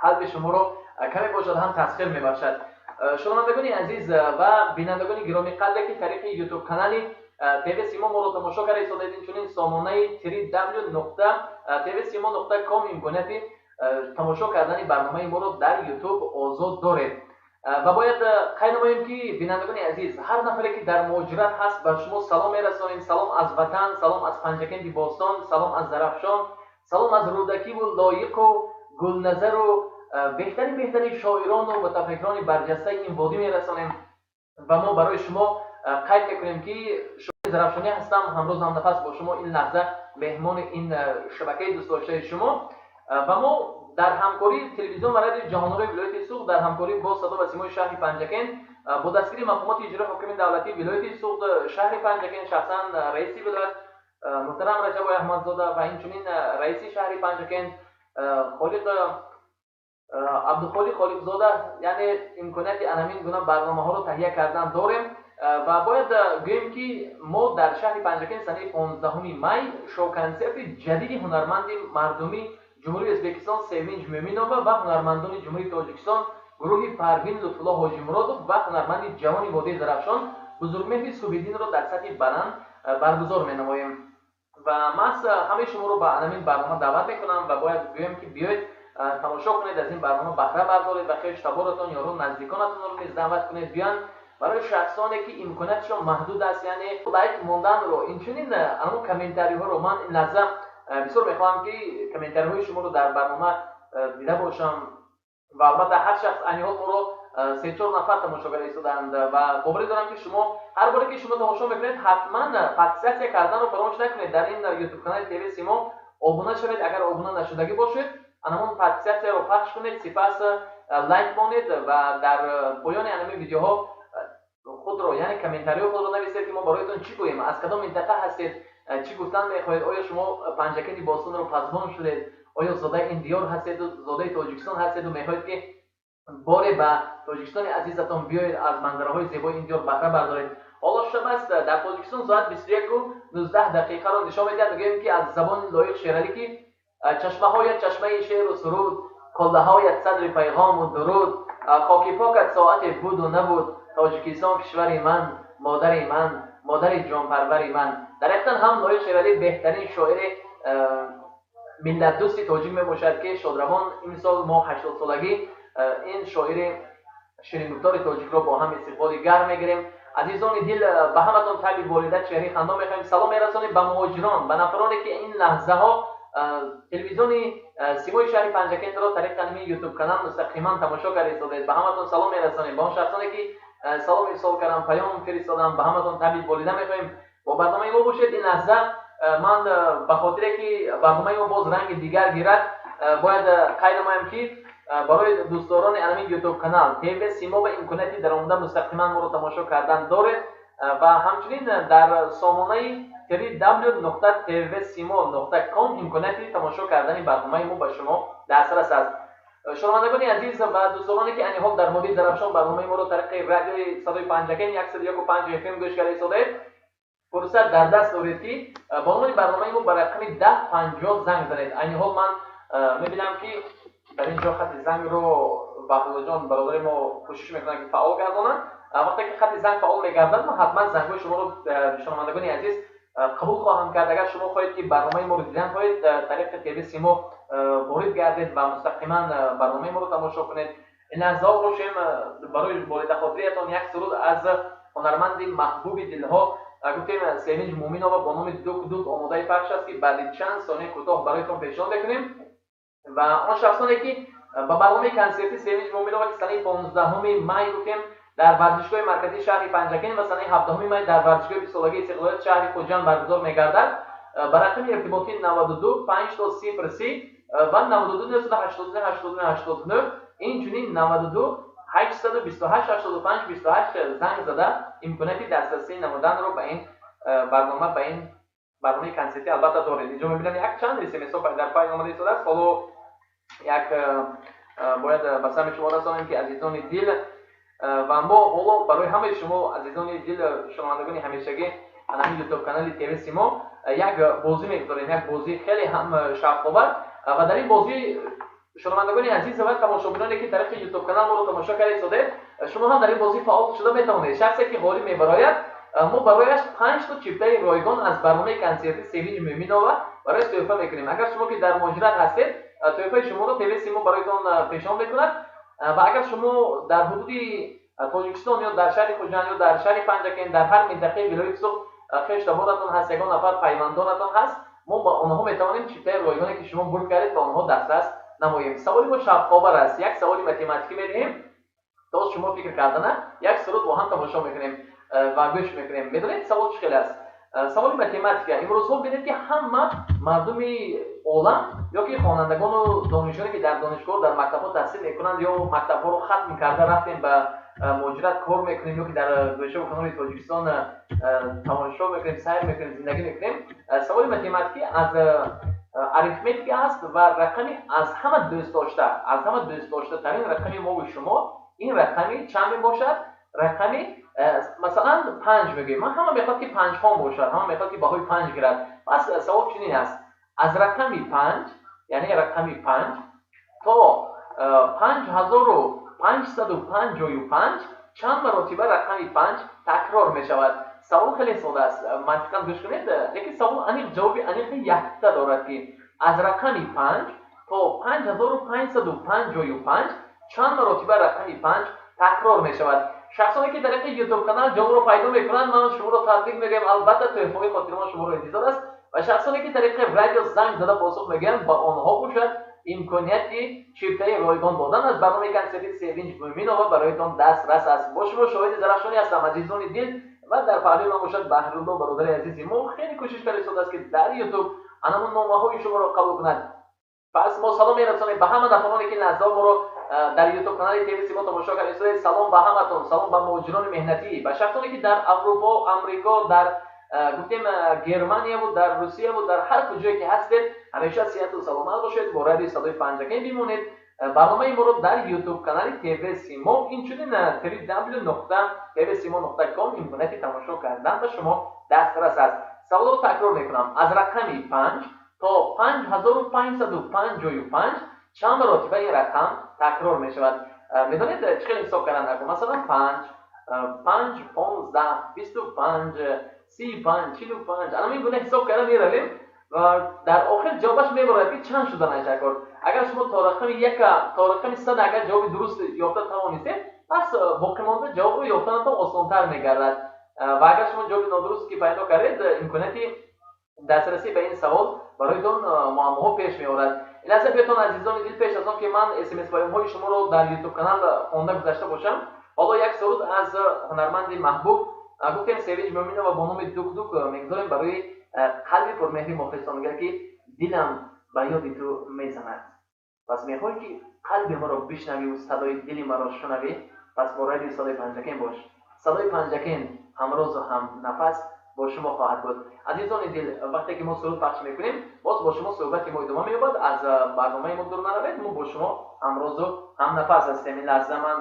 Қалби шуморо каме бошад ҳам тасхир мебахшад. Шунавандагони азиз ва бинандагони гиромиқадре, ки тариқи Ютуб канали ТВ Симо моро тамошо карда истодаед, инчунин сомонаи www.tvsimo.com имконияти тамошо кардани барномаи моро дар Ютуб озод доред. Ва бояд қайд намоем, ки, бинандагони азиз, ҳар нафаре, ки дар муҳоҷират ҳаст, ба шумо салом мерасонем. Салом аз ватан, салом аз Панҷакенти бостон, салом аз Зарафшон, салом аз Рӯдакиву Лоиқу Гулназару беҳтарин беҳтарин шоирону мутафаккирони барҷастаи ин водӣ мерасонем. Ва мо барои шумо қайд мекунем, ки Зарафшонӣ ҳастам, ҳамрӯз ҳамнафас бо шумо, ин лаҳза меҳмони ин шабакаи дӯстдоштаи шумо. Ва мо дар ҳамкории телевизион ва радиои Ҷаҳонорои вилояти Суғд, дар ҳамкорӣ бо Садо ва Симои шаҳри Панҷакент, бо дастгири мақомоти иҷрои ҳокими давлатии вилояти Суғд, шаҳри Панҷакент, шахсан раиси вилоят муҳтарам Раҷабой Аҳмадзода ва инчунин раиси шаҳри Панҷакент Холиқ Абдухолиқ Холиқзода, яъне имконияти анамин гуна барномаҳоро таҳия кардан дорем. Ва бояд гӯем, ки мо дар шаҳри Панҷакент санаи 15-уми май шоу-консерти ҷадиди ҳунарманди мардумии Ҷумҳурии Ӯзбекистон Севинҷ Мӯминова ва ҳунармандони Ҷумҳурии Тоҷикистон, гурӯҳи Парвин, Лутфулло Ҳоҷимуродов ва ҳунарманди ҷавони водии Зарафшон Бузургмеҳри Субҳиддинро дар сатҳи баланд баргузор менамоем. Ва маҳз ҳамаи шуморо ба анамин барнома даъват мекунам ва бояд гӯем, ки биёед, тамошо кунед, аз ин барнома баҳра бардоред ва хешу таборатон, ёрон, наздиконатонро низ даъват кунед, биёянд. Барои шахсоне, ки имкониятшон маҳдуд аст, яъне лайк монданро, инчунин анамон комментариҳоро, ман ин лаҳза бисёр мехоҳам, ки комментариҳои шуморо дар барнома дида бошам. Ва албатта ҳар шахс, айни ҳол моро се-чор нафар тамошо карда истодаанд ва боварӣ дорам, ки шумо ҳар боре, ки шумо тамошо мекунед, ҳатман подписаться карданро фаромӯш накунед. Дар ин Ютуб канали ТВ Симо обуна шавед, агар обуна нашудагӣ бошед, анамон подписаться ро пахш кунед, сипас лайк монед ва дар поёни анами видеоҳо худро, яъне комментариҳои худро нависед, ки мо бароятон чӣ гӯем, аз кадом минтақа ҳастед, чӣ гуфтан мехоҳед, оё шумо Панҷакенти бостонро пазмон шудед, оё зодаи ин диёр ҳастеду зодаи Тоҷикистон ҳастеду мехоҳед, ки боре ба Тоҷикистони азизатон биёед, аз манзараҳои зебои ин диёр баҳра бардоред. Ҳоло шаб аст, дар Тоҷикистон соат 21:19 ро нишон медиҳад. Мегӯем, ки аз забони Лоиқ Шералӣ, ки чашмаҳоят чашмаи шеъру суруд, қуллаҳоят садри пайғому дуруд, хоки покат соате буду набуд, Тоҷикистон, кишвари ман, модари ман, модари ҷонпарвари ман. Дар ҳақиқатан ҳам Лоиқ Шералӣ беҳтарин шоири миллатдӯсти тоҷик мебошад, ки шодравон имсол мо 80-солагӣ ин шоири ширингуфтори тоҷикро бо ҳам истиқболи гарм мегирем. Азизони дил, ба ҳаматон табъи болида, чеҳраи хандон мехоҳем. Салом мерасонем ба муҳоҷирон, ба нафароне, ки ин лаҳзаҳо телевизиони Симои шаҳри Панҷакентро тариқи ҳамин Ютуб канал мустақиман тамошо карда истодаед. Ба ҳаматон салом мерасонем. Ба он шахсоне, ки салом ирсол кардам, паём фиристодам, ба ҳаматон табъи болида мехоҳем. Бо барномаи мо бошед. Ин лаҳза ман ба хотире, ки барномаи мо боз ранги дигар гирад, бояд қайд намоям, ки барои дӯстдорони анамин Ютуб канал ТВ Симо ба имконияти даромада мустақиман моро тамошо кардан доред ва ҳамчунин дар сомонаи www.tvsimo.com имконияти тамошо кардани барномаи мо ба шумо дастрас аст. Шунавандагони азиз ва дӯстдороне, ки айни ҳол дар водии Зарафшон барномаи моро тариқи радиои Садои Панҷакент 101,5 ФМ гӯш карда истодаед, фурсат дар даст доред, ки ба унвони барномаи мо ба рақами 1050 занг занед. Айни ҳол ман мебинам, ки дар ин ҷо хати зангро Баҳруллоҷон, бародари мо, кӯшиш мекунанд, ки фаъол гардонанд. Вақте ки хати занг фаъол мегардад, ман ҳатман зангҳои шуморо, шунавандагони азиз, қабул хоҳам кард. Агар шумо хоҳед, ки барномаи моро дидан хоҳед, тариқи ТВ Симо ворид гардед ва мустақиман барномаи моро тамошо кунед. Ин лаҳзаҳо бошем, барои болидахотириятон як суруд аз ҳунарманди маҳбуби дилҳо, гуфтем, Севинҷ Муъминова бо номи «Дук дук» омодаи пахш аст, ки баъди чанд сония кӯтоҳ бароятон пешниҳод мекунем. Ва он шахсоне, ки ба барномаи консерти Севинҷ Муъминова, ки санаи 15-уми май, гуфтем, дар варзишгоҳи марказии шаҳри Панҷакент ва санаи 17-уми май дар варзишгоҳи 20-солагии истиқлолияти шаҳри Хуҷанд баргузор мегардад, ба рақами иртиботӣ 92 5 0 30 ва 92 989 89 89, инчунин 92 828 85 28 занг зада, имконияти дастрасӣ намуданро ба ин барнома, ба ин барномаи консертӣ албатта доред. Инҷо мебинам, як чанд СМСҳо дар пай омада истодааст. Ҳоло як бояд ба самъи шумо расонем, ки, азизони дил, ва мо ҳоло барои ҳамаи шумо, азизони дил, шунавандагони ҳамешагӣ ҳамин Ютуб канали ТВ Симо, як бозӣ мегузорем, як бозии хеле ҳам шавқовар. Ва дар ин бозӣ Шунавандагони азиз ва тамошобиноне, ки тариқи Ютуб канал моро тамошо карда истодед, шумо ҳам дар ин бозӣ фаъол шуда метавонед. Шахсе ки ғолиб мебарояд, мо барояш 5 то чиптаи ройгон аз барномаи консертӣ Севинҷ Мӯминова барояш тӯҳфа мекунем. Агар шумо ки дар муҳоҷират ҳастед, тӯҳфаи шуморо ТВ Симо бароятон пешниҳод мекунад. Ва агар шумо дар ҳудуди Тоҷикистон ё дар шаҳри Хуҷанд ё дар шаҳри Панҷакент, дар ҳар минтақаи вилояти Суғд хештаборатон ҳаст, ягон нафар пайвандонатон ҳаст, мо ба онҳо метавонем чиптаи ройгоне, ки шумо бурд кардед, ба онҳо дастрас намоем. Саволи мо шавқовар аст. Як саволи математикӣ медиҳем, то шумо фикр кардана як суруд бо ҳам тамошо мекунем ва гӯш мекунем. Медонед, савол чӣ хел аст? Саволи математика. Имрӯзҳо бинед, ки ҳама мардуми олам ё ки хонандагону донишҷӯёне, ки дар донишгоҳ, дар мактабҳо таҳсил мекунанд ё мактабҳоро хатм карда рафтем, ба муҳоҷират кор мекунем ё ки дар гӯшаву канори Тоҷикистон тамошо мекунем, сайр мекунем, зиндагӣ мекунем. Саволи математикӣ аз арифметика аст ва рақами аз ҳама дӯстдошта, аз ҳама дӯстдоштатарин рақами мову шумо ин рақами чанд мебошад? Рақами, масалан, 5 мегӯем. Ман ҳама мехоҳад, ки панҷхон бошад, ҳама мехоҳад, ки баҳои 5 гирад. Пас савол чунин аст: аз рақами 5, яъне рақами 5 то 5555 чанд маротиба рақами 5 такрор мешавад? Савол хеле сода аст, мантиқан гӯш кунед, лекин савол аниқ, ҷавоби аниқи якта дорад, ки аз рақами 5 то 5555 чанд маротиба рақами 5 такрор мешавад. Шахсоне ки тариқи Ютуб канал ҷавобро пайдо мекунанд, ман шуморо табрик мегӯям. Албатта, тӯҳфаҳои хотирмон шуморо интизор аст. Ва шахсоне ки тариқи радио занг зада посух мегӯянд, ба онҳо бошад имконияти чиптаи ройгон додан аз барномаи консерти Севинҷ Мӯминова бароятон дастрас аст. Бо шумо Шоҳиди Зарафшонӣ ҳастам, азизони дил, ва дар паҳлӯи ман бошад Баҳрулло, бародари азизи мо, хеле кӯшиш карда истодааст, ки дар Ютуб анамон номаҳои шуморо қабул кунад. Пас мо салом мерасонем ба ҳама нафароне, ки лаҳзаҳо моро дар Ютуб канали ТВ Симо тамошо карда истодед. Салом ба ҳаматон, салом ба муҳоҷирони меҳнатӣ, ба шахсоне, ки дар Аврупо, Амрико, дар, гуфтем, Германияву дар Русияву дар ҳар куҷое ки ҳастед, ҳамеша сиҳату саломат бошед, бо радиои Садои Панҷакент бимонед. Барномаи моро дар Ютуб канали ТВ Симо, инчунин www.tvsimo.com имконияти тамошо кардан ба шумо дастрас аст. Саволро такрор мекунам: аз рақами 5 то 5555 чанд маротиба ин рақам такрор мешавад? Медонед, чӣ хел ҳисоб кардан накун? Масалан, 5, 5, 15, 25, 35, 45, ана ин гуна ҳисоб карда меравем ва дар охир ҷавобаш мебарояд, ки чанд шуданаш такрор. Агар шумо то рақами яка, то рақами 100 агар ҷавоби дуруст ёфта тавонистед, пас боқимонда ҷавобро ёфтанатон осонтар мегардад. Ва агар шумо ҷавоби нодуруст ки пайдо кардед, имконияти дастрасӣ ба ин савол бароятон муаммоҳо пеш меорад. Ин лаҳза биётон, азизони дил, пеш аз он ки ман смс паёмҳои шуморо дар Ютуб канал хонда гузашта бошам, ҳоло як суруд аз ҳунарманди маҳбуб, гуфтем, Севинҷ Мӯминова бо номи «Дук Дук» мегузорем барои қалби пурмеҳри мухлисон. Мегӯяд, ки дилам ба ёди ту мезанад. Пас мехоҳӣ, ки қалби маро бишнавиву садои дили маро шунавӣ, пас бо радиои Садои Панҷакент бош. Садои Панҷакент ҳамрозу ҳамнафас бо шумо хоҳад буд. Азизони дил, вақте ки мо суруд пахш мекунем, боз бо шумо суҳбати мо идома меёбад. Аз барномаи мо дур наравед, мо бо шумо ҳамрозу ҳамнафас ҳастем. Ин лаҳза ман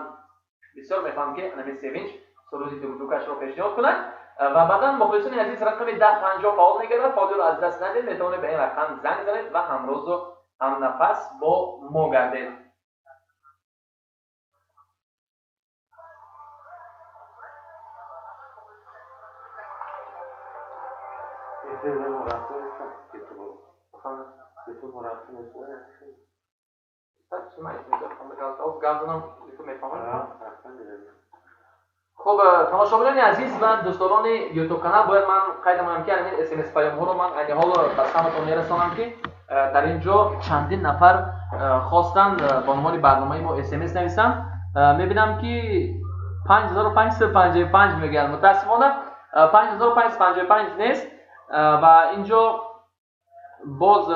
бисёр мехоҳам, ки анами Севинҷ суруди «Дукдукашро» пешниҳод кунад ва баъдан, мухлисони азиз, рақами 1050 фаъол мегардад. Фаъолиро аз даст надед, метавонед ба ин рақам занг занед ва ҳамрозу ҳамнафас бо мо гардед. Ютуб ютуб рафта нестам. Газанам мефаҳмам. Хуб, тамошобинони азиз ва дӯстдорони Ютуб канал, бояд ман қайд намоям, ки ҳамин смс паёмҳоро ман айни ҳол ба самтон мерасонам, ки дар ин ҷо чандин нафар хостанд ба унвони барномаи мо смс нависанд. Мебинам, ки 5555 мегӯянд. Мутаассифона, 5555 нест. Ва ин ҷо боз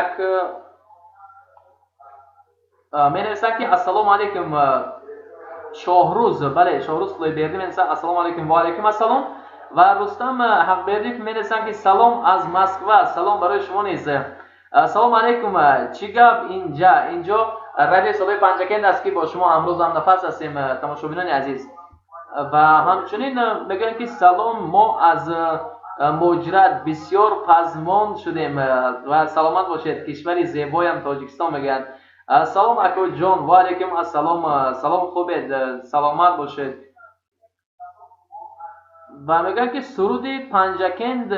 як менависанд, ки ассалому алайкум, Шоҳрӯз. Бале, Шоҳрӯз Худойбердӣ менависанд: ассалому алайкум. Ва алайкум ассалом. Ва Рустам Ҳақбердиев менависанд, ки салом аз Москва. Салом барои шумо низ. Ассалому алайкум, чӣ гап инҷа? Инҷо радиои Садои Панҷакент аст, ки бо шумо ҳамрӯз ҳамнафас ҳастем, тамошобинони азиз. Ва ҳамчунин мегӯянд, ки салом, мо аз муҳоҷират бисёр пазмон шудем. Ва саломат бошед, кишвари зебоям Тоҷикистон, мегӯянд. Салом, акоҷон. Ва алайкум ассалом. Салом, хубед, саломат бошед. Ва мегӯяд, ки суруди Панҷакенд,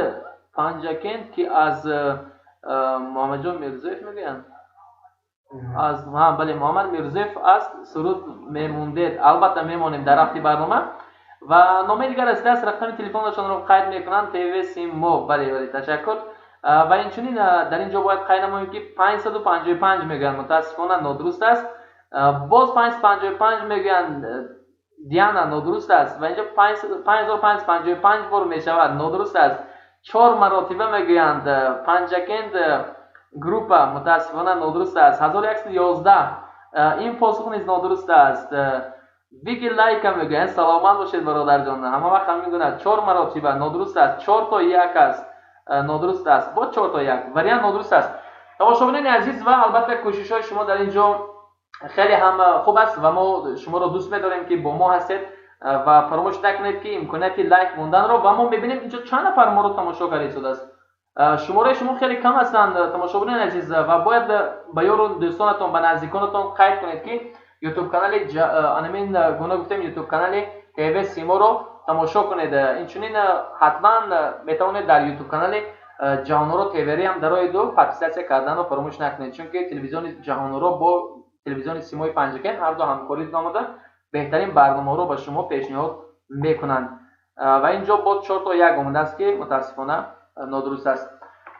Панҷакенд, ки аз Муҳаммадҷон Мирзоев мегӯянд, аз бале, Муҳаммад Мирзоев аст, суруд мемондед. Албатта, мемонем дар рафти барнома. Ва номаи дигар расидааст, рақами телефонашонро қайд мекунанд: ТВ Симо. Бале, бале, ташаккур. Ва инчунин дар ин ҷо бояд қайд намоем, ки 555 мегӯянд, мутаассифона, нодуруст аст. Боз 555 мегӯянд, Диана, нодуруст аст. Ва инҷо 5555 бор мешавад, нодуруст аст. Чор маротиба мегӯянд Панҷакенд группа, мутаассифона, нодуруст аст. 1111, ин посух низ нодуруст аст. Вики Лайка мегӯянд. Саломат бошед, бародарҷон. Ҳама вақт ҳамин гуна. Чор маротиба нодуруст аст. Чор то як аст, нодуруст аст. Боз чор то як вариант нодуруст аст. Тамошобинони азиз, ва албатта, кӯшишҳои шумо дар ин ҷо хеле ҳам хуб аст ва мо шуморо дӯст медорем, ки бо мо ҳастед, ва фаромӯш накунед, ки имконияти лайк монданро. Ва мо мебинем, инҷо чанд нафар моро тамошо карда истодааст. Шумораи шумо хеле кам ҳастанд, тамошобинони азиз, ва бояд ба ёру дӯстонатон, ба наздиконатон қайд кунед, ки ютуб канали анамин гуна гуфтем, ютуб канали ТВ Симоро тамошо кунед. Инчунин ҳатман метавонед дар ютуб канали Ҷаҳоноро ТВри ҳам дароеду подписаться карданро фаромӯш накунед, чунки телевизиони Ҷаҳоноро бо телевизиони Симои Панҷакент ҳарду ҳамкорӣ намуда, беҳтарин барномаҳоро ба шумо пешниҳод мекунанд. Ва ин ҷо боз чор то як омадааст, ки мутаассифона, нодуруст аст.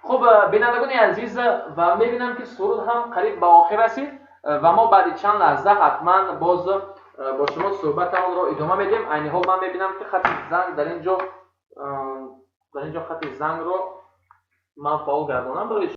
Хуб, бинандагони азиз, ва мебинам, ки суруд ҳам қариб ба охир расид ва мо баъди чанд лаҳза ҳатман боз бо шумо суҳбатамонро идома медиҳем. Айни ҳол ман мебинам, ки хати занг дар ин ҷо хати зангро ман фаъол гардонам барои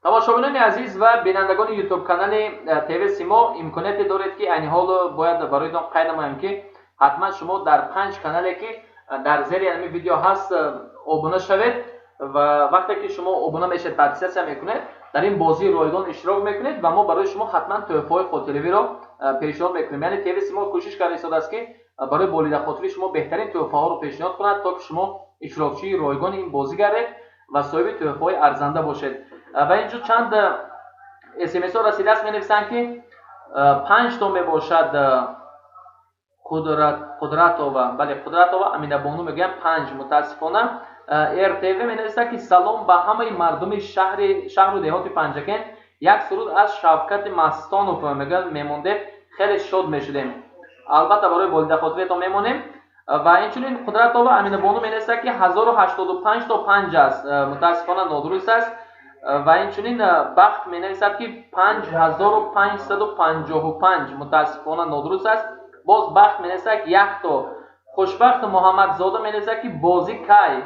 Тамошобинони азиз ва бинандагони ютуб канали ТВ Симо, имконияте доред, ки айни ҳол бояд бароитон қайд намоям, ки ҳатман шумо дар панҷ канале, ки дар зери ҳамин видео ҳаст, обуна шавед. Ва вақте ки шумо обуна мешавед, подписаться мекунед, дар ин бозии ройгон иштирок мекунед ва мо барои шумо ҳатман тӯҳфаҳои хотиравиро пешниҳод мекунем. Яъне ТВ Симо кӯшиш карда истодааст, ки барои болидахотири шумо беҳтарин тӯҳфаҳоро пешниҳод кунад, то ки шумо иштирокчии ройгони ин бозӣ гардед ва соҳиби тӯҳфаҳои арзанда бошед. Ва инҷо чанд смсҳо расидааст, менависанд, ки панҷ то мебошад. Қудратова, бале, Қудратова Аминабону мегӯянд, панҷ, мутаассифона. РТВ менависад, ки салом ба ҳамаи мардуми шаҳру деҳоти Панҷакент, як суруд аз Шавкати Мастонов мегӯянд, мемондед, хеле шод мешудем. Албатта, барои болидахотиретон мемонем. Ва инчунин Қудратова Аминабону менависад, ки 1085 то панҷ аст, мутаассифона, нодуруст аст. Ва инчунин Бахт менависад, ки 5555, мутаассифона, нодуруст аст. Боз Бахт менависад, якто. Хушбахт Муҳаммадзода менависад, ки бозӣ кай?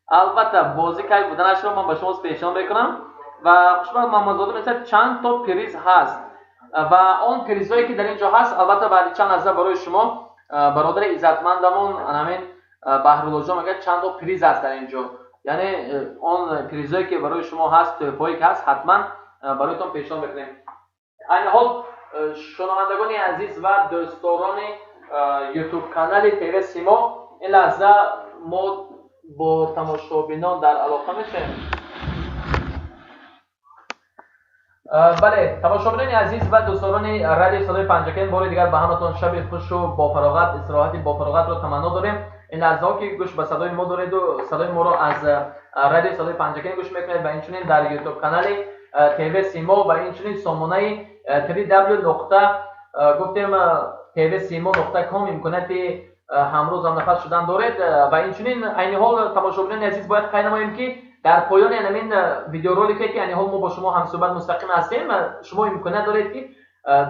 Албатта, бозӣ кай буданашро ман ба шумо пешниҳод мекунам. Ва Хушбахт Муҳаммадзода менависад, чанд то приз ҳаст? Ва он призҳое, ки дар ин ҷо ҳаст, албатта, баъди чанд лаҳза барои шумо бародари иззатмандамон анамин Баҳруллоҷон мегӯяд, чанд то приз аст дар ин ҷо. Яъне он призҳое, ки барои шумо ҳаст, тӯҳфаҳое, ки ҳаст, ҳатман бароятон пешниҳод мекунем. Айни ҳол, шунавандагони азиз ва дӯстдорони Ютуб канали ТВ Симо, ин лаҳза мо бо тамошобинон дар алоқа мешавем. Бале, тамошобинони азиз ва дӯстдорони радиои Садои Панҷакент, бори дигар ба ҳаматон шаби хушу бофароғат, истироҳати бофароғатро таманно дорем. Ин лаҳзаҳо, ки гӯш ба садои мо дореду садои моро аз радиои Садои Панҷакент гӯш мекунед ва инчунин дар Ютуб канали ТВ Симо ва инчунин сомонаи 3w нуқта гуфтем tvsimo.com имконияти ҳамрӯз ҳамнафас шудан доред. Ва инчунин айни ҳол, тамошобинони азиз, бояд қайд намоем, ки дар поёни ҳамин видеоролике, ки айни ҳол мо бо шумо ҳамсӯҳбат мустақим ҳастем, шумо имконият доред, ки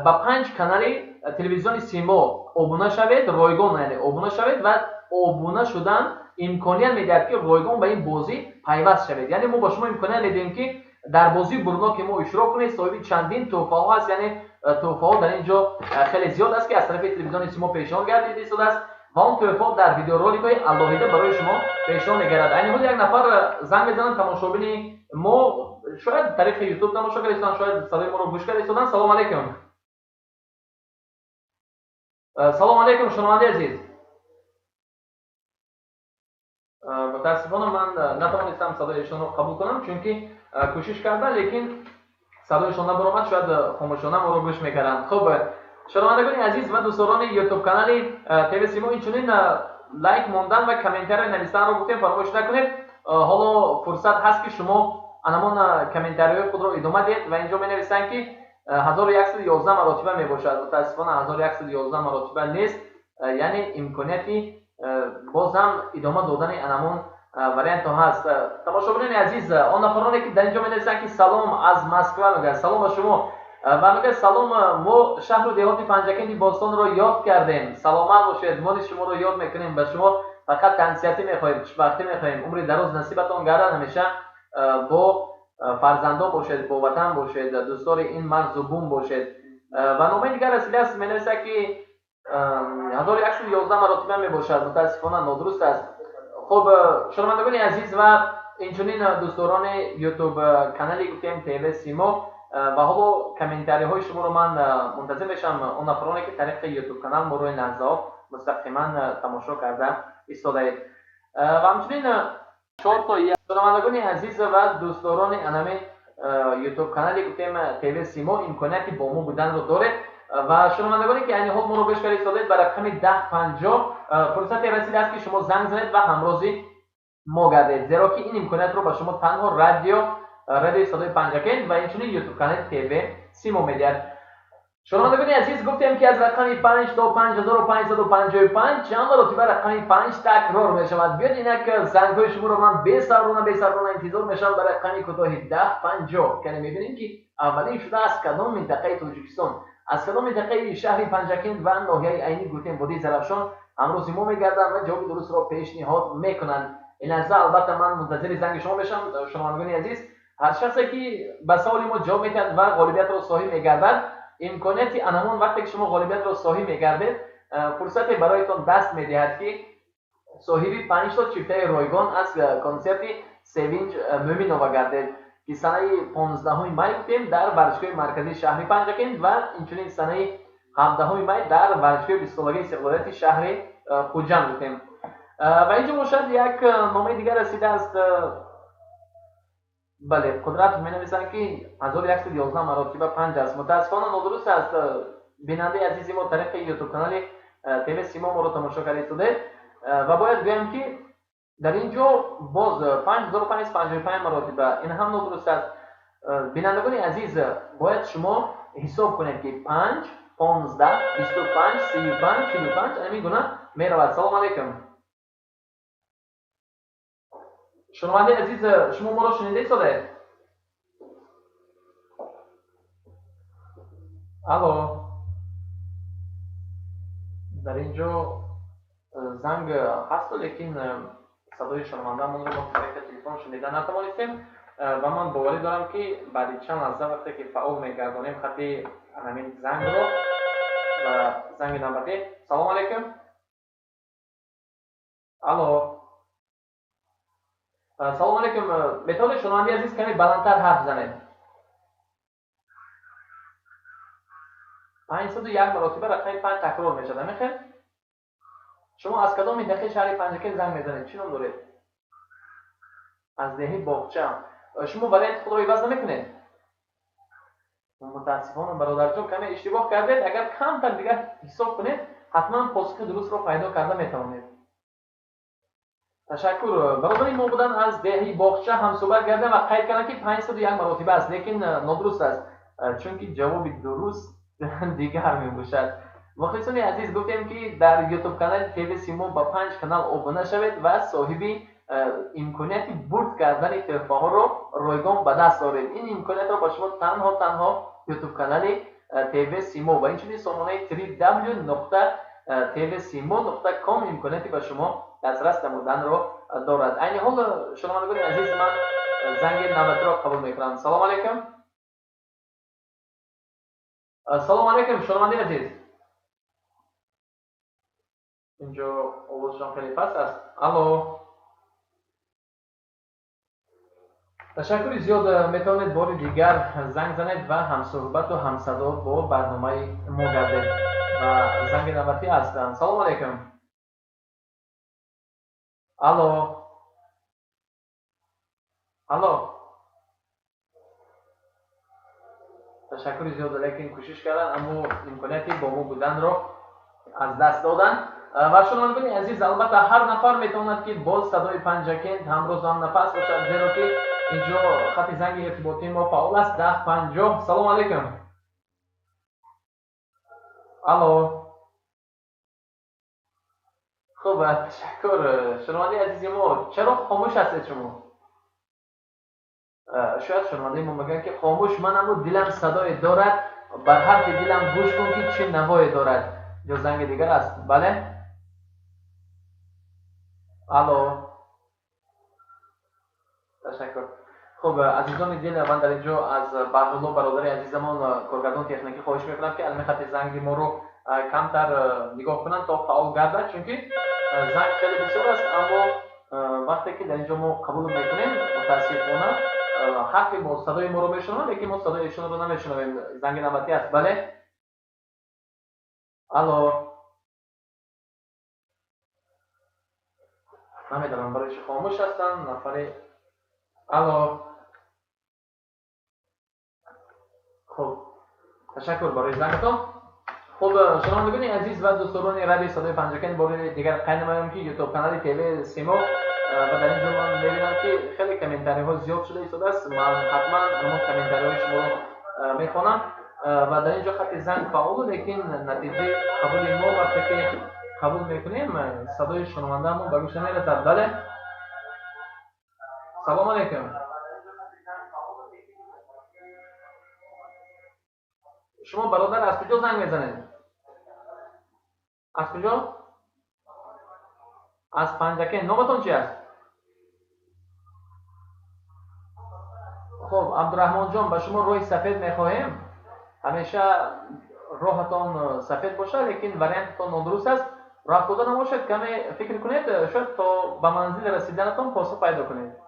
ба панҷ канали телевизиони Симо обуна шавед, ройгон, яъне обуна шавед. Ва обуна шудан имконият медиҳад, ки ройгон ба ин бозӣ пайваст шавед. Яъне мо ба шумо имконият медиҳем, ки дар бозии бурдноки мо иштирок кунед. Соҳиби чандин тӯҳфаҳо ҳаст, яъне тӯҳфаҳо дар ин ҷо хеле зиёд аст, ки аз тарафи телевизиони Симо пешниҳод гардида истодааст ва он тӯҳфаҳо дар видеороликҳои алоҳида барои шумо пешниҳод мегардад. Айни ҳол як нафар занг мезанад, тамошобини мо, шояд тариқи Ютуб тамошо карда истоданд, шояд садои моро гӯш карда истоданд. Салому алайкум, салому алайкум, шунавандаи азиз. Мутаассифона, ман натавонистам садои эшонро қабул кунам, чунки кӯшиш кардам, лекин садояшон набаромад. Шояд хомӯшона моро гӯш мекарданд. Хуб, шунавандагони азиз ва дӯстдорони Ютуб канали ТВ Симо, инчунин лайк мондан ва комментария навистанро гуфтем, фаромӯш накунед. Ҳоло фурсат ҳаст, ки шумо анамон комментариҳои худро идома диҳед. Ва инҷо менависанд, ки 1111 маротиба мебошад. Мутаассифона, 1111 маротиба нест. Яъне имконияти боз ҳам идома додани анамон вариантҳо ҳаст. Тамошобинони азиз, он нафароне, ки дар инҷо менависанд, ки салом аз Москва мегӯяд, салом ба шумо. Ва мегӯяд: салом, мо шаҳру деҳоти Панҷакенти бостонро ёд кардем. Саломат бошед, мо низ шуморо ёд мекунем. Ба шумо фақат тансиҳатӣ мехоҳем, хушбахтӣ мехоҳем, умри дароз насибатон гардад, ҳамеша бо фарзандон бошед, бо ватан бошед, дӯстдори ин марзу бум бошед. Ва номаи дигар расидааст, менависад, ки 1111 маротиба мебошад. Мутаассифона, нодуруст аст. Хуб, шунавандагони азиз ва инчунин дӯстдорони Ютуб канали гуфтем ТВ Симо, ва ҳоло комментариҳои шуморо ман мунтазир мешавам, он нафароне, ки тариқи Ютуб канал моро ин лаҳзаҳо мустақиман тамошо карда истодаед. Ва ҳамчунин чорто. Шунавандагони азиз ва дӯстдорони анами Ютуб канали гуфтем ТВ Симо, имконияти бо мо буданро доред. Ва шунавандагоне, ки айни ҳол моро гӯш карда истодед, ба рақами 1050 фурсате расидааст, ки шумо занг занед ва ҳамрози мо гардед, зеро ки ин имкониятро ба шумо танҳо радиои Садои Панҷакент ва инчунин Ютуб канали ТВ Симо медиҳад. Шунавандагони азиз, гуфтем, ки аз рақами 5 то 5555 чанд маротиба рақами 5 такрор мешавад? Биёд, инак зангҳои шуморо ман бесаброна интизор мешавам ба рақами кӯтоҳи 1050. Яъне мебинем, ки аввалин шуда аз кадом минтақаи Тоҷикистон, аз кадом минтақаи шаҳри Панҷакент ва ноҳияи Айнӣ, гуфтем водии Зарафшон, ҳамрози мо мегарданд ва ҷавоби дурустро пешниҳод мекунанд. Ин лаҳза, албатта, ман мунтазири занги шумо мешавам. Шунавандагони азиз, ҳар шахсе, ки ба саволи мо ҷавоб медиҳад ва ғолибиятро соҳиб мегардад, имконияти анамон вақте ки шумо ғолибиятро соҳиб мегардед, фурсате бароятон даст медиҳад, ки соҳиби панҷто чифтаи ройгон аз консерти Севинҷ Мӯминова гардед, ки санаи 15-уми май гуфтем дар варзишгоҳи марказии шаҳри Панҷакент ва инчунин санаи 17-уми май дар варзишгоҳи 20-солагии истиқлолияти шаҳри Хуҷанд гуфтем. Ва инҷо бошад, як номаи дигар расидааст. Бале, Қудрат менависанд, ки 1111 маротиба панҷ аст. Мутаассифона, нодуруст аст. Бинандаи азизи мо, тариқи Ютуб канали ТВ Симо моро тамошо карда истодед. Ва бояд гӯям, ки дар ин ҷо боз 5555 маротиба, ин ҳам нодуруст аст. Бинандагони азиз, бояд шумо ҳисоб кунед, ки 5, 15, 25, 35, 45, ҳамин гуна меравад. Салому алайкум, шунавандаи азиз, шумо моро шунида истодаед? Алло, дар ин ҷо занг ҳасту, лекин садои шунавандаамонро мо тариқи телефон шунида натавонистем ва ман боварӣ дорам, ки баъди чанд лаҳза, вақте ки фаъол мегардонем хати ҳамин зангро, ва занги навбатӣ. Салому алайкум. Алло, салому алайкум. Метавонед, шунавандаи азиз, каме баландтар ҳарф занед? 501 маротиба рақами панҷ такрор мешавад. Амихел, шумо аз кадом минтақаи шаҳри Панҷакент занг мезанед? Чӣ ном доред? Аз деҳаи Боғча. Шумо варианти худро иваз намекунед? Мутаассифона, бародарҷон, каме иштибоҳ кардед. Агар камтар дигар ҳисоб кунед, ҳатман посухи дурустро пайдо карда метавонед. Ташаккур. Бародари мо буданд, аз деҳаи Боғча ҳамсӯҳбат кардем ва қайд карданд, ки 501 маротиба аст, лекин нодуруст аст, чунки ҷавоби дуруст дигар мебошад. Мухлисони азиз, гуфтем, ки дар ютуб канали ТВ Симо ба панҷ канал обуна шавед ва соҳиби имконияти бурд кардани тӯҳфаҳоро ройгон ба даст оред. Ин имкониятро ба шумо танҳо танҳо ютуб канали ТВ Симо ва инчунин сомонаи 3w нуқта тв симо нуқта ком имконияти ба шумо дастрас намуданро дорад. Айни ҳол, шунавандагони азиз, ман занги навбатиро қабул мекунам. Салому алайкум. Салому алайкум, шунавандаи азиз. Инҷо овозшон хеле паст аст. Алло, ташаккури зиёд. Метавонед бори дигар занг занед ва ҳамсӯҳбату ҳамсадо бо барномаи мо гардед. Ва занги навбатӣ аст. Салому алайкум. Алло, алло. Ташаккури зиёд, лекин кӯшиш карданд, аммо имконияти бо мо буданро аз даст доданд. Ва шунавандагони азиз, албатта, ҳар нафар метавонад, ки боз садои Панҷакент ҳамрӯз ҳамнафас бошад, зеро ки инҷо хати занги иртиботии мо фаъол аст: 10 50. Салому алайкум. Алло. Хуб, ташаккур. Шунавандаи азизи мо, чаро хомӯш ҳастед шумо? Шояд шунавандаи мо мегӯянд, ки хомӯш манаму дилам садое дорад, бар ҳарфи дилам гӯш кун, ки чӣ навое дорад. Ё занги дигар аст? Бале, алло. Ташаккур. Хуб, азизони дил, ман дар ин ҷо аз Баҳрулло, бародари азизамон, коргардони техникӣ, хоҳиш мекунам, ки алми хати занги моро камтар нигоҳ кунанд, то фаъол гардад, чунки занг хеле бисёр аст, аммо вақте ки дар ин ҷо мо қабул мекунем, мутаассифона, ҳарфи мо, садои моро мешунаванд, лекин мо садои эшонро намешунавем. Занги навбатӣ аст. Бале, алло. Намедонам, барои чӣ хомӯш ҳастанд нафаре. Алло. Хуб, ташаккур барои зангатон. Хуб, шунавандагони азиз ва дӯстдорони радиои садои Панҷакент, бори дигар қайд намоям, ки ютуб канали ТВ Симо, ва дар ин ҷо ман мебинам, ки хеле комментариҳо зиёд шуда истодааст. Ман ҳатман ҳамон комментариҳои шуморо мехонам. Ва дар ин ҷо хати занг фаъолу, лекин натиҷаи қабули мо, вақте ки қабул мекунем, садои шунавандаамон ба гӯш намерасад. Бале, салому алайкум. Шумо, бародар, аз куҷо занг мезанед? Аз куҷо? Аз Панҷакент. Номатон чи аст? Хуб, Абдураҳмонҷон, ба шумо роҳи сафед мехоҳем, ҳамеша роҳатон сафед бошад, лекин вариантатон нодуруст аст. Рафтода набошед, каме фикр кунед, шояд то ба манзил расиданатон посух пайдо кунед.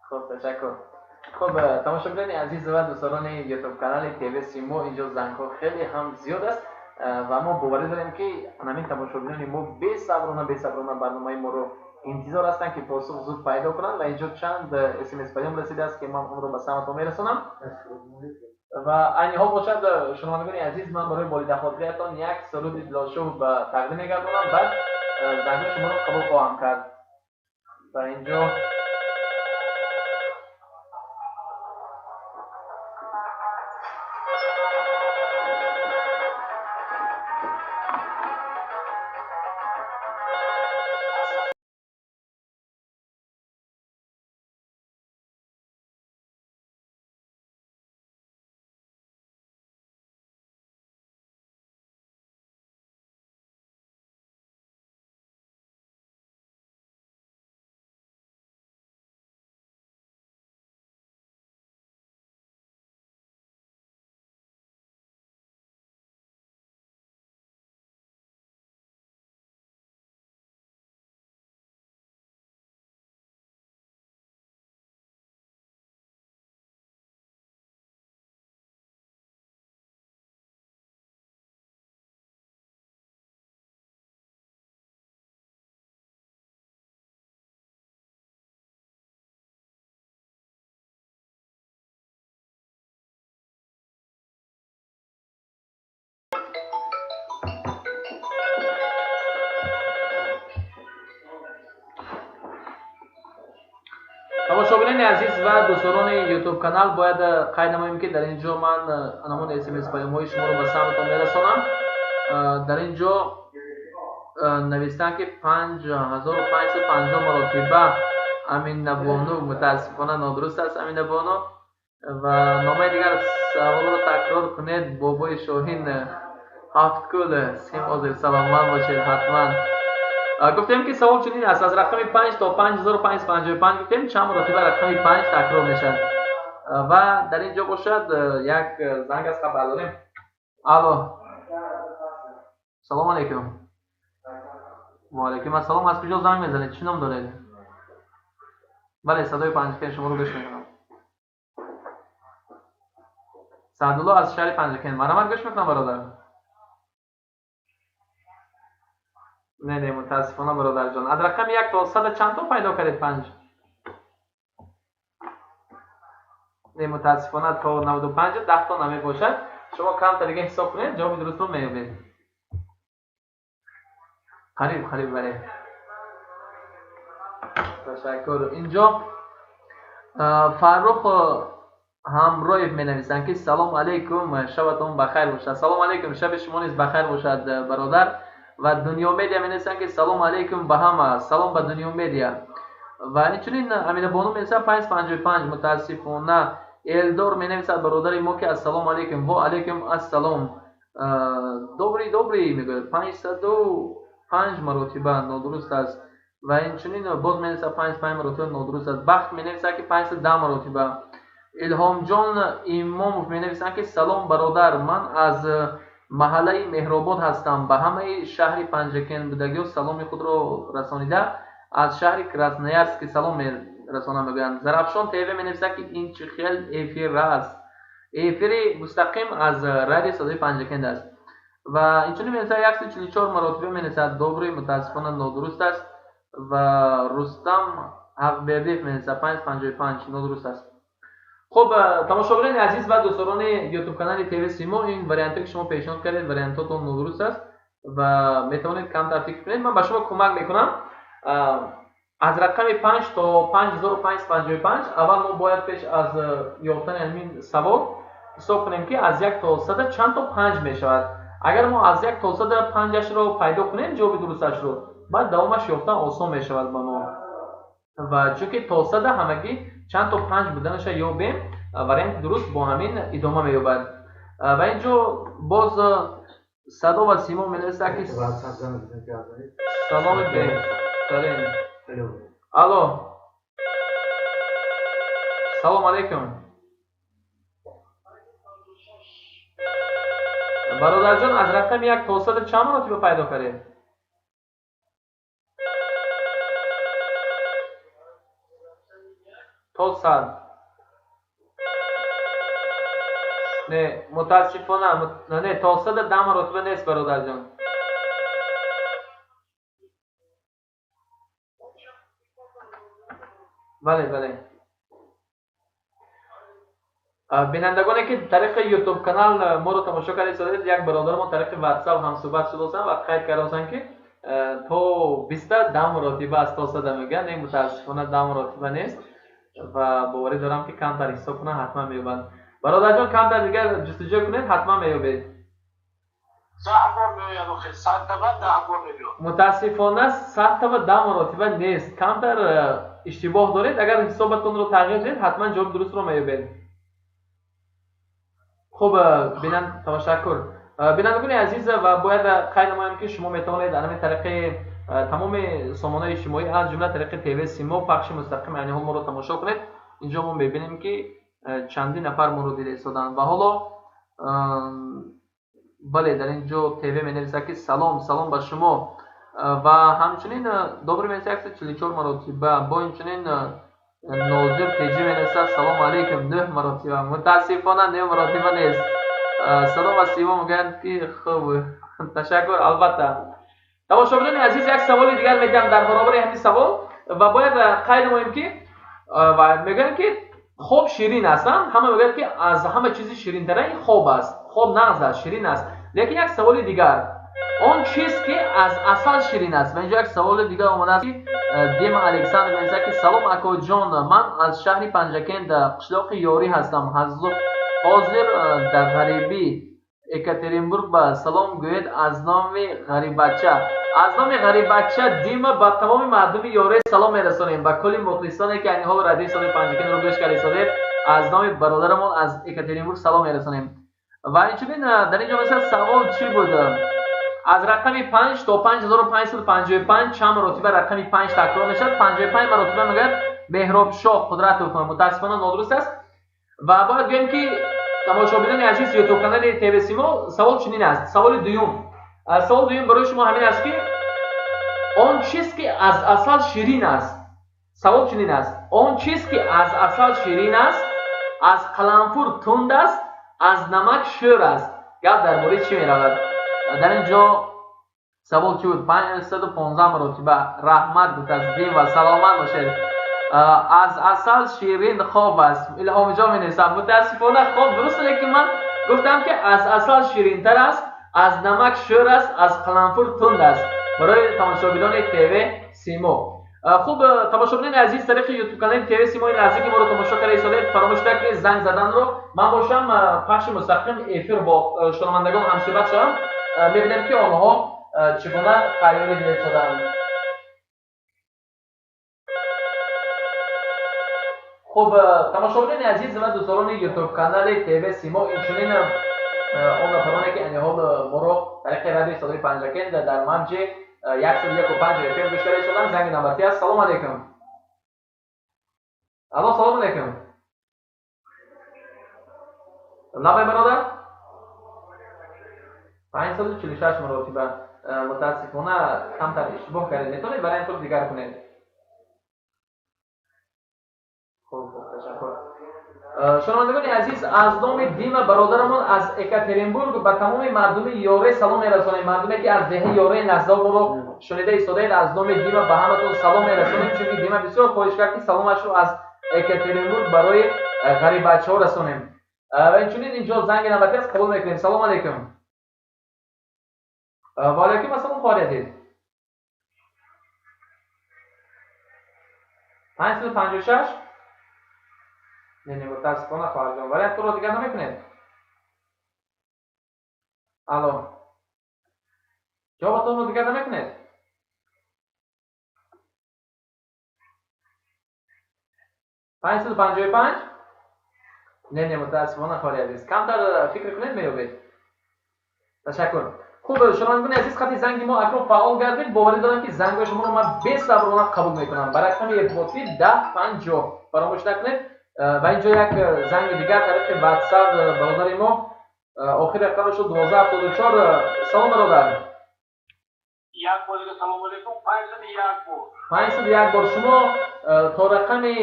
Хуб, ташаккур. Хуб, тамошобинони азиз ва дӯстдорони ютуб канали ТВ Симо, инҷо зангҳо хеле ҳам зиёд аст ва мо боварӣ дорем, ки ҳамин тамошобинони мо бесаброна бесаброна барномаи моро интизор ҳастанд, ки посух зуд пайдо кунанд. Ва инҷо чанд смс паём расидааст, ки ман онро ба самтон мерасонам. Ва айни ҳол бошад, шунавандагони азиз, ман барои болидахотириятон як суруди дилошӯб ба тақдим мегардонам, баъд зангҳои шуморо қабул хоҳам кард. Ва инҷо Ва дӯстдорони YouTube канал, бояд қайд намоем, ки дар ин ҷо ман ҳамон смс паёмҳои шуморо ба самтон мерасонам. Дар ин ҷо навиштанд, ки 5550 маротиба Аминабону. Мутаассифона, нодуруст аст, Аминабону. Ва номаи дигар: саволро такрор кунед, бобои Шоҳин, Ҳафткӯл сим ҳозир. Саломат бошед. Ҳатман гуфтем, ки савол чунин аст: аз рақами 5 то 5555 гуфтем, чанд маротиба рақами 5 такрор мешавад? Ва дар ин ҷо бошад, як занг аз хабар дорем. Алло, салому алайкум. Ваалайкум ассалом. Аз куҷо занг мезанед, чӣ ном доред? Бале, садои Панҷакент шуморо гӯш мекунам. Саъдулло аз шаҳри Панҷакент, марҳамат, гӯш мекунам, бародар. Не, не, мутаассифона, бародарҷон. Аз рақами 1 то 100 чанд то пайдо кардед панҷ? Не, мутаассифона, то 95 10 то намебошад. Шумо камтар дига ҳисоб кунед, ҷавоби дурустро меёбед. Қариб, қариб, бале, ташаккур. Инҷо Фаррух Ҳамроев менависанд, ки салом алейкум, шабатон бахайр бошад. Салом алейкум, шаби шумо низ бахайр бошад, бародар. Ва Дунё Медиа менависанд, ки салом алейкум ба ҳама. Салом ба Дунё Медиа. Ва инчунин Аминабону менависад 555, мутаассифона. Элдор менависад, бародари мо, ки ассалому алейкум. Во алейкум ассалом. Добрый, добрый мегӯяд. 505 маротиба нодуруст аст. Ва инчунин боз менависад, 55 маротиба нодуруст аст. Бахт менависад, ки 510 маротиба. Илҳомҷон Имомов менависанд, ки салом, бародар, ман аз маҳаллаи Меҳробод ҳастам. Ба ҳамаи шаҳри Панҷакент будагиҳо саломи худро расонида, аз шаҳри Красноярск салом мерасонам, мегӯянд. Зарафшон ТВ менависад, ки ин чӣ хел эфир аст? Эфири мустақим аз радиои садои Панҷакент аст. Ва инчунин менависад, 144 маротиба менависад добрый, мутаассифона, нодуруст аст. Ва Рустам Ҳақбердиев менависад, 555 нодуруст аст. Хуб, тамошобинони азиз ва дӯстдорони ютуб канали ТВ Симо, ин вариантое, ки шумо пешниҳод кардед, вариантотон нодуруст аст ва метавонед камтар фикр кунед. Ман ба шумо кӯмак мекунам. Аз рақами 5 то 5555 аввал мо бояд пеш аз ёфтани ҳамин савол ҳисоб кунем, ки аз 1 то 100 чанд то панҷ мешавад. Агар мо аз 1 то 100 панҷашро пайдо кунем, ҷавоби дурусташро, баъд давомаш ёфтан осон мешавад ба мо. Ва чунки то 100 ҳамагӣ чанд то панҷ буданаша ёбем, варианти дуруст бо ҳамин идома меёбад. Ва ин ҷо боз Садо ва Симо менависад, ки саломи беҳтарин. Алло, салом алейкум, бародарҷон. Аз рақами 1 то 100 чанд маротиба пайдо кардед? То 100. Не, мутаассифона, не, то 110 маротиба нест, бародарҷон. Бале, бале. Бинандагоне, ки тариқи ютуб канал моро тамошо карда истодед, як бародарамон тариқи ватсап ҳамсӯҳбат шуда ва қайд карда бошанд, ки то 20 10 маротиба аз то 100 мегӯянд. Не, мутаассифона, 10 маротиба нест ва боварӣ дорам, ки камтар ҳисоб кунанд, ҳатман меёбанд. Бародарҷон, камтар дигар ҷустуҷӯ кунед, ҳатман меёбед. 10 бор меояд охи, 100 таба 10 бор меояд. Мутаассифона, 100 таба 10 маротиба нест. Камтар иштибоҳ доред. Агар ҳисобатонро тағйир диҳед, ҳатман ҷавоби дурустро меёбед. Хуб, ташаккур, бинандагони азиз. Ва бояд қайд намоям, ки шумо метавонед ҳамин тариқи тамоми сомонаҳои иҷтимоӣ, аз ҷумла тариқи ТВ Симо, пахши мустақим айни ҳол моро тамошо кунед. Инҷо мо мебинем, ки чандин нафар моро дида истоданд. Ва ҳоло, бале, дар ин ҷо ТВ менависад, ки салом, салом ба шумо. Ва ҳамчунин добрый менависад, 144 маротиба. Бо инчунин Нозир Теҷӣ менависад, салому алейкум, нӯҳ маротиба. Мутаассифона, нӯҳ маротиба нест. Салом ва Симо мегӯянд, ки хуб, ташаккур. Албатта, тамошобинони азиз, як саволи дигар медиҳам дар баробари ҳамин савол. Ва бояд қайд намоем, ки ва мегӯянд, ки хоб ширин аст. Ҳама мегӯянд, ки аз ҳама чизи ширинтара ин хоб аст, хоб нағз аст, ширин аст. Лекин як саволи дигар. Он чиз ки аз асал ширин аст. Ва инҷо як саволи дигар омадааст, ки Дима Александр менависад, ки салом, акоҷон, ман аз шаҳри Панҷакент, қишлоқи Ёрӣ ҳастам, ҳозир дар ғарибӣ Екатеринбург, ба салом гӯед аз номи Ғариббача. Аз номи Ғариббача Дима ба тамоми мардуми Ёрӣ салом мерасонем, ба кулли мухлисоне ки айни ҳол радиои садои Панҷакентро гӯш карда истодед, аз номи бародарамон аз Екатеринбург салом мерасонем. Ва инчунин дар ин ҷо масалан савол чӣ буд? Аз рақами 5 то 5555 чанд маротиба рақами 5 такрор мешавад? 55 маротиба мегӯяд Меҳробшоҳ Қудратов. Мутаассифона, нодуруст аст. Ва бояд гӯем, ки тамошобинони азиз, ютуб канали ТВ Симо, савол чунин аст. Саволи дуюм, савол дуюм барои шумо ҳамин аст, ки он чиз ки аз асал ширин аст. Савол чунин аст: он чиз ки аз асал ширин аст, аз қаламфур тунд аст, аз намак шӯр аст. Гап дар бораи чӣ меравад? Дар ин ҷо савол чӣ буд? 515 маротиба. Раҳмат гуфтааст Дима, саломат бошед. Аз асал ширин хоб аст, Илҳомҷон менависад. Мутаассифона, хоб дуруст, лекин ман гуфтам, ки аз асал ширинтар аст, аз намак шӯр аст, аз қаламфур тунд аст. Барои тамошобинони ТВ Симо. Хуб, тамошобинони азиз, тариқи ютуб канали ТВ Симои наздики моро тамошо карда истодед, фаромӯш накунед занг заданро. Ман бошам пахши мустақим эфир бо шунавандагон ҳамсӯҳбат шавам, мебинем, ки онҳо чӣ гуна тайёрӣ дида истодаанд. Хуб, тамошобинони азиз ва дӯстдорони ютуб канали ТВ Симо, инчунин он нафароне ки айни ҳол моро тариқи радиои садои Панҷакент дар мавҷи 101,5 фм гӯш карда истоданд, занги навбатӣ аст. Салому алейкум, алло, салому алейкум, лабай, бародар. 546 маротиба. Мутаассифона, камтар иштибоҳ кардед, метавонед вариантро дигар кунед. Хуб, ташаккур. Шунавандагони азиз, аз номи Дима бародарамон аз Екатеринбург ба тамоми мардуми Ёре салом мерасонем. Мардуме ки аз деҳаи Ёре наздок моро шунида истодаед, аз номи Дима ба ҳаматон салом мерасонем, чунки Дима бисёр хоҳиш кард, ки саломашро аз Екатеринбург барои ғариббачаҳо расонем. Ва инчунин инҷо занги навбатӣ аст, қабул мекунем. Салому алейкум. Ва алейкум ассалом, хоҳари азиз. 556? Не, мутаассифона, хоҳарҷон, вариантро дигар намекунед. Алло, ҷавобатонро дигар намекунед. 555? Не, мутаассифона, хоҳари азиз, камтар фикр кунед, меёбед. Ташаккур. Хуб, шунавандагони азиз, хати занги мо акнун фаъол гардид. Боварӣ дорам, ки зангҳои шуморо ман бесаброна қабул мекунам ба рақами иртиботӣ 1050, фаромӯш накунед. Ва инҷо як занги дигар тариқи ватсап, бародари мо, охири рақамашо 1274. Салом, бародар. Як бор дига салому алейкум. 501 бор. 501 бор. Шумо то рақами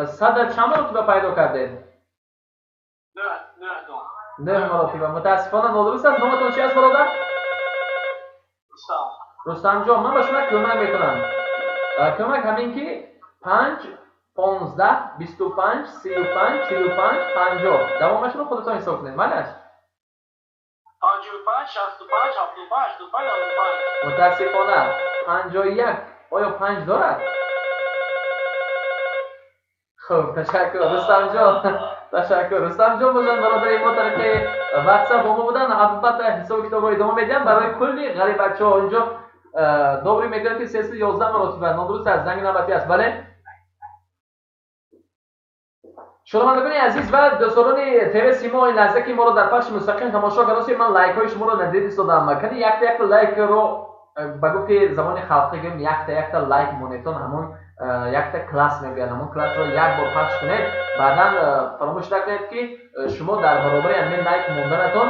сада чанд маротиба пайдо кардед? Нӯҳ дон. Нӯҳ маротиба. Мутаассифона, нодуруст аст. Номатон чи аст, бародар? Рустам. Рустамҷон, ман ба шумо кӯмак мекунам. Кӯмак ҳамин ки 5, 15, 25, 35, 45, 50, давомашро худатон ҳисоб кунед, малаш. 55, 65, 75, 85, 95. Мутаассифона, 51 оё панҷ дорад? Хуб, ташаккур, Рустамҷон, ташаккур. Рустамҷон бошанд, бародари мо тариқи ватсап бо мо буданд. Албатта, ҳисоби китобро идома медиҳам барои кулли ғариббачаҳо. Инҷо добрӣ мекунад, ки 311 маротиба. Нодуруст аст. Занги навбатӣ аст, бале. Шунавандагони азиз ва дӯстдорони ТВ Симо, ин лаҳза ки моро дар пахши мустақим тамошо кардастед, ман лайкҳои шуморо надида истодам. Кани якта якта лайкро, ба гуфти забони халқӣ гӯем, якта якта лайк монедтон, ҳамон якта класс мегӯянд, ҳамон классро як бор пахш кунед. Баъдан фаромӯш накунед, ки шумо дар баробари ҳамин лайк монданатон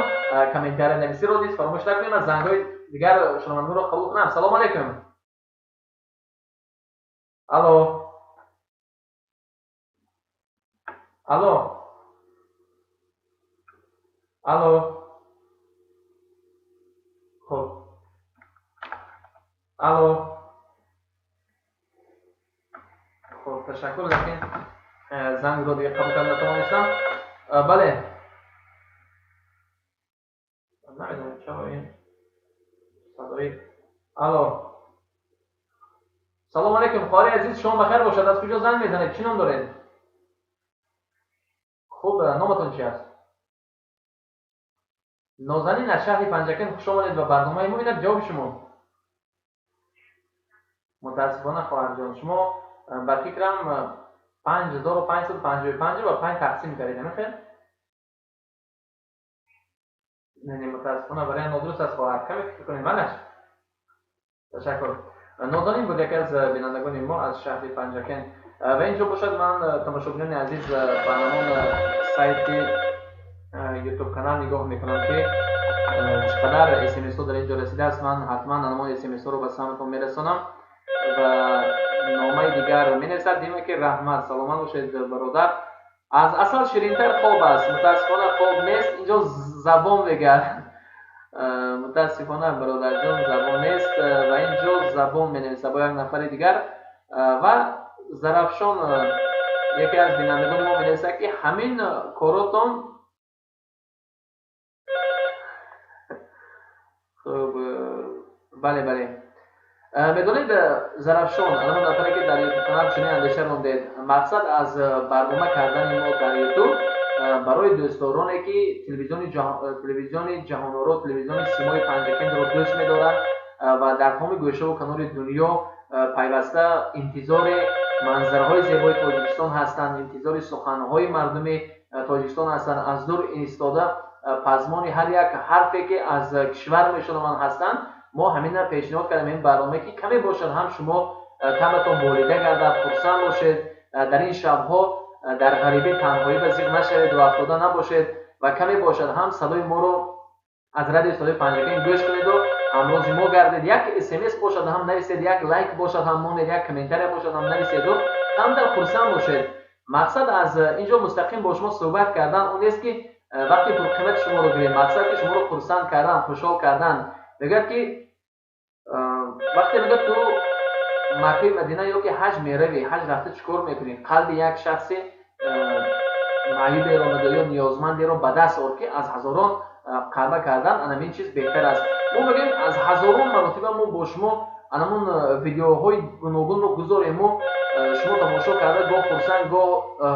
комментария нависиро низ фаромӯш накунед. Ман зангҳои дигар шунавандагонро қабул кунам. Салому алейкум, алло, алло, алло. Хуб, алло. Хуб, ташаккур, лекин зангро дига қабул карда натавонистам. Бале, намедонам чаро ин. Миннатдорӣ. Алло, салом алейкум, хоҳари азиз, шумо бахайр бошад. Аз куҷо занг мезанед, чӣ ном доред? Хуб, номатон чи аст? Нозанин аз шаҳри Панҷакент, хуш омадед ба барномаи мо. Инак ҷавоби шумо. Мутаассифона, хоҳарҷон, шумо ба фикрам 5555 ба панҷ тақсим кардед, ҳамин хел? Не, мутаассифона, вариант нодуруст аст, хоҳар, каме фикр кунед. Манаш, ташаккур. Нозанин буд, яке аз бинандагони мо аз шаҳри Панҷакент. Ва инҷо бошад, ман, тамошобинони азиз, ба ҳамон сайти Ютуб канал нигоҳ мекунам, ки чӣ қадар смсҳо дар ин ҷо расидааст. Ман ҳатман ҳамон смсҳоро ба самтон мерасонам ва номаи дигар менависад. Дима ки раҳмат, саломат бошед, бародар. Аз асал ширинтар хоб аст. Мутаассифона, хоб нест инҷо, забон мегӯяд. Мутаассифона, бародарҷон, забон нест. Ва инҷо забон менависад бо як нафари дигар. Ва Зарафшон, яке аз бинандагони мо, менависад, ки ҳамин коротон хуб. Бале, бале, медонед, Зарафшон, ҳамон нафаре ки дар Ютуб канал чунин андеша рондед, мақсад аз барнома кардани мо дар Ютуб барои дӯстдороне, ки телевизиони Ҷаҳоноро, телевизиони Симои Панҷакентро дӯст медоранд ва дар тамоми гӯшаву канори дунё пайваста интизори манзараҳои зебои Тоҷикистон ҳастанд, интизори суханҳои мардуми Тоҷикистон ҳастанд, аз дур истода пазмони ҳар як ҳарфе, ки аз кишвар мешунаванд, ҳастанд. Мо ҳамина пешниҳод кардем, ин барнома, ки каме бошад ҳам шумо табатон болида гардад, хурсанд бошед, дар ин шабҳо дар ғарибӣ, танҳоӣ ба зиқ нашавед ва афтода набошед ва каме бошад ҳам садои моро аз радиои Садои Панҷакент гӯш кунеду ҳамрози мо гардед. Як смс бошад ҳам нависед, як лайк бошад ҳам монед, як комментария бошад ҳам нависеду камтар хурсанд бошед. Мақсад аз ин ҷо мустақим бо шумо суҳбат кардан он нест, ки вақти пурқимати шуморо гирем. Мақсад ки шуморо хурсанд кардан, хушҳол кардан. Мегӯяд, ки вақте мегӯяд, ту Маккаи Мадина ё ки ҳаҷ меравӣ, ҳаҷ рафта чӣ кор мекунӣ? Қалби як шахси маъюберо мегӯяд ё ниёзмандеро ба даст ор, ки аз ҳазорон қаъба кардан анамин чиз беҳтар аст. Мо мегӯем, аз ҳазорон маротиба мо бо шумо анамон видеоҳои гуногунро гузорем, мо шумо тамошо карда гоҳ хурсанд, гоҳ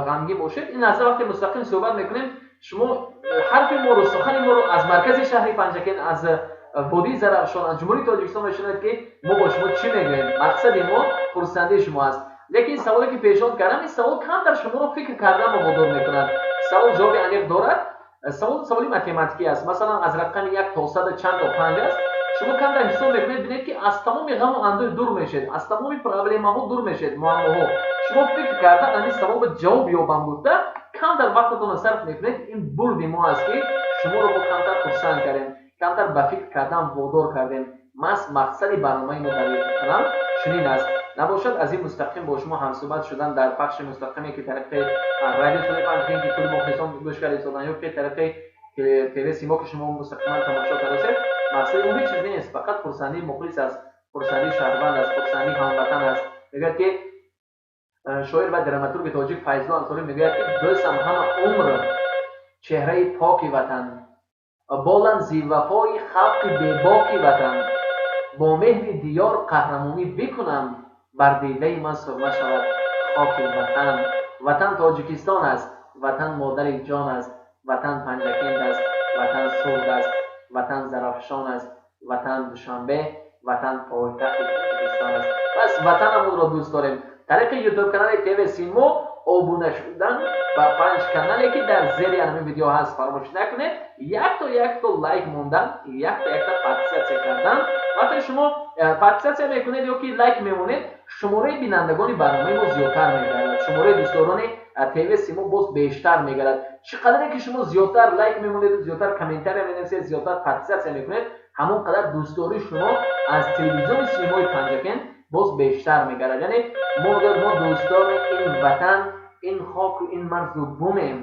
ғамгин бошед. Ин лаҳза вақте мустақим суҳбат мекунем, шумо ҳарфи моро, сухани моро аз маркази шаҳри Панҷакент, аз водии Зарафшон, аз Ҷумҳурии Тоҷикистон мешунавед, ки мо бо шумо чӣ мегӯем. Мақсади мо хурсандии шумо аст. Лекин саволе, ки пешниҳод кардам, ин савол камтар шуморо фикр карданро водор мекунад. Савол ҷавоби аниқ дорад. Савол саволи математикӣ аст. Масалан, аз рақами як то сада чанд то панҷ аст? Шумо камтар ҳисоб мекунед, бинед, ки аз тамоми ғаму андӯҳ дур мешед, аз тамоми проблемаҳо дур мешед, муаммоҳо. Шумо фикр карда, ҳамин савол ба ҷавоб ёбам гуфта, камтар вақтатонро сарф мекунед. Ин бурди мо аст, ки шуморо мо камтар хурсанд кардем, камтар ба фикр кардан водор кардем. Маҳз мақсади барномаи мо дар Ютуб канал чунин аст. Набошад, аз ин мустақим бо шумо ҳамсӯҳбат шудан дар пахши мустақиме, ки тариқи радио Садои Панҷакент, ки кулли мухлисон гӯш карда истодан, ё ки тариқи ТВ Симо, ки шумо мустақиман тамошо кардасед, мақсади мо ҳеҷ чиз нест, фақат хурсандии мухлис аст, хурсандии шаҳрванд аст, хурсандии ҳамватан аст. Мегӯяд, ки шоир ва драматурги тоҷик Файзулло Ансорӣ мегӯяд, ки бӯсам ҳама умр чеҳраи поки ватан, болам зи вафои халқи бебоки ватан, бо меҳри диёр қаҳрамонӣ бикунам, бар дидаи ман сурма шавад хоки ватан. Ватан Тоҷикистон аст, ватан модари ҷон аст, ватан Панҷакент аст, ватан Суғд аст, ватан Зарафшон аст, ватан Душанбе, ватан пойтахти Тоҷикистон аст. Пас ватанамонро дӯст дорем. Тариқи Ютуб канали ТВ Симо обуна шудан ба панҷ канале, ки дар зери ҳамин видео ҳаст, фаромӯш накунед. Якто якто лайк мондан, якто якта подписаться кардан. Вақте шумо подписаться мекунед ё ки лайк мемонед, шумораи бинандагони барномаи мо зиёдтар мегардад, шумораи дӯстдорони ТВ Симо боз бештар мегардад. Чӣ қадаре ки шумо зиёдтар лайк мемонеду зиёдтар комментария менависед, зиёдтар подписаться мекунед, ҳамон қадар дӯстдории шумо аз телевизиони Симои Панҷакент боз бештар мегардад. Яъне мо дӯстдори ин ватан, ин хоку ин марзу бумем,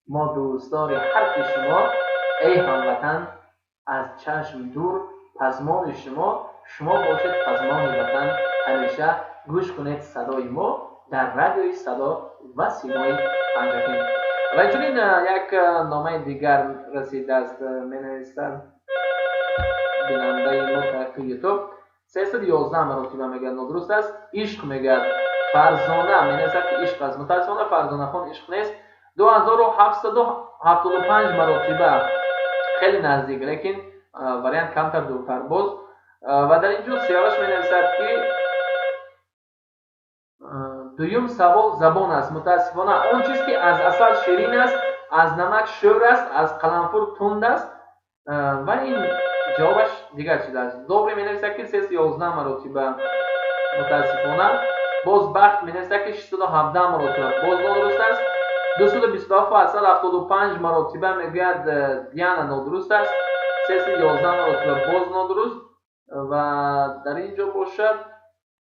мо дӯстдори ҳарфи шумо, эй ҳамватан. Аз чашм дур пазмони шумо, шумо бошед пазмони ватан. Ҳамеша гӯш кунед садои мо дар радиои Садо ва Симои Панҷакент. Ва инчунин як номаи дигар расидааст. Менависад Бинандаи мо тариқи Ютуб 311 маротиба мегӯяд, нодуруст аст. Ишқ мегӯяд Фарзона, менависад, ки ишқ аст. Мутаассифона, Фарзонахон, ишқ нест. 2775 маротиба, хеле наздик, лекин вариант камтар дуртар боз. Ва дар ин ҷо Сиёваш менависад, ки дуюм савол забон аст. Мутаассифона, он чиз, ки аз асал ширин аст, аз намак шӯр аст, аз қаламфур тунд аст, ва ин ҷавобаш дигар чиз аст. Добре менависад, ки 311 маротиба, мутаассифона. Боз Бахт менависад, ки 617 маротиба, боз нодуруст аст. 227,75 маротиба мегӯяд Диана, нодуруст аст. 311 маротиба, боз нодуруст. Ва дар ин ҷо бошад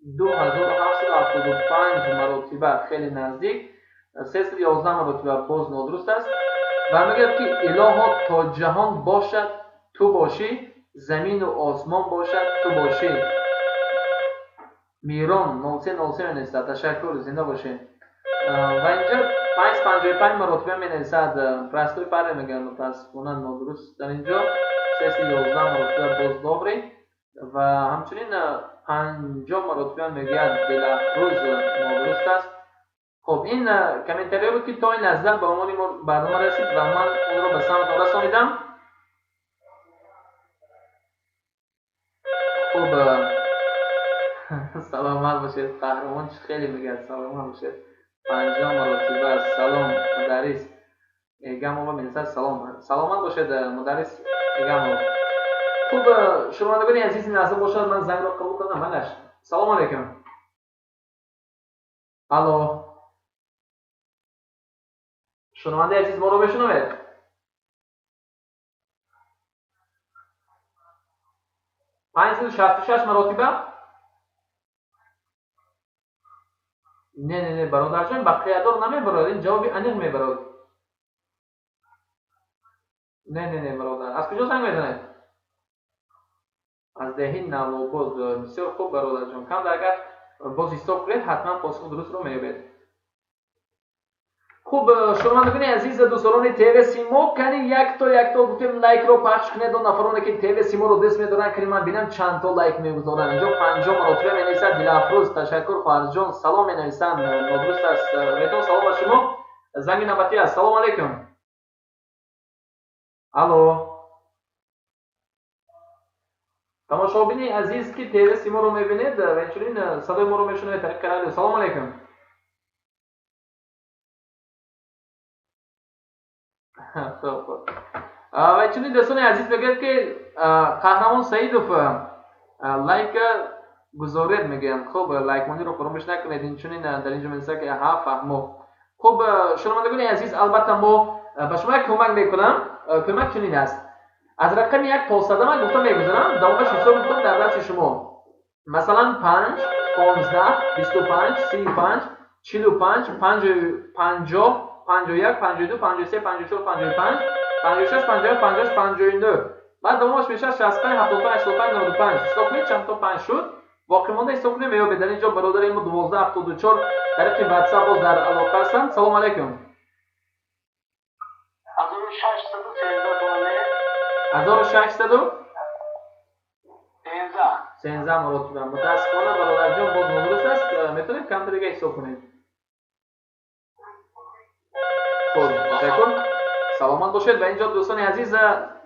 2775 маротиба, хеле наздик. 311 маротиба, боз нодуруст аст. Ва мегӯяд, ки илоҳо, то ҷаҳон бошад, ту бошӣ, замину осмон бошад, ту бошӣ. Мирон 0303 менависад, ташаккур, зинда бошед. Ва инҷа 555 маротиба менависад простой паре мегӯяд, мутаассифона, нодуруст. Дар инҷо 311 маротиба, боз добре. Ва ҳамчунин 50 маротиба мегӯяд Дилафрӯз, нодуруст аст. Хуб, ин комментариҳо буд, ки то ин лаҳза ба унвони мо барнома расид ва ман онро ба самтон расонидам. Хуб, саломат бошед. Қаҳрамон чӣ хеле мегӯяд, саломат бошед. 50 маротиба. Салом, мударрис Эгамова менависад, салом, саломат бошед, мударрис Эгамов. Хуб, шунавандагони азиз, ин лаҳза бошад, ман зангро қабул кардам. Манаш, салому алайкум, алло, шунавандаи азиз, моро мешунавед? 566 маротиба? Не, не, не, бародарҷон, ба қиядор намебарояд, ин ҷавоби аниқ мебарояд. Не, не, не, бародар, аз куҷо занг мезанед? Аз деҳи Навобод. Бисёр хуб, бародарҷон, камда агар боз ҳисоб кунед, ҳатман посухи дурустро меёбед. Хуб, шунавандагони азиз, дӯстдорони ТВ Симо, кани якто якто гуфтем, лайкро пахш кунед. Он нафароне, ки ТВ Симоро дӯст медоранд, кани ман бинам, чандто лайк мегузоранд. Инҷо 50 маротиба менависад Дилафрӯз, ташаккур, хоҳарҷон. Салом менависанд, нодуруст аст. Ретон, салом ба шумо. Занги навбатӣ аст. Салому алайкум, алло, тамошобини азиз, ки ТВ Симоро мебинед ва инчунин садои моро мешунавед тариқи радио, салому алайкум. Хуб, ва инчунин, дӯстони азиз, мегӯяд, ки Қаҳрамон Саидов, лайк гузоред мегӯянд. Хуб, лайкмониро фаромӯш накунед. Инчунин дар инҷо менависад, ки ҳа, фаҳмо. Хуб, шунавандагони азиз, албатта, мо ба шумо як кӯмак мекунам. Кӯмак чунин аст: аз рақами як то сада ман гуфта мегузарам, давомаш ҳисоб мекунам дар дасти шумо. Масалан, 5, 15, 25, 35, 45, 50, 51, 52, 53, 54, 55, 56, 57, 58, 59, баъд давомаш мешавад 65, 75, 85, 95. Ҳисоб кунед, чанд то панҷ шуд, боқимонда ҳисоб кунед, меёбед. Дар ин ҷо бародари мо 1274 тариқи Ватсап боз дар алоқа ҳастанд. Салому алайкум. 1613. 1600 13. 13 маротиба. Мутаассифона, бародарҷон, боз нодуруст аст. Метавонед камтар дига ҳисоб кунед. Хуб, ташаккур, саломат бошед. Ва инҷо, дӯстони азиз,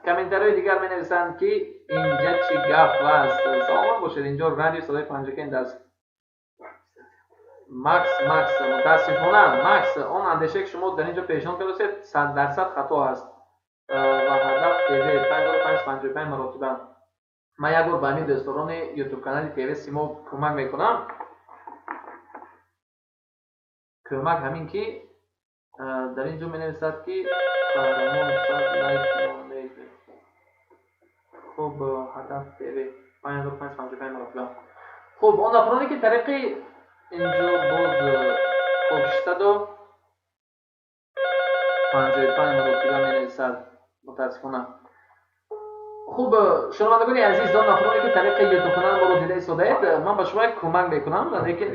комментариҳои дигар менависанд, ки инҷа чӣ гап аст. Саломат бошед, инҷо радио Садои Панҷакент аст. Макс, Макс, мутаассифона, Макс, он андешае, ки шумо дар ин ҷо пешниҳод кардастед, 100% хато аст. Ва Ҳадаф ТВ 5555 маротиба. Ман як бор ба ҳамин дӯстдорони Ютуб канали ТВ Симо кӯмак мекунам. Кӯмак ҳамин, ки дар ин ҷо менависад, ки Қаҳрамон 100 лайк монед. Хуб, Ҳадаф ТВ 5555 маротиба. Хуб, он нафароне, ки тариқи инҷо боз, хуб, 655 маротиба менависад, мутаассифона. Хуб, шунавандагони азиз, он нафароне, ки тариқи Ютуб канал моро дида истодаед, ман ба шумо як кӯмак мекунам, лекин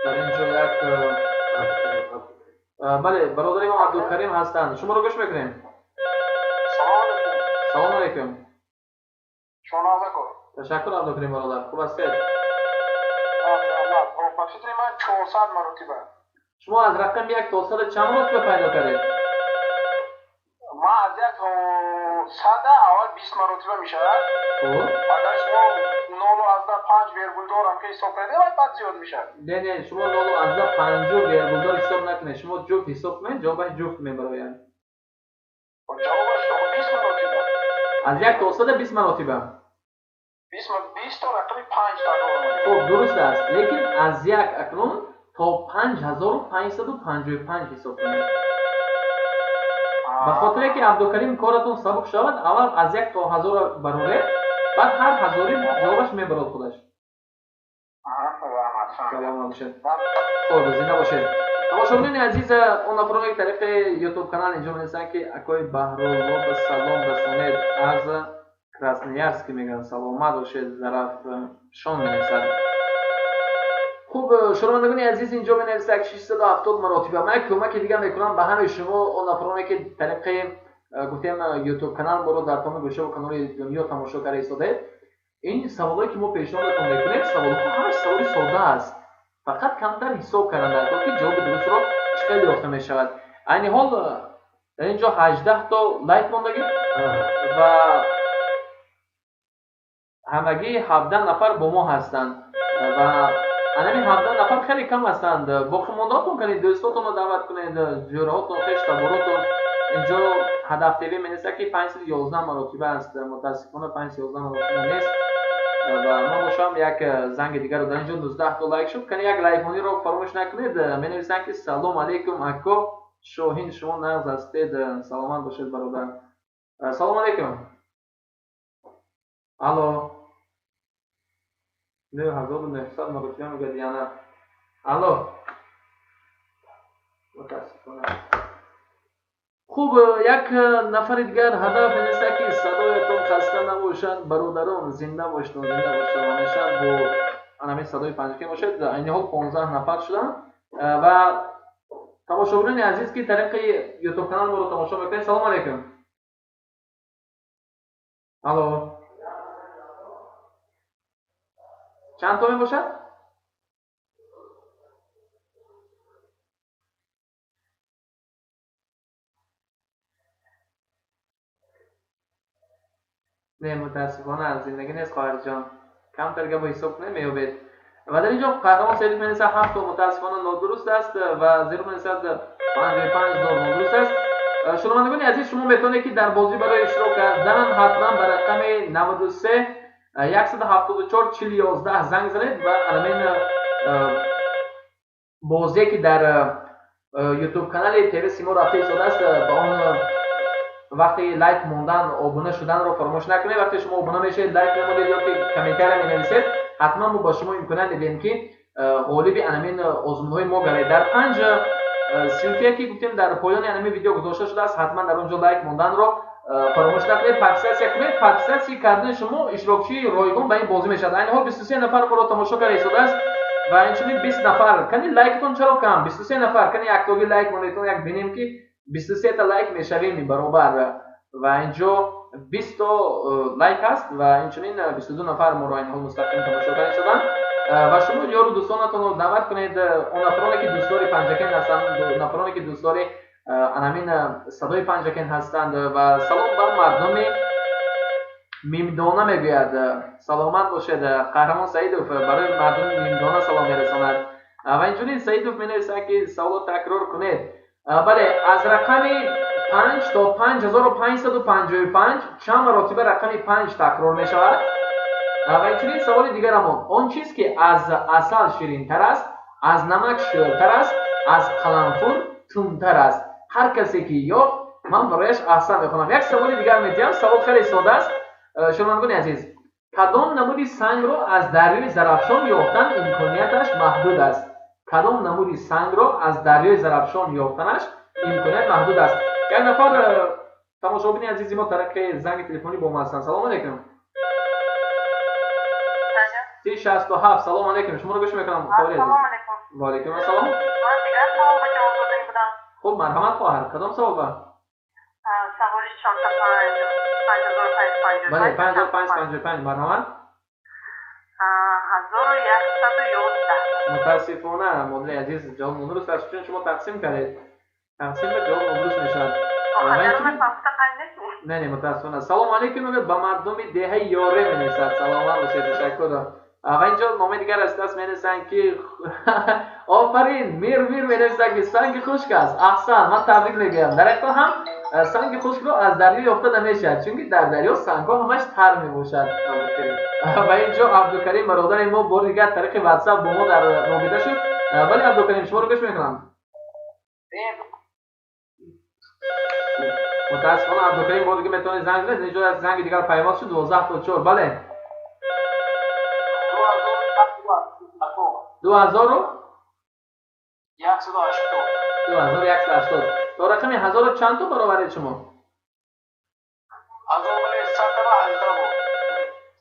дар ин ҷо як, бале, бародари мо Абдулкарим ҳастанд, шуморо гӯш мекунем. Салом алейкум. Салому алайкум. Ташаккур, Абдукарим бародар, хуб ҳастед? Ба фикри ман, 400 маротиба. Шумо аз рақами як то сада чанд маротиба пайдо кардед? Ман аз як то сада аввал 20 маротиба мешавад. Агар шумо 0,5 вергулдорам ки ҳисоб кардем, баъд зиёд мешавад. Не, не, шумо 0,5 вергулдор ҳисоб накунед, шумо ҷуфт ҳисоб кунед, ҷавобаш ҷуфт мебарояд. Ҷавобаш 20 маротиба. Аз як то сада 20 маротиба. 20 то рақами панҷ такрор. Хуб, дуруст аст, лекин аз як акнун то 5555 ҳисоб кунед. Ба хотире ки, Абдукарим, коратон сабук шавад, аввал аз як то ҳазора бароред, баъд ҳар ҳазори ҷавобаш мебарод худаш. Саломат бошед. Хуб, зинда бошед. Тамошобинони азиз, он нафароне ки тариқи Ютуб канал инҷо менависанд, ки акои Баҳрулло ба салом расонед, аз Красноярск мегӯянд, саломат бошед. Зарафшон менависад. Хуб, шунавандагони азиз, инҷо менависад 670 маротиба. Ман як кӯмаки дигар мекунам ба ҳамаи шумо, он нафароне ки тариқи, гуфтем, Ютуб канал моро дар тамоми гӯшаву канори дунё тамошо карда истодаед. Ин саволое ки мо пешниҳодатон мекунем, саволҳо ҳамаш саволи сода аст, фақат камтар ҳисоб кардан дар кор, ки ҷавоби дурустро чӣ хел ёфта мешавад. Айни ҳол дар ин ҷо 18 то лайк мондагӣ ва ҳамагӣ 17 нафар бо мо ҳастанд ва анами 17 нафар хеле кам ҳастанд. Боқимондаотон кунед, дӯстотонро даъват кунед, ҷӯраҳотон, хештаборотон. Инҷо Ҳадаф ТВ менависад, ки 511 маротиба аст. Мутаассифона, 511 маротиба нест. Ва ман бошам як занги дигарро, дар инҷо 19 то лайк шуд, кани як лайкмониро фаромӯш накунед. Менависанд, ки салом алейкум, ако Шоҳин, шумо нағз ҳастед? Саломат бошед, бародар. Салом алейкум, алло. 9900 маротиба мегӯяд яна. Алло, мутаассифона. Хуб, як нафари дигар, Ҳадаф, менависад, ки садоятон хаста набошанд, бародарон, зинда бошед, зинда бошед, ҳамеша бо анамин садои Панҷакент бошед. Айни ҳол 15 нафар шуданд. Ва тамошобинони азиз, ки тариқи Ютуб канал моро тамошо мекунед, салому алейкум, алло. Чанд то мебошад? Не, мутаассифона, зиндагӣ нест, хоҳарҷон, камтар гапо ҳисоб кунед, меёбед. Ва дар ин ҷо Қаҳрамон Саидов менависад, ҳафт то, мутаассифона, нодуруст аст. Ва зеро менависад, 55 ҳазор, нодуруст аст. Шунавандагони азиз, шумо метавонед, ки дар бозӣ барои иштирок кардан ҳатман ба рақами 93 174 40 11 занг занед ва анамин бозие, ки дар Ютуб канали ТВ Симо рафта истодааст, ба он вақте лайк мондан, обуна шуданро фаромӯш накунед. Вақте шумо обуна мешавед, лайк мемонед ё ки комментария менависед, ҳатман мо ба шумо имконият медиҳем, ки ғолиби анамин озмунҳои мо гардед. Дар панҷ ссылка, ки гуфтем, дар поёни анамин видео гузошта шудааст, ҳатман дар он ҷо лайк монданро фаромӯш накунед, подписаться кунед. Подписаться кардани шумо иштирокчии ройгон ба ин бозӣ мешавад. Айни ҳол 23 нафар моро тамошо карда истодааст ва инчунин 20 нафар. Кани лайкатон чаро кам? 23 нафар, кани яктоги лайк монедтон, як бинем, ки 23 та лайк мешавем баробар. Ва инҷо 20 то лайк ҳаст ва инчунин 22 нафар моро айни ҳол мустақим тамошо карда истоданд. Ва шумо ёру дӯстонатонро даъват кунед, он нафароне, ки дӯстдори Панҷакент ҳастанд, нафароне, ки дӯстдори анамин садои Панҷакент ҳастанд. Ва салом ба мардуми Мимдона мегӯяд. Саломат бошед. Қаҳрамон Саидов барои мардуми Мимдона салом мерасонад. Ва инчунин Саидов менависад, ки саволо такрор кунед. Бале, аз рақами панҷ то 5555 чанд маротиба рақами панҷ такрор мешавад? Ва инчунин саволи дигарамон: он чиз, ки аз асал ширинтар аст, аз намак шӯртар аст, аз қаламфур тунтар аст. Ҳар касе ки ёфт, ман барояш аҳсан мехонам. Як саволи дигар медиҳам, савол хеле сода аст. Шунавандагони азиз, кадом намуди сангро аз дарёи Зарафшон ёфтан имконияташ маҳдуд аст? Кадом намуди сангро аз дарёи Зарафшон ёфтанаш имконият маҳдуд аст? Як нафар тамошобини азизи мо тариқи занги телефонӣ бо мо ҳастанд. Салому алейкум. 3067, салому алейкум, шуморо гӯш мекунам. Ва алейкум ассалом. Хуб, марҳамат, хоҳар, кадом савол ба? Саволи чорта панҷ, 5555. Бале, 5555, марҳамат. 1111. Мутаассифона, модари азиз, ҷавоб нодуруст аст, чун шумо тақсим кардед. Тақсим ба ҷавоб нодуруст мешавад. Не, мутаассифона. Салому алейкум мегӯяд ба мардуми деҳаи Ёре менависад. Саломат бошед, ташаккур. Ва инҷо номаи дигар расидааст, менависанд, ки офарин, Мир Мир менависад, ки санги хушк аст. Аҳсан, ман табрик мегӯям. Дар ҳақиқат ҳам санги хушкро аз дарё ёфта намешавад, чунки дар дарё сангҳо ҳамаш тар мебошад. Ва инҷо Абдукарим бародари мо бори дигар тариқи Ватсап бо мо дар робита шуд. Бале, Абдукарим, шуморо гӯш мекунам. Мутаассифона, Абдукарим, бори дига метавонед занг занед. Инҷо як занги дигар пайваст шуд, 12 то 4. Бале. 2000-у 180. 2180. То рақами ҳазору чанд то бароваред шумо? 1118 бор.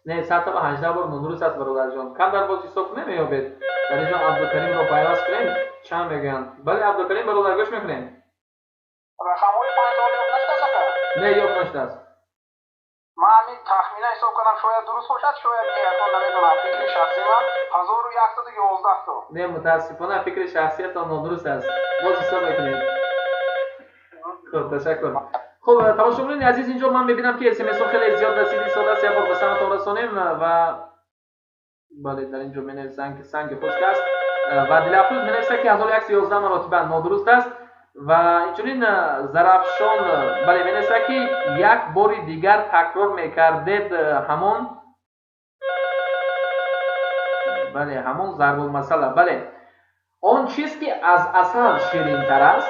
Не, 118 бор нодуруст аст, бародарҷон. Камтар боз ҳисоб кунем, меёбед. Дар инҷо Абдукаримро пайваст кунем, чанд мегӯянд. Бале, Абдукарим бародар, гӯш мекунем. Рақамҳои панҷторо ёфт нашудааст, ака? Не, ёфт нашудааст. Ман ҳамин тахмина ҳисоб кардам, шояд дуруст бошад, шояд не, акон намедонам. Фикри шахсии ман 1111 то. Не, мутаассифона, фикри шахсиятон нодуруст аст. Боз ҳисоб мекунем. Хуб, ташаккур. Хуб, тамошобинони азиз, инҷо ман мебинам, ки смсҳо хеле зиёд расиди истодааст. Як бор ба самтон расонем. Ва бале, дар инҷо менависанд, ки санги хушк аст, ва Дилафрӯз менависад, ки 1111 маротиба нодуруст аст. Ва инчунин Зарафшон, бале, менависад, ки як бори дигар такрор мекардед ҳамон, бале, ҳамон зарбулмасала. Бале, он чиз, ки аз асал ширинтар аст,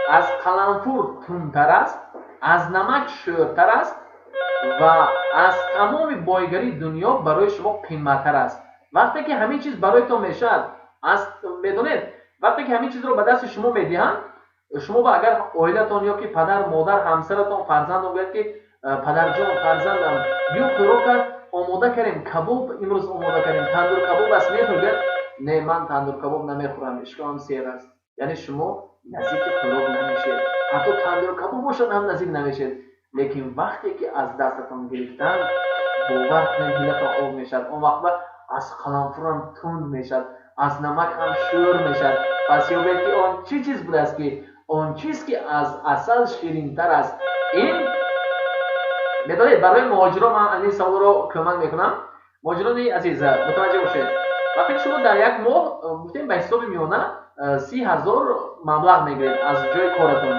аз қаламфур тундтар аст, аз намак шӯртар аст ва аз тамоми бойгарии дунё барои шумо қимматтар аст. Вақте ки ҳамин чиз бароятон мешавад, аз медонед, вақте ки ҳамин чизро ба дасти шумо медиҳанд, шумо ба агар оилатон ё ки падар, модар, ҳамсаратон, фарзандон гӯяд, ки падарҷон, фарзандам, биё, хӯрока омода кардем, кабоб имрӯз омода кардем, тандур кабоб аст, мехӯр, гӯяд: не, ман тандур кабоб намехӯрам, ишкамам сер аст. Яъне шумо наздики хӯрок намешед, ҳатто тандур кабоб бошад ҳам наздик намешед. Лекин вақте ки аз дастатон гирифтанд, бовар кунед, дилатон об мешавад. Он вақт аз қаламфурам тунд мешавад, аз намак ҳам шӯр мешавад. Пас ёбед, ки он чӣ чиз будааст, ки он чиз, ки аз асал ширинтар аст. Ин медонед, барои муҳоҷирон ман ин саволро кӯмак мекунам. Муҳоҷирони азиз, мутаваҷҷеҳ бошед. Вақте ки шумо дар як моҳ, гуфтем, ба ҳисоби миёна 30 000 маблағ мегиред аз ҷои коратон,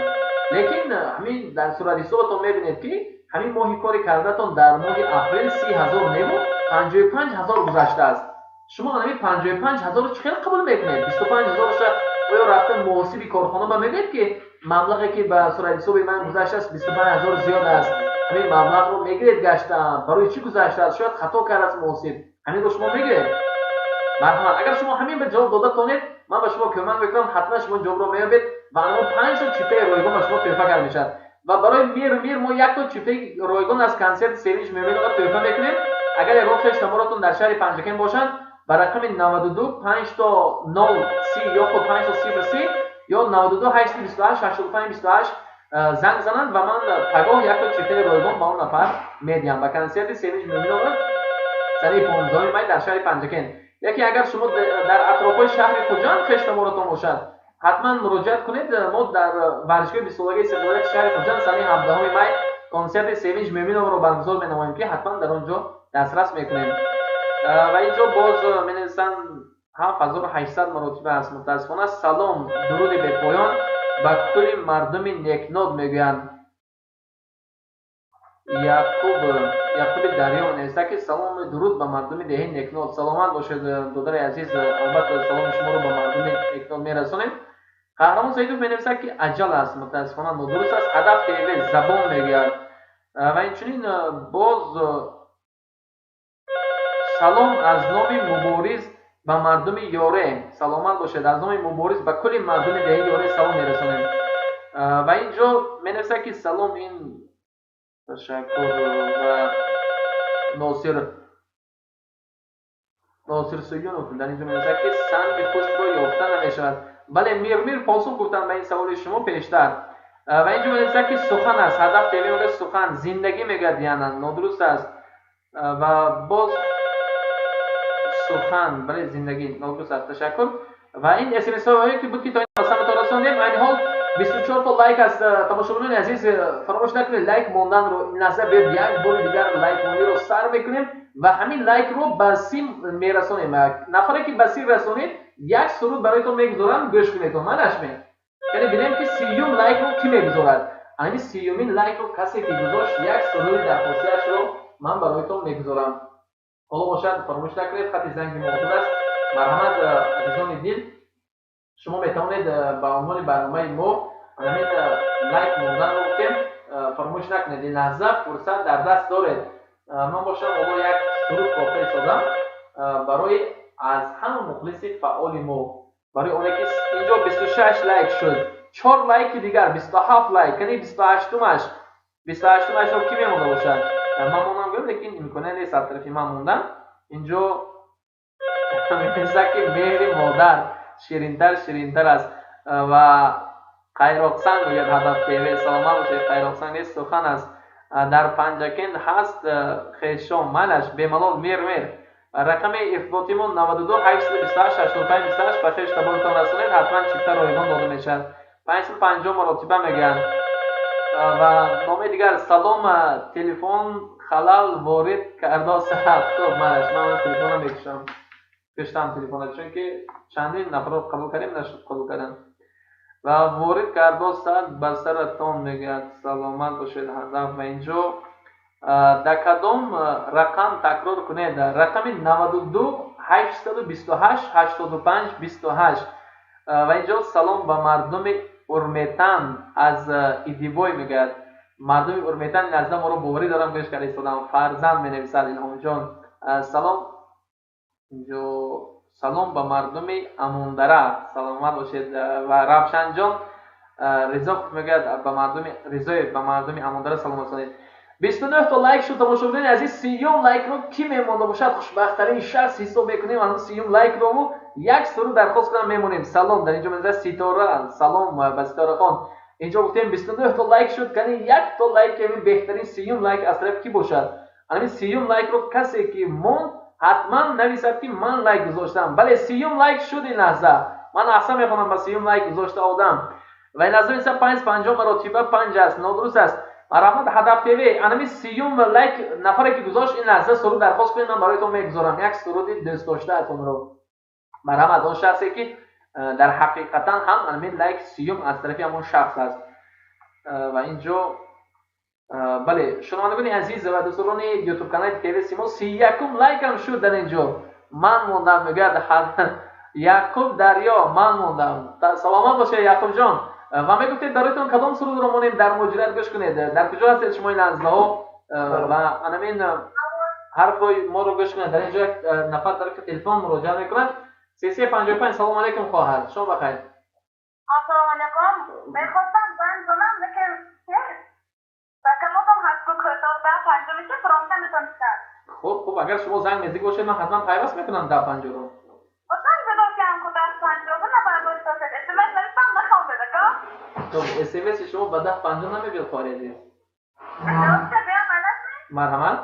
лекин ҳамин дар суратҳисобатон мебинед, ки ҳамин моҳи кори кардатон дар моҳи апрел 30 000 неву 55 000 гузаштааст. Шумо ҳамин 55 000-ро чӣ хел қабул мекунед? 25 000-ша оё рафта муҳосиби корхона ба мегӯед, ки маблағе, ки ба суратҳисоби ман гузаштааст, 25 000 зиёд аст, ҳамин маблағро мегиред гашта, барои чӣ гузаштааст, шояд хато кардааст муҳосиб? Ҳаминро шумо мегиред? Марҳамат, агар шумо ҳамин ба ҷавоб дода тонед, ман ба шумо кӯмак мекунам. Ҳатман шумо ҷавобро меёбед ва анмо панҷто чиптаи ройгон ба шумо тӯҳфа карда мешавад. Ва барои Мир Мир мо якто чиптаи ройгон аз консерти Севинҷ Муъминова тӯҳфа мекунем. Агар ягон хештаморотон дар шаҳри Панҷакент бошанд, ба рақами 92 5 то 0 30 ё худ 5 то 0 30 ё 92 828 85 28 занг зананд ва ман пагоҳ якто чиптаи ройгон ба он нафар медиҳам ба консерти Севинҷ Муъминова санаи 15-уми май дар шаҳри Панҷакент. Яке агар шумо дар атрофҳои шаҳри Хуҷанд хештаморотон бошад, ҳатман муроҷиат кунед. Мо дар варзишгоҳи бистсолагии истиқлолияти шаҳри Хуҷанд санаи 17-уми май консерти Севинҷ Муъминоваро баргузор менамоем, ки ҳатман дар он ҷо дастрас мекунем. Ва инҷо боз менависанд, 7800 маротиба аст, мутаассифона. Салом, дуруди бепоён ба кулли мардуми Некнод, мегӯянд. Яқуб, Яқуби Дарё менависад, ки салому дуруд ба мардуми деҳаи Некнод. Саломат бошед, додари азиз, албатта саломи шуморо ба мардуми Некнод мерасонем. Қаҳрамон Саидов менависад, ки аҷал аст, мутаассифона, нодуруст аст. Ҳадаф ТВ забон мегӯяд. Ва инчунин боз салом аз номи Мубориз ба мардуми Ёре. Саломат бошед, аз номи Мубориз ба кулли мардуми деҳаи Ёре салом мерасонем. Ва инҷо менависад, ки салом, ин ташаккур. Ва Носир, Носир Суюнов дар инҷо менависад, ки санги хушкро ёфта намешавад. Бале, Мир Мир посух гуфтанд ба ин саволи шумо пештар. Ва инҷо менависад, ки сухан аст. Ҳадаф ТВ мегӯяд сухан, зиндагӣ мегӯяд Диана, нодуруст аст. Ва боз Сухан, бале, зиндагӣ нодуруст аст. Ташаккур. Ва ин смсҳое, ки буд, ки то ин самтон расондем. Айни ҳол 24 то лайк аст. Тамошобинони азиз, фаромӯш накунед лайк монданро. Ин лаҳза биёед, як бори дигар лайк мониро сар мекунем ва ҳамин лайкро ба 30 мерасонем. Нафаре, ки ба 30 расонед, як суруд бароятон мегузорам, гӯш кунедон. Манашме, яъне бинем, ки 30-юм лайкро кӣ мегузорад. Ҳамин 30-юмин лайкро касе ки гузошт, як суруди дархостиашро ман бароятон мегузорам. Ҳоло бошад, фаромӯш накунед, хати занги мавҷуд аст. Марҳамат, азизони дил, шумо метавонед ба унвони барномаи мо ҳамин лайк монданро гуфтем, фаромӯш накунед. Ин лаҳза фурсат дар даст доред. Ман бошам, ҳоло як суруд кофта истодам барои аз ҳама мухлиси фаъоли мо, барои оне ки инҷо 26 лайк шуд, чор лайки дигар, 27 лайк, яъне 28-умаш. 28-умашро кӣ мемонда бошад? Ман монам гӯям, лекин имконият нест аз тарафи ман мондан. Инҷо менависад, ки меҳри модар ширинтар, ширинтар аст. Ва Қайроқсан мегӯяд: «Ҳадаф ТВ, саломат бошед». Қайроқсан нест, сухан аст. Дар Панҷакент ҳаст хешом, манаш бемалол мер мер. Рақами иртиботимон 92 828 85 28. Ба хеш таборитон расонед, ҳатман чипта ройгон дода мешавад. 550 маротиба мегӯянд. Ва номаи дигар: «Салом, телефон халал ворид кардо саҳат». Хуб, манаш, ман телефонам мекушам, куштам телефона, чунки чандин нафарро қабул кардем, нашуд қабул кардан. Ва ворид кардо сад ба саратон мегӯяд. Саломат бошед, Ҳадаф. Ва инҷо дар кадом рақам такрор кунед? Рақами 92 828 85 28. Ва инҷо салом ба мардуми Урметан аз Идибой мегӯяд. Мардуми Урметан назда моро, боварӣ дорам, гӯш карда истодам. Фарзанд менависад Илҳомҷон, салом. Инҷо салом ба мардуми Амондара, саломат бошед. Ва Равшанҷон Ризоқов мегӯяд: ба мардуми Ризоев, ба мардуми Амондара салом расонед. 29 то лайк шуд, тамошобинони азиз. 30-юм лайкро кӣ мемонда бошад, хушбахттарин шахс ҳисоб мекунем. Ҳамн 30-юм лайкрову як суруд дархост кунам, мемонем. Салом, дар инҷо менависад Ситора, салом ба Ситорахон. Инҷо гуфтем, 29 то лайк шуд, кани як то лайк, ҳамин беҳтарин 30-юм лайк аз тарафи кӣ бошад? Ҳамин 30-юм лайкро касе ки монд, ҳатман нависад, ки ман лайк гузоштам. Бале, 30-юм лайк шуд. Ин лаҳза ман аҳсан мехонам ба 30-юм лайк гузошта одам. Ва ин лаҳза менависад панҷ панҷоҳ маротиба панҷ аст, нодуруст аст. Марҳамат, Ҳадаф ТВ, анами 30-юм лайк нафаре ки гузошт, ин лаҳза суруд дархост кунед, ман бароятон мегузорам як суруди дӯстдоштаатонро. Марҳамат, он шахсе ки дар ҳақиқатан ҳам анамин лайк 30-юм аз тарафи ҳамон шахс аст. Ва инҷо, бале, шунавандагони азиз ва дӯстдорони Ютуб канали ТВ Симо, 31-ум лайкам шуд. Дар инҷо ман мондам, мегӯяд Яқуб Дарё, ман мондам. Саломат бошед, Яқубҷон. Ва мегуфтед, бароятон кадом сурудро монем, дар муҳоҷират гӯш кунед. Дар куҷо ҳастед шумо ин лаҳзаҳо ва анамин ҳарфҳои моро гӯш кунед? Дар инҷо як нафар тарафи телефон муроҷиат мекунад, 3355. Салому алайкум, хоҳар, шом бахайр. Ассалому алайкум. Мехостам занг занам, лекин рақамотон ҳаст, кӯтоҳ, 1050 меша, фаромӯш наметонистам. Хуб, хуб, агар шумо занг наздик бошед, ман ҳатман пайваст мекунам 1050-ро. Занг задокам ку, 1050 набардоштасед. СМС навистам, нахондед, ака. Хуб, СМСи шумо ба 1050 намебиёд, хоҳари азиз. Ҷавобша биём, манасми? Марҳамат.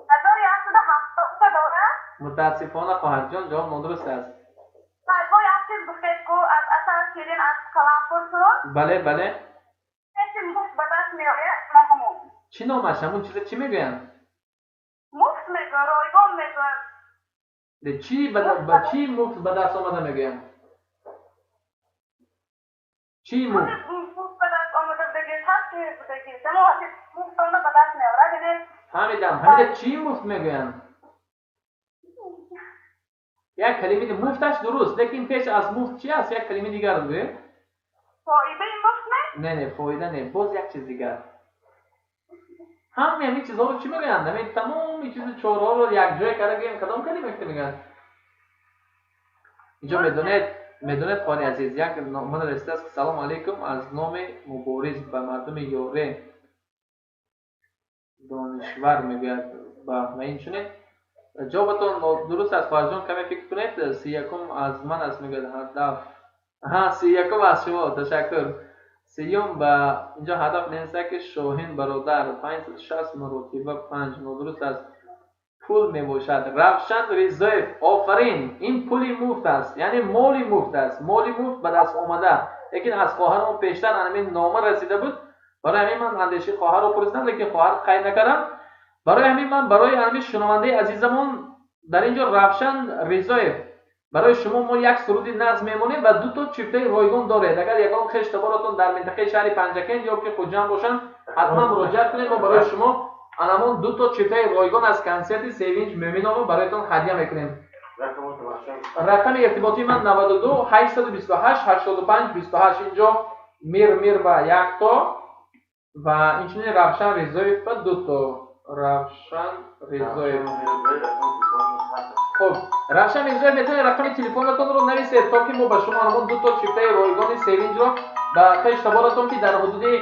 1173 дорад. Мутаассифона, хоҳарҷон, ҷавоб нодуруст аст. Бо як чиз гуфтед ку, аз асал ширин, аз каламфур шуд. Бале, бале. Чизи муфт ба даст меояд, маҳмуд. Чӣ номаш? Ҳамун чиза чӣ мегӯянд? Муфт мегӯянд, ройгон мегӯянд. Чӣ ба чӣ муфт ба даст омада мегӯянд? Чӣ муфт? Муфт ба даст омада будагӣ ҳаст, ки будагӣ само муфт омада ба даст меорад, яъне. Фаҳмидам, ҳамида чӣ муфт мегӯянд? Як калимаи муфташ дуруст, лекин пеш аз муфт чӣ аст? Як калимаи дигар гӯед. Фоидаи муфт не? Не, не, фоида не, боз як чиз дигар. Ҳамаи ҳамин чизҳоро чӣ мегӯянд? Ҳамин тамоми чизу чораҳоро якҷоя карда гӯем, кадом калима ки мегӯянд? Инҷо медонед, хоҳари азиз, як нома расидааст: «Салому алайкум, аз номи Мубориз ба мардуми ёре Донишвар», мегӯяд. Ба инчунин ҷавобатон дуруст аст, хоҳарҷон, каме фикр кунед. 31-ум аз ман аст, мегӯяд Ҳадаф. 31-ум аз шумо, ташаккур. 30-юм ба инҷо Ҳадаф менависад, ки Шоҳин бародар, 560 маротиба панҷ нодуруст аст. Пул мебошад. Равшан Ризоев, офарин. Ин пули муфт аст, яъне моли муфт аст, моли муфт ба даст омада. Лекин аз хоҳарамон пештар ҳамин нома расида буд, барои ҳамин ман андешаи хоҳарро пурсидам, лекин хоҳар қайд накардам. Барои ҳамин ман барои ҳамин шунавандаи азизамон дар ин ҷо, Равшан Ризоев, барои шумо мо як суруди нағз мемонем ва дуто чифтаи ройгон доред. Агар ягон хештаборатон дар минтақаи шаҳри Панҷакент ё ки Хуҷанд бошанд, ҳатман муроҷиат кунед. Мо барои шумо анамон дуто чифтаи ройгон аз консерти Севинҷ Мӯминова бароятон ҳадя мекунем. Рақами иртиботии ман 92 828 85 28. Инҷо Мир Мир ва якто ва инчунин Равшан Ризоев ва дуто. Равшан Ризоев. Хуб, Равшан Ризоев, метавонед рақами телефонатонро нависед, то ки мо ба шумо ҳамон дуто чифтаи ройгони Севинҷро ба хештаборатон, ки дар ҳудуди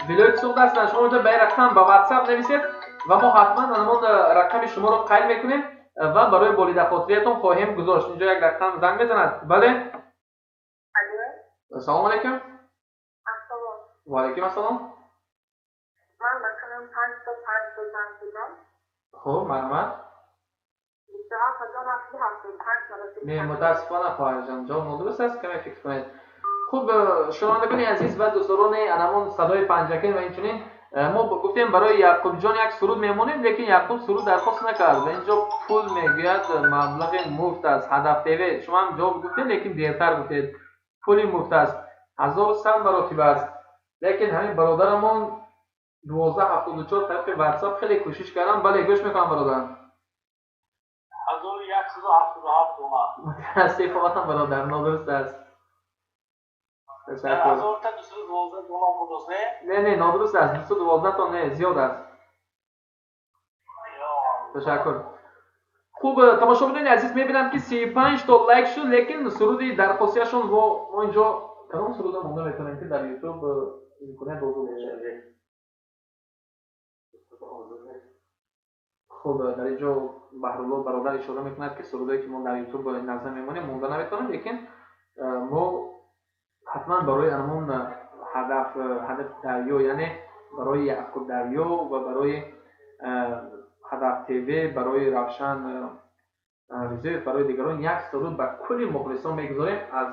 вилояти Суғд ҳастанд, шумо метавонед ба ин рақам ба Ватсап нависед ва мо ҳатман ҳамон рақами шуморо қайд мекунем ва барои болидахотириятон хоҳем гузошт. Инҷо як рақам занг мезанад. Бале, салому алайкум. Ва алайкум ассалом. Ман рақамам 555 занг задам. Хуб, марҳамат. 27775. Не, мутаассифона, хоҳарҷон, ҷавоб нодуруст аст. Каме фикр кунед. Хуб, шунавандагони азиз ва дӯстдорони анамон Садои Панҷакент ва инчунин мо гуфтем, барои Яъқубҷон як суруд мемонем, лекин Яъқуб суруд дархост накард ва инҷо пул мегӯяд, маблағи муфт аст. Ҳадаф ТВ, шумо ҳам ҷавоб гуфтед, лекин дертар гуфтед. Пули муфт аст, 1100 маротиба аст. Лекин ҳамин бародарамон 1274 тариқи Ватсап хеле кӯшиш кардам. Бале, гӯш мекунам, бародар. 1177 дона. Мутаассифона, бародар, нодуруст аст. Ташаккур. 1212 дона будост, не? Не, нодуруст аст, 212 то не, зиёд аст. Ташаккур. Хуб, тамошобинони азиз, мебинам, ки 35 то лайк шуд, лекин суруди дархостияшон мо инҷо кадом суруда монда метавонем, ки дар Ютуб имконият озод бошад? Хуб, дар ин ҷо Баҳрулло бародар ишора мекунад, ки сурудое, ки мо дар Ютуб назар мемонем, монда наметавонем, лекин мо ҳатман барои анамон Ҳадаф Дарё, яъне барои Яъқуб Дарё ва барои Ҳадаф ТВ, барои Равшан Ризоев, барои дигарон як суруд ба кулли мухлисон мегузорем аз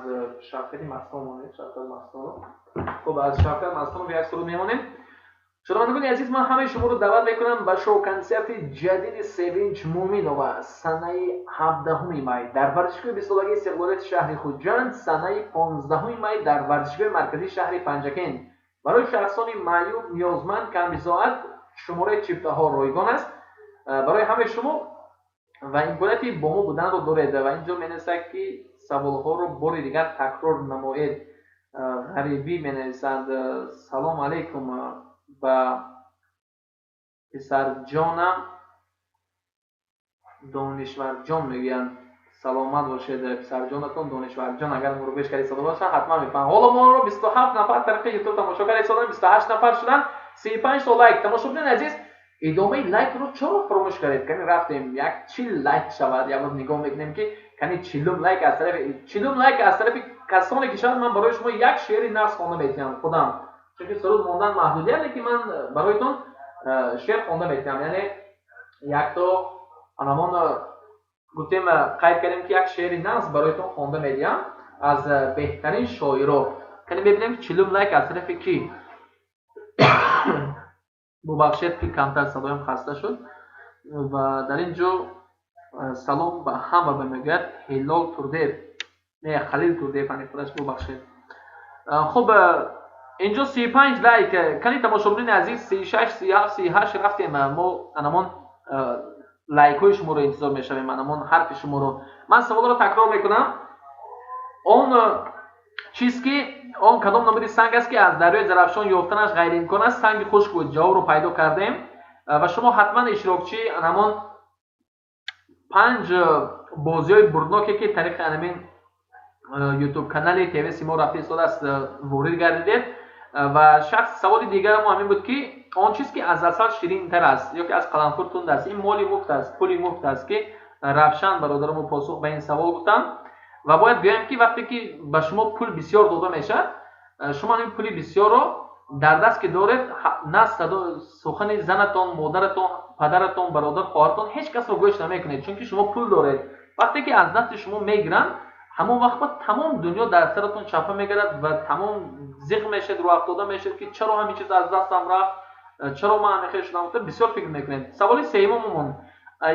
Шавкати Мастонов. Шавкат Мастонов. Хуб, аз Шавкат Мастонов як суруд мемонем. Шунавандагони азиз, ман ҳамаи шуморо даъват мекунам ба шоу-консерти ҷадиди Севинҷ Муминова санаи 17 май дар варзишгоҳи бистсолагии истиқлолияти шаҳри Хуҷанд, санаи 15 май дар варзишгоҳи марказии шаҳри Панҷакент. Барои шахсони маъюб, ниёзманд, камбизоат шумораи чифтаҳо ройгон аст барои ҳамаи шумо ва имконияти бо мо буданро доред. Ва инҷо менависад, ки саволҳоро бори дигар такрор намоед. Ғарибӣ менависанд: «Салом алейкум, ба писарҷонам Донишварҷон мегӯянд». Саломат бошед. Писарҷонатон Донишварҷон агар моро гӯш карда истода бошанд, ҳатман мефаҳманд. Ҳоло моро 27 нафар тариқи Ютуб тамошо карда истодан, 28 нафар шуданд, 35 то лайк. Тамошобинони азиз, идомаи лайкро чаро фаромӯш кардед? Кани, рафтем, як 40 лайк шавад. Як бор нигоҳ мекунем, ки кани 40-ум лайк аз тарафи, 40-ум лайк аз тарафи касоне ки шавад, ман барои шумо як шеъри нағз хонда метиҳам худам, чунки суруд мондан маҳдудият, лекин ман бароятон шеър хонда метиҳам. Яъне якто анамон гуфтем, қайд кардем, ки як шеъри нағз бароятон хонда медиҳам аз беҳтарин шоиро. Кани, мебинем, ки 40-ум лайк аз тарафи кӣ. Бубахшед, ки камтар садоям хаста шуд. Ва дар ин ҷо салом ба ҳама ба мегӯяд Ҳилол Турдеев, не, Халил Турдеев ани худаш, бубахшед. Хуб, инҷо 35 лайк. Кани, тамошобинони азиз, 36, 37, 38 рафтем. Мо анамон лайкҳои шуморо интизор мешавем, анамон ҳарфи шуморо. Ман саволро такрор мекунам. Он чиз ки он кадом намуди санг аст, ки аз дарёи Зарафшон ёфтанаш ғайриимкон аст? Санги хушк буд, ҷавобро пайдо кардем. Ва шумо ҳатман иштирокчии анамон панҷ бозиҳои бурдноке, ки тариқи анамин Ютуб канали ТВ Симо рафта истодааст, ворид гардидед. Ва шахс саволи дигарамо ҳамин буд, ки он чиз, ки аз асал ширинтар аст ё ки аз қаламфур тунд аст, ин моли муфт аст, пули муфт аст, ки Равшан бародарамо посух ба ин савол гуфтанд. Ва бояд гӯям, ки вақте ки ба шумо пул бисёр дода мешавад, шумо ин пули бисёрро дар даст ки доред, на садо сухани занатон, модаратон. Падаратон, бародар, хоҳартон, ҳеҷ касро гӯш намекунед, чунки шумо пул доред. Вақте ки аз дасти шумо мегиранд, ҳамон вақт ба тамом дунё дар саратон чапа мегардад ва тамом зиқ мешед, рӯафтода мешед, ки чаро ҳамин чиз аз дастам рафт, чаро ман ҳамин шудам, бисёр фикр мекунед. Саволи сеюмамон,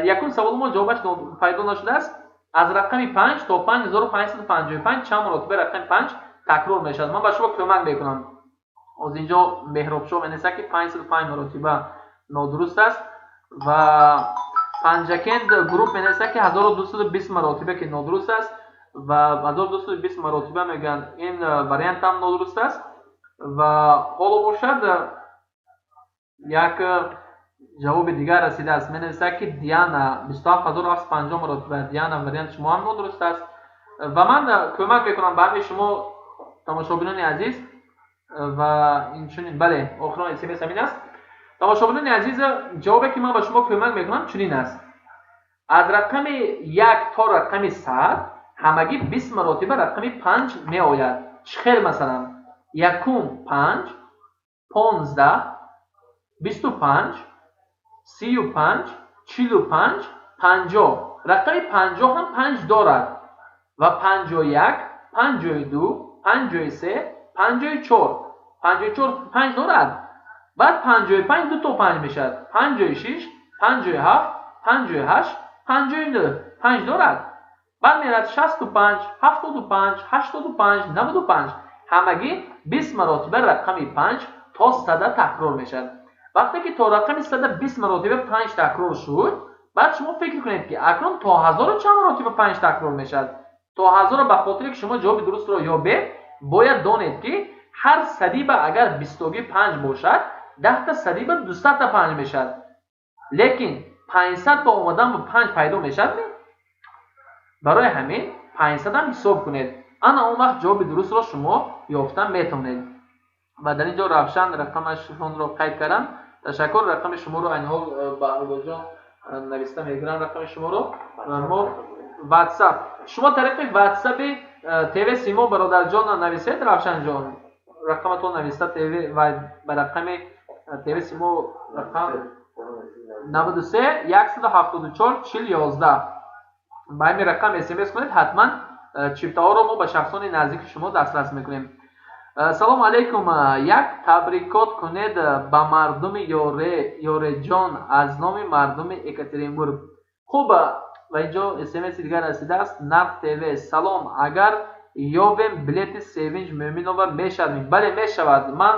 якум саволи мо ҷавобаш пайдо нашудааст. Аз рақами 5 то 5555 чанд маротиба рақами 5 такрор мешавад? Ман ба шумо кӯмак мекунам. Оз инҷо Меҳробшоҳ менависад, ки 505 маротиба, нодуруст аст, ва Панҷакент Груп менависад, ки 1220 маротиба, ки нодуруст аст, ва 1220 маротиба мегӯянд, ин вариант ҳам нодуруст аст. Ва ҳоло бошад, як ҷавоби дигар расидааст. Менависад, ки Диана 27 750 маротиба. Диана, варианти шумо ҳам нодуруст аст. Ва ман кӯмак мекунам ба ҳамаи шумо, тамошобинони азиз. Ва инчунин, бале, охирон СМС ҳамин аст. Тамошобинони азиз, ҷавобе ки ман ба шумо кӯмак мекунам, чунин аст: аз рақами 1 то рақами 100 ҳамагӣ 20 маротиба рақами 5 меояд. Чӣ хел? Масалан, якум 5, 15, 25, 35, 45, 50. Рақами 50 ҳам 5 дорад ва 51, 52, 53, 54. 54 5 дорад. Баъд 55 дуто 5 мешавад. 56, 57, 58, 59 5 дорад. Баъд мерад 65, 75, 85, 95. Ҳамагӣ 20 маротиба рақами 5 то 100 такрор мешавад. Вақте ки то рақами 100 20 маротиба 5 такрор шуд, баъд шумо фикр кунед, ки акнун то 1000-у чанд маротиба 5 такрор мешавад? То 1000-ро ба хотире ки шумо ҷавоби дурустро ёбед, бояд донед, ки ҳар садиба агар бистогӣ 5 бошад, 10-та садиба 200-та 5 мешавад. Лекин 500 ба омадан ба 5 пайдо мешавад ми? Барои ҳамин 500-ам ҳисоб кунед. Ана он вақт ҷавоби дурустро шумо ёфта метавонед. Ва дар ин ҷо Равшан рақамашонро қайд кардам. Ташаккур. Рақами шуморо айни ҳол ба Абдуллоҷон нависта мегирам. Рақами шуморо мо WhatsApp, шумо тариқи WhatsApp-и ТВ Симо, бародарҷон, нависед. Равшанҷон, рақаматон нависта ТВ ва ба рақами ТВ Симо, рақам 93 174 40 11, ба ҳамин рақам СМС кунед. Ҳатман чиптаҳоро мо ба шахсони наздики шумо дастрас мекунем. Салому алайкум, як табрикот кунед ба мардуми Ёреҷон аз номи мардуми Екатеринбург. Хуб, ва инҷо СМСи дигар расидааст. Нарх ТВ: салом, агар ёбем билети Севинҷ Мӯминова мешавад? Бале, мешавад. Ман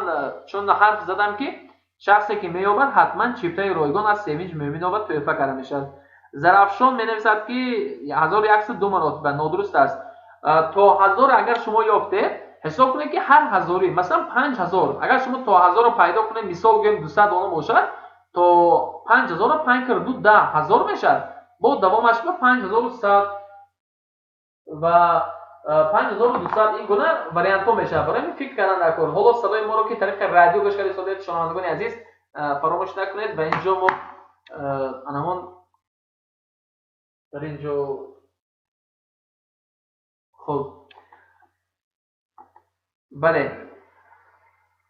чун ҳарф задам, ки шахсе ки меёбад, ҳатман чиптаи ройгон аз Севинҷ Мӯминова тӯҳфа карда мешавад. Зарафшон менависад, ки 1102 маротиба, нодуруст аст. То 1000 агар шумо ёфтед, ҳисоб кунед, ки ҳар ҳазорӣ, масалан, 5000, агар шумо то 1000-ро пайдо кунед, мисол гӯем, 200 дона бошад, то 5000-ро панҷ кар ду 10 000 мешавад. Бо давомаш ба 5100 ва 5200, ин гуна вариантҳо мешавад. Барои ҳамин фикр кардан дар кор. Ҳоло садои моро, ки тариқи радио гӯш карда истодаед, шунавандагони азиз, фаромӯш накунед. Ва инҷо мо анамон дар инҷо, хуб, бале,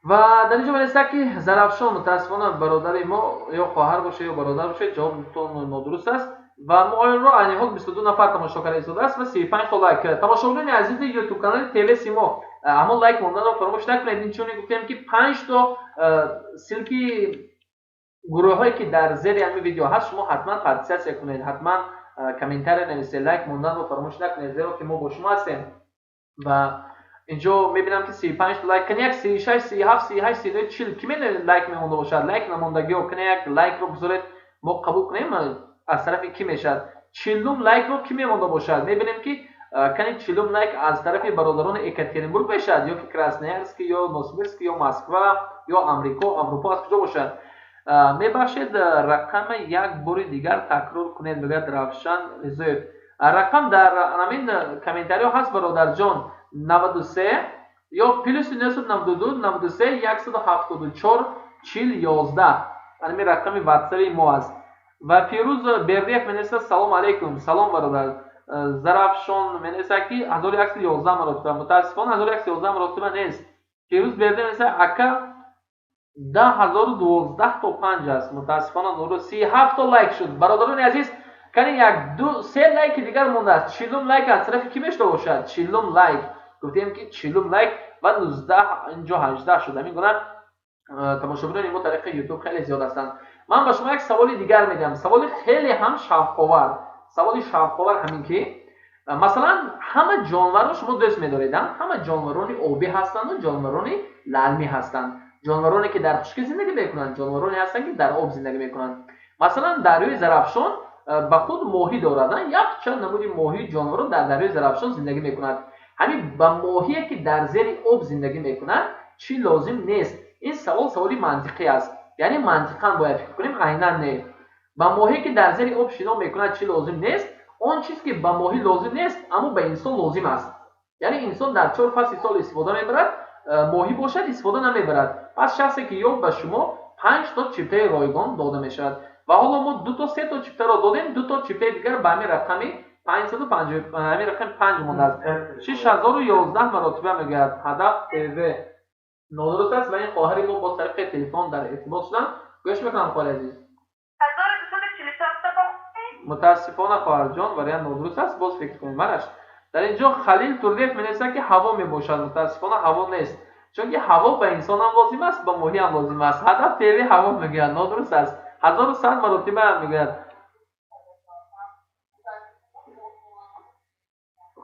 ва дар инҷо менависад, ки Зарафшон, мутаассифона, бародари мо, ё хоҳар боша, ё бародар бошед, ҷавобтон нодуруст аст. Ва мо онро айни ҳол 22 нафар тамошо карда истодааст ва 35 то лайк. Тамошобинони азизи Ютуб канали ТВ Симо, ҳамон лайк монданро фаромӯш накунед. Инчунин гуфтем, ки панҷ то ссылки гурӯҳҳое, ки дар зери ҳамин видео ҳаст, шумо ҳатман подписаться кунед, ҳатман комментария нависед, лайк монданро фаромӯш накунед, зеро ки мо бо шумо ҳастем. Ва инҷо мебинам, ки 35 лайк. Кани як 36, 37, 38, 39, 40, ки лайк мемонда бошад? Лайк намондагиҳо, кани як лайкро бигзоред, мо қабул кунем. Аз тарафи кӣ мешавад? 40-ум лайкро кӣ мемонда бошад? Мебинем, ки кани 40-ум лайк аз тарафи бародарони Екатеринбург мешавад, ё ки Красноярск, ё Новосибирск, ё Москва, ё Амрико, Аврупо, аз куҷо бошад? Мебахшед, рақама як бори дигар такрор кунед, мегӯяд Равшан Ризоев. Рақам дар ҳамин комментариҳо ҳаст, бародарҷон: 93 ё плюси 992 93 174 40 11, ҳамин рақами ватсаби мо аст. Ва Фирӯз Бердиев менависад: салом алейкум. Салом, бародар. Зарафшон менависад, ки 1111 маротиба. Мутаассифона, 1111 маротиба нест. Фирӯз Бердиев менависад: ака. 10012 то 5 аст. Мутаассифона нуру 37 то лайк шуд. Бародарони азиз, кани як, ду, се лайки дигар мондааст. 40 лайк аз тарафи кӣ мешуда бошад? 40 лайк. Гуфтем ки 40 лайк ва 19, инҷо 18 шуд. Ҳамин гуна тамошобинони мо тариқи YouTube хеле зиёд ҳастанд. Ман ба шумо як саволи дигар медиҳам. Саволи хеле ҳам шавқовар. Саволи шавқовар ҳамин ки, масалан, ҳама ҷонварро шумо дӯст медоред, ҳама ҷонварони обӣ ҳастанд ва ҷонварони лалмӣ ҳастанд. Ҷонвароне ки дар хушкӣ зиндагӣ мекунанд, ҷонвароне ҳастанд ки дар об зиндагӣ мекунанд. Масалан, дарёи Зарафшон ба худ моҳӣ дорад, якчанд намуди моҳии ҷонварон дар дарёи Зарафшон зиндагӣ мекунад. Ҳамин ба моҳие ки дар зери об зиндагӣ мекунад, чӣ лозим нест? Ин савол саволи мантиқӣ аст. Яъне мантиқан бояд фикр кунем, айнан не. Ба моҳие ки дар зери об шино мекунад, чӣ лозим нест? Он чиз ки ба моҳӣ лозим нест, аммо ба инсон лозим аст. Яъне инсон дар 4 фасли сол истифода мебарад, моҳӣ бошад истифода намебарад. Пас шахсе ки ёфт, ба шумо 5 то чиптаи ройгон дода мешавад. Ва ҳоло мо 2 то 3 то чиптаро додем, 2 то чиптаи дигар ба ҳамин рақами 550, ҳамин рақами 5 мондааст. 6011 маротиба мегӯяд Ҳадаф ТВ. Нодуруст аст ва ин хоҳари мо бо тариқи телефон дар иртибот шуданд. Гӯш мекунам, хоҳари азиз. 1247. Мутаассифона, хоҳарҷон, вариант нодуруст аст. Боз фикр кунед. Мараш. Дар инҷо Халил Турдиев менависад ки ҳаво мебошад. Мутаассифона, ҳаво нест. Чунки ҳаво ба инсон ҳам лозим аст, ба моҳӣ ҳам лозим аст. Ҳадаф ТВ ҳаво мегӯяд, нодуруст аст. 1100 маротиба мегӯяд.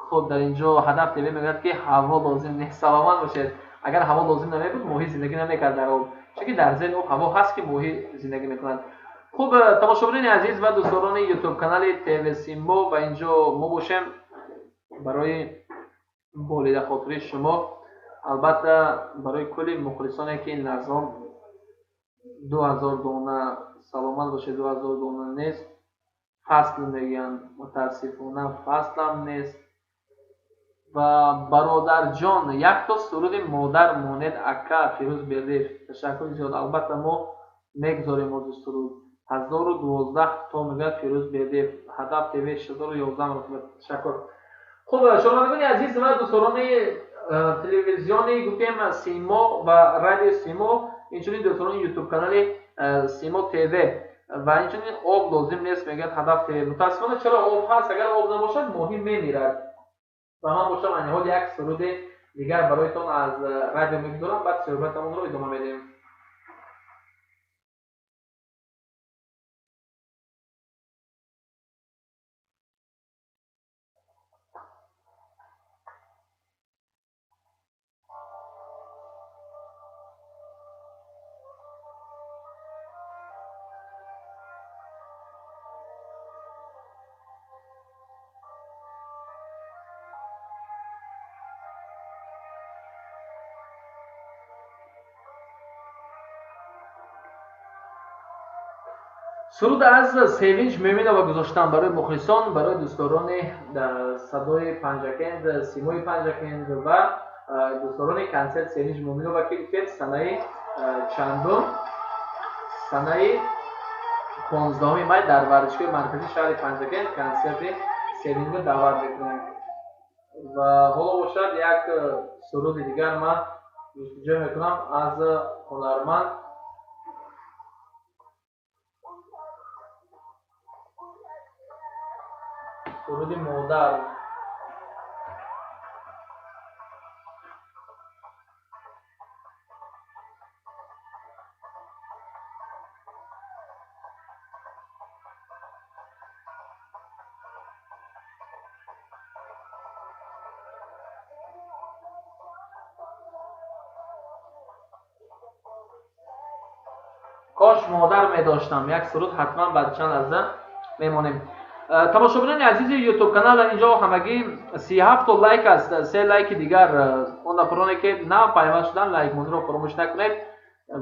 Хуб, дар инҷо Ҳадаф ТВ мегӯяд ки ҳаво лозим нест. Саломат бошед. Агар ҳаво лозим намебуд, моҳӣ зиндагӣ намекард дар об. Чунки дар зери об ҳаво ҳаст ки моҳӣ зиндагӣ мекунад. Хуб, тамошобинони азиз ва дӯстдорони YouTube канали ТВ Симо, ва инҷо мо бошем барои болида хотири шумо, албатта барои кулли мухлисоне ки ин лаҳза 2000 дона. Саломат бошед. 2000 дона нест. Фасл мегӯянд, мутаассифона, фаслам нест. Ва бародарҷон, якто суруди модар монед, ака Фирӯз Бердиев. Ташаккури зиёд, албатта мо мегузорем ози суруд. 1012 то мегӯяд Фирӯз Бердиев. Ҳадаф ТВ 611 маротиба. Ташаккур. Хуб, шунавандагони азиз ва дӯстдорони телевизиони гуфтем Симо ва радио Симо, инчунин дӯстдорони ютуб канали Симо ТВ. Ва инчунин об лозим нест, мегӯяд Ҳадаф ТВ. Мутаассифона, чаро, об ҳаст. Агар об набошад, моҳӣ мемирад. Ва ман бошам айни ҳол як суруди дигар бароятон аз радио мегузорам, баъд суҳбатамонро идома медиҳем. Суруд аз Севинҷ Мӯминова гузоштам барои мухлисон, барои дӯстдорони садои Панҷакент, Симои Панҷакент ва дӯстдорони консерт Севинҷ Мӯминова, ки гуфтем санаи чандум, санаи 15 май дар варзишгоҳи марказии шаҳри Панҷакент консерти Севинҷро даъват мекунем. Ва ҳоло бошад як суруди дигар ман ҷустуҷӯ мекунам аз ҳунарманд. Суруди модар. Кош модар медоштам, як суруд ҳатман баъд чанд лаҳза мемонем. Тамошобинони азизи ютуб канал, дар инҷо ҳамагӣ 37 то лайк аст, се лайки дигар. Он нафароне ки нав пайваст шудан, лайкмониро фаромӯш накунед.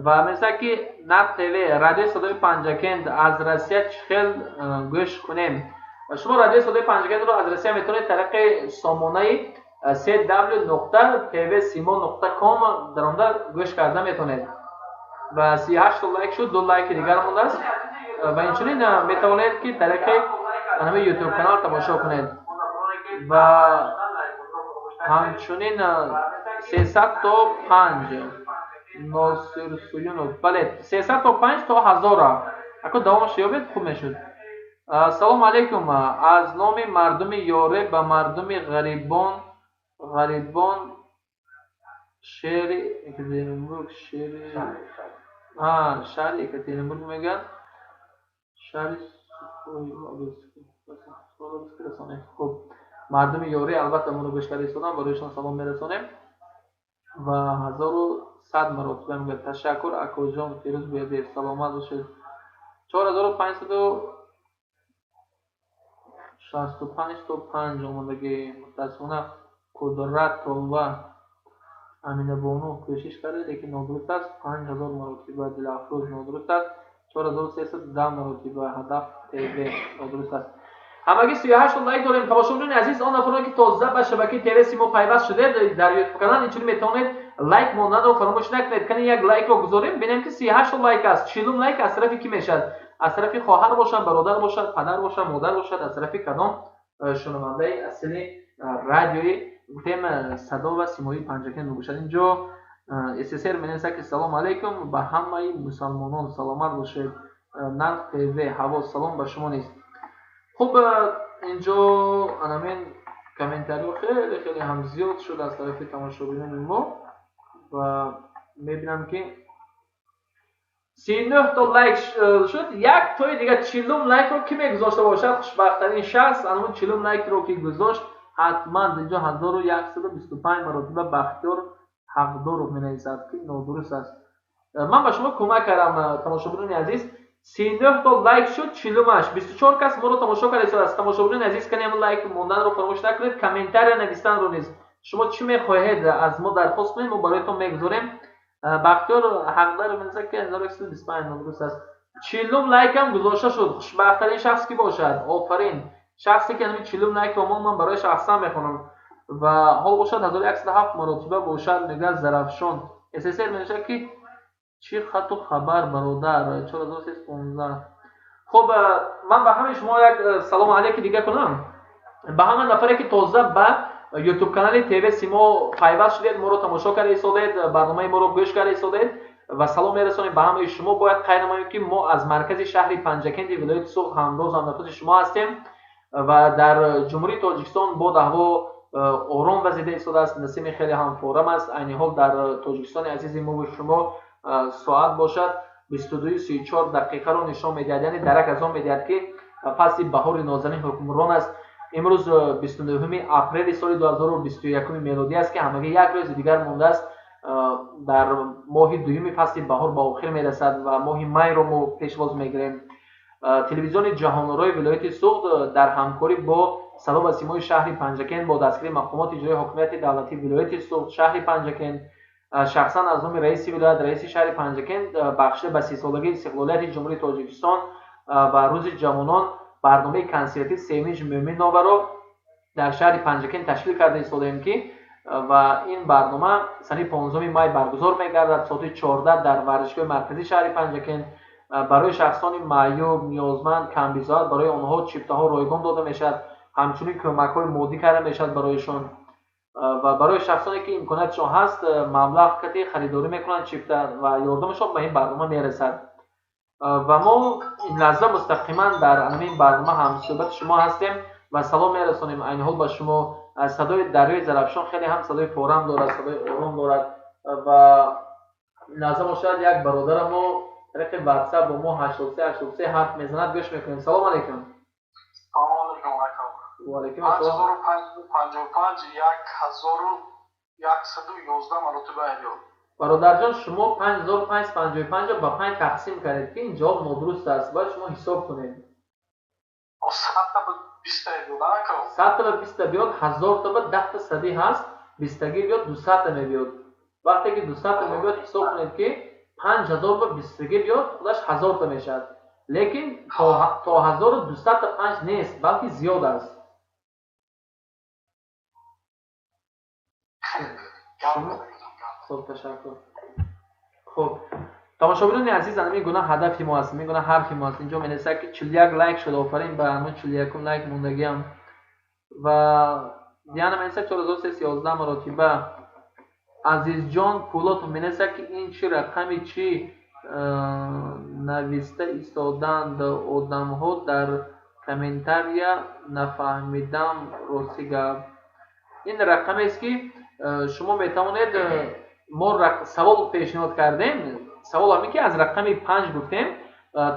Ва мезад ки Нар ТВ, радиои садои Панҷакент аз Россия чӣ хел гӯш кунем? Шумо радиои садои Панҷакентро аз Россия метавонед тариқи сомонаи cw нуқта tv simo нуқта com даромада гӯш карда метавонед. Ва 38 то лайк шуд, ду лайки дигар мондааст. Ва инчунин метавонед ки тариқи ҳамин ютуб канал тамошо кунед. Ва ҳамчунин 300 то 5. Носир Суюнов, бале, 300 то 5 то 1000-а. Ако давомаш ёбед, хуб мешуд. Салому алейкум, аз номи мардуми Ёре ба мардуми ғарибон шери Екатеринбург, шери шаҳри Екатеринбург мегӯянд, шаҳри. Хуб, мардуми Ёре албатта моро гӯш карда истодан, барояшон салом мерасонем ва 1100 маротиба мегӯяд. Ташаккур, акоҷон Фирӯз Бердиев, саломат бошед. 4565 то 5 омодагӣ. Мутаассифона, Қудратова Аминабону кӯшиш карда, лекин нодуруст аст. 5000 маротиба Дилафрӯз, нодуруст аст. 4310 маротиба Ҳадаф ТВ, нодуруст аст. Ҳамагӣ 38 лайк дорем. Тамошобинони азиз, он нафароне, ки тоза ба шабакаи ТВ Симо пайваст шудед дар Ютуб канал, инчунин метавонед лайк монданро фаромӯш накунед. Кани, як лайкро гузорем, бинем, ки 38 лайк аст. 40-ум лайк аз тарафи кӣ мешавад? Аз тарафи хоҳар бошад, бародар бошад, падар бошад, модар бошад, аз тарафи кадом шунавандаи асили радиои, гуфтем, Садо ва Симои Панҷакент мебошад? Инҷо ССР менависад, ки салому алайкум ба ҳамаи мусалмонон, саломат бошед. Нарх ТВ ҳаво, салом ба шумо низ. Хуб, инҷо анамин комментариҳо хеле хеле ҳам зиёд шуд аз тарафи тамошобинони мо ва мебинам, ки 39 то лайк шуд. Як тои дига, 40-ум лайкро кӣ мегузошта бошад, хушбахттарин шахс анамун 40-ум лайкро ки гузошт, ҳатман. Инҷо 1125 маротиба Бахтиёр Ҳақдоров менависад, ки нодуруст аст. Ман ба шумо кӯмак кардам, тамошобинони азиз. 39 то лайк шуд, 40-умаш. 24 кас моро тамошо карда истодааст. Тамошобинони азиз, кани ҳамн лайк монданро фаромӯш накунед, комментария навистанро низ. Шумо чӣ мехоҳед, аз мо дархост кунед, мо бароятон мегузорем. Бахтиёр Ҳақдоров менависад, ки 1125 нодуруст аст. 40-ум лайкам гузошта шуд. Хушбахттарин шахс кӣ бошад? Офарин, шахсе ки ҳамин 40-ум лайкро мон, ман барои шахсан мехонам. Ва ҳол бошад, 1107 маротиба бошад, мегӯяд Зарафшон. ССР менависад, ки чӣ хату хабар, бародар? 4315. Хуб, ман ба ҳамаи шумо як салому алейки дига кунам, ба ҳама нафаре, ки тоза ба Ютуб канали ТВ Симо пайваст шудед, моро тамошо карда истодед, барномаи моро гӯш карда истодед ва салом мерасонем ба ҳамаи шумо. Бояд қайд намоем, ки мо аз маркази шаҳри Панҷакенди вилояти Суғд ҳамроз ҳамнафаси шумо ҳастем ва дар Ҷумҳурии Тоҷикистон боду ҳаво ором вазида истодааст, насими хеле ҳам форам аст. Айни ҳол дар Тоҷикистони азизи мову шумо соат бошад 22:34 дақиқаро нишон медиҳад, яъне дарак аз он медиҳад, ки фасли баҳори нозанин ҳукмрон аст. Имрӯз 29-уми апрели соли 2021-уми мелодӣ аст, ки ҳамагӣ як рӯзи дигар мондааст, дар моҳи дуюми фасли баҳор ба охир мерасад ва моҳи майро мо пешвоз мегирем. Телевизиони Ҷаҳонорои вилояти Суғд дар ҳамкорӣ бо Садо ва Симои шаҳри Панҷакент, бо дастгирии мақомоти иҷроии ҳокимияти давлатии вилояти Суғд, шаҳри Панҷакент, шахсан аз номи раиси вилоят, раиси шаҳри Панҷакент, бахшида ба 30-солагии истиқлолияти Ҷумҳурии Тоҷикистон ва Рӯзи ҷавонон, барномаи консертии Севинҷ Мӯъминоваро дар шаҳри Панҷакент ташкил карда истодаем, ки ва ин барнома санаи 15-уми май баргузор мегардад, соати 14 дар варзишгоҳи марказии шаҳри Панҷакент. Барои шахсони маъюб, ниёзманд, камбизоат, барои онҳо чиптаҳо ройгон дода мешавад, ҳамчунин кӯмакҳои моддӣ карда мешавад барояшон ва барои шахсоне, ки имкониятшон ҳаст, маблағ кати харидорӣ мекунанд чипта ва ёрдамашон ба ин барнома мерасад. Ва мо ин лаҳза мустақиман дар ҳамин барнома ҳамсӯҳбати шумо ҳастем ва салом мерасонем айни ҳол ба шумо. Садои дарёи Зарафшон хеле ҳам садои форам дорад, садои ором дорад. Ва ин лаҳза бошад, як бародарам мо тариқи Ватсап бо мо 83 83 ҳарф мезанад, гӯш мекунем. Салом алейкум. Салом алейкум, ака. Ваалайкум ассалом. 5555, 1111 маротиба эҳё. Бародарҷон, шумо 5555 ба 5 тақсим кардед, ки ин ҷавоб нодуруст аст. Бояд шумо ҳисоб кунед. 100-та ба 20-та биёд, ака? 100-та ба 20-та биёд, 1000-та ба 10-та садӣ ҳаст, бистагӣ биёд, 200-та мебиёд. Вақте ки 200-та мебиёд, ҳисоб кунед, ки 5000 ба бистагӣ биёд, худаш 1000-та мешавад, лекин то 1200-та панҷ нест, балки зиёд аст. Хуб, ташаккур. Хуб, тамошобинони азиз, ҳамин гуна ҳадафи мо аст, ҳамин гуна ҳарфи мо аст. Инҷо менависад, ки 41 лайк шуд. Офарин ба ҳамон 41-ум лайк мондагиам. Ва Диана менависад 4311 маротиба. Азизҷон Пулотов менависад, ки ин чӣ рақами чӣ нависта истодаанд одамҳо дар комментария, нафаҳмидам, рости гап. Ин рақамест, ки шумо метавонед, мо савол пешниҳод кардем. Савол ҳамин, ки аз рақами 5 гуфтем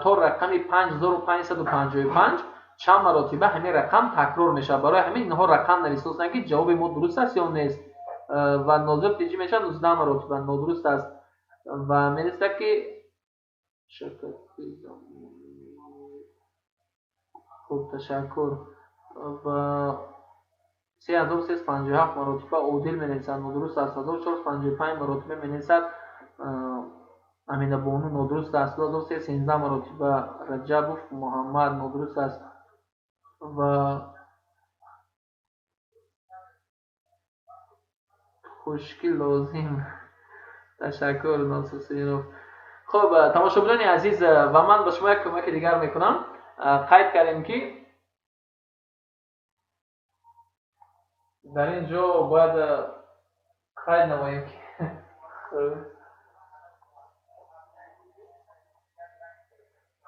то рақами 5555 чанд маротиба ҳамин рақам такрор мешавад. Барои ҳамин инҳо рақам нависостанд, ки ҷавоби мо дуруст аст ё нест. Ва нозир тиҷӣ мешавад, 19 маротиба нодуруст аст. Ва менависад, ки хуб, ташаккур. Ва 3357 маротиба Одил менависад, нодуруст аст. 1455 маротиба менависад Аминабону, нодуруст аст. 2313 маротиба Раҷабов Муҳаммад, нодуруст аст. Ва хушкӣ лозим. Ташаккур, Носир Ҳусейнов. Хуб, тамошобинони азиз, ва ман ба шумо як кӯмаки дигар мекунам. Қайд кардем, ки дар ин ҷо бояд қайд намоем, ки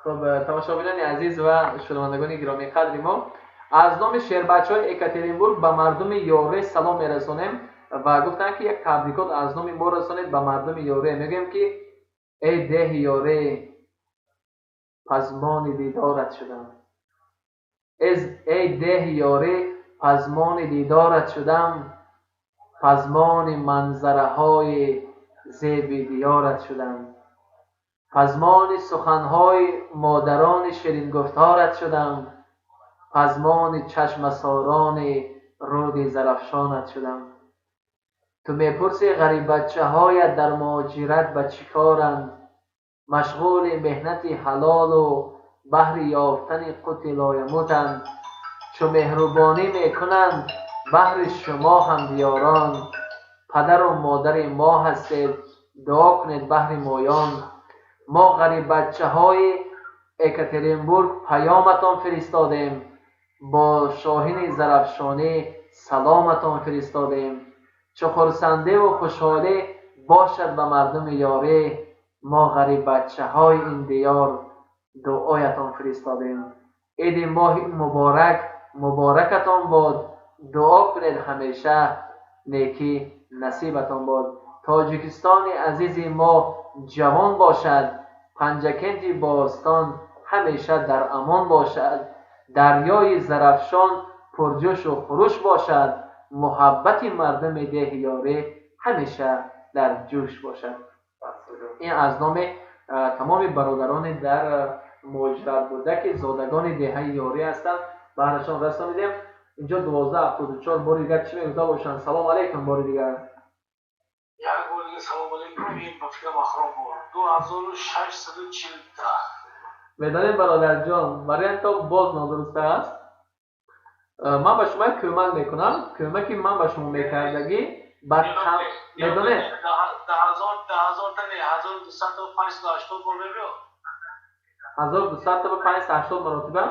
хуб, тамошобинони азиз ва шунавандагони гиромиқадри мо, аз номи шербачаҳои Екатеринбург ба мардуми Ёре салом мерасонем ва гуфтанд, ки як табрикот аз номи мо расонед ба мардуми Ёре. Мегӯем, ки эй деҳи Ёре, пазмони дидорат шудам, эй деҳи Ёре, пазмони дидорат шудам, пазмони манзараҳои зеби диёрат шудам, пазмони суханҳои модарони ширингуфторат шудам, пазмони чашмасорони руди Зарафшонат шудам. Ту мепурсӣ, ғариббачаҳоят дар муҳоҷират ба чӣ коранд? Машғули меҳнати ҳалолу баҳри ёфтани қути лоямутанд. Чу меҳрубонӣ мекунанд баҳри шумо ҳамдиёрон, падару модари мо ҳастед, дуо кунед баҳри моён. Мо ғариббачаҳои Екатеринбург паёматон фиристодем, бо шоҳини Зарафшонӣ саломатон фиристодем. Чу хурсандиву хушҳолӣ бошад ба мардуми Ёрӣ, мо ғариббачаҳои ин диёр дуоятон фиристодем. Иди моҳи муборак муборакатон бод, дуо кунед ҳамеша, некӣ насибатон бод. Тоҷикистони азизи мо ҷавон бошад, Панҷакенти бостон ҳамеша дар амон бошад, дарёи Зарафшон пурҷӯшу хуруш бошад, муҳаббати мардуми деҳи Ёрӣ ҳамеша дар ҷӯш бошад. Ин аз номи тамоми бародарони дар муҳоҷират буда, ки зодагони деҳаи Ёрӣ ҳастанд, баҳрашон расонидем. Инҷо 1274 бори дигар чӣ мегуфта бошанд? Салом алейкум бори дигар. Як бор дига салом алейкум. Ин ба фикрам охирон бор. 2640. Медонед, бародарҷон, варианто боз нодуруст аст. Ман ба шумо як кӯмак мекунам. Кӯмаки ман ба шумо мекардагӣ ба медонед, 10 000 та не, 1200 та 580 бор мебиёд. 1200 та 580 маротиба?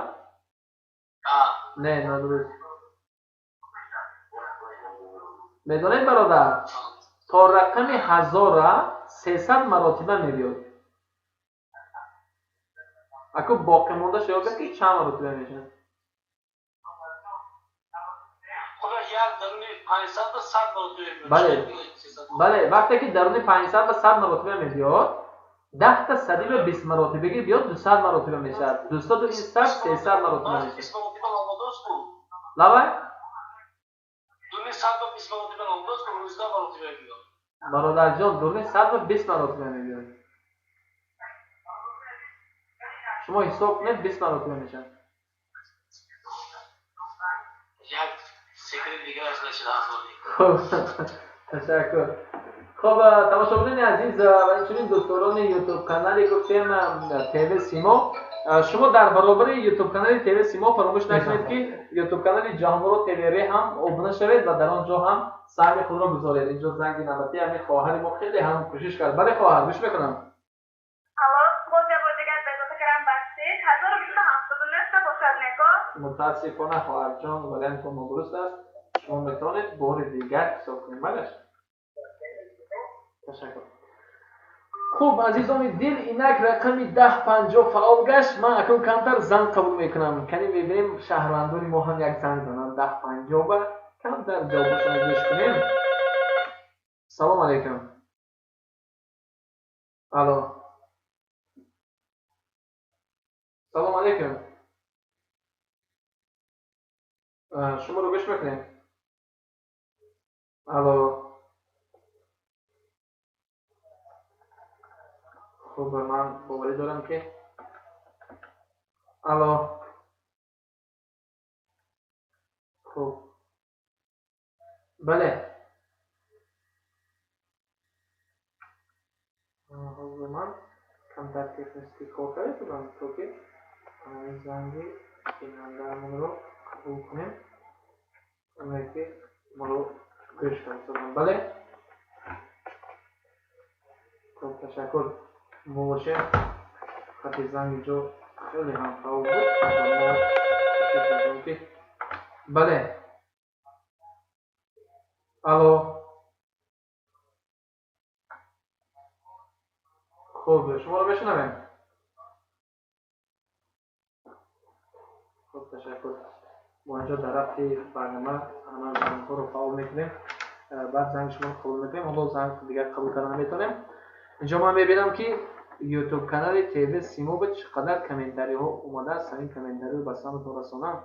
Не, нодуруст. Медонед, бародар, то рақами 1000-а 300 маротиба мебиёд. Аку боқимондааш ёбед, ки чанд маротиба мешавад. Худаш як даруни 500 ба 100 маротиба мебиёд. Бале, бале, вақте ки даруни 500 ба 100 маротиба мебиёд, 10-та сади ба 20 маротибаги биёд, 200 маротиба мешавад. 200-у ин 100, 300 маротиба мешавад. 20 маротиба номадост ку. Лавай? Дуни 100 ба 20 маротиба номадост ку, 19 маротиба мебиёд. Бародарҷон, дуни 100 ба 20 маротиба мебиёд. Шумо ҳисоб кунед, 20 маротиба мешавад. Як секрет дигар аз нашид ҳазорӣ. Хуб, ташаккур. Хуб, тамошобинони азиз ва инчунин дӯстдорони ютуб канали гуфтем ТВ Симо, шумо дар баробари ютуб канали ТВ Симо фаромӯш накунед, ки ютуб канали Ҷаҳонмурод ТВР ҳам обуна шавед ва дар он ҷо ҳам саҳми худро гузоред. Инҷо занги навбатӣ, ҳамин хоҳари мо хеле ҳам кӯшиш кард. Бале, хоҳар, гӯш мекунам. Алло, боз як бор дигар безота кардам, бахшид. 1279 та бошад, неко? Мутаассифона, хоҳарҷон, вариантон нодуруст аст. Шумо метавонед бори дигар ҳисоб кунед, балеш. Ташаккур. Хуб, азизони дил, инак рақами 1050 фаъол гашт. Ман акнун камтар занг қабул мекунам. Кани мебинем, шаҳрвандони мо ҳам як занг зананд 1050 ба, камтар ҷавобашонро гӯш кунем. Салом алейкум. Алло, салом алейкум. Шуморо гӯш мекунем. Алло. Хуб, ман боварӣ дорам, ки алло. Хуб, бале, ҳозир ман камтар технически кор карда шудам, то ки занги бинандаамонро қабул кунем, оное ки моро гӯш карда. Бале, хуб, ташаккур. Мо бошем, хати занг инҷо хеле ҳам фаъол буд ва мо кӯшиш мекунем, ки бале, алло. Хуб, шуморо мешунавем. Хуб, ташаккур. Мо инҷо дар рафти барнома ҳама зангҳоро фаъол мекунем, баъд занги шуморо қабул мекунем. Ҳоло занг дигар қабул карда наметавонем. Инҷо ман мебинам, ки ютуб канали ТВ Симо ба чӣ қадар комментариҳо омадааст. Ҳамин комментариро ба самтон расонам.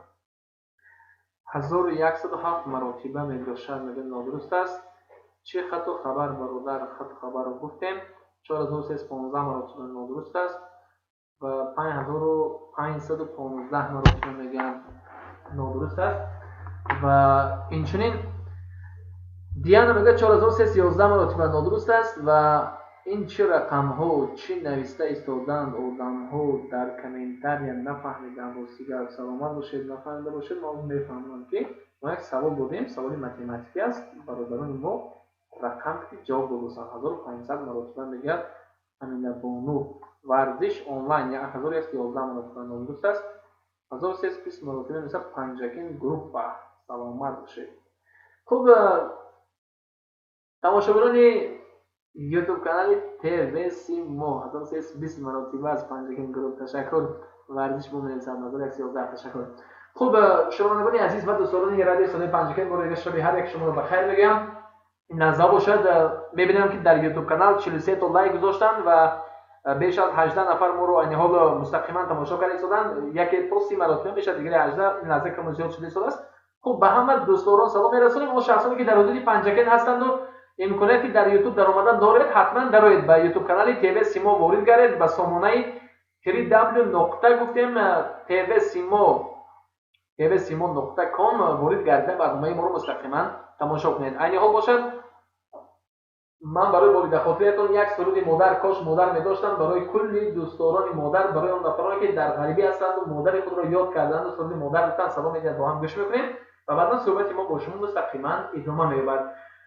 1107 маротиба мегӯшад, мегӯяд, нодуруст аст. Чӣ хату хабар, бародар? Хату хабарро гуфтем. 4315 маротиба нодуруст аст ва 5515 маротиба мегӯянд, нодуруст аст. Ва инчунин Диана мегӯяд, 4311 маротиба нодуруст аст. Ва ин чӣ рақамҳо, чӣ нависта истодаанд одамҳо дар комментария, нафаҳмидам, рости гап. Саломат бошед, нафаҳмида бошед. Мо мефаҳмам, ки мо як савол додем, саволи математикӣ аст. Бародарони мо рақам ки ҷавоб додастанд. 1500 маротиба мегӯяд Аминабону. Варзиш онлайн 1111 маротиба нодуруст аст. 1320 маротиба мегӯяд Панҷакент группа. Саломат бошед. Хуб, тамошобинони ютуб канали ТВ Симо, 1320 маротиба аз Панҷакент групп. Ташаккур. Варзиш бо менависад 1111. Ташаккур. Хуб, шунавандагони азиз ва дӯстдорони радиои Садои Панҷакент, бори дигар шаби ҳар як шуморо ба хайр мегӯям. Ин лаҳза бошад, мебинам, ки дар ютуб канал 43 то лайк гузоштанд ва беш аз 18 нафар моро айни ҳол мустақиман тамошо карда истоданд. Яке то 30 маротиба мешавад, дигаре 18. Ин лаҳза камо зиёд шуда истодааст. Хуб, ба ҳама дӯстдорон салом мерасонем. Он шахсоне ки дар ҳудуди Панҷакент ҳастанду имконияти дар ютуб даромадан доред, ҳатман дароед, ба ютуб канали ТВ Симо ворид гардед, ба сомонаи 3w нуқта гуфтем ТВ Симо, tvsimo.com ворид гардида, барномаи моро мустақиман тамошо кунед. Айни ҳол бошад, ман барои болидахотириятон як суруди модар, кош модар медоштам, барои кулли дӯстдорони модар, барои он нафароне ки дар ғарибӣ ҳастанду модари худро ёд карданду суруди модар гуфтан, салом медиҳад, бо ҳам гӯш мекунем ва баъдан суҳбати мо бо шумо мустақиман идома меёбад.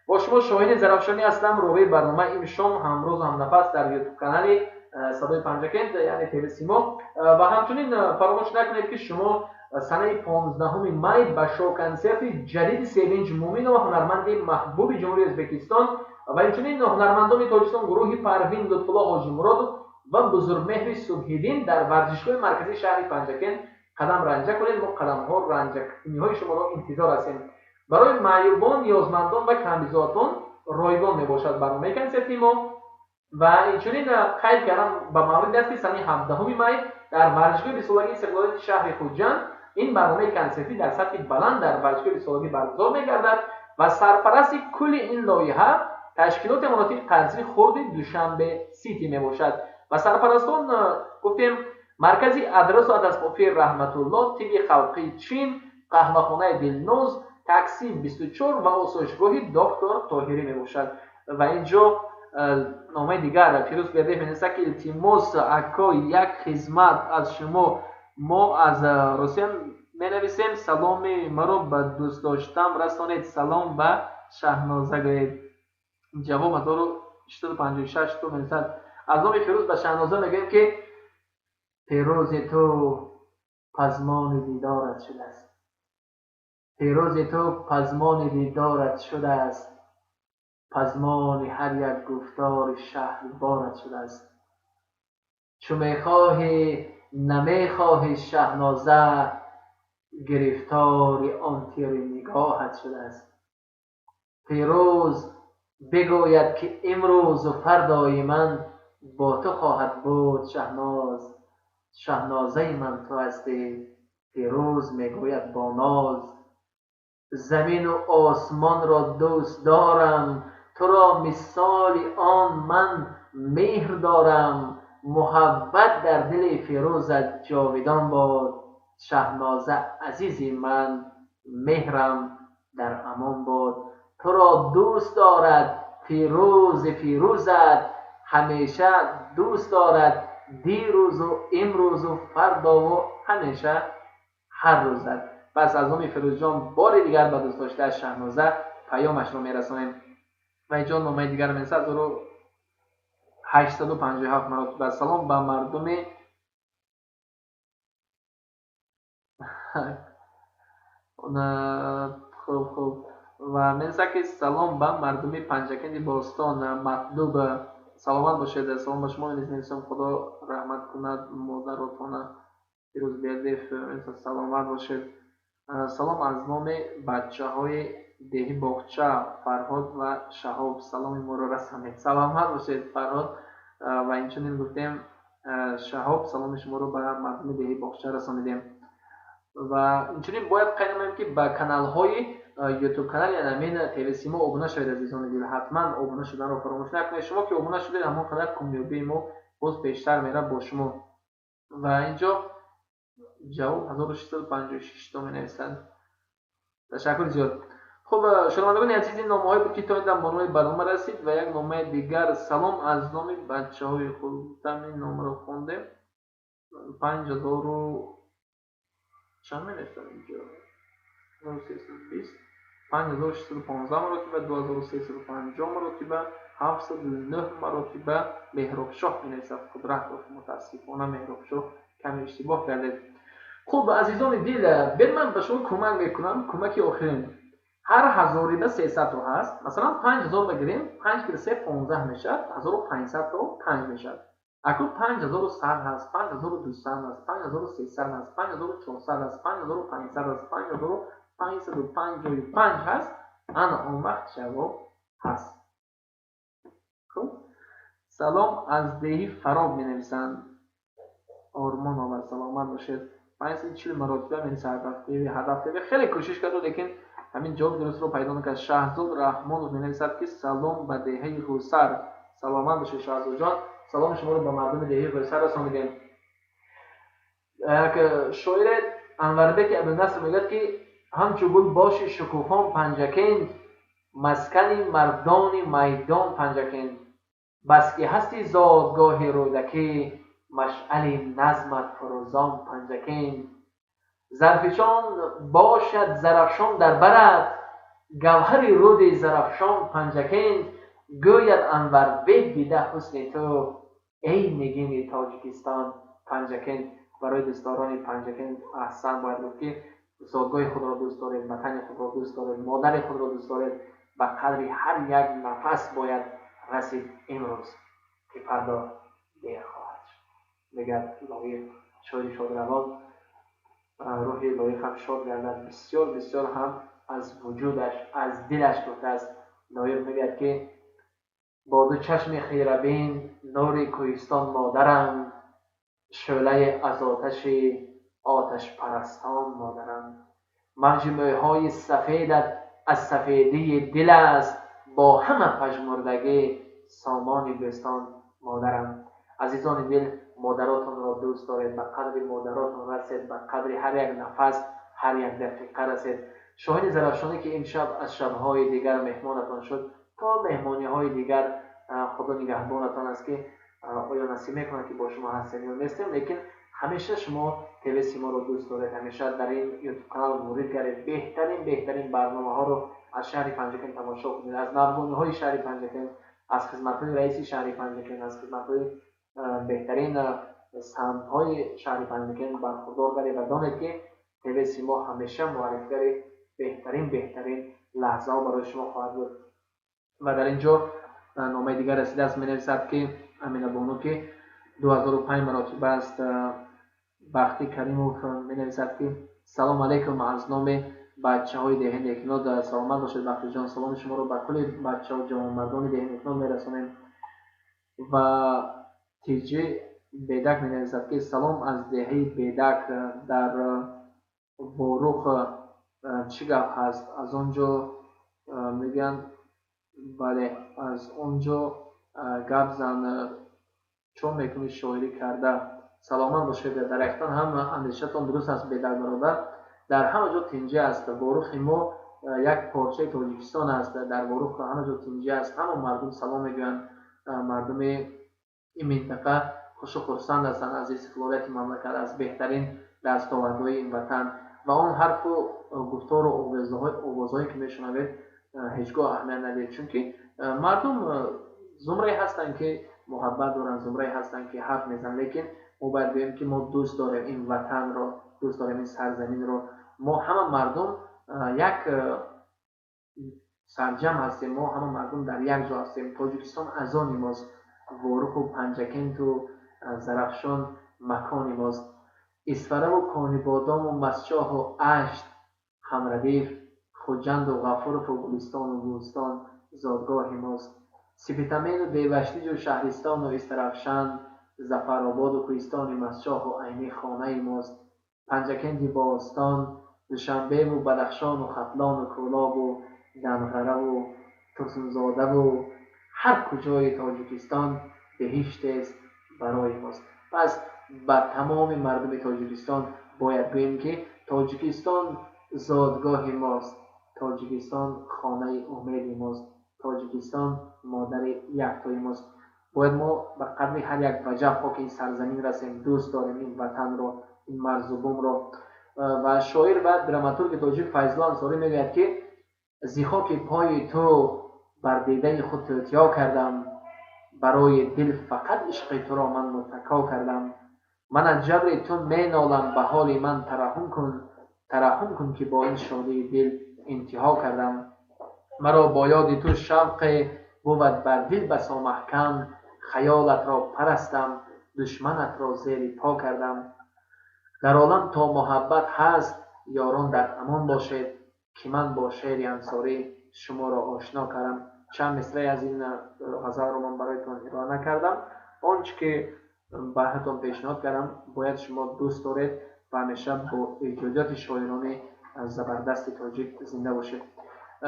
Бо шумо Шоҳини Зарафшонӣ ҳастам, ровии барнома имшом, ҳамрӯзу ҳамнафас дар ютуб канали Садои Панҷакент, яъне ТВ Симо. Ва ҳамчунин фаромӯш накунед, ки шумо санаи 15 май ба шоу-консерти ҷадиди Севинҷ Муминова, ҳунарманди маҳбуби Ҷумҳурии Ӯзбекистон, ва инчунин ҳунармандони Тоҷикистон, гурӯҳи Парвин, Лутфулло Ҳоҷимуродов ва Бузургмеҳри Субҳиддин, дар варзишгоҳи марказии шаҳри Панҷакент қадам ранҷа кунед. Мо қадамҳо ранҷакуниҳои шуморо интизор ҳастем. Барои маъюбон, ниёзмандон ва камбизоатон ройгон мебошад барномаи консерти мо. Ва инчунин қайд кардам ба мавриде аст, ки санаи 17 май дар варзишгоҳи бистсолагии истиқлолияти шаҳри Хуҷанд ин барномаи консертӣ дар сатҳи баланд дар варзишгоҳи бистсолагӣ баргузор мегардад ва сарпарасти кулли ин лоиҳа ташкилоти амонатии қарзии хурди Душанбе Сити мебошад. Ва сарпарастон гуфтем, маркази адрасу адасбофии Раҳматулло, тиби халқии Чин, қаҳвахонаи Дилноз, такси 24 ва осоишгоҳи Доктор Тоҳирӣ мебошад. Ва инҷо номаи дигар, Фирӯз Бердиев менависад, ки илтимос, ако, як хизмат аз шумо, мо аз Русия менависем, саломи маро ба дӯстдоштам расонед, салом ба Шаҳноза гӯед. Ҷавоб 1656 то менависад. Аз номи Фирӯз ба Шаҳноза мегӯем, ки фирӯзи ту пазмони дидорат шудааст, фирӯзи ту пазмони дидорат шудааст. Пазмони ҳар як гуфтори шаҳдборат шудааст. Чу мехоҳӣ, намехоҳӣ, Шаҳноза, гирифтори он тири нигоҳат шудааст. Фирӯз бигӯяд, ки имрӯзу фардои ман бо ту хоҳад буд, Шаҳноз. Шаҳнозаи ман ту ҳастӣ, Фирӯз мегӯяд бо ноз. Замину осмонро дӯст дорам, туро мисоли он ман меҳр дорам. Муҳаббат дар дили Фирӯзат ҷовидон бод. Шаҳноза, азизи ман, меҳрам дар амон бод. Туро дӯст дорад Фирӯзи Фирӯзат, ҳамеша дӯст дорад, дирӯзу имрӯзу фардову ҳамеша ҳар рӯзат. Пас аз номи Фирӯзҷон бори дигар ба дӯстдоштааш Шаҳноза паёмашро мерасонем. Ва инҷо номаи дигар менависад, 1857 маротиба. Салом ба мардуми хуб хуб. Ва менависад, ки салом ба мардуми Панҷакенди бостон, матлуб, саломат бошед. Салом ба шумо низ менависам, Худо раҳмат кунад модаротона. Фирӯз Бердиев менависад, саломат бошед. Салом аз номи бачаҳои деҳи Боғча, Фарҳод ва Шаҳоб, саломи моро расонед. Саломат бошед, Фарҳод, ва инчунин гуфтем, Шаҳоб, саломи шуморо ба мардуми деҳи Боғча расонидем. Ва инчунин бояд қайд намоем, ки ба каналҳои ютуб канали Анамин ТВ Симо обуна шавед, азизони дил. Ҳатман обуна шуданро фаромӯш накунед. Шумо ки обуна шудед, ҳамон қадар комёбии мо боз пештар меравад бо шумо. Ва инҷо ҷавоб 1656 то менависанд. Ташаккур зиёд. Хуб, шунавандагони азиз, ин номаҳое буд, ки то ин дам ба номаи барнома расид. Ва як номаи дигар: салом аз номи бачаҳои худам. Ин номаро хондем. 5000-у чанд менависам инҷо? 1320, 5615 маротиба, 2350 маротиба, 709 маротиба Меҳробшоҳ менависад. Қудратов, мутаассифона, Меҳробшоҳ, каме иштибоҳ кардед. Хуб, азизони дил, бед, ман ба шумо кӯмак мекунам, кӯмаки охирин. Ҳар ҳазорида 300 то ҳаст. Масалан, 5000 бигирем, панҷ кили се 15 мешавад, 1500 то панҷ мешавад. Акнун 5100 ҳаст, 5200 ҳаст, 5300 ҳаст, 5400 ҳаст, 5500 ҳаст, 5555 ҳаст. Ана он вақт ҷавоб ҳаст. Хуб, салом аз деҳи Фароб менависанд Ормонова, саломат бошед. 540 маротиба менависад Ҳадаф ТВ. Ҳадаф ТВ хеле кӯшиш карду, лекин ҳамин ҷавоби дурустро пайдо накард. Шаҳзод Раҳмонов менависад, ки салом ба деҳаи Ғусар. Саломат бошед, Шаҳзодҷон, саломи шуморо ба мардуми деҳаи Ғусар расонидем. Як шоире, Анварбеки Абдунаср, мегӯяд, ки ҳамчу гул боши шукуфон Панҷакент, маскани мардони майдон Панҷакент, баски ҳасти зодгоҳи Рӯдакӣ, машъали назмат фурӯзон Панҷакент. Зарфишон бошад Зарафшон дар барат, гавҳари рӯди Зарафшон Панҷакент. Гӯяд Анварбек дида ҳусни ту, эй нигини Тоҷикистон Панҷакент. Барои дӯстдорони Панҷакент аҳсан бояд гуфт, ки зодгоҳи худро дӯст доред, ватани худро дӯст доред, модари худро дӯст доред. Ба қадри ҳар як нафас бояд расид имрӯз, ки фардо дер хоҳад шуд, мегӯяд Лоиқ, шоири шодравон. Рӯҳи Лоиқ ҳам шод гардад. Бисёр бисёр ҳам аз вуҷудаш, аз дилаш гуфтааст. Лоиқ мегӯяд, ки бо ду чашми хирабин нури кӯҳистон модарам, шӯълае аз оташи оташпарастон модарам. Мавҷи мӯйҳои сафедат аз сафедии дил аст, бо ҳама пажмурдагӣ сомони бӯстон модарам. Азизони дил, модаротонро дӯст доред, ба қадри модаротон расед, ба қадри ҳар як нафас, ҳар як дақиқа расед. Шоҳини Зарафшонӣ, ки имшаб аз шабҳои дигар меҳмонатон шуд, то меҳмониҳои дигар Худо нигаҳбонатон аст, ки оё насиб мекунад, ки бо шумо ҳастем ё нестем, лекин ҳамеша шумо ТВ Симоро дӯст доред. Ҳамеша дар ин ютуб канал ворид гардед, беҳтарин беҳтарин барномаҳоро аз шаҳри Панҷакент тамошо кунед, аз навгониҳои шаҳри Панҷакент, аз хизматҳои раиси шаҳри Панҷакент, аз хизматҳои беҳтарин самтҳои шаҳри Панҷакент бархурдор гардед ва донед, ки ТВ Симо ҳамеша муаррифгари беҳтарин беҳтарин лаҳзаҳо барои шумо хоҳад буд. Ва дар ин ҷо номаи дигар расидааст, менависад ки Аминабону ки 2005 маротиба аст. Бахтӣ Каримов менависад ки салом алейкум аз номи бачаҳои деҳаи Некнод. Саломат бошед, Бахтиҷон, саломи шуморо ба кулли бачаҳо ҷавонмардони деҳаи Некнод мерасонем. Ва Тиҷи Бедак менависад ки салом аз деҳаи Бедак, дар Ворух чӣ гап ҳаст? Аз он ҷо мегӯянд, бале, аз он ҷо гап зан, чон мекунӣ шоирӣ карда. Саломат бошед, дар ҳақиқатан ҳам андешатон дуруст аст, Бедак бародар. Дар ҳама ҷо тинҷӣ аст. Ворухи мо як порчаи Тоҷикистон аст. Дар Ворух ҳама ҷо тинҷӣ аст, ҳама мардум салом мегӯянд. Мардуми ин минтақа хушу хурсанд ҳастанд аз истиқлолияти мамлакат, аз беҳтарин дастовардҳои ин ватан. Ва он ҳарфу гуфтору овозҳое ки мешунавед, ҳеҷ гоҳ аҳамият надиҳед, чунки мардум зумрае ҳастанд ки муҳаббат доранд, зумрае ҳастанд ки ҳарф мезананд, лекин мо бояд гӯем ки мо дӯст дорем ин ватанро, дӯст дорем ин сарзаминро. Мо ҳама мардум як сарҷам ҳастем, мо ҳама мардум дар як ҷо ҳастем. Тоҷикистон аз они мост, Воруху Панҷакенту Зарафшон макони мост. Исфараву Конибодому Масчоҳу Ашт ҳамрадиф, Хуҷанду Ғафурову Гулистону Бӯстон зодгоҳи мост. Сипитамену Деваштиҷу Шаҳристону Истаравшан, Зафарободу Кӯҳистони Масчоҳу Айнӣ хонаи мост. Панҷакенти бостон, Душанбеву Бадахшону Хатлону Кӯлобу Данғараву Турсунзодаву ҳар куҷои Тоҷикистон беҳиштест барои мост. Пас ба тамоми мардуми Тоҷикистон бояд гӯем ки Тоҷикистон зодгоҳи мост, Тоҷикистон хонаи умеди мост, Тоҷикистон модари яктои мост. Бояд мо ба қадри ҳар як ваҷаб хоки ин сарзамин расем, дӯст дорем ин ватанро, ин марзу бумро. Ва шоир ва драматурги тоҷик Файзулло Ансорӣ мегӯяд ки зи хоки пои ту бар дидаи худ тӯтиё кардам, барои дил фақат ишқи туро ман муттако кардам. Ман аз ҷабри ту менолам, ба ҳоли ман тараҳҳум кун, тараҳҳум кун ки бо ин шодии дил интиҳо кардам. Маро бо ёди ту шавқе бувад бар дил басо маҳкам, хаёлатро парастам, душманатро зери по кардам. Дар олам то муҳаббат ҳаст, ёрон дар амон бошед, ки ман бо шеъри Ансорӣ шуморо ошно кардам. Чанд мисраи аз ин ғазалро ман бароятон ироа накардам. Он чӣ ки барҳатон пешниҳод кардам, бояд шумо дӯст доред ва ҳамеша бо эҷодиёти шоирони забардасти тоҷик зинда бошед.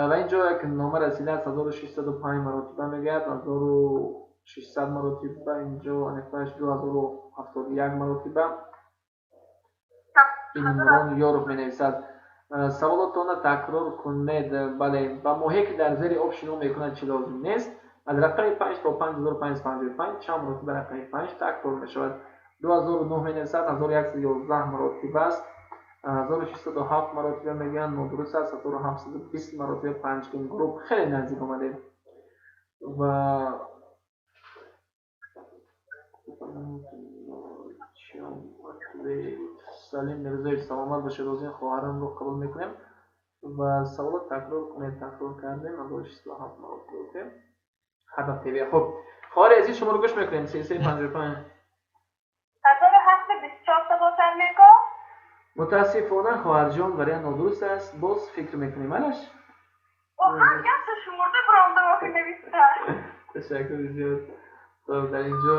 Ва инҷо як нома расидааст, 1605 маротиба мегӯяд, 1600 маротиба, инҷо аниқтараш 2071 маротиба. Имрон Ёров менависад: саволотонро такрор кунед. Бале, ба моҳие ки дар зери об шино мекунад чӣ лозим нест? Аз рақами 5 то 5555 чанд маротиба рақами 5 такрор мешавад? 2009 менависад, 1111 маротиба аст, 1607 маротиба мегӯянд нодуруст аст, 1720 маротиба Панҷкин Груп, хеле наздик омадем. Ва Салим Мирзоев, саломат бошед, озин хоҳарамро қабул мекунем. Ва саволо такрор кунед, такрор кардем, 1607 маротиба гуфтем. Ҳадаф ТВ. Хуб, хоҳари азиз, шуморо гӯш мекунем. 3355 1724 та бошад меко? Мутаассифона хоҳарҷон, вариант нодуруст аст. Боз фикр мекунем, алаш? Ҳам якта шумурда биромдам охир нависта. Ташаккури зиёд. Хуб, дар инҷо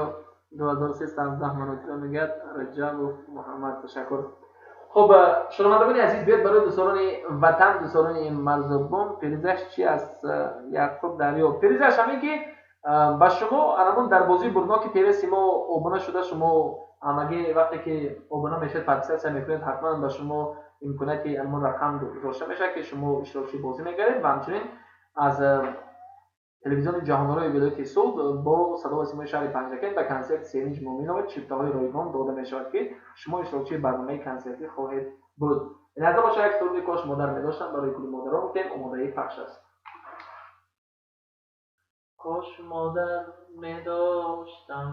2317 маротиба мегӯяд Раҷабов Муҳаммад, ташаккур. Хуб, шунавандагони азиз, биёед барои дӯсторони ватан, дӯсторони марзубон, призаш чи аст? Яқуб Дарё. Призаш ҳамин ки ба шумо анамон дар бозии бурдноки ТВ Симо обуна шуда, шумо ҳамагӣ вақте ки обуна мешавед, подписаться мекунед, ҳатман ба шумо имконияти анамон рақам гузошта мешавад ки шумо иштирокчии бозӣ мегардед. Ва ҳамчунин аз телевизиони ҷаҳонорои вилояти Суғд бо садо ва симои шаҳри Панҷакент ба консерти Севинҷ Муъминова чиптаҳои ройгон дода мешавад ки шумо иштирокчии барномаи консертӣ хоҳед буд. Лаҳза бошад, як суруди кош модар медоштам барои гули модарон гуфтем, омодаи пахш аст. Кош модар медоштам.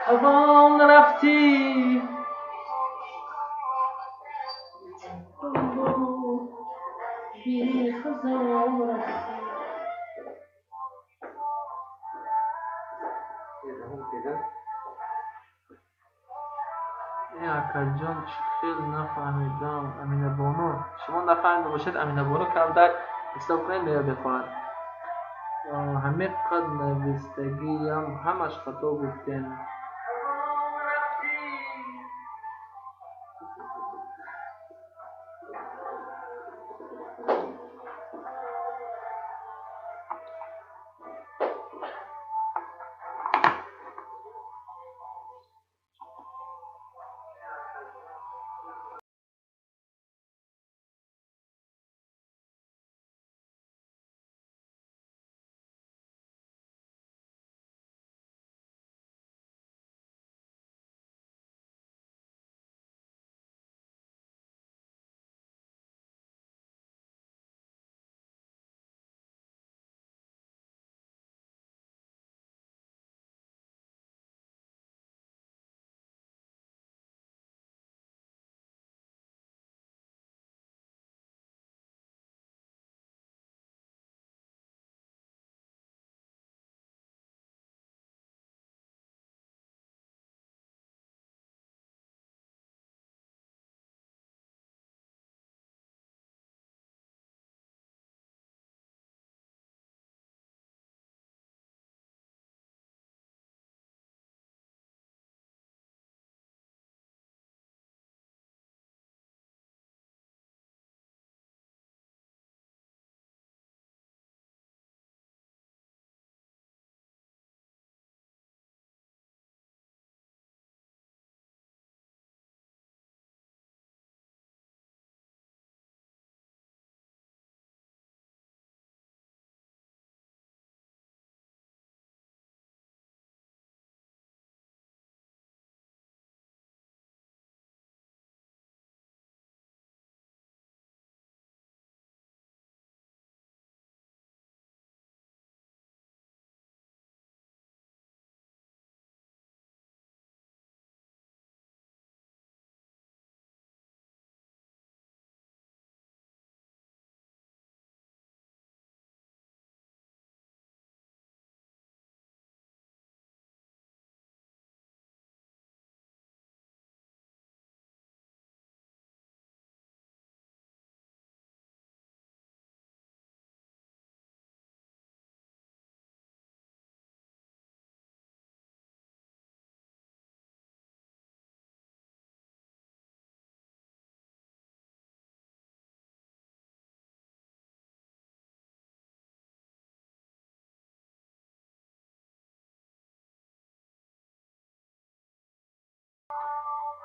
Кабон рафтӣ, бехазон рафтӣ. Э, акаҷон, чӣ хел нафаҳмидам? Аминабону, шумо нафаҳмида бошед, Аминабону камтар ҳисоб кунед, меёбед хоҳар. Ҳамин қад навистагиам ҳамаш хато гуфтем.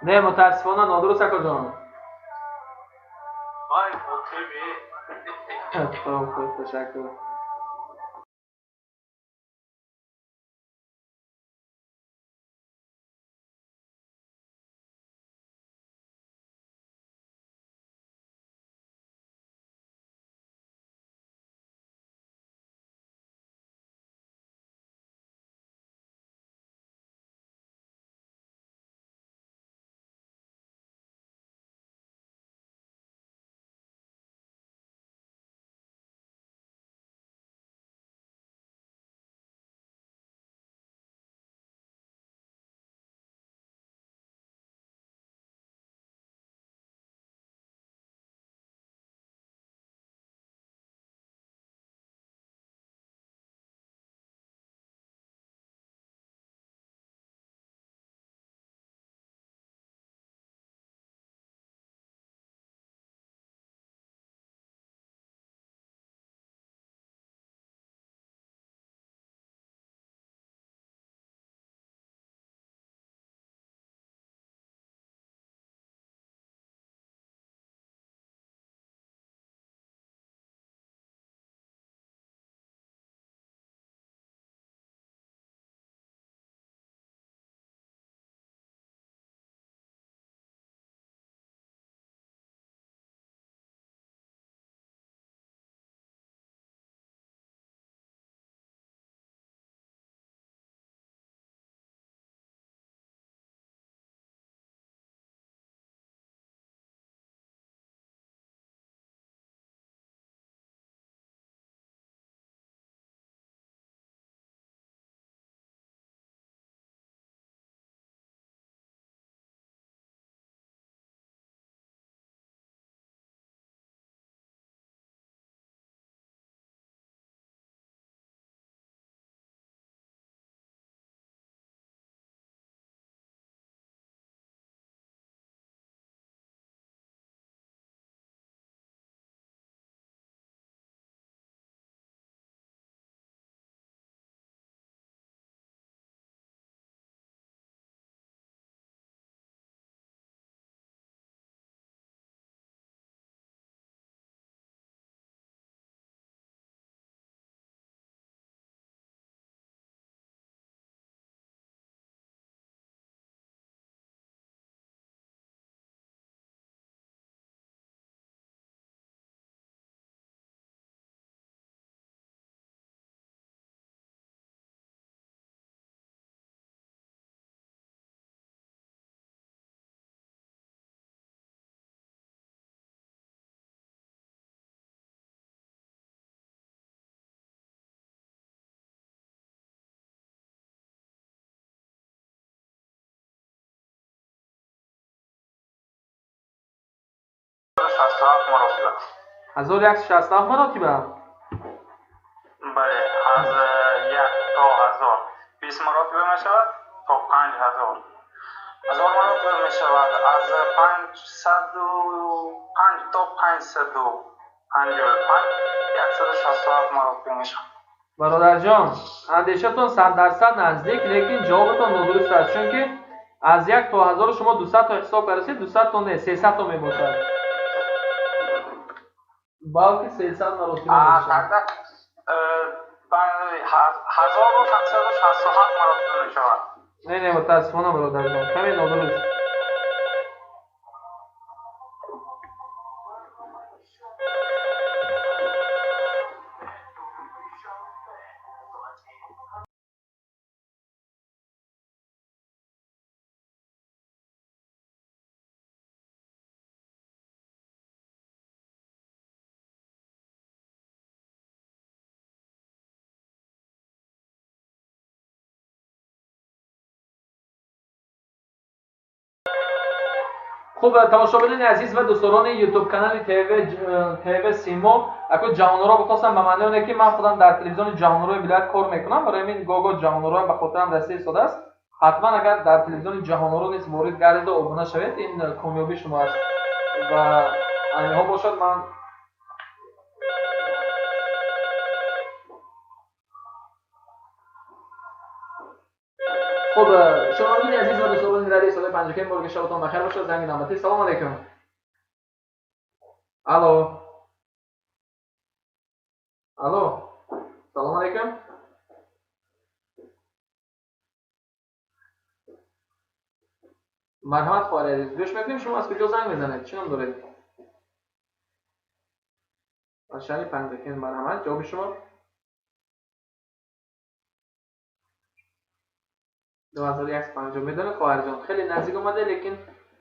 Не, мутаассифона нодуруст, акаҷон. Вай, ОТБ. Хуб, ташаккур. 1167 маротиба. 1167 маротиба? Бале, аз 1 то 1000 20 маротиба мешавад, то 5000. 1000 маротиба мешавад, аз 505 то 555 167 маротиба мешавад. Бародарҷон, андешатон 100% наздик, лекин ҷавобатон нодуруст аст, чунки аз 1 то 1000 шумо 200 то ҳисоб кардасед, 200 то не, 300 то мебошад. Балки 300 маротиба мешавад. Тогда 1767 маротиба мешавад. Не, не, мутаассифона бародарҷон, каме нодуруст. Хуб, тамошобинони азиз ва дӯстдорони ютуб канали ТВ Симо, ако ҷаҳонро гуфтастам ба маънои оне ки ман худам дар телевизиони ҷаҳонрои вилоят кор мекунам, барои ҳамин го-го ҷаҳонроам ба хотирам расида истодааст. Ҳатман агар дар телевизиони ҷаҳонро низ ворид гардида обуна шавед, ин комёбии шумо аст. Ва айниҳо бошад ман хуб, шунавандагони азиз ва дӯстдорони радиои Садои Панҷакент, бори шабатон бахайр бошад. Занги навбатӣ. Салом алейкум. Алло. Алло. Салом алейкум. Марҳамат хоҳари азиз, гӯш мекунем. Шумо аз куҷо занг мезанед? Чӣ ном доред? Аз шаҳри Панҷакент. Марҳамат, ҷавоби шумо? 2150. Медонед хоҳарҷон, хеле наздик омаде, лекин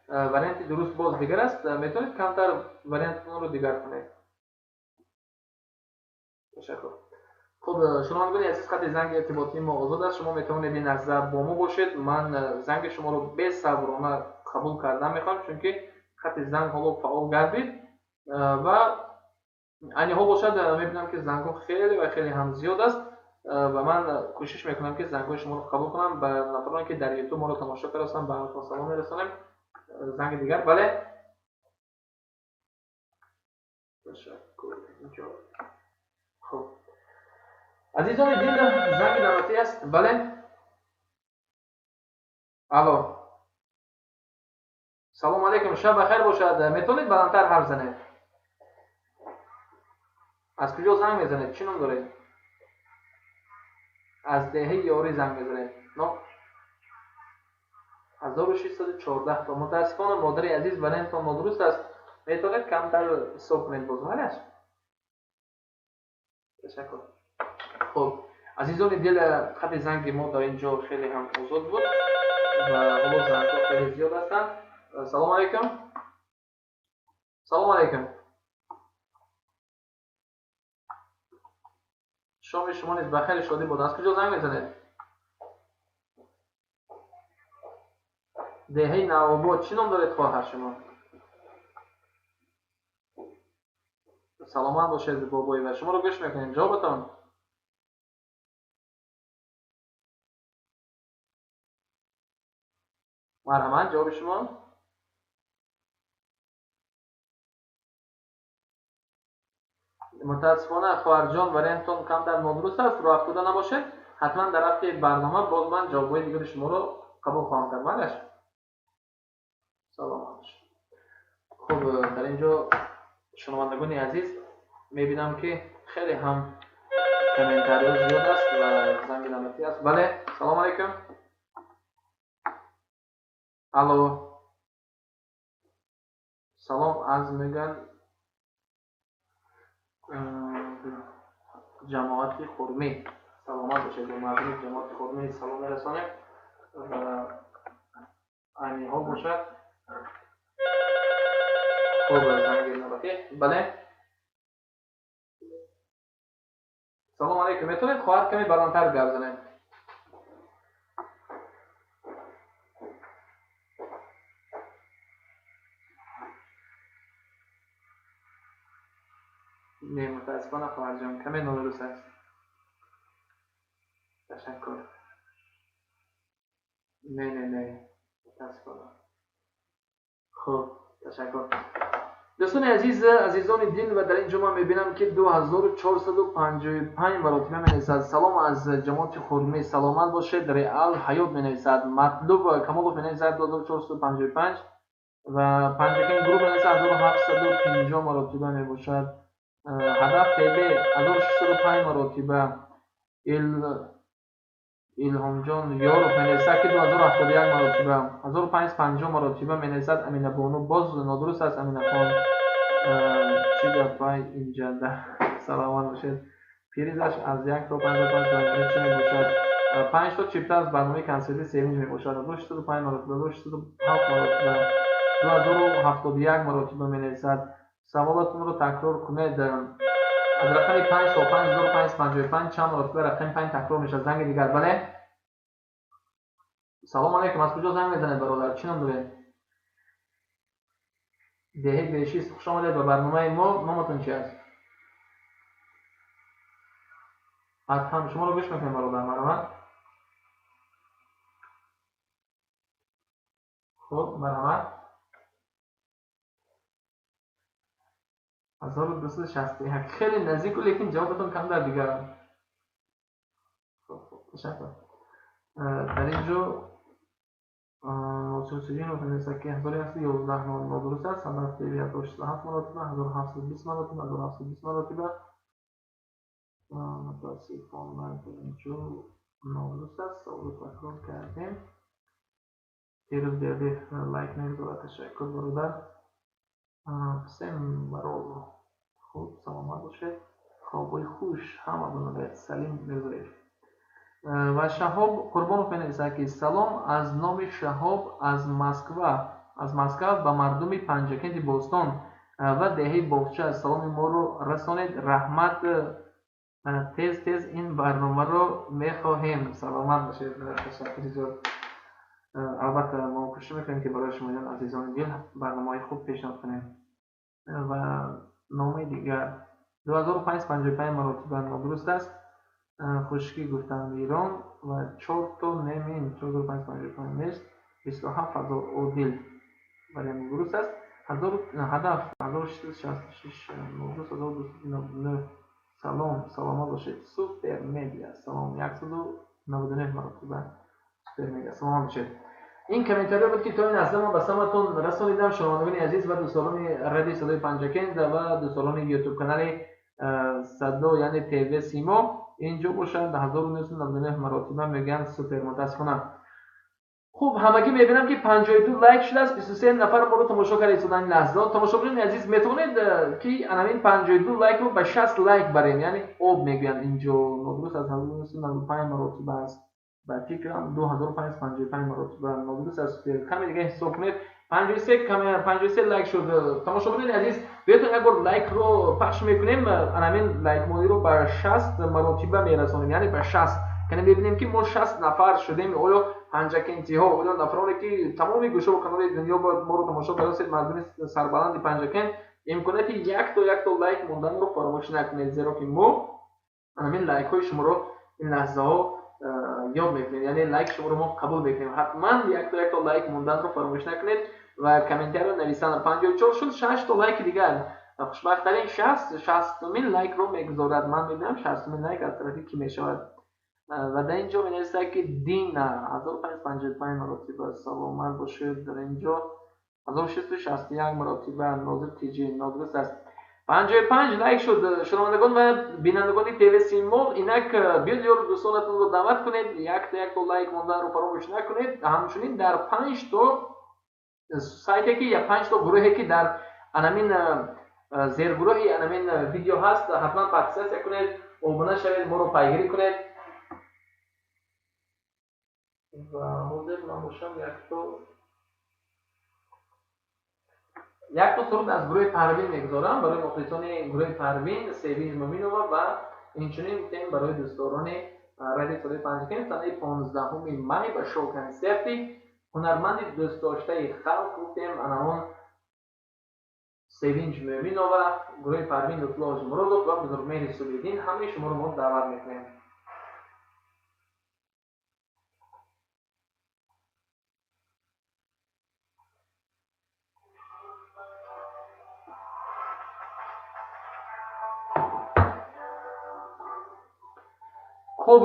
варианти дуруст боз дигар аст. Метавонед камтар вариантро дигар кунед. Ташаккур. Хуб, шунавандагони азиз, хати занги иртиботии мо озод аст. Шумо метавонед ин лаҳза бо мо бошед. Ман занги шуморо бесаброна қабул кардан мехоҳам, чунки хати занг ҳоло фаъол гардид ва айни ҳол бошад мебинам ки зангҳо хеле ва хеле ҳам зиёд аст ва ман кӯшиш мекунам ки зангҳои шуморо қабул кунам. Ба нафароне ки дар ютуб моро тамошо карда ба ҳаматон салом мерасонем. Занги дигар, бале. Ташаккур. Хуб, азизони дил, занги навбатӣ аст. Бале. Алло. Салом алейкум, шаб бахайр бошад. Метавонед баландтар ҳарф занед? Аз куҷо занг мезанед? Чӣ ном доред? Аз деҳаи Ёрӣ занг мезанед. Но 1614 то. Мутаассифона модари азиз, вариантон нодуруст аст. Метавонед камтар ҳисоб кунед боз, майляш? Ташаккур. Хуб, азизони дил, хати занги мо дар ин ҷо хеле ҳам озод буд ва ҳоло зангҳо хеле зиёд ҳастанд. Салом алейкум. Салом алейкум. Шоми шумо низ бахайр шодӣ бод. Аз куҷо занг мезанед? Деҳаи Навобод. Чӣ ном доред хоҳар шумо? Саломат бошед бобои ва шуморо гӯш мекунем. Ҷавобатон? Марҳамат, ҷавоби шумо? Мутаассифона хоҳарҷон, вариантон камтар нодуруст аст. Роҳ афтода набошед. Ҳатман дар рафти барнома боз ман ҷавобҳои дигари шуморо қабул хоҳам кард. Майляш? Саломат бошед. Хуб, дар ин ҷо шунавандагони азиз мебинам ки хеле ҳам комментариҳо зиёд аст ва занги навбатӣ аст. Бале, салом алейкум. Алло. Салом аз мегӯянд ҷамоати Хурмӣ. Саломат бошед. Ба мардуми ҷамоати Хурмӣ салом мерасонем ва айниҳо бошад. Хуб, занги навбатӣ. Бале. Салом алейкум. Метавонед хоҳар каме баландтар гап занед? Не, мутаассифона, хоҳарҷон, каме нодуруст аст. Ташаккур. Не, не, не, мутаассифона. Хуб, ташаккур. Дӯстони азиз, азизони дил, ва дар ин ҷо ман мебинам, ки 2455 маротиба менависад. Салом аз ҷамоати Хурмӣ, саломат бошед. Реал Ҳаёт менависад, Матлуб Камолов менависад 2455 ва Панҷакент Груп менависад 1750 маротиба мебошад. Ҳадаф ТВ 1605 маротиба. Илҳомҷон Ёров менависад, ки 2071 маротиба, 1550 маротиба менависад Аминабону. Боз нодуруст аст, Аминахон. Чӣ гапай инҷада? Саломат бошед. Призаш аз як то панҷ панҷ чӣ мебошад? Панҷ то чипта аз барномаи консерти Севинҷ мебошад. 1605 маротиба, 1607 маротиба, 2071 маротиба менависад. Саволатонро такрор кунед. Аз рақами панҷ то 5555 чанд маротиба рақами панҷ такрор мешавад? Занги дигар. Бале, салом алейкум. Аз куҷо занг мезанед, бародар? Чӣ ном доред? Деҳи Бешист. Хуш омадед ба барномаи мо. Номатон чи аст? Ҳатман шуморо гӯш мекунем, бародар, марҳамат. Хуб, марҳамат. 1261, хеле наздику, лекин ҷавобатон камтар дигар. Хуб, ташаккур. Дар ин ҷо Носир Сиҷинов менависад, ки 1111 нодуруст аст. Ҳадаф ТВ 1067 маротиба, 1720 маротиба, 1720 маротиба. Мутаассифона, дар ин ҷо нодуруст аст. Саволро такрор кардем. Фирӯз Бердиев лайк мегузорад. Ташаккур, бародар. Всем бароло. Хуб, саломат бошед. Хобҳои хуш ҳама мегӯяд Салим Мирзоев. Ва Шаҳоб Қурбонов менависад, ки салом аз номи Шаҳоб аз Москва, аз Москва ба мардуми Панҷакенти бостон ва деҳаи Боғча саломи моро расонед, раҳмат. Тез тез ин барномаро мехоҳем. Саломат бошед, ташаккури зиёд. Албатта, мо кӯшиш мекунем, ки барои шумоён, азизони дил, барномаҳои хуб пешниҳод кунем. Ва номаи дигар 2555 маротиба нодуруст аст. Хушкӣ гуфтанд Эрон ва чорто немин 4555 нест. 27 000 Одил вариант дуруст аст. Ҳадаф 1666 нодуруст. 1299. Салом, саломат бошед. Супер Медиа, салом, 199 маротиба. Супер Медиа, саломат бошед. Ин комментариҳо буд, ки то ин лаҳза ман ба самъатон расонидам, шунавандагони азиз ва дӯстдорони радиои Садои Панҷакент ва дӯстдорони Ютуб канали Садо, яъне ТВ Симо. Инҷо бошад 1999 маротиба мегӯянд супер, мутаассифона. Хуб, ҳамагӣ мебинам, ки 52 лайк шудааст, 23 нафар моро тамошо карда истодан ин лаҳза. Тамошобинони азиз, метавонед, ки анамин 52 лайкро ба 60 лайк барем, яъне об мегӯянд инҷо нодуруст аст, 1995 маротиба аст. Ба фикрам, 2555 маротиба нодуруст аст. Каме дига ҳисоб кунед. 53, 53 лайк шуд. Тамошобинони азиз, биётон як бор лайкро пахш мекунем, анамин лайкмониро ба 60 маротиба мерасонем, яъне ба 60. Кане мебинем, ки мо 60 нафар шудем. Оё панҷакентиҳо, оё нафароне, ки тамоми гӯшаву канори дунё моро тамошо кардастед, мардуми сарбаланди Панҷакент, имконияти якто якто лайк монданро фаромӯш накунед, зеро ки мо анамин лайкҳои шуморо ин лаҳзаҳо ёд мекунем, яъне лайк шуморо мо қабул мекунем. Ҳатман якто якто лайк монданро фаромӯш накунед ва комментариро нависан. 54 шуд, шашто лайки дигар. Хушбахттарин шахс 60-умин лайкро мегузорад. Ман мебинам, 60-умин лайк аз тарафи кӣ мешавад. Ва дар ин ҷо менависад, ки Дина 1555 маротиба. Саломат бошед. Дар ин ҷо 1661 маротиба. Нозир Тиҷи нодуруст аст. 55 лайк шуд. Шунавандагон ва бинандагони ТВ Симо, инак биёд ёру дӯстонатонро даъват кунед, якто якто лайк монданро фаромӯш накунед. Ҳамчунин дар панҷ то сайте ки я панҷ то гурӯҳе, ки дар анамин зергурӯҳи анамин видео ҳаст, ҳатман подписаться кунед, обуна шавед, моро пайгирӣ кунед. Ва ҳозир ман бошам якто суруд аз гурӯҳи Парвин мегузорам барои мухлисони гурӯҳи Парвин, Севинҷ Муминова, ва инчунин гуфтем барои дӯстдорони радиои Садои Панҷакент санаи 15-уми май ба шоу консерти ҳунарманди дӯстдоштаи халқ гуфтем, анаон Севинҷ Мӯъминова, гурӯҳи Парвин Лутфулло Ҳоҷимуродов ва Бузургмеҳри Субҳиддин. Ҳамаи шуморо мо даъват мекунем. Хуб,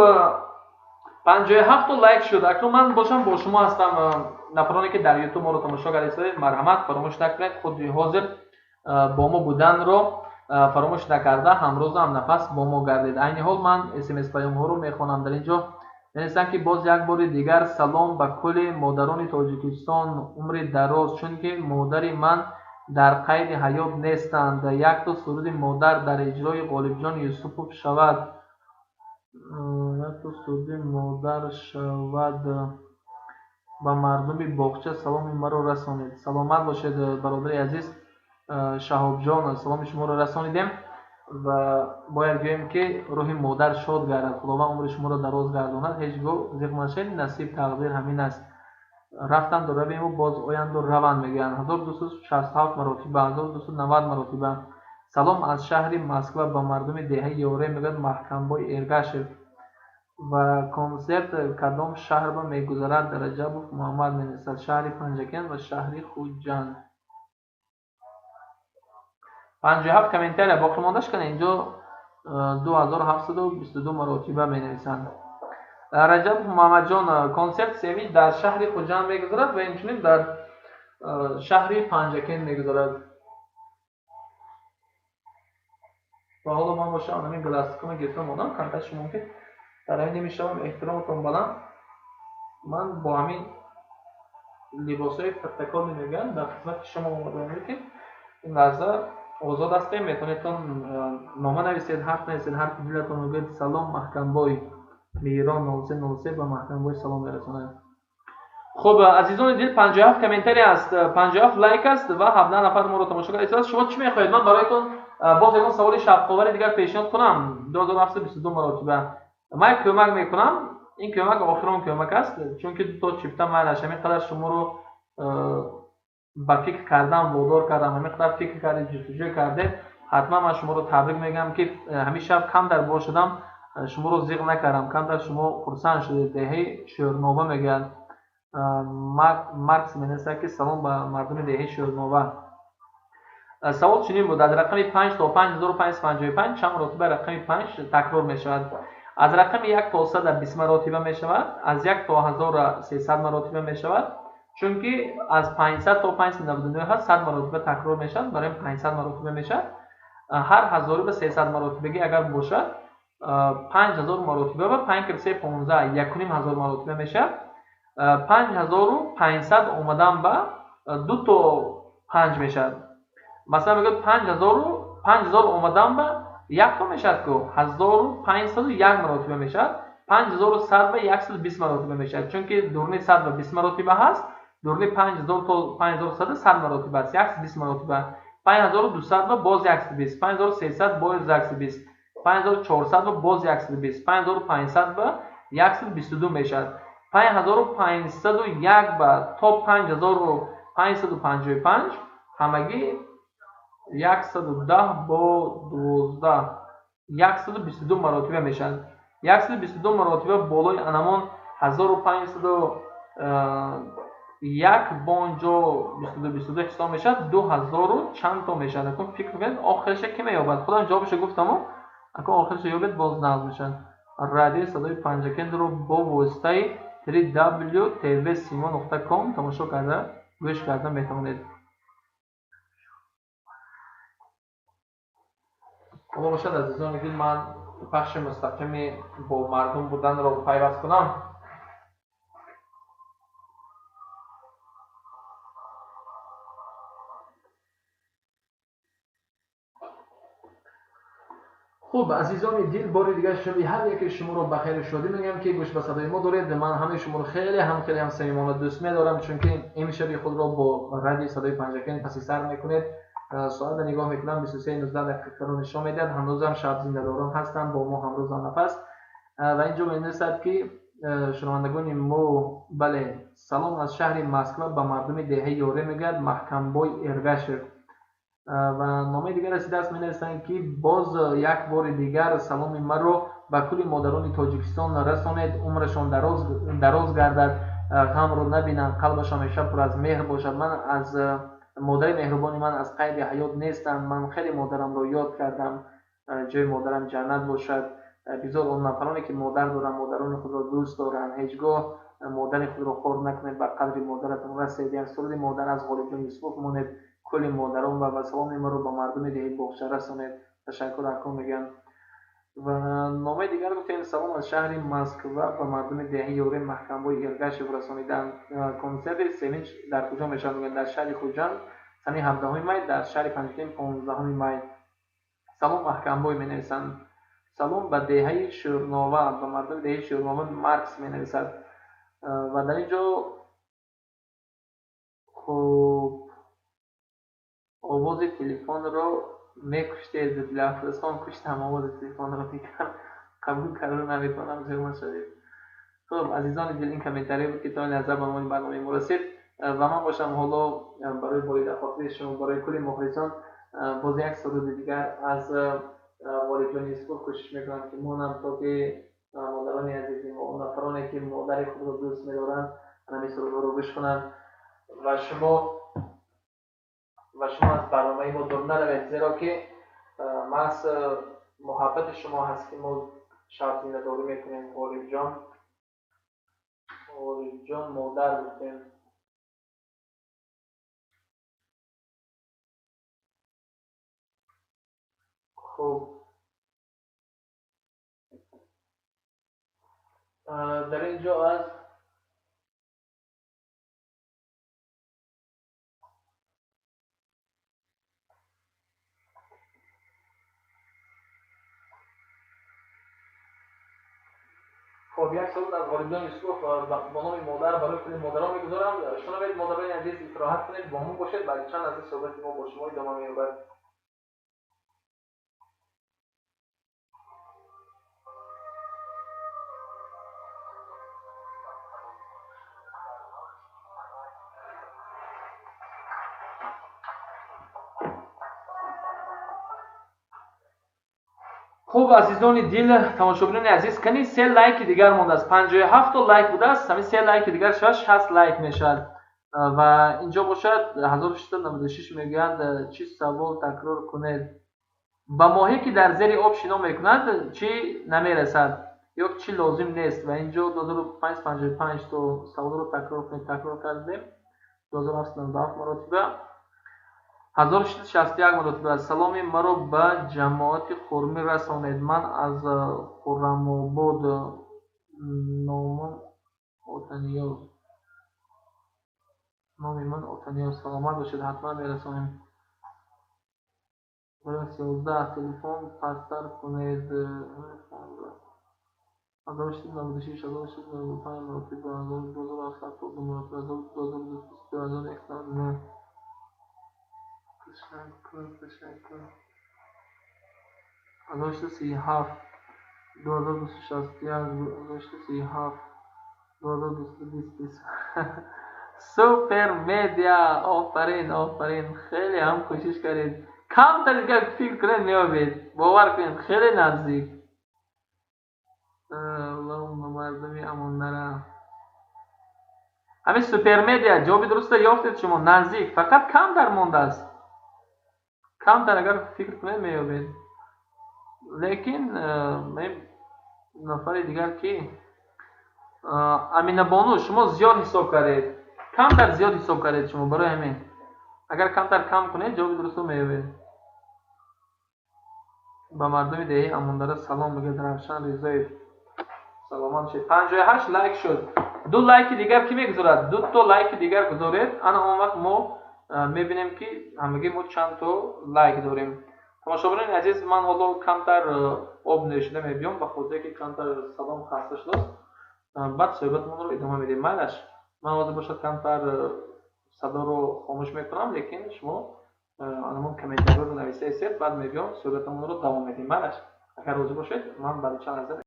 57 лайк шуд. Акнун ман бошам бо шумо ҳастам. Нафароне ки дар ютуб моро тамошо карда, марҳамат, фаромӯш накунед, худи ҳозир бо мо буданро фаромӯш накарда, ҳамрозу ҳамнафас бо мо гардед. Айни ҳол ман смс паёмҳоро мехонам. Дар ин ҷо менависам, ки боз як бори дигар салом ба кулли модарони Тоҷикистон, умри дароз, чунки модари ман дар қайди ҳаёт нестанд. Якто суруди модар дар иҷрои Ғолибҷон Юсупов шавад, якто суруди модар шавад. Ба мардуми боғча саломи маро расонед. Саломат бошед, бародари азиз Шаҳобҷон, саломи шуморо расонидем ва бояд гӯем, ки рӯҳи модар шод гардад, Худованд умри шуморо дароз гардонад. Ҳеҷ гоҳ зиқ нашавед, насиб тақдир ҳамин аст. Рафтанду равему, боз оянду раванд, мегӯянд. 1267 маротиба, 1290 маротиба. Салом аз шаҳри Москва ба мардуми деҳаи Ёре, мегӯяд Маҳкамбой Эргашев. Ва консерт кадом шаҳрба мегузарад? Раҷабов Муҳаммад менависад: шаҳри Панҷакент ва шаҳри Хуҷанд. 57 комментария боқӣ мондаш кана, инҷо 2722 маротиба менависанд. Раҷабов Муҳаммадҷон, консерт Севинҷ дар шаҳри Хуҷанд мегузарад ва инчунин дар шаҳри Панҷакент мегузарад. Ва ҳоло ман бошам ҳамин галастикома гирифта мондам, камтар шумо ки дар ҳамин намешавам, эҳтиромотон баланд. Ман бо ҳамин либосҳои протоколӣ мегӯянд дар хизмати шумо омадаам, ки ин лаҳза озод ҳастем, метавонедтон нома нависед, ҳарф нависед, ҳарфи дилатон мегӯяд. Салом Маҳкамбой, Мирон 0303 ба Маҳкамбой салом мерасонад. Хуб, азизони дил, 57 комментария аст, 57 лайк аст ва 17 нафар моро тамошо карда. Шумо чӣ мехоҳед, ман бароятон боз ягон саволи шавқовари дигар пешниҳод кунам? 2722 маротиба. Ман як кӯмак мекунам, ин кӯмак охирон кӯмак аст, чунки дуто чипта майлаш ҳамин қадар шуморо ба фикр кардан водор кардам, ҳамин қадар фикр кардед, ҷустуҷӯ кардед. Ҳатман ман шуморо табрик мегӯям, ки ҳамин шаб камтар бошадам, шуморо зиқ накардам, камтар шумо хурсанд шудед. Деҳаи Шӯрнова мегӯяд Маркс, менависад, ки салом ба мардуми деҳаи Шӯрнова. Савол чунин буд: аз рақами 5 то 5555 чанд маротиба рақами 5 такрор мешавад? Аз рақами 1 то 120 маротиба мешавад, аз 1 то 1300 маротиба мешавад, чунки аз 500 то 599 100 маротиба такрор мешавад, барои 500 маротиба мешавад. Ҳар ҳазори ба 300 маротибагӣ агар бошад, 5000 маротиба ва 5 кар 3 15, 1500 маротиба мешавад. 5500 омадан ба ду то 5 мешавад. Масалан, мегӯяд 5000 омадан ба як то мешавад, ку 1501 маротиба мешавад. 5100 ба 120 маротиба мешавад, чунки дурни 100 ба 20 маротиба ҳаст, дурни 5000 то 5100 100 маротиба аст, 120 маротиба. 5200 ба боз 120, 5300 боз 120, 5400 ба боз 120, 5500 ба 122 мешавад. 5501 ба то 5555 ҳамагӣ 110 бо 12, 122 маротиба мешавад. 122 маротиба болои анамон 1501 бо онҷо 22 22 ҳисоб мешавад, 2000 чанд то мешавад. Акун фикр кунед, охириша ки меёбад? Худам ҷавобашо гуфтаму, акун охириша ёбед, боз нағз мешавад. Радиои садои Панҷакентро бо воситаи www.tvsimo.com тамошо карда, гӯш карда метавонед. Ҳоло бошад, азизони дил, ман пахши мустақими бо мардум буданро пайваст кунам. Хуб, азизони дил, бори дигар шаби ҳар яке шуморо ба хайру шодӣ мегӯям, ки гӯш ба садои мо доред. Ман ҳамаи шуморо хеле ҳам, хеле ҳам самимона дӯст медорам, чунки ин шаби худро бо радиои садои Панҷакент паси сар мекунед. Соатро нигоҳ мекунам, 23:19 дақиқаро нишон медиҳад. Ҳанӯзам шаб зиндадорон ҳастанд бо мо ҳамрӯз нафас. Ва инҷо менависад, ки шунавандагони мо, бале, салом аз шаҳри Москва ба мардуми деҳаи Ёре, мегӯяд Маҳкамбой Эргашев. Ва номаи дигар расидааст, менависанд, ки боз як бори дигар саломи маро ба кулли модарони Тоҷикистон расонед, умрашон дароз гардад, ғамро набинанд, қалбашон ҳамеша пур аз меҳр бошад. Ман аз модари меҳрубони ман аз қайди ҳаёт нестам, ман хеле модарамро ёд кардам, ҷои модарам ҷаннат бошад. Бизор он нафароне ки модар доранд, модарони худро дӯст доранд, ҳеҷ гоҳ модари худро хор накунед, ба қадри модаратон расед. Як суруди модар аз Ғолибҷон Юсуфов монед, кулли модарон ва саломи маро ба мардуми деҳи боғча расонед. Ташаккур аком мегӯям. Ва номаи дигар гуфтем, салом аз шаҳри Москва ба мардуми деҳаи Ёрем Маҳкамбои Иргашев расониданд. Консерти Севинч дар куҷо мешавад? Мегӯянд дар шаҳри Хуҷанд санаи 17 май, дар шаҳри Панҷакент 15 май. Салом Маҳкамбой менависанд. Салом ба деҳаи Шӯрнова, ба мардуми деҳаи Шӯрнова Маркс менависад. Ва дар ин ҷо хуб овози телефонро мекуштед, Дилафрӯзхон куштам овози телефонро, дигар қабул карда наметавонам, зиёд нашавед. Хуб, азизони дил, ин комментарие буд, ки то ин лаҳза ба мо барномаи мо расид. Ва ман бошам ҳоло барои болида хотири шумо, барои кулли мухлисон боз як суруди дигар аз Ғолибҷон Юсуфов кӯшиш мекунам, ки монам, то ки модарони азизи мо, он нафароне ки модари худро дӯст медоранд, ҳамин сурудҳоро гӯш кунанд ва шумо аз барномаи мо дур наравед, зеро ки маҳз муҳаббати шумо ҳаст, ки мо шабзиндадорӣ мекунем. Ғолибҷон, Ғолибҷон модар гуфтем. Хуб, дар ин ҷо аз хуб як суруд аз Ғолибҷон Юсуфов бо номи модар барои кулли модарон мегузорам. Шунавед, модарони азиз, истироҳат кунед, бо мо бошед, баъди чанд лаҳза суҳбати мо бо шумо идома меёбад. Хуб, азизони дил, тамошобинони азиз, кани се лайки дигар мондааст. 57 то лайк будааст, ҳамин се лайки дигар шавад 60 лайк мешавад. Ва инҷо бошад 1696 мегӯянд, чӣ савол такрор кунед. Ба моҳе ки дар зери об шино мекунад, чӣ намерасад ё чӣ лозим нест? Ва инҷо 2555 то саволро такрор кунед, такрор кардем. 2797 маротиба, 1661 маротиба. Саломи маро ба ҷамоати Хурмӣ расонед. Ман аз Хуррамобод, номам Отаниёз. Номи ман Отаниёз. Саломат бошед, ҳатман мерасонем. 11 телефон пасттар кунед. 1696, 1695 маротиба, 2702 маротиба, 2222, 1109. Ташаккур, ташаккур. 1637, 2261, 1637, 2220. Супер медиа, офарин, офарин. Хеле ҳам кӯшиш кардед. Камтар дигар фикр кунед, меёбед. Бовар кунед, хеле наздик. Аллоҳумма мардуми амондара. Ҳамин супер медиа ҷавоби дурустро ёфтед шумо, наздик, фақат камтар мондааст. Камтар агар фикр кунед, меёбед. Лекин нафари дигар ки Аминабону, шумо зиёд ҳисоб кардед, камтар зиёд ҳисоб кардед шумо, барои ҳамин агар камтар кам кунед, ҷавоби дурустро меёбед. Ба мардуми деҳаи Амондара салом мегӯяд Равшан Ризоев. Саломат бошед. 58 лайк шуд. Ду лайки дигар кӣ мегузорад? Ду то лайки дигар гузоред, ана он вақт мо мебинем, ки ҳамагӣ мо чанд то лайк дорем. Тамошобинони азиз, ман ҳоло камтар об нӯшида мебиём, ба хотире ки камтар салом хаста шудааст. Баъд суҳбатамонро идома медиҳем. Майлаш, ман ҳозир бошад камтар садоро хомӯш мекунам, лекин шумо анамон комментариҳоро нависа истед, баъд мебиём, суҳбатамонро давом медиҳем. Майлаш, агар розӣ бошед, ман баъди чанд лаҳза.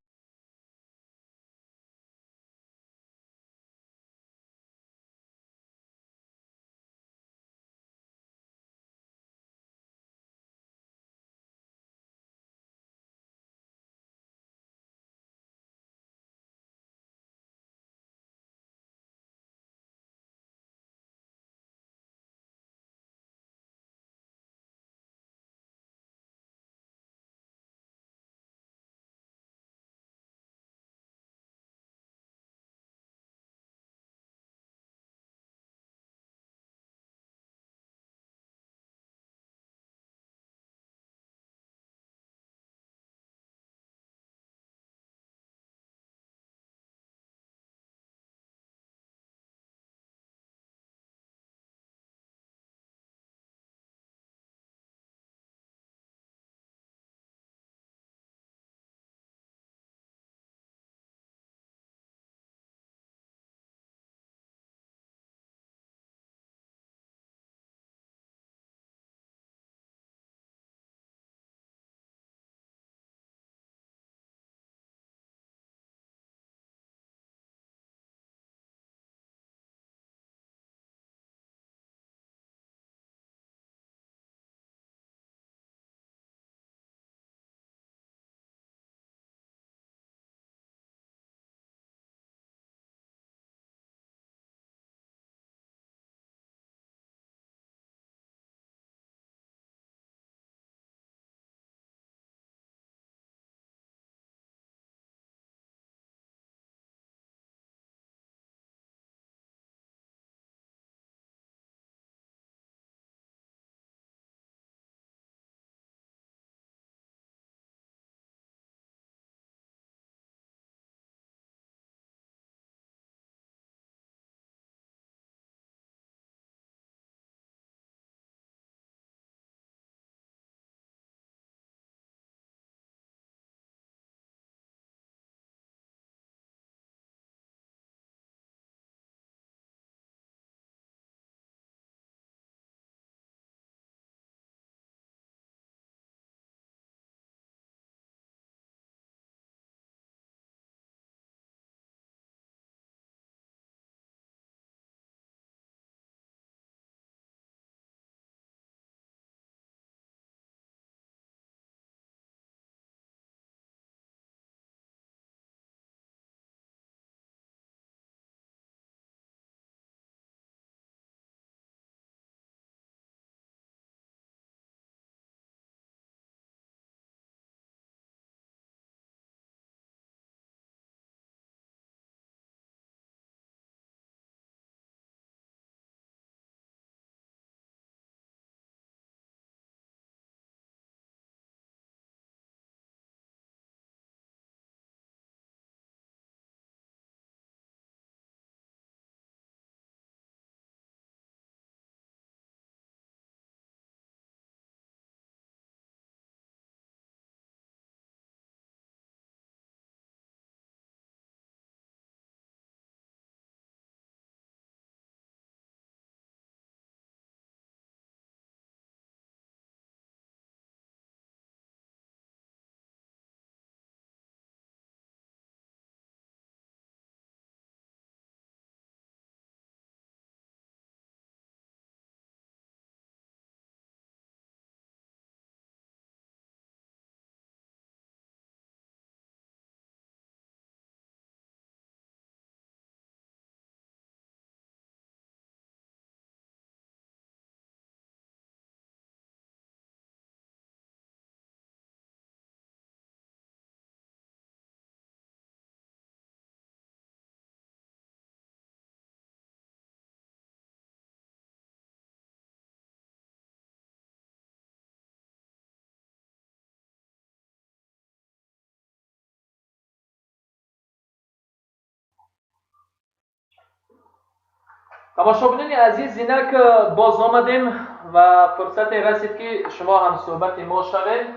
Тамошобинони азиз, инак боз омадем ва фурсате расид, ки шумо ҳамсӯҳбати мо шавед.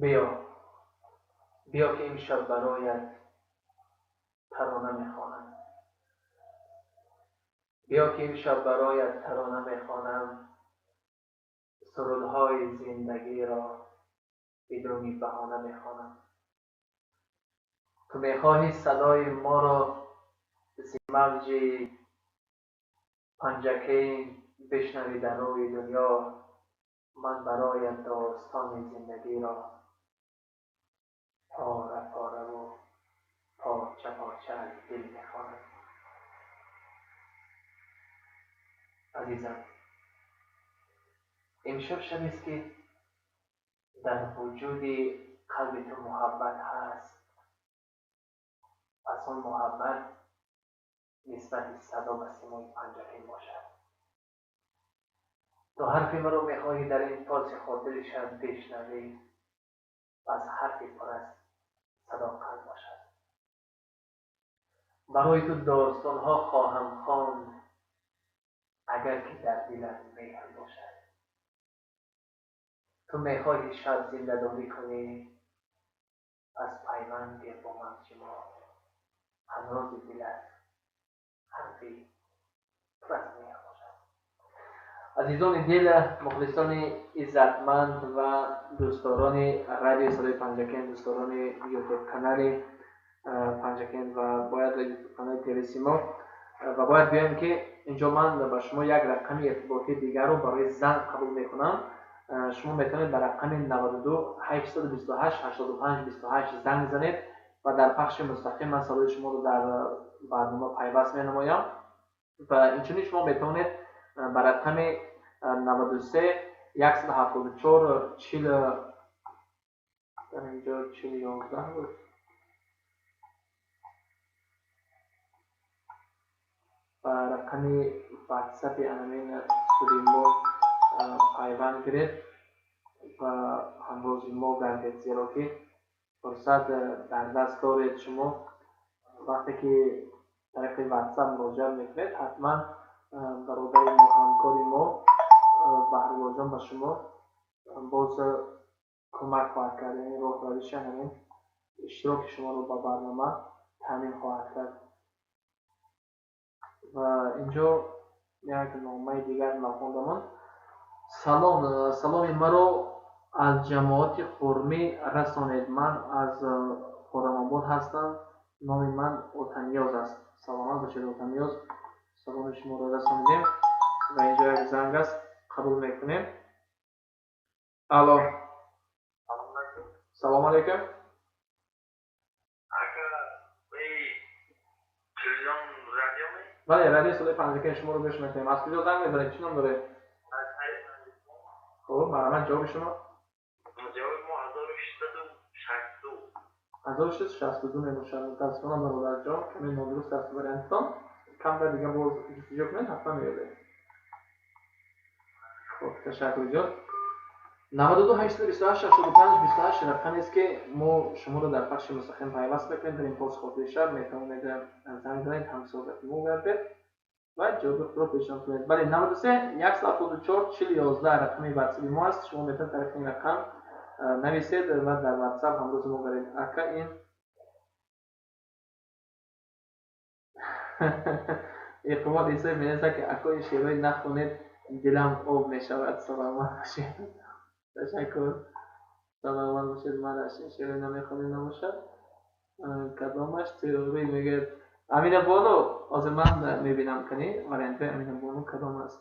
Биё, биё, ки имшаб бароят тарона мехонам. Биё, ки имшаб бароят тарона мехонам, сурудҳои зиндагиро бидуни баҳона мехонам. Ту мехоҳӣ садои моро зи мавҷи Панҷакент бишнавӣ дар рӯи дунё, ман бароят достони зиндагиро пора пораву порча порча аз дил мехонам. Азизам, имшаб шабест, ки дар вуҷуди қалби ту муҳаббат ҳаст, пас он муҳаббат нисбати садо ба симои Панҷакент бошад. Ту ҳарфи маро мехоҳӣ дар ин поси хотири шаб бишнавӣ, пас ҳарфи пур аз садоқат бошад. Барои ту достонҳо хоҳам хонд, агар ки дар дилат меҳр бошад. Ту мехоҳӣ шаб зиндадорӣ кунӣ, пас пайванд гир бо мавҷи мо, ҳамрози дилат ҳарфи пур аз меҳр бошад. Азизони дил, мухлисони иззатманд ва дӯстдорони радиои Садои Панҷакент, дӯстдорони Ютуб канали Панҷакент ва бояд Ютуб канали ТВ Симо, ва бояд гӯям, ки инҷо ман ба шумо як рақами иртиботии дигарро барои занг қабул мекунам. Шумо метавонед ба рақами 92 828 85 28 занг занед ва дар пахши мустақим ман садои шуморо дар барнома пайваст менамоям. Ва инчунин шумо метавонед ба рақами 93 174 40, дар инҷо 40 11 буд, ба рақами ватсапи анамин студияи мо пайванд гиред ва ҳамрози мо гардед, зеро ки фурсат дар даст доред. Шумо вақте ки тариқи ватсап муроҷиат мекунед, ҳатман бародари мо, ҳамкори мо Баҳруллоҷон ба шумо боз кӯмак хоҳад кард, яъне роҳ равиши ҳамин иштироки шуморо ба барнома таъмин хоҳад кард. Ва инҷо як номаи дигар нахондамон. Салом, саломи маро аз ҷамоати Хурмӣ расонед, ман аз Хуррамобод ҳастам, номи ман Отаниёз аст. Саломат бошед, Отаниёз, саломи шуморо расонидем. Ва инҷо як занг аст, қабул мекунем. Алло, салому алайкум. Ака, телевизион радиоме? Бале, радиои Садои Панҷакент, шуморо гӯш мекунем. Аз куҷо занг мезанед, чӣ ном доред? Хуб, марҳамат, ҷавоби шумо? Ҷавоби мо 1662. 1662 мебошад. Мутаассифона, бародарҷон, каме нодуруст аст вариантатон. Камтар дига боз ҷустуҷӯ кунед, ҳатман меёбед. Хуб, ташаккур зиёд. 92 828 85 28 рақамест, ки мо шуморо дар пахши мустақим пайваст мекунем. Дар ин пост хотири шаб метавонед занг занед, ҳамсӯҳбати мо гардед ва ҷавоби худро пешниҳод кунед. Бале, 93 174 40 11 рақами ватсапи мо аст. Шумо метавонед тариқи ин рақам нависед ва дар ватсап ҳамрози мо гардед. Ака, ин Иқбол Исоев менависад, ки ако, ин шеърҳои нахонед, дилам об мешавад. Саломат бошед, ташаккур, саломат бошед. Манаш ин шеърҳои намехонед набошад. Кадомаш теорӣ мегӯяд Амина Бону? Ҳозир ман мебинам, кани вариантҳои Амина Бону кадом аст.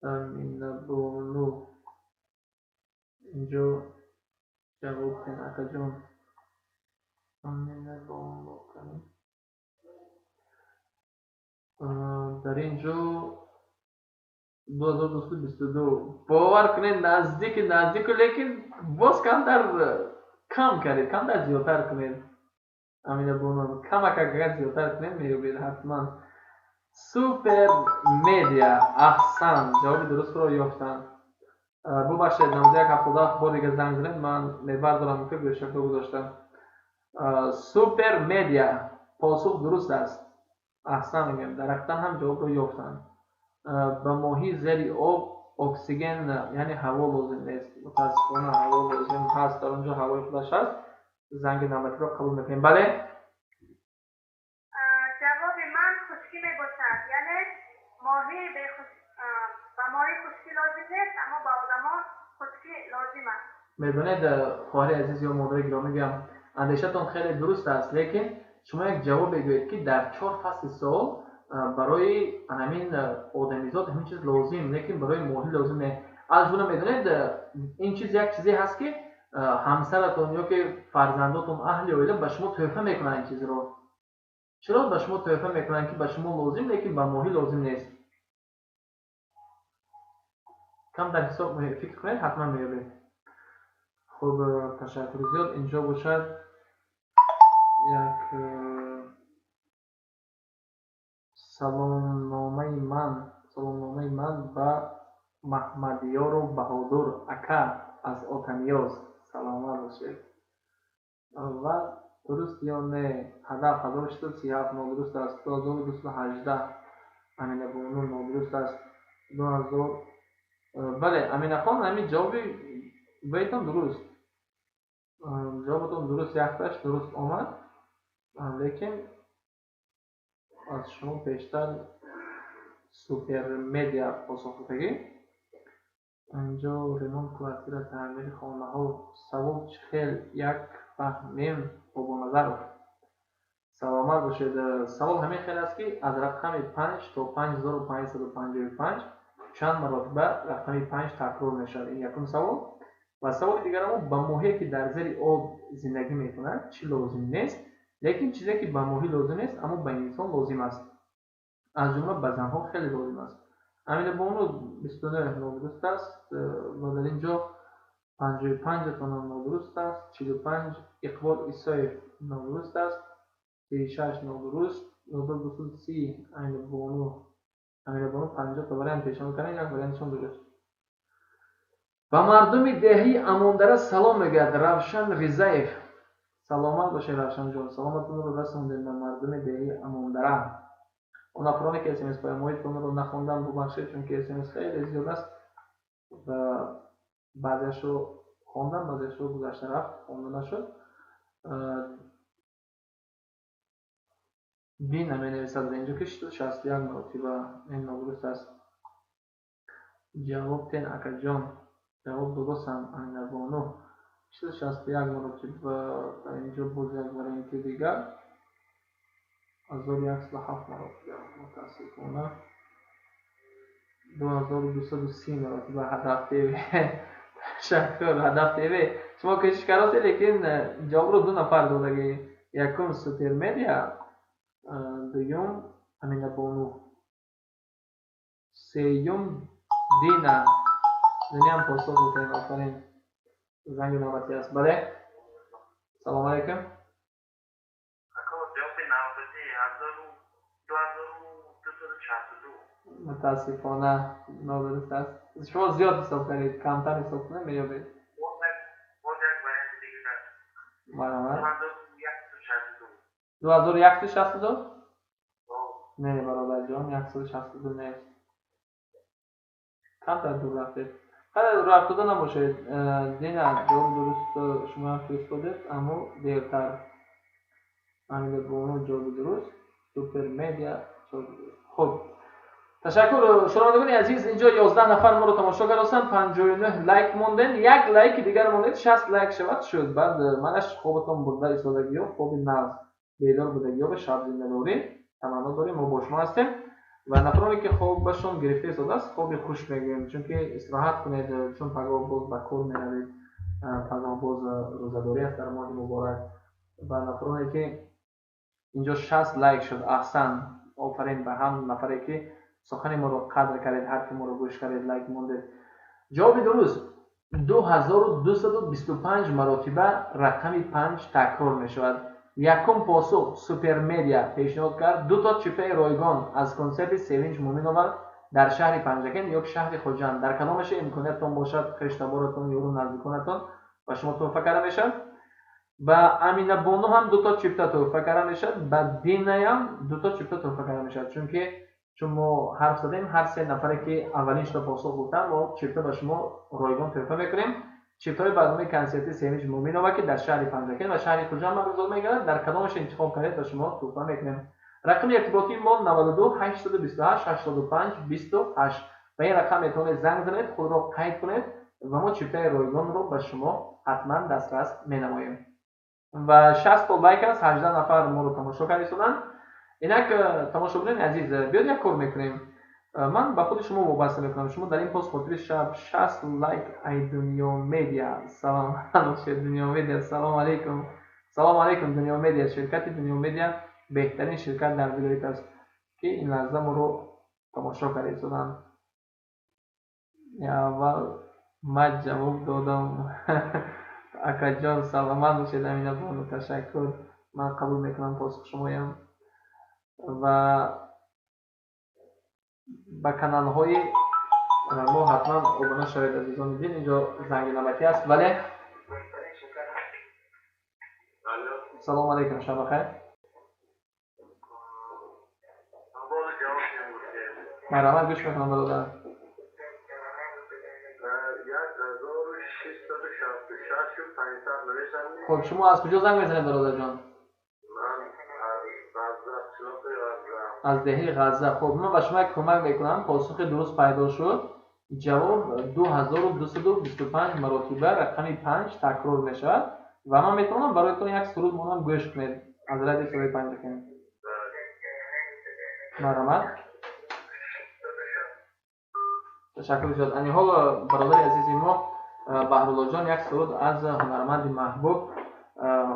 Амина Бону, инҷо ҷавоб кун, акаҷон. Амина Бону, кани дар ин ҷо 2222. Бовар кунед, наздики наздику, лекин боз камтар кам кардед, камтар зиёдтар кунед. Амина Бону, камак агар зиёдтар кунед, меёбед ҳатман. Супер Медиа, аҳсан, ҷавоби дурустро ёфтанд. Бубахшед, 91 77, бор дига занг занед, ман мебардорам, ки гӯшакҳо гузоштам. Супер Медиа, посух дуруст аст. Аҳсан мегӯям, дар ҳақиқатан ҳам ҷавобро ёфтанд. Ба моҳӣ зери об оксиген, яъне ҳаво лозим нест. Мутаассифона, ҳаво лозим ҳаст, дар он ҷо ҳавои худаш ҳаст. Занги навбатиро қабул мекунем. Бале. Ҷавоби ман хушкӣ мебошад, яъне моҳӣ ба моҳӣ хушкӣ лозим нест, аммо ба одамон хушкӣ лозим аст. Медонед, хоҳари азиз ё модари гиромӣ гӯям, андешатон хеле дуруст аст, лекин шумо як ҷавоб бигӯед, ки дар 4 фасли сол барои ҳамин одамизод ҳамин чиз лозим, лекин барои моҳӣ лозим не. Аз ҷумла, медонед, ин чиз як чизе ҳаст, ки ҳамсаратон ё ки фарзандотон, аҳли оила ба шумо тӯҳфа мекунанд ин чизро. Чаро ба шумо тӯҳфа мекунанд, ки ба шумо лозим, лекин ба моҳӣ лозим нест? Кам дар ҳисоб фикр кунед, ҳатман меёбед. Хуб, ташаккури зиёд. Инҷо бошад як саломномаи ман ба Маҳмадёру Баҳодур ака аз Отаниёз. Саломат бошед. Ва дуруст ё не? Ҳадаф 1637 нодуруст аст, 2218 Аминабону нодуруст аст, 2000. Бале, Аминахон, ҳамин ҷавоби баитон дуруст, ҷавобатон дуруст, якташ дуруст омад, лекин аз шумо пештар Супермедиа посух додагӣ. Инҷо ремонт квартира, таъмири хонаҳо. Савол чӣ хел як фаҳмем? Бобоназаров, саломат бошед. Савол ҳамин хел аст, ки аз рақами 5 то 5555 чанд маротиба рақами 5 такрор мешавад? Ин якум савол. Ва саволи дигарамо: ба моҳие, ки дар зери об зиндагӣ мекунад, чӣ лозим нест, лекин чизе, ки ба моҳӣ лозим нест, аммо ба инсон лозим аст, аз ҷумла ба занҳо хеле лозим аст? Аминабону, 29 нодуруст аст ва дар ин ҷо 55-атонам нодуруст аст, 45 Иқбол Исоев нодуруст аст, 36 нодуруст, 1230 Аминабону. Аминабону 50 та вариант пешниҳод кардем, як вариантшон дуруст. Ба мардуми деҳаи Амондара салом мегӯяд Равшан Ризаев. Саломат бошед, Равшанҷон, саломатонро расондем ба мардуми деҳаи Амондара. Он нафароне, ки смс паёмҳоитонро нахондам, бубахшед, чунки смс хеле зиёд аст ва баъзеашро хондам, баъзеашро гузашта рафт, хонда нашуд. Дина менависад дар инҷо, ки 61 маротиба. Ин нодуруст аст. Ҷавоб тен, акаҷон, ҷавоб додосам. Айнабону, 61 маротиба. Дар инҷо боз як варианти дигар, 1107 маротиба, мутаассифона, 2230 маротиба. Ҳадаф ТВ, ташаккур. Ҳадаф ТВ, шумо кӯшиш кардастед, лекин ҷавобро ду нафар додагӣ: якум Супермедиа, дуюм Аминабону, сеюм Дина. Динаам посух гуфтем. Офарин. Занги навбатӣ аст. Бале, салому алайкум. Ҷавоби навбатӣ 2262. Мутаассифона, нодуруст аст. Шумо зиёд ҳисоб кардед, камтар ҳисоб кунед, меёбед. Боз як варианти дигар. Марҳамат. 2162. 2162? Не, бародарҷон, 162 нест, камтар дур рафтед. Қадар рафтода набошед. Дина, ҷавоби дуруст шумоам фиристодед, аммо дертар. Аминабону, ҷавоби дуруст. Супермедиа, ҷавоби дуруст. Хуб, ташаккур. Шунавандагони азиз, инҷо 11 нафар моро тамошо кардастанд, 59 лайк монден, як лайки дигар мондед, 60 лайк шавад, шуд. Баъд манаш хобатон бурда истодагиё, хоби нағз, бедор будагиё ба шабзиндадорӣ таманно дорем. Мо бо шумо ҳастем. Ва нафароне, ки хобашон гирифта истодааст, хоби хуш мегӯем, чунки истироҳат кунед, чун пагоҳ боз ба кор меравед, пагоҳ боз рӯзадорӣ аст дар моҳи муборак. Ва нафароне, ки инҷо 60 лайк шуд, аҳсан, офарин ба ҳам нафаре, ки сухани моро қадр кардед, ҳарфи моро гӯш кардед, лайк мондед. Ҷавоби дуруст: 2225 маротиба рақами 5 такрор мешавад. Якум посух Супермедиа пешниҳод кард. Дуто чиптаи ройгон аз консерти Севинҷ Муъминова дар шаҳри Панҷакент ё шаҳри Хоҷанд, дар кадомаше имкониятон бошад, хештаборатон, ёру наздиконатон ба шумо тӯҳфа карда мешавад. Ба Аминабону ҳам дуто чипта тӯҳфа карда мешавад, ба Динаям дуто чипта тӯҳфа карда мешавад, чунки чун мо ҳарф задем, ҳар се нафаре ки аввалин шуда посух гуфтанд, мо чипта ба шумо ройгон тӯҳфа мекунем. Чиптаҳои барномаи консертии Семиш Муъминова, ки дар шаҳри Панҷакент ва шаҳри Хуҷанд баргузор мегардад, дар кадомаш интихоб кардед, ба шумо тӯҳфа мекунем. Рақами иртиботии мо 92 828 85 28. Ба ин рақам метавонед занг занед, худро қайд кунед ва мо чиптаи ройгонро ба шумо ҳатман дастрас менамоем. Ва 60 то лайк аст, 18 нафар моро тамошо карда истоданд. Инак, тамошобинони азиз, биёед, як кор мекунем. Ман ба худи шумо вобаста мекунам. Шумо дар ин пост хотири шаб 60 лайк. Ай Дунё Медиа, салом бошед. Дунё Медиа, салом алейкум, салом алейкум. Дунё Медиа, ширкати Дунё Медиа беҳтарин ширкат дар вилоят аст, ки ин лаҳза моро тамошо карда истоданд. Аввал ман ҷавоб додам, акаҷон, саломат бошед. Аминабону, ташаккур, ман қабул мекунам посух шумоям. Ва ба каналҳои мо ҳатман обуна шавед, азизони дил. Инҷо занги навбатӣ аст, вале Алло. Салому алейкум, шаб бахайр. Ман боз ҷавоб мегуфтем. Марҳамат, гӯш мекунам, бародар. 1666 500 намешавад? Хуб, шумо аз куҷо занг мезанед, бародарҷон? Ман аз Ғазза, қишлоқи Ғазза. Аз деҳаи Ғазза. Хуб, ман ба шумо як кӯмак мекунам. Посухи дуруст пайдо шуд. Ҷавоб 2225 маротиба рақами панҷ такрор мешавад ва ман метавонам бароятон як суруд монам, гӯш кунед аз радиои Садои Панҷакент. Марҳамат, ташаккур зиёд. Ани ҳол бародари азизи мо Баҳруллоҷон як суруд аз ҳунарманди маҳбуб,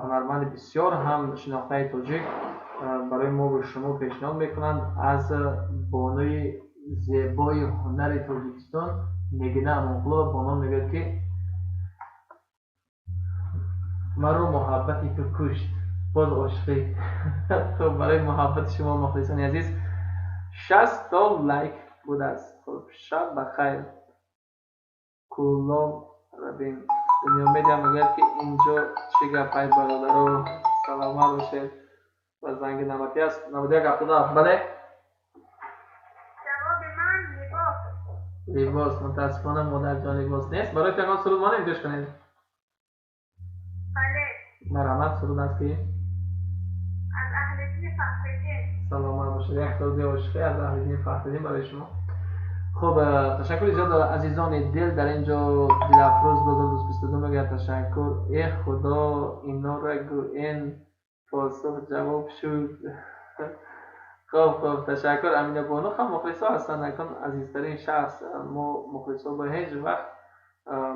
ҳунарманди бисёр ҳам шинохтаи тоҷик барои мо бо шумо пешниҳод мекунанд, аз бонуи зебои ҳунари Тоҷикистон Нигина Амонқулова. Бо ном мегӯяд, ки маро муҳаббати ту кушт, боз ошиқӣ. Хуб, барои муҳаббати шумо, мухлисони азиз, 60 то лайк будааст. Хуб, шаб ба хайр, Кӯлоб равем. Дунё Медиа мегӯяд, ки инҷо чӣ гапай, бародаро? Саломат бошед. Ва занги навбатӣ аст, 91 77, бале. Ҷавоби ман либос. Либос. Мутаассифона, модарҷон, либос нест. Барои ягон суруд монем, гӯш кунед. Бале. Марҳамат, суруд аст ки? Аз Аҳлиддини Фахриддин. Саломат бошед. Як суруди ошиқӣ аз Аҳлиддини Фахриддин барои шумо. Хуб, ташаккури зиёд, азизони дил. Дар ин ҷо Дилафрӯз 2222 мегӯяд: ташаккур. Э худо, инора гӯен, посух ҷавоб шуд. Хуб, ташаккур. Аминабону ҳам мухлисо ҳастанд, акун азизтарин шахс. Мо мухлисо ба ҳеҷ вақт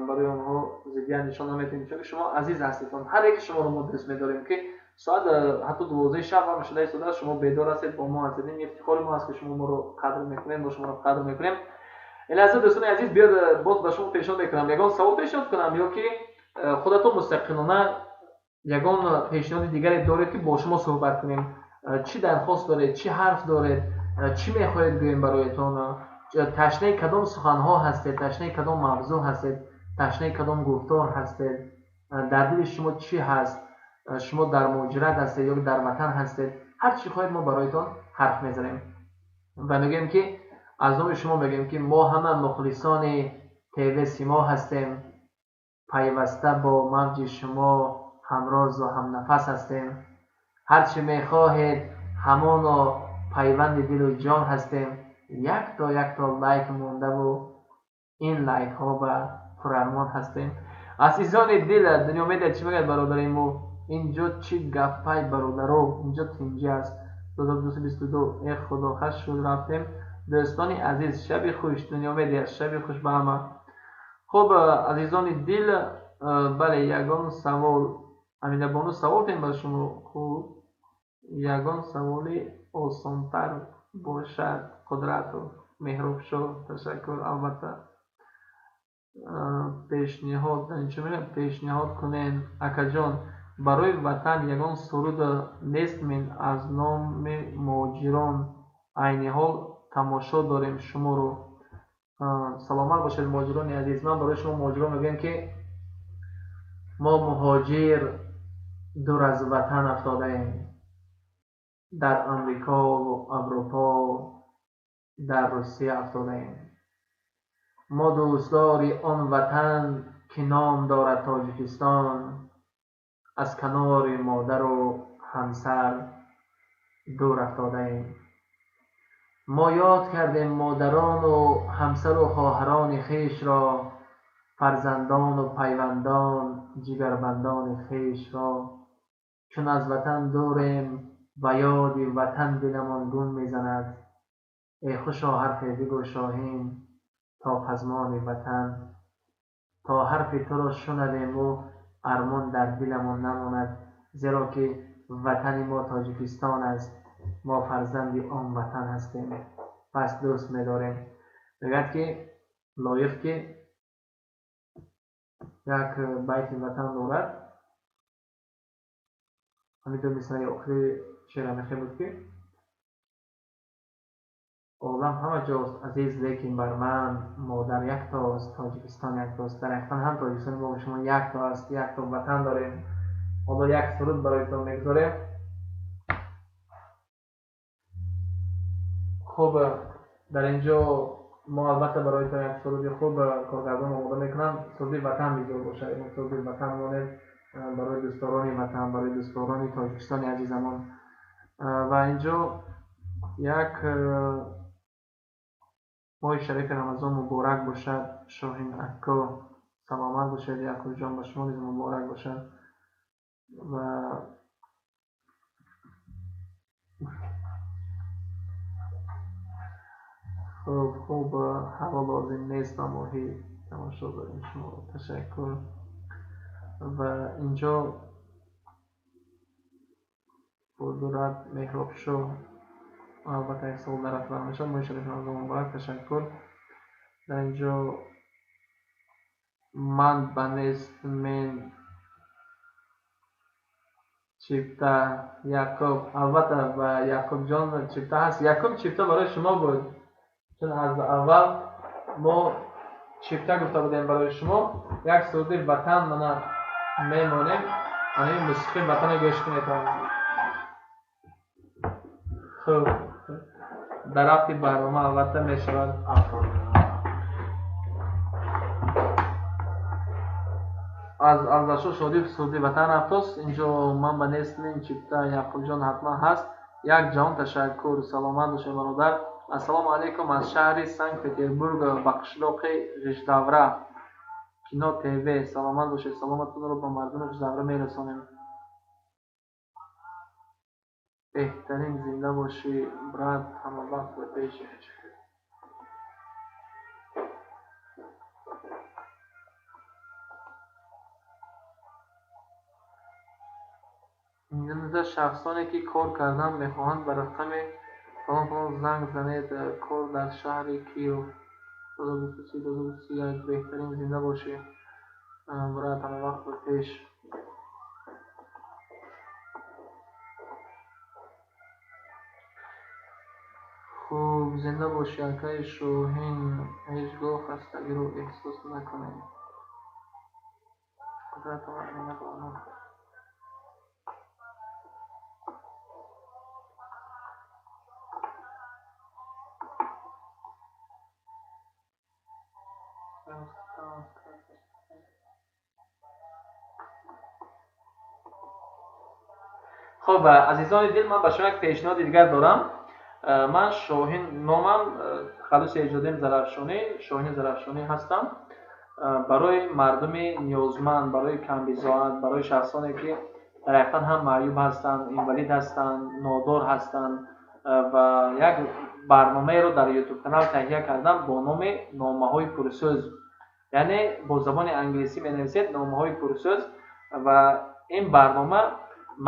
барои онҳо зиддият нишон наметиҳем, чунки шумо азиз ҳастедон. Ҳар яке шуморо мо дӯст медорем, ки соат ҳатто 12 шаб ҳам шуда истодааст, шумо бедор ҳастед, бо мо ҳастед. Ин ифтихори мо аст, ки шумо моро қадр мекунед, мо шуморо қадр мекунем. Ин лаҳза, дӯстони азиз, биёд, боз ба шумо пешниҳод мекунам, ягон савол пешниҳод кунам ё ки худатон мустақилона ягон пешниҳоди дигаре доред, ки бо шумо суҳбат кунем? Чӣ дархост доред, чӣ ҳарф доред, чӣ мехоҳед гӯем бароятон? Ташнаи кадом суханҳо ҳастед, ташнаи кадом мавзӯъ ҳастед, ташнаи кадом гуфтор ҳастед? Дар дили шумо чӣ ҳаст? Шумо дар муҳоҷират ҳастед ё дар ватан ҳастед, ҳар чӣ хоҳед, мо бароятон ҳарф мезанем ва мегӯем, ки аз номи шумо мегӯем, ки мо ҳама мухлисони ТВ Симо ҳастем, пайваста бо мавҷи шумо ҳамрозу ҳамнафас ҳастем. Ҳар чӣ мехоҳед, ҳамоно пайванди дилу ҷон ҳастем. Якто якто лайк мондаву ин лайкҳо ба пурармон ҳастем. Азизони дил, Дунё Медиа чӣ мегӯяд, бародари мо? Инҷо чӣ гапай, бародаро? Инҷо тинҷӣ аст. 2222, э худо, хаш шуд, рафтем. Дӯстони азиз, шаби хуш. Дунё Медиа, шаби хуш ба ҳама. Хуб, азизони дил, бале, ягон савол, Аминабону, савол тем ба шумо. Хуб, ягон саволи осонтар бошад. Қудрату Меҳробшоҳ, ташаккур. Албатта, пешниҳод чӣ мегӯям, пешниҳод кунен, акаҷон, барои ватан ягон суруд нестмин аз номи муҳоҷирон. Айни ҳол тамошо дорем шуморо. Саломат бошед, муҳоҷирони азиз. Ман барои шумо, муҳоҷирон, мегӯям, ки мо муҳоҷир. Дур аз ватан афтодаем, дар Амрикову Аврупо, дар Русия афтодаем. Мо дӯстдори он ватан, ки ном дорад Тоҷикистон, аз канори модару ҳамсар дур афтодаем. Мо ёд кардем модарону ҳамсару хоҳарони хешро, фарзандону пайвандон, ҷигарбандони хешро. Чун аз ватан дурем, ба ёди ватан диламон гум мезанад. Эй хушо ҳарфе бигӯ, Шоҳин, то пазмони ватан, то ҳарфи туро шунавему армон дар диламон намонад, зеро ки ватани мо Тоҷикистон аст, мо фарзанди он ватан ҳастем, пас дӯст медорем. Мегӯяд ки лоиқ ки як байти ватан дорад, ҳамин ду мисраи охири шеъра мехе буд ки олам ҳама ҷост азиз, лекин бар ман модар яктост, Тоҷикистон яктост. Дар ҳақиқат ҳам Тоҷикистони мо шумо якто аст, якто ватан дорем. Ҳоло як суруд бароятон мегузорем. Хуб, дар инҷо мо албатта бароятон як суруди хуб коргардон омода мекунанд. Суруди ватан бигзор бошад, суруди ватан монед барои дӯстдорони ватан, барои дӯстдорони Тоҷикистони азизамон. Ва инҷо як моҳи шарифи Рамазон муборак бошад, Шоҳин акко, саломат бошед, Яқубҷон, ба шумо низ муборак бошад. Ва хуб, хуб, ҳаво лозим нест ба моҳӣ, тамошо дорем шуморо, ташаккур. Ва инҷо Қудрат Меҳробшоҳ, албатта як савол дар рафт бармешавад. Моҳи шарифи Рамазон муборак, ташаккур. Дар инҷо ман ба нестмен чипта Яқуб, албатта ба Яқубҷон чипта ҳаст. Якум чипта барои шумо буд, чун аз аввал мо чипта гуфта будем барои шумо. Як суруди ватан мана мемонем, ҳамин мусиқии ватанро гӯш кунед. Хуб, дар рафти барнома албатта мешавад. Аз Алзашо Шодиев суруди ватан рафтост. Инҷо ман ба нестмен чипта Яқубҷон ҳатман ҳаст. Як ҷаҳон ташаккур, саломат бошед бародар. Ассалому алайкум, аз шаҳри Санкт Петербург ба қишлоқи Ғиждавра, Кино ТВ. Саломат бошед, саломатонро ба мардуми Ғиждавра мерасонем. Беҳтарин, зинда бошӣ брат, ҳама вақт ба пеш. Инҷо шахсоне ки кор кардан мехоҳанд ба рақами фалон фалон занг занед. Кор дар шаҳри Киев. 2023, 2021. Беҳтарин, зинда бошӣ брат, ҳама вақт ба пеш. Хуб, зинда бошӣ акаи Шоҳин, ҳеҷ гоҳ хастагиро эҳсос накунед. Қудратова Амина бону. Хуб, азизони дил, ман ба шумо як пешниҳоди дигар дорам. Ман Шоҳин номам, тахаллуси эҷодиам Зарафшонӣ, Шоҳини Зарафшонӣ ҳастам. Барои мардуми ниёзманд, барои камбизоат, барои шахсоне ки дар ҳақиқат ҳам маъюб ҳастанд, инвалид ҳастанд, нодор ҳастанд, ва як барномаеро дар YouTube канал таҳия кардам бо номи Номаҳои пурсӯз. Яъне бо забони англисӣ менависед Номаҳои пурсӯз, ва ин барнома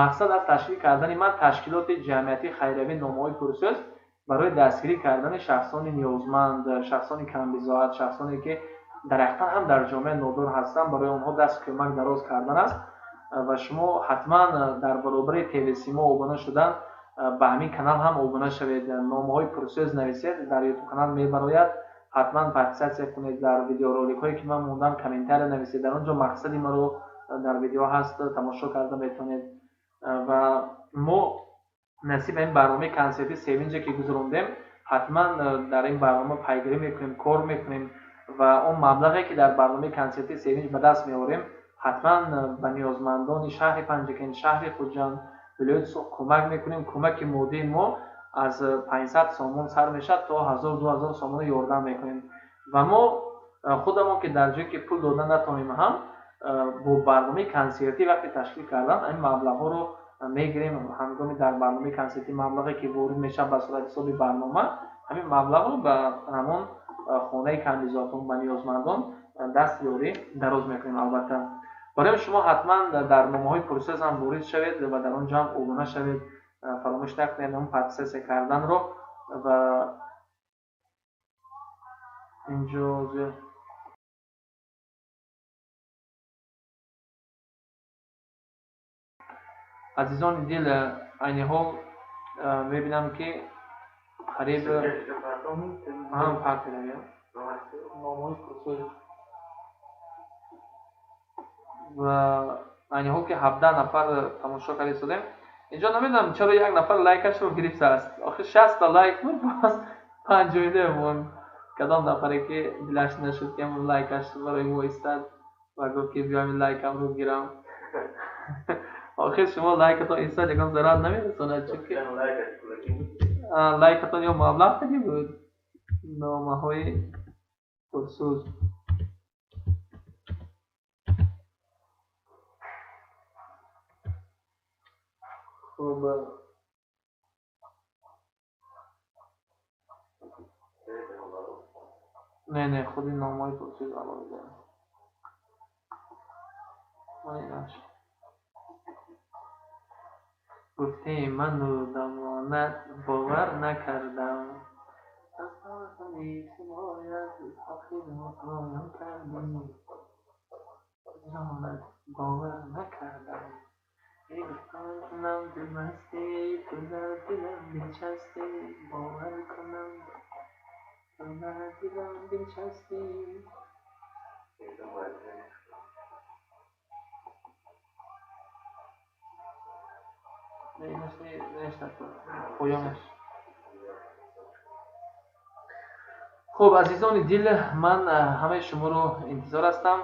мақсад аз ташкил кардани ман ташкилоти ҷамъиятии хайриявии Номаҳои пурсӯз барои дастгирӣ кардани шахсони ниёзманд, шахсони камбизоат, шахсоне ки дар ҳақиқат ҳам дар ҷомеа нодор ҳастанд, барои онҳо даст кӯмак дароз кардан аст. Ва шумо ҳатман дар баробари ТВ Симо обуна шудан ба ҳамин канал ҳам обуна шавед. Номаҳои пурсӯз нависед, дар YouTube канал мебарояд. Ҳатман подписатсия кунед, дар видеороликҳое ки ман мондам комментария нависед, дар он ҷо мақсади маро Дар видео ҳаст, тамошо карда метавонед. Ва мо насиб ин барномаи консерти севинҷе ки гузарондем, ҳатман дар ин барнома пайгирӣ мекунем, кор мекунем ва он маблағе ки дар барномаи консерти севинҷ ба даст меорем, ҳатман ба ниёзмандони шаҳри Панҷакент, шаҳри Хуҷанд, вилояти Суғд кӯмак мекунем. Кӯмаки моддии мо аз 500 сомон сар мешавад то 1000-2000 сомон ёрдам мекунем. Ва мо худамон ки дар ҷое ки пул дода натавонем ҳам, бо барномаи консертӣ вақте ташкил кардан ин маблағҳоро мегирем. Ҳангоми дар барномаи консертӣ маблағе ки ворид мешавад ба сурати ҳисоби барнома, ҳамин маблағро ба ҳамон хонаи камбизоатон, ба ниёзмандон даст ёрӣ дароз мекунем. Албатта барои шумо ҳатман дар номаҳои пурсӯз ҳам ворид шавед ва дар он ҷо ҳам обуна шавед. Фаромӯш накунед ҳамон подписация карданро. Ва инҷо азизони дил, айни ҳол мебинам ки қариб ва айни ҳол ки 17 нафар тамошо карда истодем. Инҷо намедонам чаро як нафар лайкашро гирифтааст. Охир 60 лайк буд, боз 59 монд. Кадом нафаре ки дилаш нашуд ки ҳамон лайкаш барои мо истад ва гуфт ки биём лайкамро гирам. Охир шумо лайкатон истад, ягон зарар намерасонад, чунки лайкатон ё маблағ таги буд. Номаҳои пурсӯз. Хуб, не, не, худи номаҳои пурсӯз алоҳида. Гуфтем ману дамонат бовар накардам. Бовар накардам. Кунам дилмастӣ, ту дар дилам биншастӣ, бовар кунам ту дар дилам биншастӣ. Хуб, азизони дил, ман ҳамаи шуморо интизор ҳастам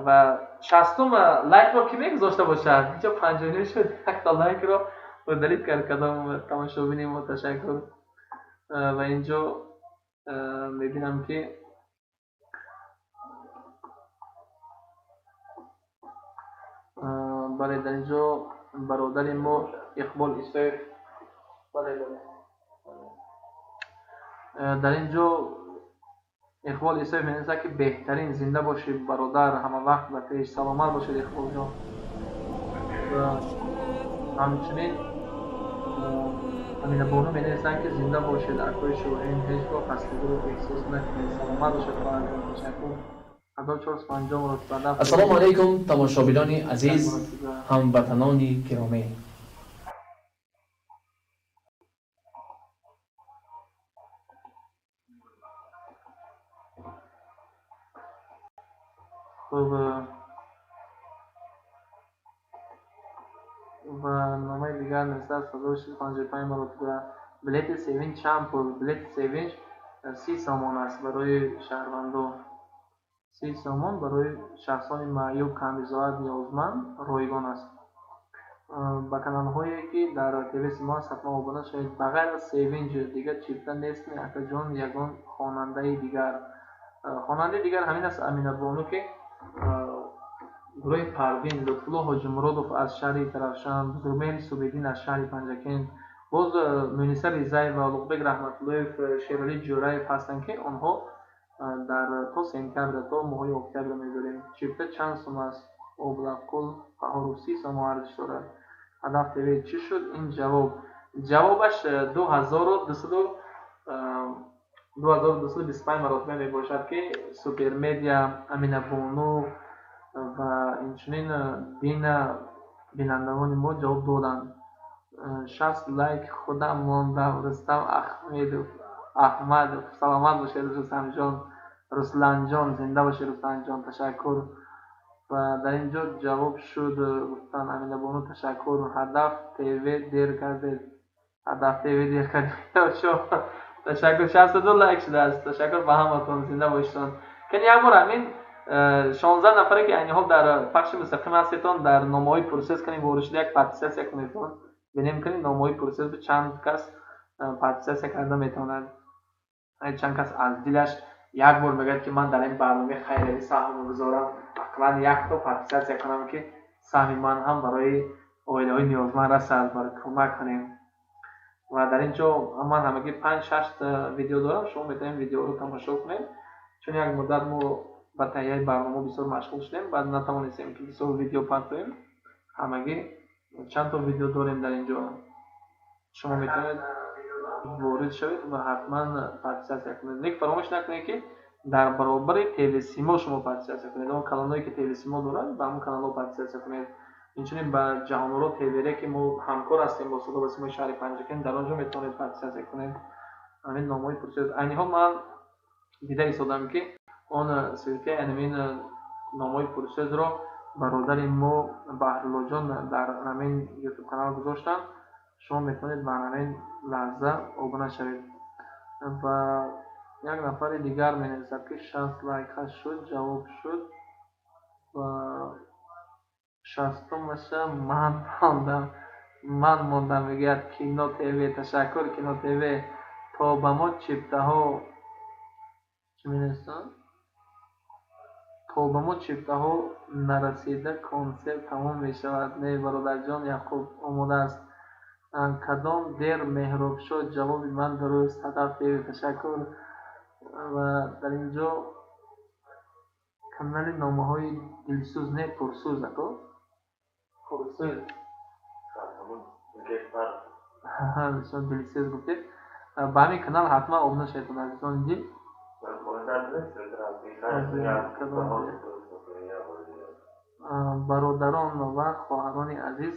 ва 60 лайкро ки мегузошта бошад, инҷо 59 шуд, якта лайкро удалить кард кадом тамошобини мо, ташаккур. Ва инҷо мебинам ки бале, дар инҷо бародари мо Иқбол Исоев, бале, бале, дар инҷо Иқбол Исоев менависад ки беҳтарин, зинда бошӣ бародар, ҳама вақт ба пеш, саломат бошед Иқболҷон. Ва ҳамчунин Аминабону менависанд ки зинда бошед акои Шоҳин, ҳеҷ гоҳ хастагиро эҳсос накунед, саломат бошед хоҳарҷон, ташаккур. 1450 маротиба. Ассалому алайкум тамошобинони азиз, ҳамватанони гиромӣ. Хуб, ва номаи дигар нависад 1655 маротиба. Билети севинҷ чанд пул? Билети севинҷ 30 сомон аст барои шаҳрвандон. 30 сомон барои шахсони маъюб, камбизоат, ниёзманд ройгон аст. Ба каналҳое ки дар ТВ Симо ҳаст ҳатман обуна шавед. Ба ғайр аз севинҷ дигар чипта нест, акаҷон, ягон хонандаи дигар. Хонандаи дигар ҳамин аст Аминабону ки гурӯҳи Парвин, Лутфулло Ҳоҷимуродов аз шаҳри Тарафшан, Бузургмеҳри Субиддин аз шаҳри Панҷакент, боз Муниса Ризаева, Улуғбек Раҳматуллоев, Шералӣ Ҷӯраев ҳастанд ки онҳо дар то сентябр, то моҳи октябр мебарем. Чипта чанд сум аст? Облаққул Қаҳоров 30 сомон арзиш дорад. Ҳадаф ТВ чӣ шуд? Ин ҷавоб. Ҷавобаш 2225 маротиба мебошад ки Супермедиа, Аминабону ва инчунин Дина бинандагони мо ҷавоб доданд. 60 лайк худам мондам. Рустам Ахмедов, Аҳмадов, саломат бошед Рустамҷон, Русланҷон, зинда бошед Русланҷон, ташаккур. Ва дар ин ҷо ҷавоб шуд, гуфтан Аминабону, ташаккур. Ҳадаф ТВ, дер кардед. Ҳадаф ТВ, дер кардед. Ташаккур, 62 лайк шудааст. Ташаккур ба ҳаматон, зинда бошедон. Кани, як бор ҳамин 16 нафаре, ки айни ҳол дар пахши мустақим ҳастедон, дар номаҳои пурсӯз кани ворид шуда, як подписаться кунедон. Бинем, кани, номаҳои пурсӯз чанд кас подписаться карда метавонад, чанд кас аз дилаш як бор мегӯяд, ки ман дар ин барномаи хайриявӣ саҳм гузорам, ақаллан якто подписаться кунам, ки саҳми ман ҳам барои оилаҳои ниёзманд расад, барои кӯмак кунем. Ва дар ин ҷо ман ҳамагӣ панҷ шаш видео дорам, шумо метавонед видеоро тамошо кунед, чун як муддат мо ба таҳияи барнома бисёр машғул шудем, баъд натавонистем, ки бисёр видео партоем. Ҳамагӣ чандто видео дорем дар ин ҷо, шумо метавонед ворид шавед ва ҳатман подписаться кунед. Лек фаромӯш накунед, ки дар баробари ТВ Симо шумо подписаться кунед. Он каналҳое, ки ТВ Симо дорад, ба ҳамон каналҳо подписаться кунед. Инчунин ба Ҷаҳоноро ТВ, ки мо ҳамкор ҳастем бо Садо ва Симои шаҳри Панҷакент, дар он ҷо метавонед подписаться кунед. Ҳамин номҳои пурсӯз айни ҳол ман дида истодам, ки он ссылка и ҳамин номҳои пурсӯзро бародари мо Баҳруллоҷон дар ҳамин Ютуб канал гузоштанд. Шумо метавонед ба ҳамин лаҳза обуна шавед. Ва як нафари дигар менависад, ки 60 лайкҳа шуд, ҷавоб шуд ва 60-умаша ман мондам, ман мондам, мегӯяд Кино ТВ. Ташаккур, Кино ТВ. То ба мо чиптаҳо чӣ менависанд? То ба мо чиптаҳо нарасида, консерт тамом мешавад. Не, бародарҷон Яқуб, омода аст. Кадом дер, Меҳробшо, ҷавоби ман дуруст. Ҳадаф ТВ, ташаккур. Ва дар ин ҷо канали номаҳои дилсӯз, не, пурсӯз, ако, пурсӯз, бисёр дилсӯз гуфтед. Ба ҳамин канал ҳатман обуна шавед, азизони дил. Бародарон ва хоҳарони азиз,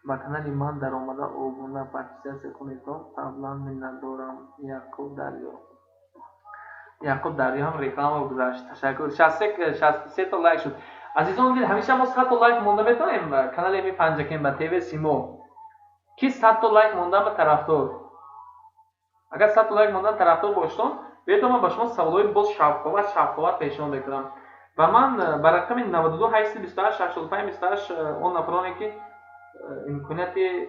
ба канали ман даромада, обуна, подписаться кунедон, қаблан миннатдорам. Яқуб Дарё, Яқуб Дарё ҳам реклама гузашт, ташаккур. 63 то лайк шуд. Азизон дил, ҳамеша мо 100 то лайк монда метавонем канали ми Панҷакент ба ТВ Симо. Ки 100 то лайк мондан ба тарафдор? Агар 100 то лайк мондан тарафдор бошедон, биёед, ман ба шумо саволҳои боз шавқовар, шавқовар пешниҳод мекунам. Ва ман ба рақами 92 828 85 28 он нафароне, ки имконияти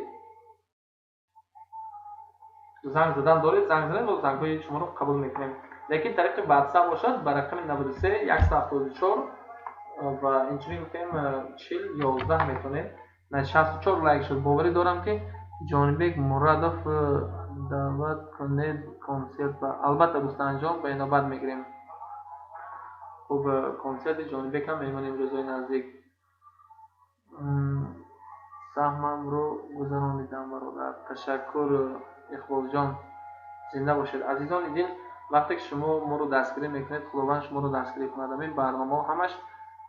занг задан доред, занг занед, мо зангҳои шуморо қабул мекунем. Лекин тариқи WhatsApp бошад, ба рақами 93 174 ва инчунин гуфтем 40 11 метавонед. 64 лайк шуд. Боварӣ дорам, ки Ҷонибек Мурадов даъват кунед консерт ба. Албатта, Рустамҷон, ба инобат мегирем. Хуб, консерти Ҷонибек ҳам мемонем рӯзҳои наздик. Саҳмамро гузаронидам, бародар, ташаккур, Иқболҷон, зинда бошед. Азизони дил, вақте ки шумо моро дастгирӣ мекунед, Худованд шуморо дастгирӣ кунад. Ҳамин барномаҳо ҳамаш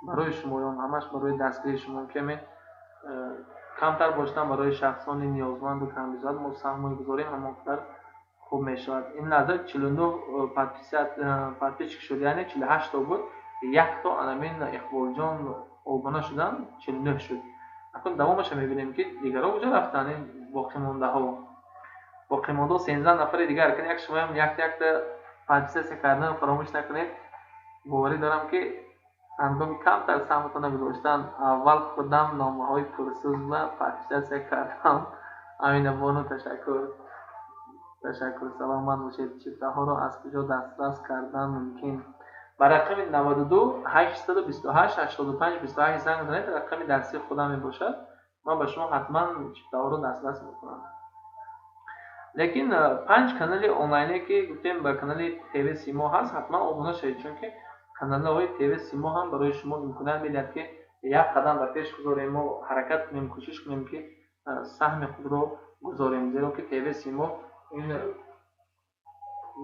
барои шумоён, ҳамаш барои дастгирии шумо, ки ҳамин камтар бошдан барои шахсони ниёзманду камбизоат мо саҳм мегузорем, ҳамон қадар хуб мешавад. Ин лаҳза 49 подписчик шуд, яъне 48 то буд, якто анамин Иқболҷон обуна шудан, 49 шуд. Акнун давомаша мебинем, ки дигарҳо куҷо рафтанд, ин боқимондаҳо. Боқимондаҳо 13 нафари дигар. Кани, як шумоям якта якта подписаться кардан фаромӯш накунед. Боварӣ дорам, ки ҳангоми камтар саҳматонро гузоштан, аввал худам номаҳои пурсӯз ва подписаться кардам. Аминабону, ташаккур, ташаккур, саломат бошед. Чиптаҳоро аз куҷо дастрас кардан мумкин? Ба рақами 92 828 85 28 занг занед, рақами дастии худам мебошад. Ман ба шумо ҳатман чиптаҳоро дастрас мекунам. Лекин панҷ канали онлайне, ки гуфтем, ба канали ТВ Симо ҳаст, ҳатман обуна шавед, чунки каналҳои ТВ Симо ҳам барои шумо имконият медиҳад, ки як қадам ба пеш гузорем, мо ҳаракат кунем, кӯшиш кунем, ки саҳми худро гузорем, зеро ки ТВ Симо ин.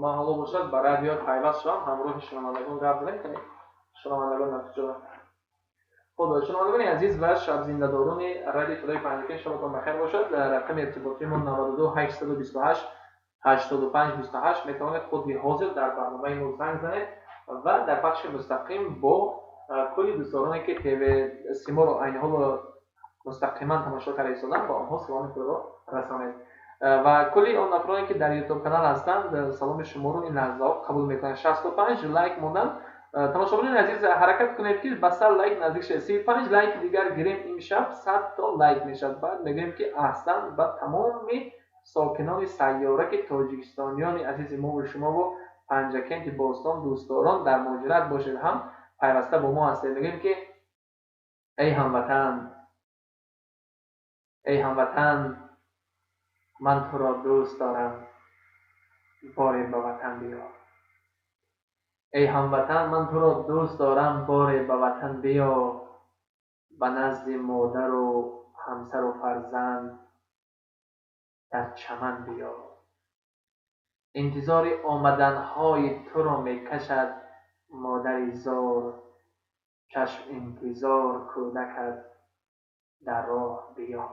Ман ҳоло бошад ба радио пайваст шавам, ҳамроҳи шунавандагон гап занем. Шунавандагон дар куҷо? Хуб, шунавандагони азиз ва шабзиндадорони радиои Садои Панҷакент, шабатон бахайр бошад. Рақами иртиботии мо 92 828 85 28. Метавонед худи ҳозир дар барномаи мо занг занед ва дар пахши мустақим бо Кулли дӯстдороне, ки ТВ Симоро айни ҳоло мустақиман тамошо карда истоданд, ба онҳо саломи худро расонед. Ва кулли он нафароне, ки дар Ютуб канал ҳастанд, саломи шуморо ин лаҳзаҳо қабул мекунанд. 65 лайк монданд. Тамошобинони азиз, ҳаракат кунед, ки ба 100 лайк наздик шавед. 35 лайки дигар гирем, имшаб 100 то лайк мешавад. Баъд мегӯем, ки аҳсан ба тамоми сокинони сайёра, ки тоҷикистониёни азизи мову шумову Панҷакенти бостон дӯстдорон дар муҳоҷират бошед ҳам пайваста бо мо ҳастед. Мегӯем, ки эй ҳамватан, эй ҳамватан, ман туро дӯст дорам, боре ба ватан биё. Эй ҳамватан, ман туро дӯст дорам, боре ба ватан биё, ба назди модару ҳамсару фарзанд дар чаман биё. Интизори омаданҳои туро мекашад модари зор, чашм интизор кӯдакат дар роҳ биё.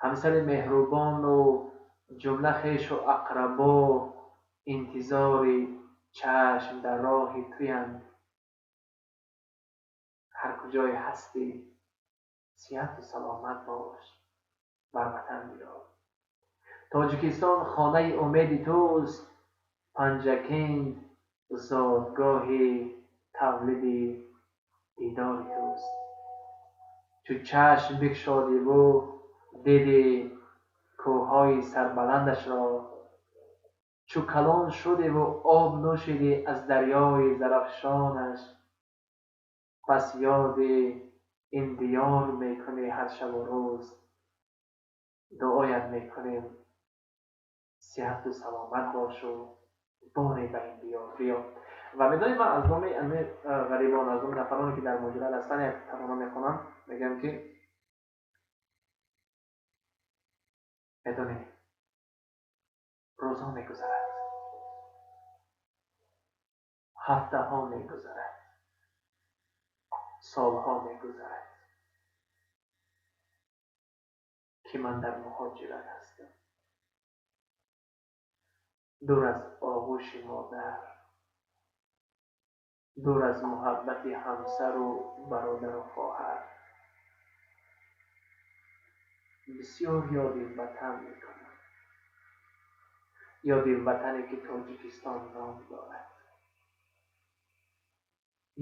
Ҳамсари меҳрубону ҷумла хешу ақрабо интизори чашм дар роҳи туянд. Ҳар куҷое ҳастӣ, сиҳату саломат бош, бар ватан биё. Тоҷикистон хонаи умеди туст, Панҷакент зодгоҳи тавлиди дидори туст. Чу чашм бикшодиву диди кӯҳҳои сарбаландашро, чу калон шудиву об нӯшидӣ аз дарёи Зарафшонаш, пас ёди ин диёр мекунӣ ҳар шабу рӯз. Дуоят мекунем, сиҳату саломат бошу боре ба ин диёр биё. Ва медонед, ман аз номи ами ғарибон, аз номи нафароне, ки дар муҳоҷират ҳастанд, як тарона мехонам. Мегӯям, ки медонед, рӯзҳо мегузарад, ҳафтаҳо мегузарад, солҳо мегузарад, ки ман дар муҳоҷират ҳастам, дур аз оғӯши модар, дур аз муҳаббати ҳамсару бародару хоҳар. Бисёр ёди ватан мекунам, ёди ватане, ки Тоҷикистон ном дорад,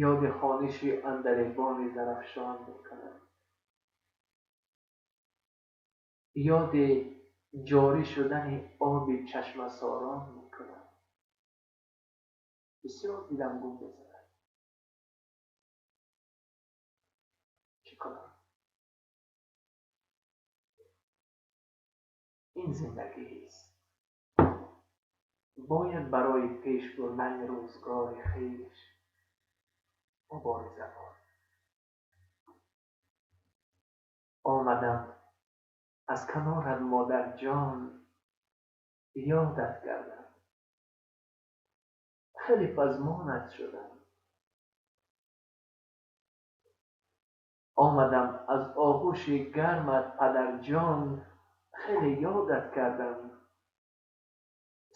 ёди хониши андалебони Зарафшон мекунам, ёди ҷорӣ шудани оби Чашмасорон мекунам. Бисёр дилам гум мезанад. Чӣ кунам? Ин зиндагист. Бояд барои пеш бурдани рӯзгори хеш мубориза бурд. Омадам аз канорат, модарҷон, ёдат кардам, хеле пазмонат шудам. Омадам аз оғӯши гармат, падарҷон, хеле ёдат кардам.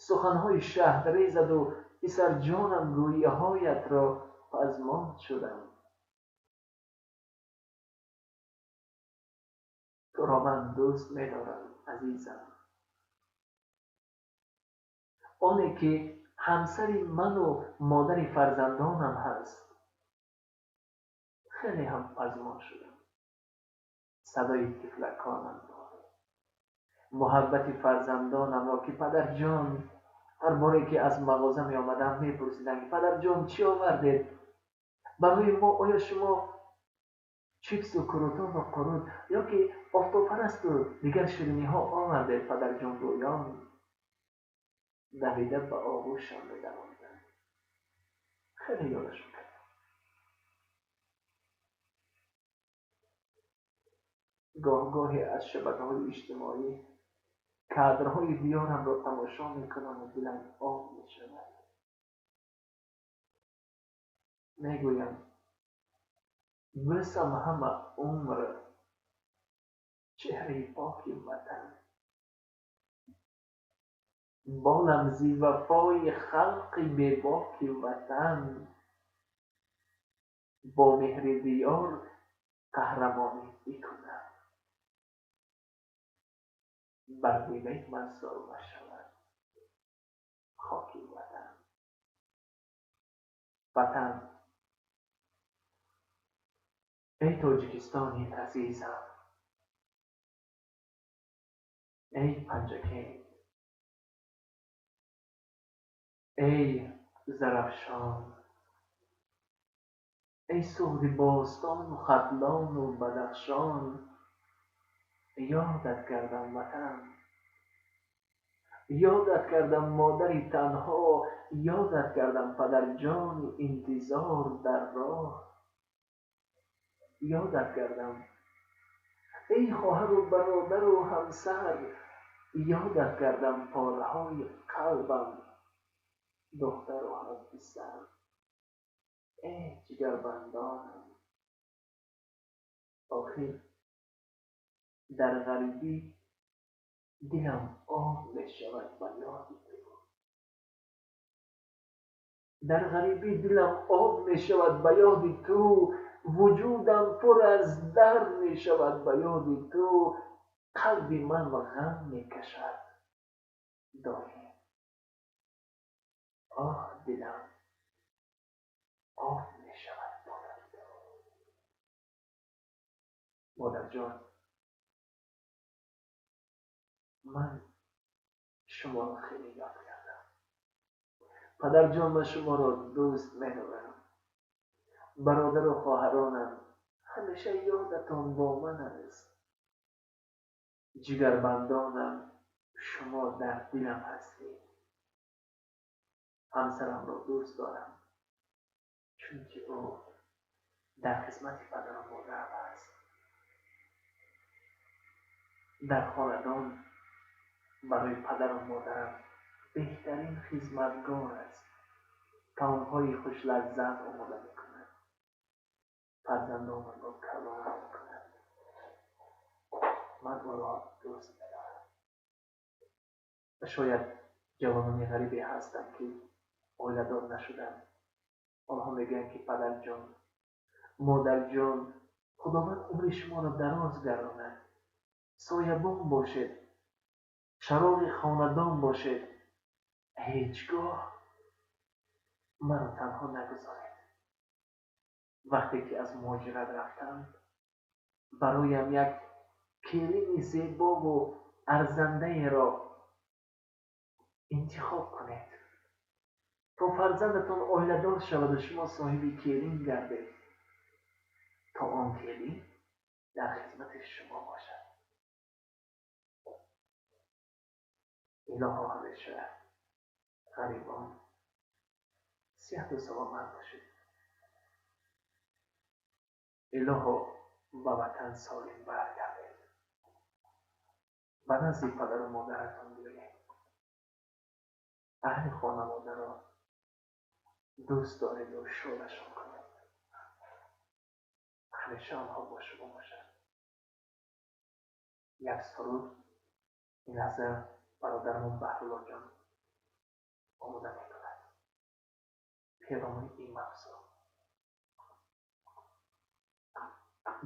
Суханҳои шаҳдрезаду писарҷонам гӯиҳоятро пазмон шудам. Туро ман дӯст медорам, азизам. Оне ки ҳамсари ману модари фарзандонам ҳаст, хеле ҳам пазмон шудам. Садои тифлаконамро, муҳаббати фарзандонамро, ки падарҷон, ҳар боре ки аз мағоза меомадам, мепурсиданд, ки падарҷон, чӣ овардед барои мо? Оё шумо чипсу курутову қурут ё ки офтобпарасту дигар шириниҳо овардед, падарҷон? Гӯён давида ба оғӯшам медаронданд. Хеле ёдашон кардам. Гоҳ-гоҳе аз шабакаҳои иҷтимоӣ кадрҳои диёрамро тамошо мекунаму дилам об мешавад. Мегӯям, бӯсам ҳама умр чеҳраи поки ватан, болам зи вафои халқи бебоки ватан. Бо меҳри диёр қаҳрамонӣ бикунам. Бар дидаи ман сурма шавад хоки ватан. Ватан, эй Тоҷикистони азизам, эй Панҷакент, эй Зарафшон, эй Суғди бостону Хатлону Бадахшон, ёдат кардам, ватан, ёдат кардам, модари танҳо, ёдат кардам, падарҷони интизор дар роҳ, ёдат кардам, эй хоҳару бародару ҳамсар, ёдат кардам, пораҳои қалбам, духтару ҳам писар, эй ҷигарбандонам. Охир дар ғарибӣ дилам об мешавад ба ёди ту, дар ғарибӣ дилам об мешавад ба ёди ту, вуҷудам пур аз дард мешавад ба ёди ту, қалби ман ғам мекашад доим. Оҳ, дилам об мешавад ба ёди ту. Модарҷон, ман шуморо хеле ёд кардам. Падарҷон, ман шуморо дӯст медорам. Бародару хоҳаронам, ҳамеша ёдатон бо ман аст. Ҷигарбандонам, шумо дар дилам ҳастед. Ҳамсарамро дӯст дорам, чунки ӯ дар хизмати падару модарам аст. Дар хонадон барои падару модарам беҳтарин хизматгор аст. Таомҳои хушлаззат омода мекунад, фарзандонамро калон мекунад. Ман ӯро дӯст медорам. Ва шояд ҷавонони ғарибе ҳастанд, ки оиладор нашуданд. Онҳо мегӯянд, ки падарҷон, модарҷон, Худованд умри шуморо дароз гардонад, соябон бошед, чароғи хонадон бошед, ҳеҷ гоҳ маро танҳо нагузоред. Вақте ки аз муҳоҷират рафтам, бароям як келини зебову арзандаеро интихоб кунед, то фарзандатон оиладор шаваду шумо соҳиби келин гардед, то он келин дар хизмати шумо бошад. Илоҳо, ҳамеша ғарибон сиҳату саломат бошед. Илоҳо, ба ватан солим баргардед, ба назди падару модаратон биёед, аҳли хонаводаро дӯст дореду шодашон кунед. Ҳамеша онҳо бо шумо бошанд. Як суруд ин лаҳза бародарамон Баҳруллоҷон омода мекунад перомуни ин мавзӯъ.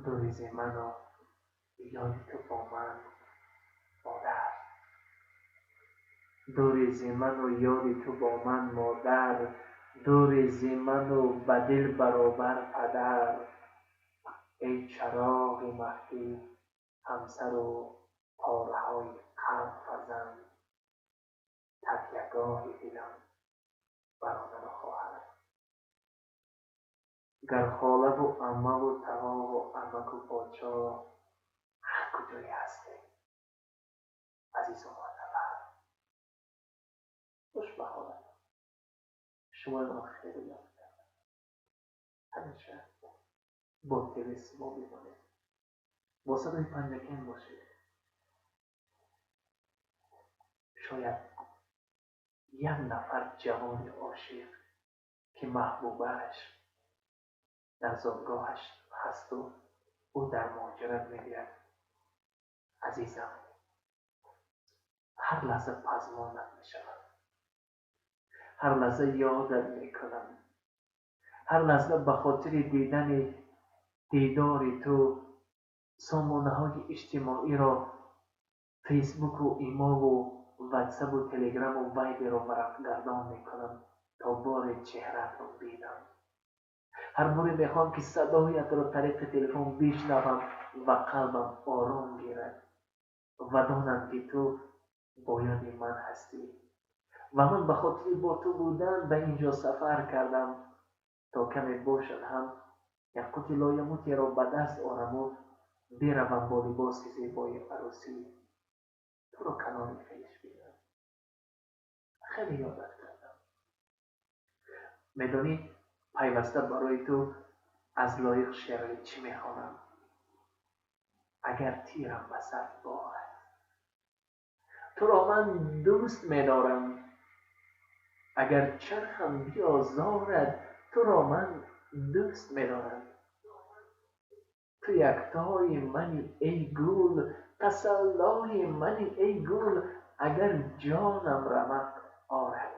Дури зи ману ёди ту бо ман, модар, дури зи ману ёди ту бо ман, модар, дури зи ману ба дил баробар падар, эй чароғи маҳфил ҳамсару пораҳои қалб фарзанд, такягоҳи дилам бародару хоҳар. Гар холаву аммаву тағову амаку подшоҳ ҳар куҷое ҳастед, азизу муътабар, хуш ба ҳолатон. Шуморо хеле ёд кардам. Ҳамеша бо ТВ Симо бимонед, бо садои Панҷакент бошед. Шояд як нафар ҷавони ошиқ, ки маҳбубааш дар зодгоҳаш ҳасту ӯ дар муҳоҷират, мегӯяд: азизам, ҳар лаҳза пазмонат мешавам, ҳар лаҳза ёдат мекунам, Ҳар лаҳза ба хотири дидани дидори ту сомонаҳои иҷтимоиро, фейсбуку имову ватсапу телеграму вайберро варақгардон мекунам, то боре чеҳраатро бинам. Ҳар боре мехоҳам, ки садоятро тариқи телефон бишнавам ва қалбам ором гирад ва донам, ки ту бо ёди ман ҳастӣ ва ман ба хотири бо ту будан ба ин ҷо сафар кардам, то каме бошад ҳам як қути лоямутеро ба даст ораму биравам бо либоси зебои арӯсӣ туро канори хеш бинам. Хеле ёдат кардам. Медонӣ, пайваста барои ту аз Лоиқ Шералӣ чӣ мехонам? Агар тирам ба сар борад. Туро ман дӯст медорам. Агар чархам биозорад, туро ман дӯст медорам. Ту яктои мани, эй гул, тасаллои мани, эй гул, агар ҷонам рамақ орад,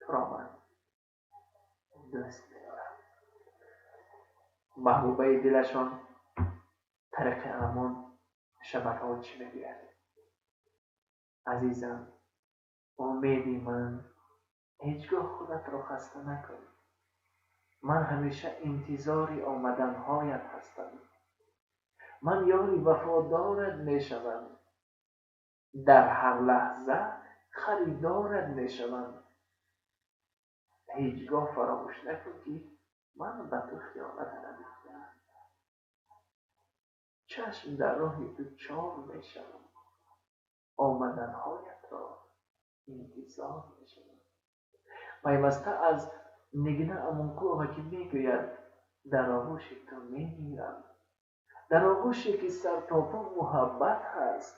туро ман дӯст медорам. Маҳбубаи дилашон тариқи ҳамон шабакаҳо чӣ мегӯяд? Азизам, умеди ман, ҳеҷ гоҳ худатро хаста накун. Ман ҳамеша интизори омаданҳоят ҳастам. Ман ёри вафодорат мешавам. Дар ҳар лаҳза харидорат мешавам. Ҳеҷ гоҳ фаромӯш накун, ки ман ба ту хиёнат намекунам. Чашм дар роҳи ту чор мешавам. Омаданҳоятро интизор мешавам. Пайваста аз Нигина Амонқулова, ки мегӯяд: дар оғӯши ту мемирам, дар оғӯше ки сартопо муҳаббат ҳаст,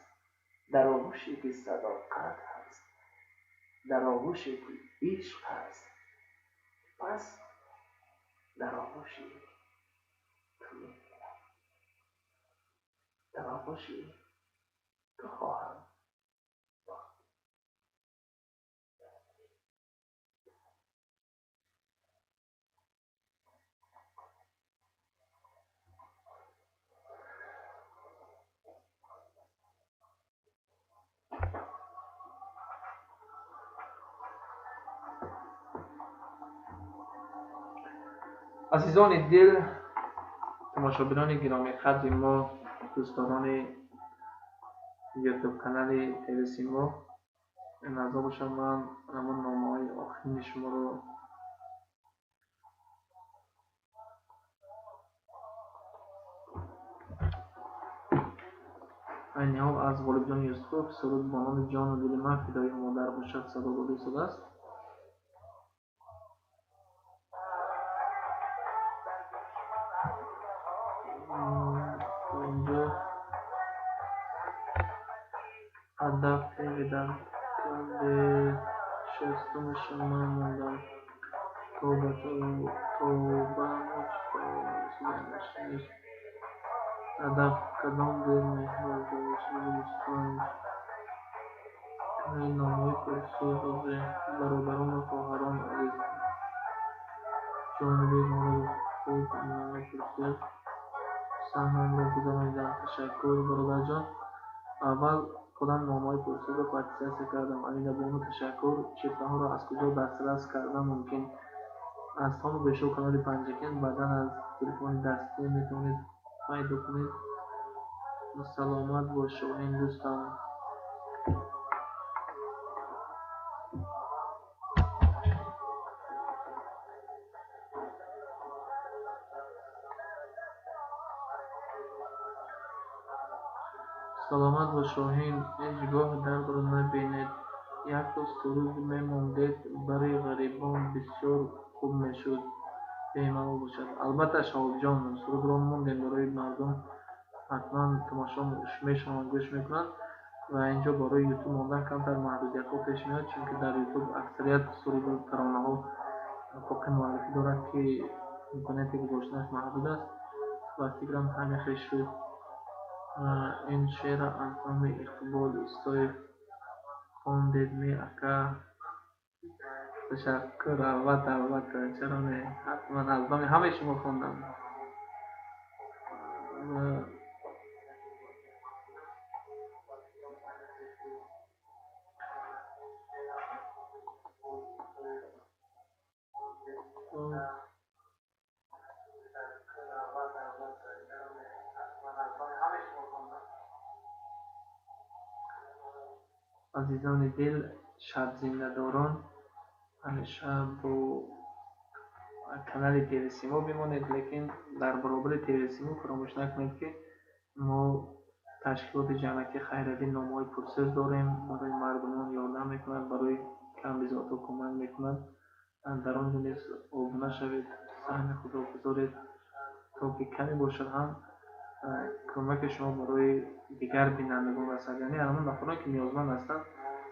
дар оғӯше ки садоқат ҳаст, дар оғӯше ки ишқ ҳаст, пас дар оғӯши ту мемирам, дар оғӯши ту хоҳам. Азизони дил, тамошобинони гиромиқадри мо, дӯстдорони ютуб канали ТВ Симо, назар бошам, ман ҳамон номаҳои охирини шуморо айни ҳол аз Ғолибҷон Юсуф суруд бо номи «Ҷону дили ман фидои модар бошад» садо дода истодааст. Инҷо ҳадаф дар шастуми шумо мондам. Тоба тоба ҳадаф кадом дил меҳр дӯстон номҳои пурсӯзи бародарон ва хоҳарон азиз Ҷонибек Муродов хуб номаи пурсӯз саҳмамро гузаронидам. Ташаккур, бародарҷон. Аввал худам номаҳои пурсӯзро подписаться кардам. Аминабону, ташаккур. Чиптаҳоро аз куҷо дастрас кардан мумкин? Аз тому бешоу канали Панҷакент, баъдан аз телефони дастӣ метавонед пайдо кунед. Саломат бош, Шоҳин дӯстам. Саломат бош, Шоҳин. Ҳеҷ гоҳ дардро набинед. Якто суруд мемондед барои ғарибон, бисёр хуб мешуд. Бемалол бошад. Албатта, Шаҳобҷон, сурудро мондем барои мардум, ҳатман тамошо мешаванд, гӯш мекунанд. Ва инҷо барои ютуб мондан камтар маҳдудиятҳо пеш меояд, чунки дар ютуб аксарият суруду таронаҳо ҳуқуқи муаллифӣ дорад, ки имконияти гузоштанаш маҳдуд аст. Ба фикрам, ҳамин хел шуд. Ин шеъра аз номи Иқбол Исоев хондед ме, ака? Ташаккур, албатта, албатта, чаро не, ҳатман аз номи ҳамаи шумо хондам. Азизони дил, шабзиндадорон, ҳамеша бо канали ТВ Симо бимонед, лекин дар баробари ТВ Симо фаромӯш накунед, ки мо ташкилоти ҷамъиятии хайриявӣ Номаҳои пурсӯз дорем, барои мардумон ёрдам мекунад, барои камбизоатҳо кӯмак мекунад. Дар он ҷо низ обуна шавед, саҳми худро гузоред, то ки каме бошад ҳам кӯмаки шумо барои дигар бинандагон расад. Яъне ҳамон нафароне, ки ниёзманд ҳастанд,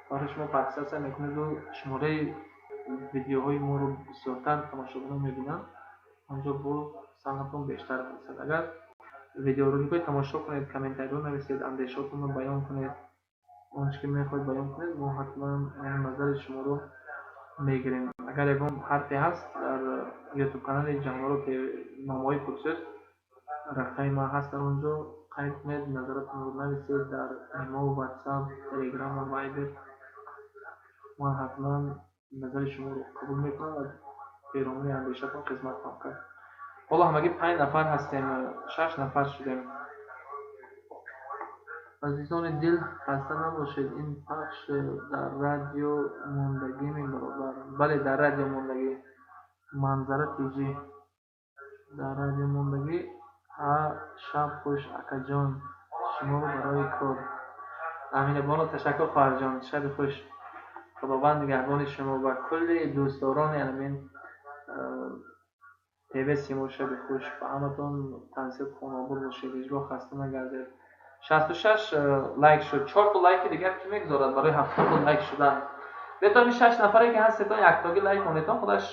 барои шумо подписаться мекунеду шумораи видеоҳои моро бисёртар тамошобинон мебинанд, онҷо боз саҳматон бештар мерасад. Агар видеороликҳои тамошо кунед, комментариҳо нависед, андешаҳотонро баён кунед, он чи ки мехоҳед баён кунед, мо ҳатман назари шуморо мегирем. Агар ягон ҳарфе ҳаст, дар ютуб канали Ҷаҳонро Номаҳои пурсӯз рақами ман ҳаст, дар он ҷо қайд кунед, назаратонро нависед дар имо, ватсап, телеграм ва вайбер. Ман ҳатман назари шуморо қабул мекунам ва перомуни андешатон хизмат хоҳам кард. Ҳоло ҳамагӣ 5 нафар ҳастем, 6 нафар шудем. Азизони дил, хаста набошед, ин пахш дар радио мондагӣ мебародар. Бале, дар радио мондагӣ. Манзара ТЖ. Дар радио мондагӣ. Ҳа, шаб хуш, акаҷон, шуморо барои кор. Аминабону, ташаккур, хоҳарҷон, шаби хуш. Худованд нигаҳбони шумо ва кулли дӯстдорони амин ТВ Симо. Шаби хуш ба ҳаматон, тансиҳат, хонобод бошед, ҳеҷ гоҳ хаста нагардед. 66 лайк шуд, 4 то лайки дигар кӣ мегузорад барои 70 то лайк шудан? Бетони 6 нафаре ки ҳастетон, яктоги лайк монетон, худаш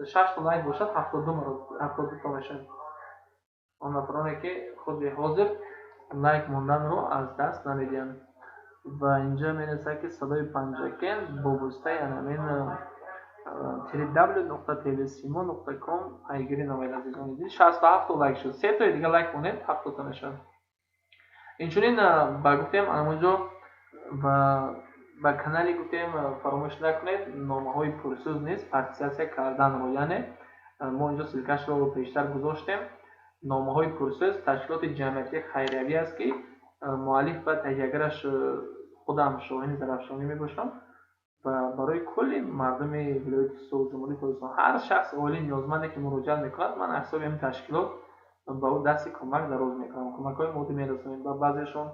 6 то лайк бошад, 72 маротиба, 72 то мешавад. Он нафароне ки худи ҳозир лайк монданро аз даст намедиҳанд. Ва инҷа менависад, ки садои Панҷакент бо воситаи анамин www.tvsimo.com пайгирӣ намоед. Азизони дил, 67 то лайк шуд, се тои дигар лайк монед, 70 то мешавад. Инчунин ба гуфтем анамонҷо ва ба канали гуфтем, фаромӯш накунед Номаҳои пурсӯз низ подписаться карданро. Яъне мо инҷо ссылка шро пештар гузоштем. Номаҳои пурсӯз ташкилоти ҷамъиятии хайриявӣ аст, ки муаллиф ва таҳиягараш худам, Шоҳини Зарафшонӣ, мебошам ва барои кулли мардуми вилояти Суғд, Ҷумҳурии Тоҷикистон, ҳар шахс, оилаи ниёзманде ки муроҷиат мекунад, ман аз ҳисоби ҳамин ташкилот ба ӯ дасти кӯмак дароз мекунам, кӯмакҳои моддӣ мерасонем, ба баъзеашон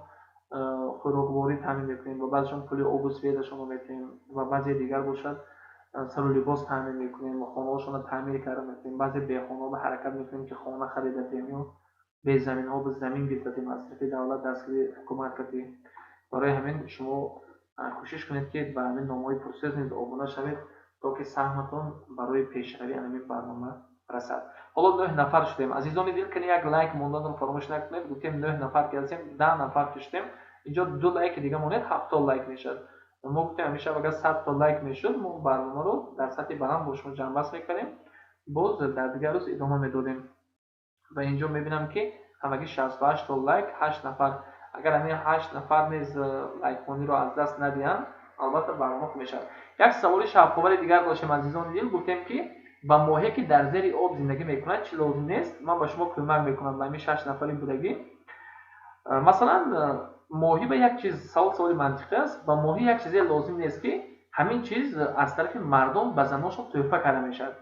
хӯрокворӣ таъмин мекунем, ба баъзеашон пули обу свет ашонро метиҳем ва баъзеи дигар бошад, сару либос таъмин мекунем, хонаҳошонро таъмир карда метиҳем. Баъзе бехонаҳо ба ҳаракат мекунем, ки хона харида диҳем ё безаминҳо ба замин гирифта диҳем аз тарафи давлат, дастгирии ҳукумат кардем. Барои ҳамин шумо кӯшиш кунед, ки ба ҳамин Номаҳои пурсӯз низ обуна шавед, то ки саҳматон барои пешравии ҳамин барнома расад. Ҳоло 9 нафар шудем. Азизони дил, кани як лайк монданро фаромӯш накунед. Гуфтем, 9 нафар ки ҳастем, 10 нафар ки шудем, инҷо ду лайки дига монед, 70 лайк мешавад. Мо гуфтем, ҳамеша агар 100 то лайк мешуд, мо барномаро дар сатҳи баланд бо шумо ҷамъбаст мекардем, боз дар дигар рӯз идома медодем. Ва инҷо мебинам, ки ҳамагӣ 68 то лайк, 8 нафар. Агар ҳамин 8 нафар низ лайкхониро аз даст надиҳанд, албатта, барнома хуб мешавад. Як саволи шавқовари дигар доштем, азизони дил. Гуфтем, ки ба моҳе, ки дар зери об зиндагӣ мекунад, чӣ лозим нест? Ман ба шумо кӯмак мекунам, ба ҳамин 6 нафари будагӣ. Масалан, моҳӣ ба як чиз, савол саволи мантиқӣ аст, ба моҳӣ як чизе лозим нест, ки ҳамин чиз аз тарафи мардум ба заношон тӯҳфа карда мешавад.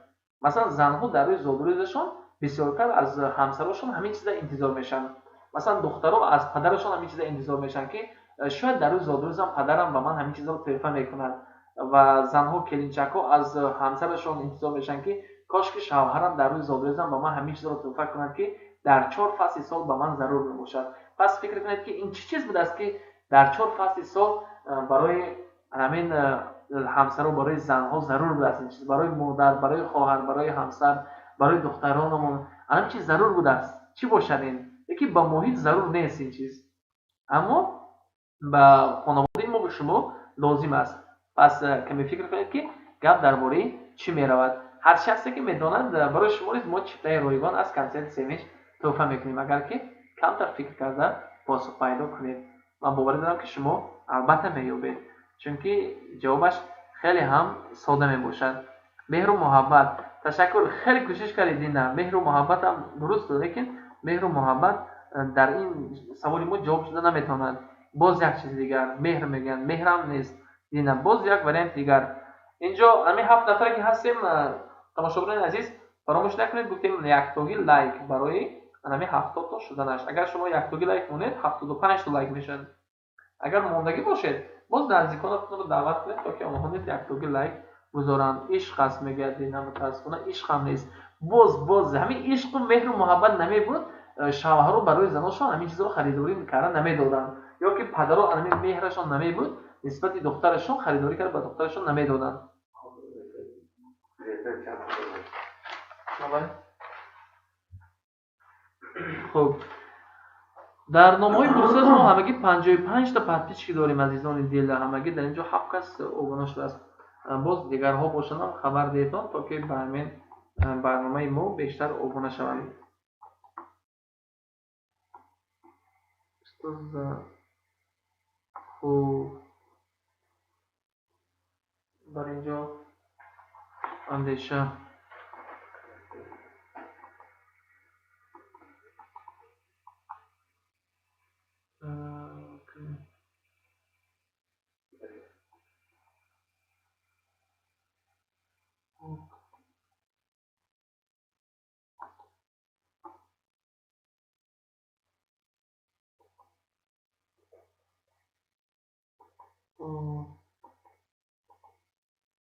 Масалан, занҳо дар рӯи зодрӯзашон бисёртар аз ҳамсарошон ҳамин чиза интизор мешаванд. Масалан, духтаро аз падарашон ҳамин чиза интизор мешаванд, ки шояд дар рӯзи зодрӯзам падарам ба ман ҳамин чизаро тӯҳфа мекунад. Ва занҳо, келинчакҳо аз ҳамсарашон интизор мешаванд, ки кош ки шавҳарам дар рӯзи зодрӯзам ба ман ҳамин чизро тӯҳфа кунад, ки дар 4 фасли сол ба ман зарур мебошад. Пас фикр кунед, ки ин чӣ чиз будааст, ки дар 4 фасли сол барои ҳамин ҳамсаро, барои занҳо зарур будааст ин чиз, барои модар, барои хоҳар, барои ҳамсар, барои духтаронамон ҳамин чиз зарур будааст. Чӣ бошад ин? Яке ба муҳит зарур нест ин чиз, аммо ба хонаводаи мо, шумо лозим аст. Пас каме фикр кунед, ки Гап дар бораи чӣ меравад? Ҳар шахсе ки медонад, барои шумо низ мо чиптаи ройгон аз консерти Севинч тӯҳфа мекунем, агар ки камтар фикр карда посух пайдо кунед. Ман боварӣ дорам, ки шумо албатта меёбед, чунки ҷавобаш хеле ҳам сода мебошад. Меҳру муҳаббат. Ташаккур, хеле кӯшиш кардед, Дина. Меҳру муҳаббатам дуруст, лекин меҳру муҳаббат дар ин саволи мо ҷавоб шуда наметавонад. Боз як чизи дигар, меҳр мегӯянд, меҳрам нест. Дина, боз як варианти дигар. Инҷо ҳамин ҳафт нафаре ки ҳастем, тамошобинони азиз, фаромӯш накунед, гуфтем яктогӣ лайк барои ҳамин 70 то шуданаш. Агар шумо яктогӣ лайк монед, 75 то лайк мешавад. Агар мондагӣ бошед, боз наздиконатонро даъват кунед, то ки онҳо низ яктогӣ лайк гузоранд. Ишқ аст, мегӯяд Дина, мутаассифона ишқ ҳам нест. Боз ҳамин ишқу меҳру муҳаббат намебуд, шавҳаро барои заношон ҳамин чизро харидорӣ карда намедоданд, ё ки падаро ҳамин меҳрашон намебуд, нисбати духтарашон харидорӣ карда ба духтарашон намедоданд. Хуб, дар номҳои пурсоз мо ҳамагӣ 55 та подписчик дорем, азизони дил. Ҳамагӣ дар инҷо ҳафт кас обуна шудааст. Боз дигарҳо бошандам, хабар диҳедон, то ки ба ҳамин барномаи мо бештар обуна шаванд. Хуб, дар инҷо андеша.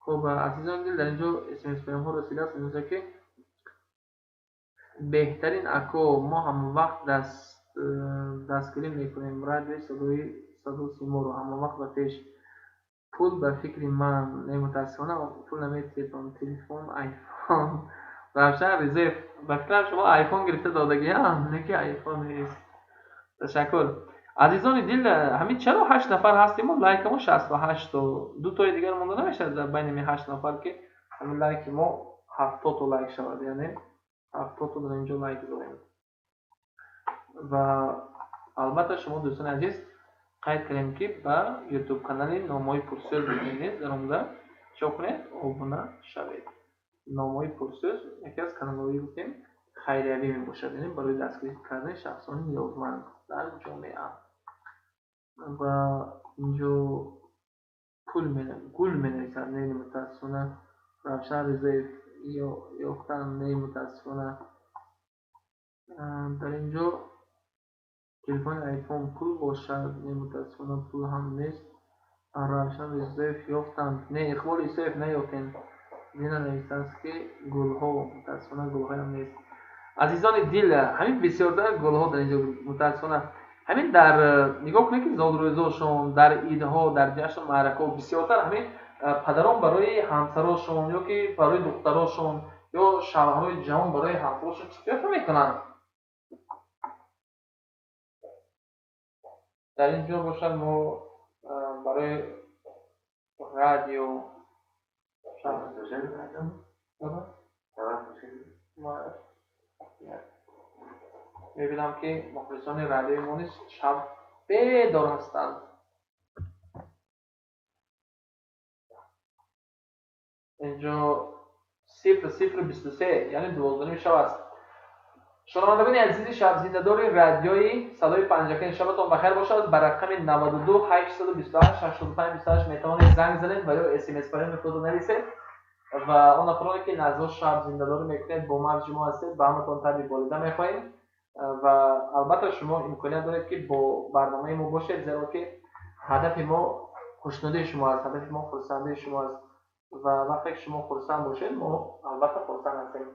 Хуб, азизон дил, дар инҷо смс паёмҳо расидааст, инҷо ки беҳтарин ако, мо ҳамавақт дастгирӣ мекунем радиои садои садо симоро, ҳамавақт ба пеш. Пул ба фикри ман не, мутаассифона пул наметиҳедон. Телефон айфон. Равшан Ризаев, ба фикрам шумо айфон гирифта додагиам, не ки айфон нест. Ташаккур, азизони дил. Ҳамин чаро ҳашт нафар ҳастему лайкамо 68 то? Дутои дигар монда намешавад дар байни ҳамин ҳашт нафар, ки ҳамин лайки мо 70 то лайк шавад, яъне 70 то дар инҷо лайк дорем. Ва албатта шумо, дӯстони азиз, қайд кардем, ки ба ютуб канали Номҳои пурсӯз низ даромада чо кунед, обуна шавед. Номҳои пурсӯз яке аз каналҳои, гуфтем, хайриявӣ мебошад, яъне барои дастгирӣ кардани шахсони ниёзманд дар ҷомеа. Ва инҷо пул, гул менависад. Не, мутаассифона. Равшан Ризаев ёфтан. Не, мутаассифона. Дар инҷо телефони айфон пул бошад. Не, мутаассифона, пул ҳам нест. Равшан Ризаев ёфтанд. Не, Иқбол Исоев, наёфтем. Дина нависааст, ки гулҳо. Мутаассифона, гулҳоям нест. Азизони дил, ҳамин бисёртар гулҳо дар инҷо, мутаассифона. Ҳамин дар нигоҳ кунед, ки зодрӯзошон, дар идҳо, дар ҷашну маъракаҳо бисёртар ҳамин падарон барои ҳамсарошон ё ки барои духтарошон ё шавҳарҳои ҷавон барои ҳамсарошон чӣ тӯҳфа мекунанд. Дар ин ҷо бошад, мо барои радио мебинам, ки мухлисони радиои мо низ шаб бедор ҳастанд. Инҷо 00:23, яъне 12:30 шаб аст. Шунавандагони азизи шабзиндадори радиои садои Панҷакент, шабатон бахайр бошад. Ба рақами 92 828 85 28 метавонед занг занед ва ё смс паёми худро нависед. Ва он нафароне ки лаҳзаҳо шаб зиндадорӣ мекунед, бо мавҷи мо ҳастед, ба ҳаматон табъи болида мехоҳем. Ва албатта шумо имконият доред, ки бо барномаи мо бошед, зеро ки ҳадафи мо хушнудии шумо аст, ҳадафи мо хурсандии шумо аст. Ва вақте ки шумо хурсанд бошед, мо албатта хурсанд ҳастем.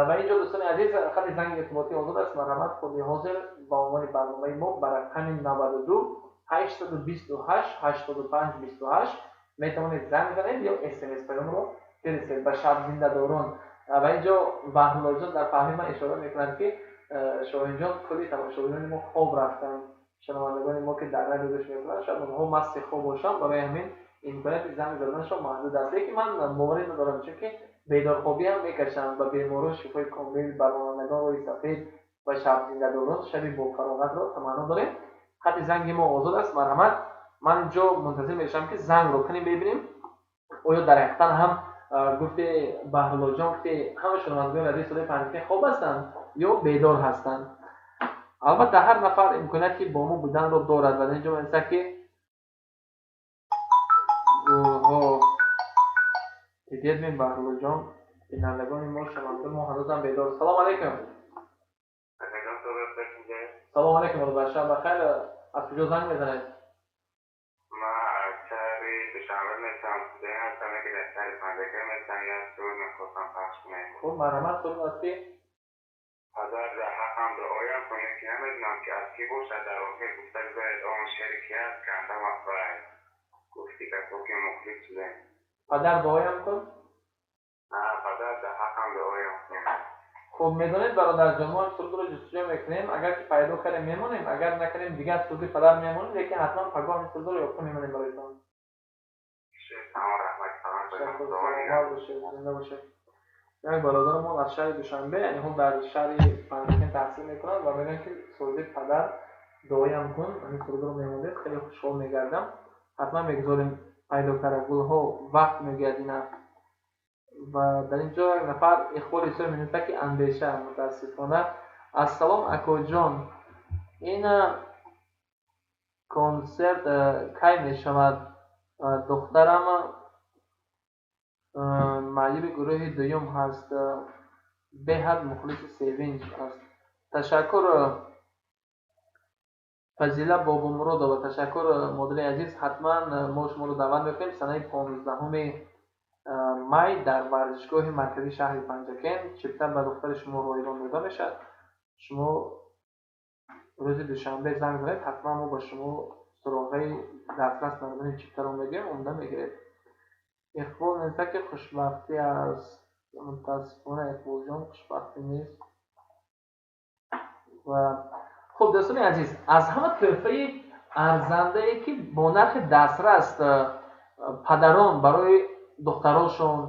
Ва инҷо, дӯстони азиз, хати занги иртиботӣ озод аст. Марҳамат, худи ҳозир ба унвони барномаи мо ба рақами 92 828 85 28 метавонед занг занед ё смс паёмро фиристед ба шабзиндадорон. Ва инҷо Баҳруллоҷон дар паҳлӯи ман ишора мекунанд, ки Шоҳинҷон, кулли тамошобинони мо хоб рафтанд. Шунавандагони мо, ки дар радио гӯш мекунанд, шояд онҳо масти хоб бошанд, барои ҳамин Имконияти занг заданашон маҳдуд аст, лекин ман боварӣ надорам, чунки бедорхобӣ ҳам мекашанд. Ба беморон шифои комил, ба ронандагон роҳи сафед ва шабзиндадорон шаби бофароғатро таманно дорем. Хати занги мо озод аст, марҳамат. Ман инҷо мунтазир мешавам, ки зангро кунем, бибинем, оё дар ҳақиқатан ҳам гуфти Баҳруллоҷон, ки ҳама шунавандагони радиои Садои Панҷакент хоб ҳастанд ё бедор ҳастанд. Албатта, ҳар нафар имконияти бо мо буданро дорад ва инҷо менависад, ки гулҳо дидед, Баҳруллоҷон, бинандагони мо, шунавандагони мо ҳанӯзам бедор. Салом алейкум. Салом алейкум, бародар, шаб бахайр. Аз куҷо занг мезанед? Ман аз шаҳри Душанбе мезанам, студент ҳастам, яке дар шаҳри Панҷакент мезанам, як суруд мехостам пахш кунем. Хуб, марҳамат, суруд аст ки? Падар дар ҳаққам дуоям кунед, ки намедонам, ки аз кӣ бошад, дар охир гуфта гузаред, он шеъри ки аст, гандам аст вай. Гуфти гапҳо, ки мухлис шудем. Падар дуоям кун? На, падар дар ҳаққам дуоям кун. Хуб, медонед, бародарҷон, мо ин сурудро ҷустуҷӯ мекунем, агар ки пайдо кардем, мемонем, агар накардем, дигар суруди падар мемонем, лекин ҳатман пагоҳ ин сурудро ёфта мемонем бароятон. Саломат бошед, зинда бошед. Як бародарамон аз шаҳри Душанбе, яъне ҳол дар шаҳри Панҷакент таҳсил мекунанд ва мегӯянд, ки суруди падар дуоям кун, ҳамин сурудро мемондед, хеле хушҳол мегардам. Ҳатман мегузорем пайдо карда. Гулҳо вақт мегӯяд ина. Ва дар ин ҷо як нафар Иқболи Исоев менависад, ки андеша, мутаассифона. Ассалом, акоҷон, ин консерт кай мешавад? Духтарам маъюби гурӯҳи дуюм ҳаст, беҳад мухлиси Севинҷ аст. Ташаккур, Фазила Бобомуродова, ташаккур, модари азиз. Ҳатман мо шуморо даъват мекунем санаи 15-уми май дар варзишгоҳи марказии шаҳри Панҷакент. Чипта ба духтари шумо ройгон дода мешавад. Шумо рӯзи душанбе занг занед, ҳатман мо ба шумо суроғаи дастрас намудани чиптаро мегӯем, омода мегиред. Иқбол менависад, ки хушбахтӣ аст. Мутаассифона, Иқболҷон, хушбахтӣ нест. Ва хуб, дӯстони азиз, аз ҳама тӯҳфаи арзандае, ки бо нархи дастрас падарон барои духтарошон,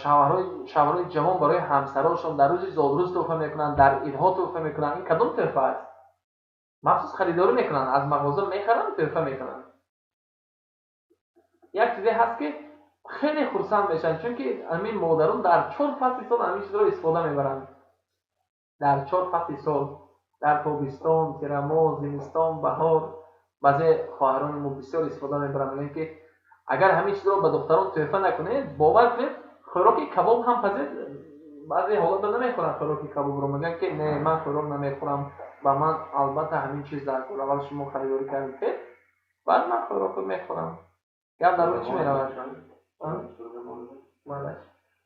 шавҳарҳои ҷавон барои ҳамсарошон дар рӯзи зодрӯз тӯҳфа мекунанд, дар идҳо тӯҳфа мекунанд, ин кадом тӯҳфа аст? Махсус харидорӣ мекунанд, аз мағоза мехаранд, тӯҳфа мекунанд. Як чизе ҳаст, ки хеле хурсанд мешаванд, чунки ҳамин модарон дар чор фасли сол ҳамин чизро истифода мебаранд. Дар чор фасли сол, дар тобистон, тирамоҳ, зимистон, баҳор. Баъзе хоҳарони мо бисёр истифода мебаранд, мегӯянд, ки агар ҳамин чизро ба духтарон тӯҳфа накунед, бовар кунед, хӯроки кабоб ҳам пазед, баъзе ҳолатда намехӯранд хӯроки кабобро, мегӯянд, ки не, ман хӯрок намехӯрам, ба ман албатта ҳамин чиз даркор, аввал шумо харидорӣ кардед, баъд ман хӯрокро мехӯрам. Гап дар рӯи чӣ меравад?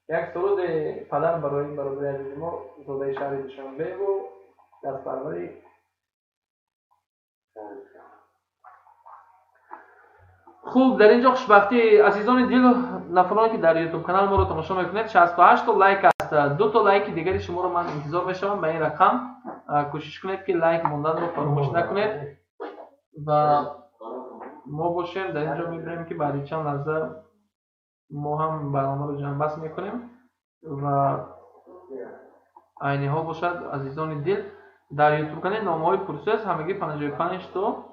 Як суруди падар барои бародари азизи мо, зодаи шаҳри Душанбеву дастпарвари. Хуб, дар ин ҷо хушбахтӣ, азизони дил, нафароне, ки дар Ютуб канал моро тамошо мекунед, 68 то лайк аст. Ду то лайки дигари шуморо ман интизор мешавам. Ба ин рақам кӯшиш кунед, ки лайк монданро фаромӯш накунед. Ва мо бошем, дар ин ҷо мебинем, ки баъди чанд лаҳза мо ҳам барномаро ҷамъбаст мекунем. Ва айни ҳол бошад, азизони дил, дар Ютуб канали Номаҳои пурсӯз ҳамагӣ 55 то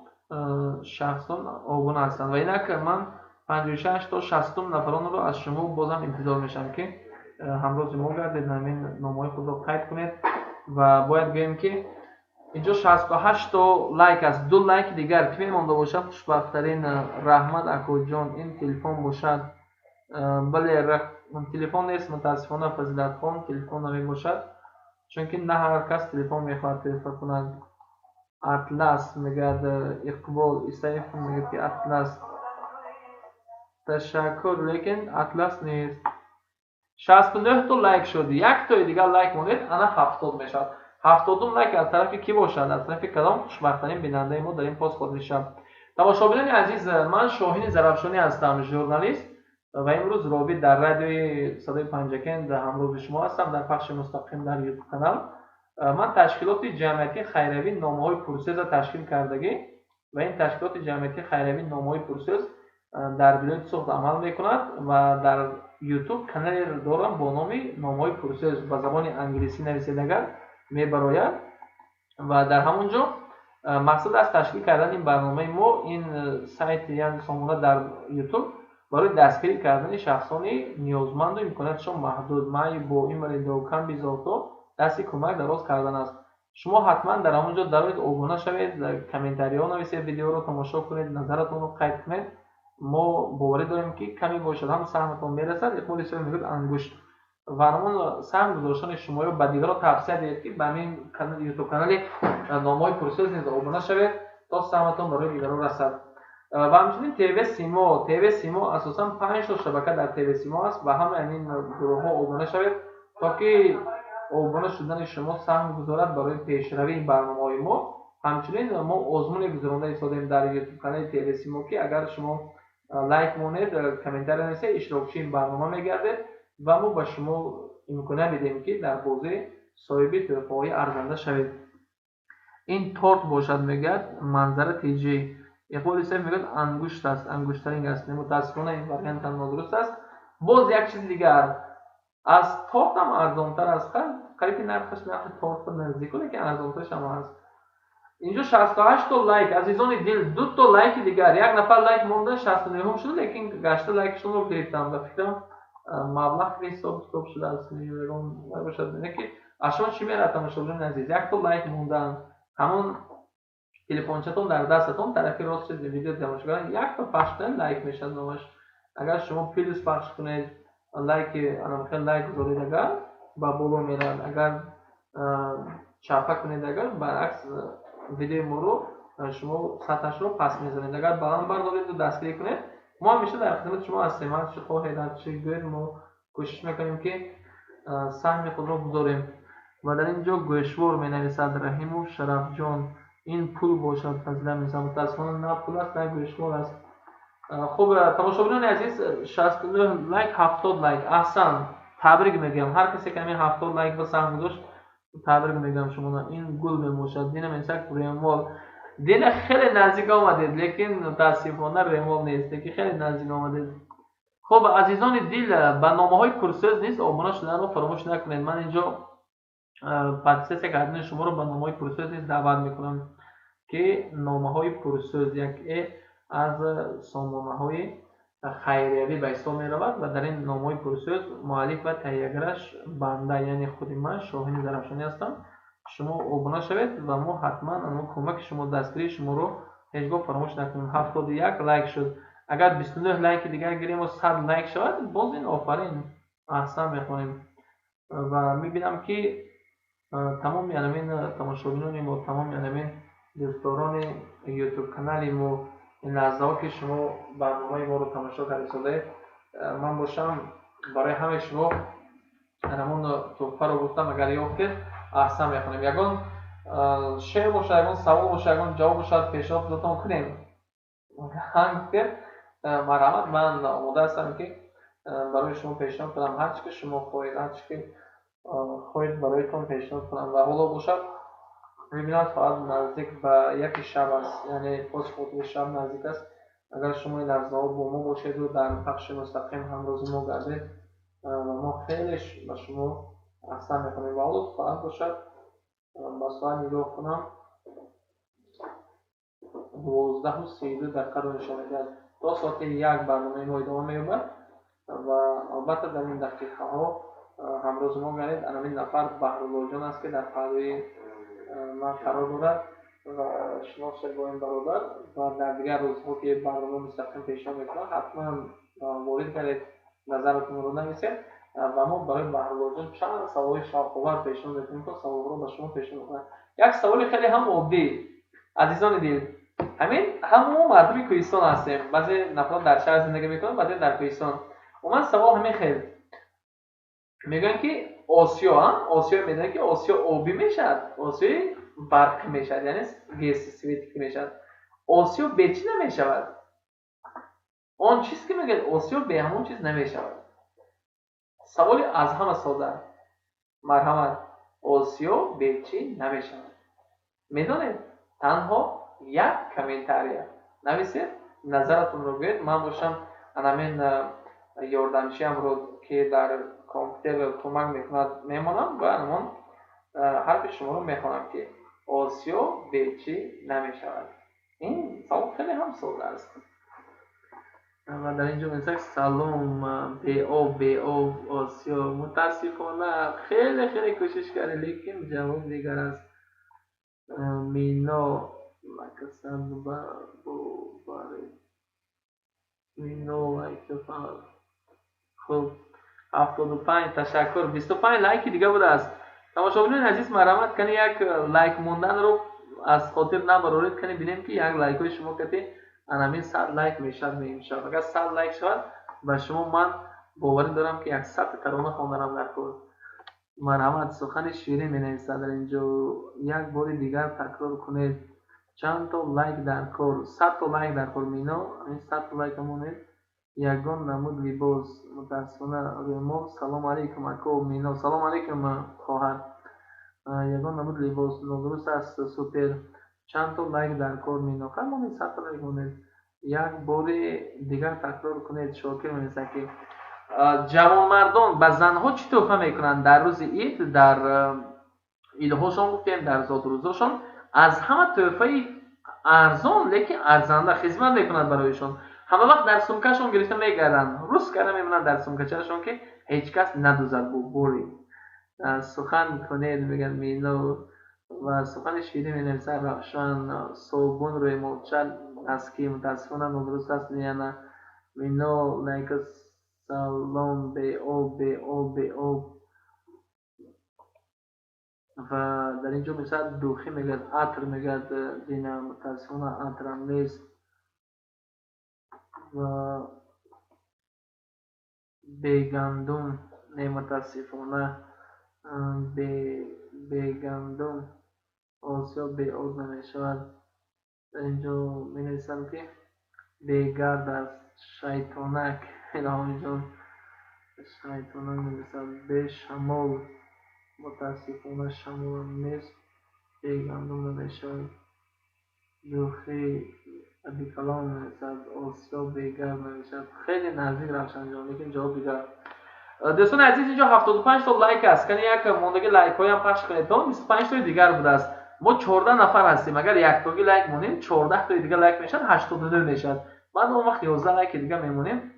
шахсон обуна ҳастанд. Ва инак ман 56 то 60-ум нафаронро аз шумо бозам интизор мешавам, ки ҳамрози мо гардед, ҳамин номҳои худро қайд кунед. Ва бояд гӯем, ки инҷо 68 то лайк аст, ду лайки дигар ки мемонда бошад, хушбахттарин. Раҳмат, акоҷон, ин телефон бошад? Бале, телефон нест, мутаассифона, Фазилатхон, телефон намебошад, чунки на ҳар кас телефон мехоҳад тӯҳфа кунад. Атлас мегӯяд Иқбол Исаев, мегӯяд, ки атлас. Ташаккур, лекин атлас нест. 69 то лайк шуд, як тои дигар лайк монед, ана 70 мешавад. 70-ум лайк аз тарафи кӣ бошад, аз тарафи кадом хушбахттарин бинандаи мо дар ин пост ҳозир шавад? Тамошобинони азиз, ман Шоҳини Зарафшонӣ ҳастам, журналист ва имрӯз ровӣ дар радиои Садои Панҷакент ҳамрози шумо ҳастам дар пахши мустақим дар Ютуб канал. Ман ташкилоти ҷамъиятии хайравӣ Номаҳои пурсӯза ташкил кардагӣ ва ин ташкилоти ҷамъиятии хайравӣ Номаҳои пурсӯз Дар вилояти Суғд амал мекунад ва дар Ютуб канале дорам бо номи Номаҳои пурсӯз. Ба забони англисӣ нависед, агар мебарояд. Ва дар ҳамон ҷо мақсад аз ташкил кардани ин барномаи мо, ин сайт, яъне сомона дар Ютуб, барои дастгирӣ кардани шахсони ниёзманду имконияташон маҳдуд, маъюбо, инвалидо, камбизоатҳо дасти кӯмак дароз кардан аст. Шумо ҳатман дар ҳамон ҷо дароед, обуна шавед, комментариҳо нависед, видеоро тамошо кунед, назаратонро қайд кунед. Мо боварӣ дорем, ки каме бошад ҳам саҳматон мерасад. Иқболи Исоев мегӯяд, ангушт. Ва ҳамон саҳм гузоштани шумоё ба дигарон тавсия диҳед, ки ба ҳамин Ютуб канали Номаҳои пурсӯз низ обуна шавед, то саҳматон барои дигарон расад. Ва ҳамчунин ТВ Симо. ТВ Симо асосан панҷто шабака дар ТВ Симо аст. Ба ҳамаи ҳамин гурӯҳҳо обуна шавед, то ки обуна шудани шумо саҳм гузорад барои пешравии барномаҳои мо. Ҳамчунин мо озмуне гузаронда истодем дар Ютуб канали ТВ Симо, ки агар шумо лайк монед, комментария нависед, иштирокчии ин барнома мегардед ва мо ба шумо имконият медиҳем, ки дар бозӣ соҳиби тӯҳфаҳои арзанда шавед. Ин торт бошад, мегӯяд Манзара Тиҷӣ. Иқболи Исоев мегӯяд, ангушт аст, ангуштаринг аст. Мутаассифона, ин вариантам нодуруст аст. Боз як чизи дигар, аз тортам арзонтар аст. Қариб ки нархаш нархи торта наздику, лекин арзонтараш ҳам ҳаст. Инҷо 68 то лайк, азизони дил, дуто лайки дигар. Як нафар лайк монда, 69-ум шуда, лекин гашта лайкашонро гирифтам. Ба фикрам, маблағ ҳисоб китоб шудааст бошад, ки аз шумо чӣ меравад, тамошобинони азиз? Якто лайк мондан, ҳамон телефончатон дар дастатон, тарафи рост видео тамошо кардан, якто пахш кунед, лайк мешавад номаш. Агар шумо плюс пахш кунед, лайки хел лайк гузоред, агар ба боло меравад. Агар чапа кунед, агар баръакс, видеои моро шумо сатҳашро паст мезанед. Агар баланд бардореду дастгирӣ кунед, мо ҳамеша дар хидмати шумо ҳастем. Ҳар чӣ хоҳед, ҳар чӣ гӯед, мо кӯшиш мекунем, ки саҳми худро гузорем. Ва дар ин ҷо гӯшвор менависад Раҳимов Шарафҷон. Ин пул бошад, фазила менависад. Мутаассифона, на пул аст, на гӯшвор аст. Хуб, тамошобинони азиз, 69 лайк, 70 лайк. Аҳсан, табрик мегӯям ҳар касе ки ҳамин 70 лайк ба саҳм гузошт, табрик мегӯям шуморо. Ин гул мебошад, Дина менависад. Ремол, Дина, хеле наздик омадед, лекин мутаассифона ремол нест, лекин хеле наздик омадед. Хуб, азизони дил, ба Номаҳои пурсӯз низ обуна шуданро фаромӯш накунед. Ман инҷо подписаться кардани шуморо ба Номаҳои пурсӯз низ даъват мекунам, ки Номаҳои пурсӯз яке аз сомонаҳои хайриявӣ ба ҳисоб меравад. Ва дар ин Номаҳои пурсӯз муаллиф ва таҳиягараш банда, яъне худи ман, Шоҳини Зарафшонӣ ҳастам. Шумо обуна шавед ва мо ҳатман кӯмаки шумо, дастгирии шуморо ҳеҷ гоҳ фаромӯш накунем. 71 лайк шуд. Агар 29 лайки дигар гирему 100 лайк шавад, боз ин офарин, аҳсан мехонем. Ва мебинам, ки тамоми анамин тамошобинони мо, тамоми анамин дӯстдорони Ютуб канали мо, ин лаҳзаҳо ки шумо барномаи моро тамошо карда истодаед, ман бошам барои ҳамаи шумо ҳамон тӯҳфаро гуфтам. Агар ёфтед, аҳсан мехонем. Ягон шеър бошад, ягон савол бошад, ягон ҷавоб бошад, пешниҳод худатон кунем. Гуфтед, марҳамат, ман омода ҳастам, ки барои шумо пешниҳод кунам. Ҳар чӣ ки шумо хоҳед, ҳар чӣ ки хоҳед, бароятон пешниҳод кунам. Ва ҳоло бошад, мебинам, соат наздик ба 1 шаб аст, яъне поси хотири шаб наздик аст. Агар шумо ин лаҳзаҳо бо мо бошеду дар пахши мустақим ҳамрози мо гардед, ва мо хеле ба шумо аҳсан мехонем. Ва ҳоло соат бошад, ба соат нигоҳ кунам, 12:32 дақиқаро нишон медиҳад. То соати 1 барномаи мо идома меёбад ва албатта дар ин дақиқаҳо ҳамрози мо гардед. Анамин нафар Баҳруллоҷон аст, ки дар паҳлӯи ман қарор дорад ва шинос шавед бо ин бародар. Ва дар дигар рӯзҳо, ки барнома мустақим пешниҳод мекунад, ҳатман ворид гардед, назаратонро нависед. Ва мо барои Баҳруллоҷон чанд саволҳои шавқовар пешниҳод мекунем, то саволҳоро ба шумо пешниҳод кунад. Як саволи хеле ҳам оддӣ, азизони дил. Ҳамин ҳама мо мардуми кӯҳистон ҳастем. Баъзе нафарон дар шаҳр зиндагӣ мекунанд, баъзе дар кӯҳистон. Умуман, савол ҳамин хел: мегӯянд, ки осиё, осиё, медонед, ки осиё обӣ мешавад, осиёи барқӣ мешавад, яъне ГЭС светикӣ мешавад. Осиё бе чӣ намешавад? Он чиз ки мегӯяд, осиё бе ҳамон чиз намешавад. Саволи аз ҳама сода, марҳамат: осиё бе чӣ намешавад? Медонед? Танҳо як комментария нависед. Назаратонро гӯед. Ман бошам, анамин ёрдамчиамро, ки дар компютер кӯмак мекунад, мемонам ва анамон ҳарфи шуморо мехонам, ки Осиё бе чӣ намешавад. Ин савол хеле ҳам сода аст. Ва дар ин ҷо менависад: салом, беоб, беоб Осиё. Мутаассифона, хеле хеле кӯшиш кардем, лекин ҷавоб дигар аст. Мино лайкасад баред, Мино лайка. Хуб, 75, ташаккур. 25 лайки дига будааст. Тамошобинони азиз, марҳамат, кани як лайк монданро аз хотир набароред. Кани бинем, ки як лайкҳои шумо кати анамин 100 лайк мешавад меимшавад. Агар 100 лайк шавад, ба шумо ман боварӣ дорам, ки 100 тарона хонданам дар кор. Марҳамат, сухани ширин менависад дар инҷо. Як бори дигар такрор кунед, чанд то лайк дар кор? 100 то лайк дар кор, Мино, ин 100 то лайк монед. Ягон намуд либос, мутаассифона. Ремол. Салом алейкум, ако Мино. Салом алейкум, хоҳар. Ягон намуд либос нодуруст аст. Супер. Чанд то лайк дар кор, Мино? Хай, монед, 100 то лайк монед. Як бори дигар такрор кунед. Шокир менависад, ки ҷавонмардон ба занҳо чӣ тӯҳфа мекунанд дар рӯзи ид, дар идҳошон гуфтем, дар зодрӯзошон. Аз ҳама тӯҳфаи арзон, лекин арзанда хизмат мекунад бароишон. Ҳама вақт дар сумкашон гирифта мегарданд, рӯз карда мемонанд дар сумкачаашон, ки ҳеҷ кас надузад. Бубори сухан кунед, мегӯяд Мино. Ва сухани ширин менависад Равшан. Собун, рӯймолча, носки. Мутаассифона, нодуруст аст. Лиана, Мино лайка. Салом, беоб, беоб, беоб. Ва дар ин ҷо мисал духи мегӯяд, атр мегӯяд Дина. Мутаассифона, атрам нест. Ва бегандум не, мутаассифона. Бегандум Осиё беоб намешавад. Дар ин ҷо менависам, ки бегард аст. Шайтонак, Илҳомиҷон, шайтонак менависад. Бешамол, мутаассифона, шамолам нест. Бегандум намешавад. Духи, Абикалом менависад. Осиё бегард намешавад. Хеле наздик, Равшанҷон, лекин ҷавоб дигар. Дӯстони азиз, инҷо 75 то лайк аст. Кани як мондаги лайкҳоям пахш кунед. То 25 тои дигар будааст. Мо 14 нафар ҳастем. Агар яктоги лайк монем, 14 тои дигар лайк мешавад, 89 мешавад. Баъд он вақт 11 лайки дигар мемонем,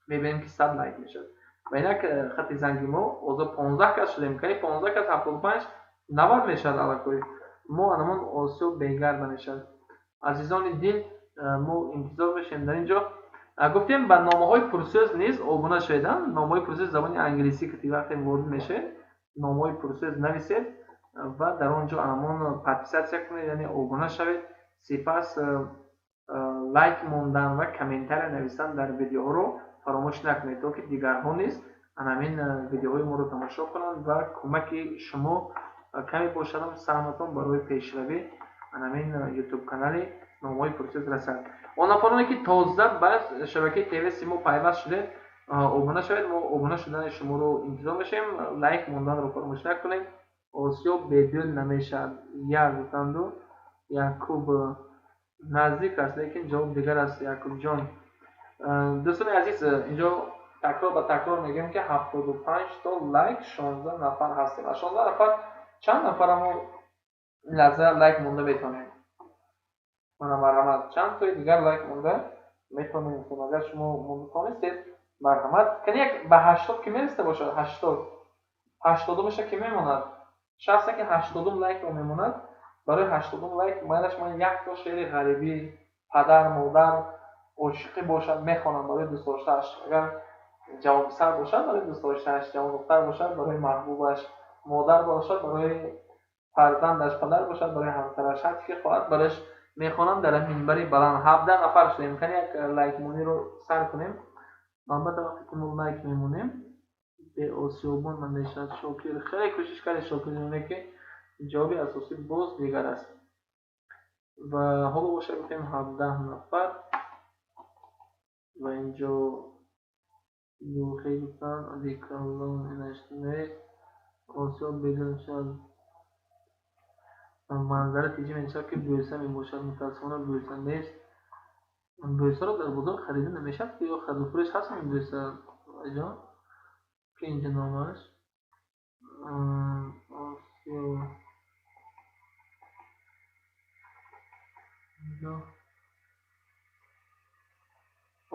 мебинем, ки 100 лайк мешавад. Ва инак хати занги мо ҳозир 15 кас шудем. Кани 15 кас, 75, 90 мешавад аллакай. Мо анамон Осиё бегард намешавад. Азизони дил, мо интизор мешавем. Дар ин ҷо гуфтем, ба Номаҳои пурсӯз низ обуна шавед. Номаҳои пурсӯз забони англисӣ ки вақте ворид мешавед, Номаҳои пурсӯз нависед ва дар он ҷо анамон подписаться кунед, яъне обуна шавед. Сипас лайк мондан ва комментария навистан дар видеоҳоро фаромӯш накунед, то ки дигарҳо низ анамин видеоҳои моро тамошо кунанд ва кӯмаки шумо каме бошадам, саҳматон барои пешравӣ анамин Ютуб канали Номаҳои пурсӯз расад. Он нафароне, ки тоза ба шабакаи ТВ Симо пайваст шудед, обуна шавед. Мо обуна шудани шуморо интизор мешавем. Лайк монданро фаромӯш накунед. Осиё бедил намешавад, як гуфтанду. Якуб, наздик аст, лекин ҷавоб дигар аст, Якубҷон. Дӯстони азиз, инҷо такрор ба такрор мегӯем, ки 75 то лайк, 16 нафар ҳастем. Аз 16 нафар чанд нафарамо ин лаҳза лайк монда метавонем? Мана, марҳамат, чанд тои дигар лайк монда метавонем? Агар шумо монда тавонистед, марҳамат. Кани як ба 80 ки мерасида бошад, 80, 80-умаша ки мемонад, шахсе ки 80-ум лайкро мемонад, барои 80-ум лайк майлаш ман як то шеъри ғарибӣ, падар, модар, ошиқӣ бошад, мехонам барои дӯстдоштааш. Агар ҷавонписар бошад, барои дӯстдоштааш, ҷавондухтар бошад, барои маҳбубаш, модар бошад, барои фарзандаш, падар бошад, барои ҳамсараш, ҳар ки хоҳад, барояш мехонам дар минбари баланд. 17 нафар шудем. Кани як лайкмониро сар кунем. Албатта, вақте ки мо лайк мемонем, беосиёбон намешавад. Шокир, хеле кӯшиш карди, Шокир, ки ҷавоби асосӣ боз дигар аст. Ва ҳоло бошад, гуфтем, 17 нафар. Ва инҷо духе гуфтанд, абикалон нест. Осиё бедил шавад. Манзара тиҷи мешавад, ки бӯса мебошад. Мутаассифона, бӯса нест. Бӯсаро дар бозор харида намешавад ё хариду фурӯш ҳаст ин бӯса ҷон? Ки инҷа номаш? Осиё. Инҷо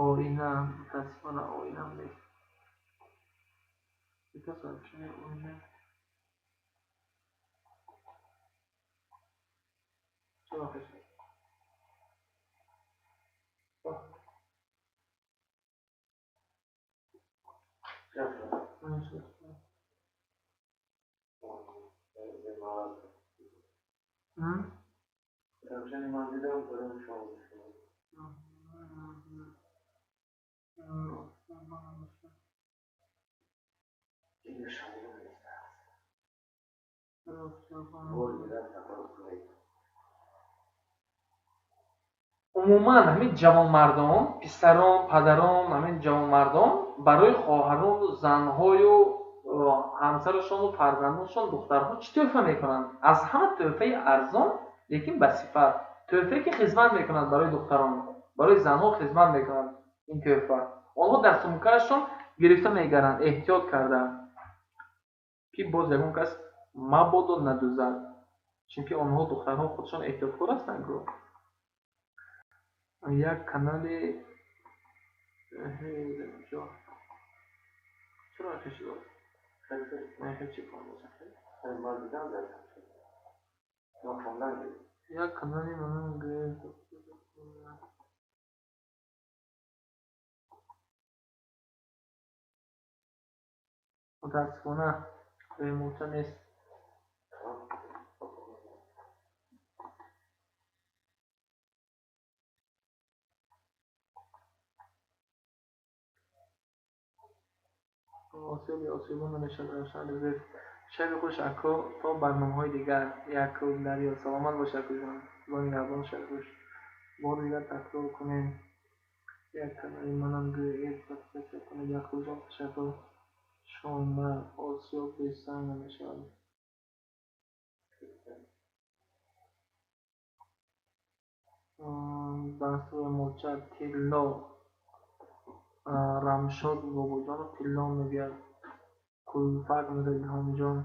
оина, мутаассифона оинам нест. Оина. Чаро хешад? Умуман ҳамин ҷавонмардон, писарон, падарон, ҳамин ҷавонмардон барои хоҳарону занҳою ҳамсарашону фарзандоншон, духтарҳо чӣ тӯҳфа мекунанд? Аз ҳама тӯҳфаи арзон, лекин ба сифат. Тӯҳфае ки хизмат мекунад барои духтарон, барои занҳо хизмат мекунад ин тӯҳфа. Онҳо дар сумкаашон гирифта мегарданд, эҳтиёт карда, ки боз ягон кас мабодо надузад. Чунки онҳо духтарҳо худшон эҳтиёткор ҳастанд. Як канали чаро шуд? Як канали мутаассифона ремонта нест. Осиёби осиёбон намешавад равшан резерв. Шаби хуш ако, то барномаҳои дигар. Якуб Дарё, саломат бош акуҷон. Худо нигаҳбон, шаби хуш. Бори дигар такрор кунем. Як канали манам гӯед, подписаться кунед. Якубҷон, ташаккур. Шома осиёб бесанг намешавад. Дастури молча тилло. Рамшод Бобоҷонов тилло мегӯяд. Кулфак мегӯяд Илҳомҷон.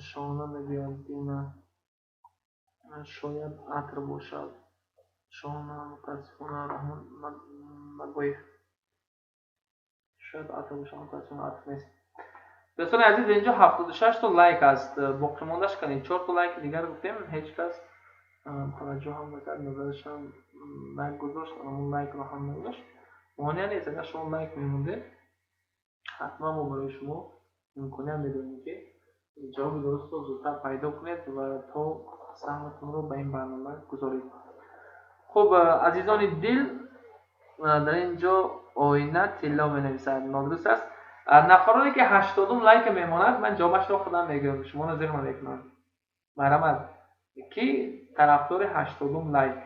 Шона мегӯяд Дина. Шояд атр бошад. Шона, мутаассифона Раҳмон Набоев. Шояд атр бошад, мутаассифона атр нест. Дӯстони азиз, инҷо 76 то лайк аст. Боқимондааш кунед. 4 то лайки дигар гуфтем, ҳеҷ кас таваҷҷӯҳ ҳам накард, назараш ҳам нагузошт, ҳамон лайкро ҳам нагузошт. Монеа нест, агар шумо лайк мемондед, ҳатман мо барои шумо имконият медодем, ки ҷавоби дурустро зудтар пайдо кунед ва то саҳматонро ба ин барнома гузоред. Хуб, азизони дил, дар ин ҷо оина тилло менависад, нодуруст аст. Нафароне ки 80 лайк мемонад, ман ҷавобашро худам мегӯям, шуморо зир намекунам. Марҳамат, ки тарафдори 80 лайк?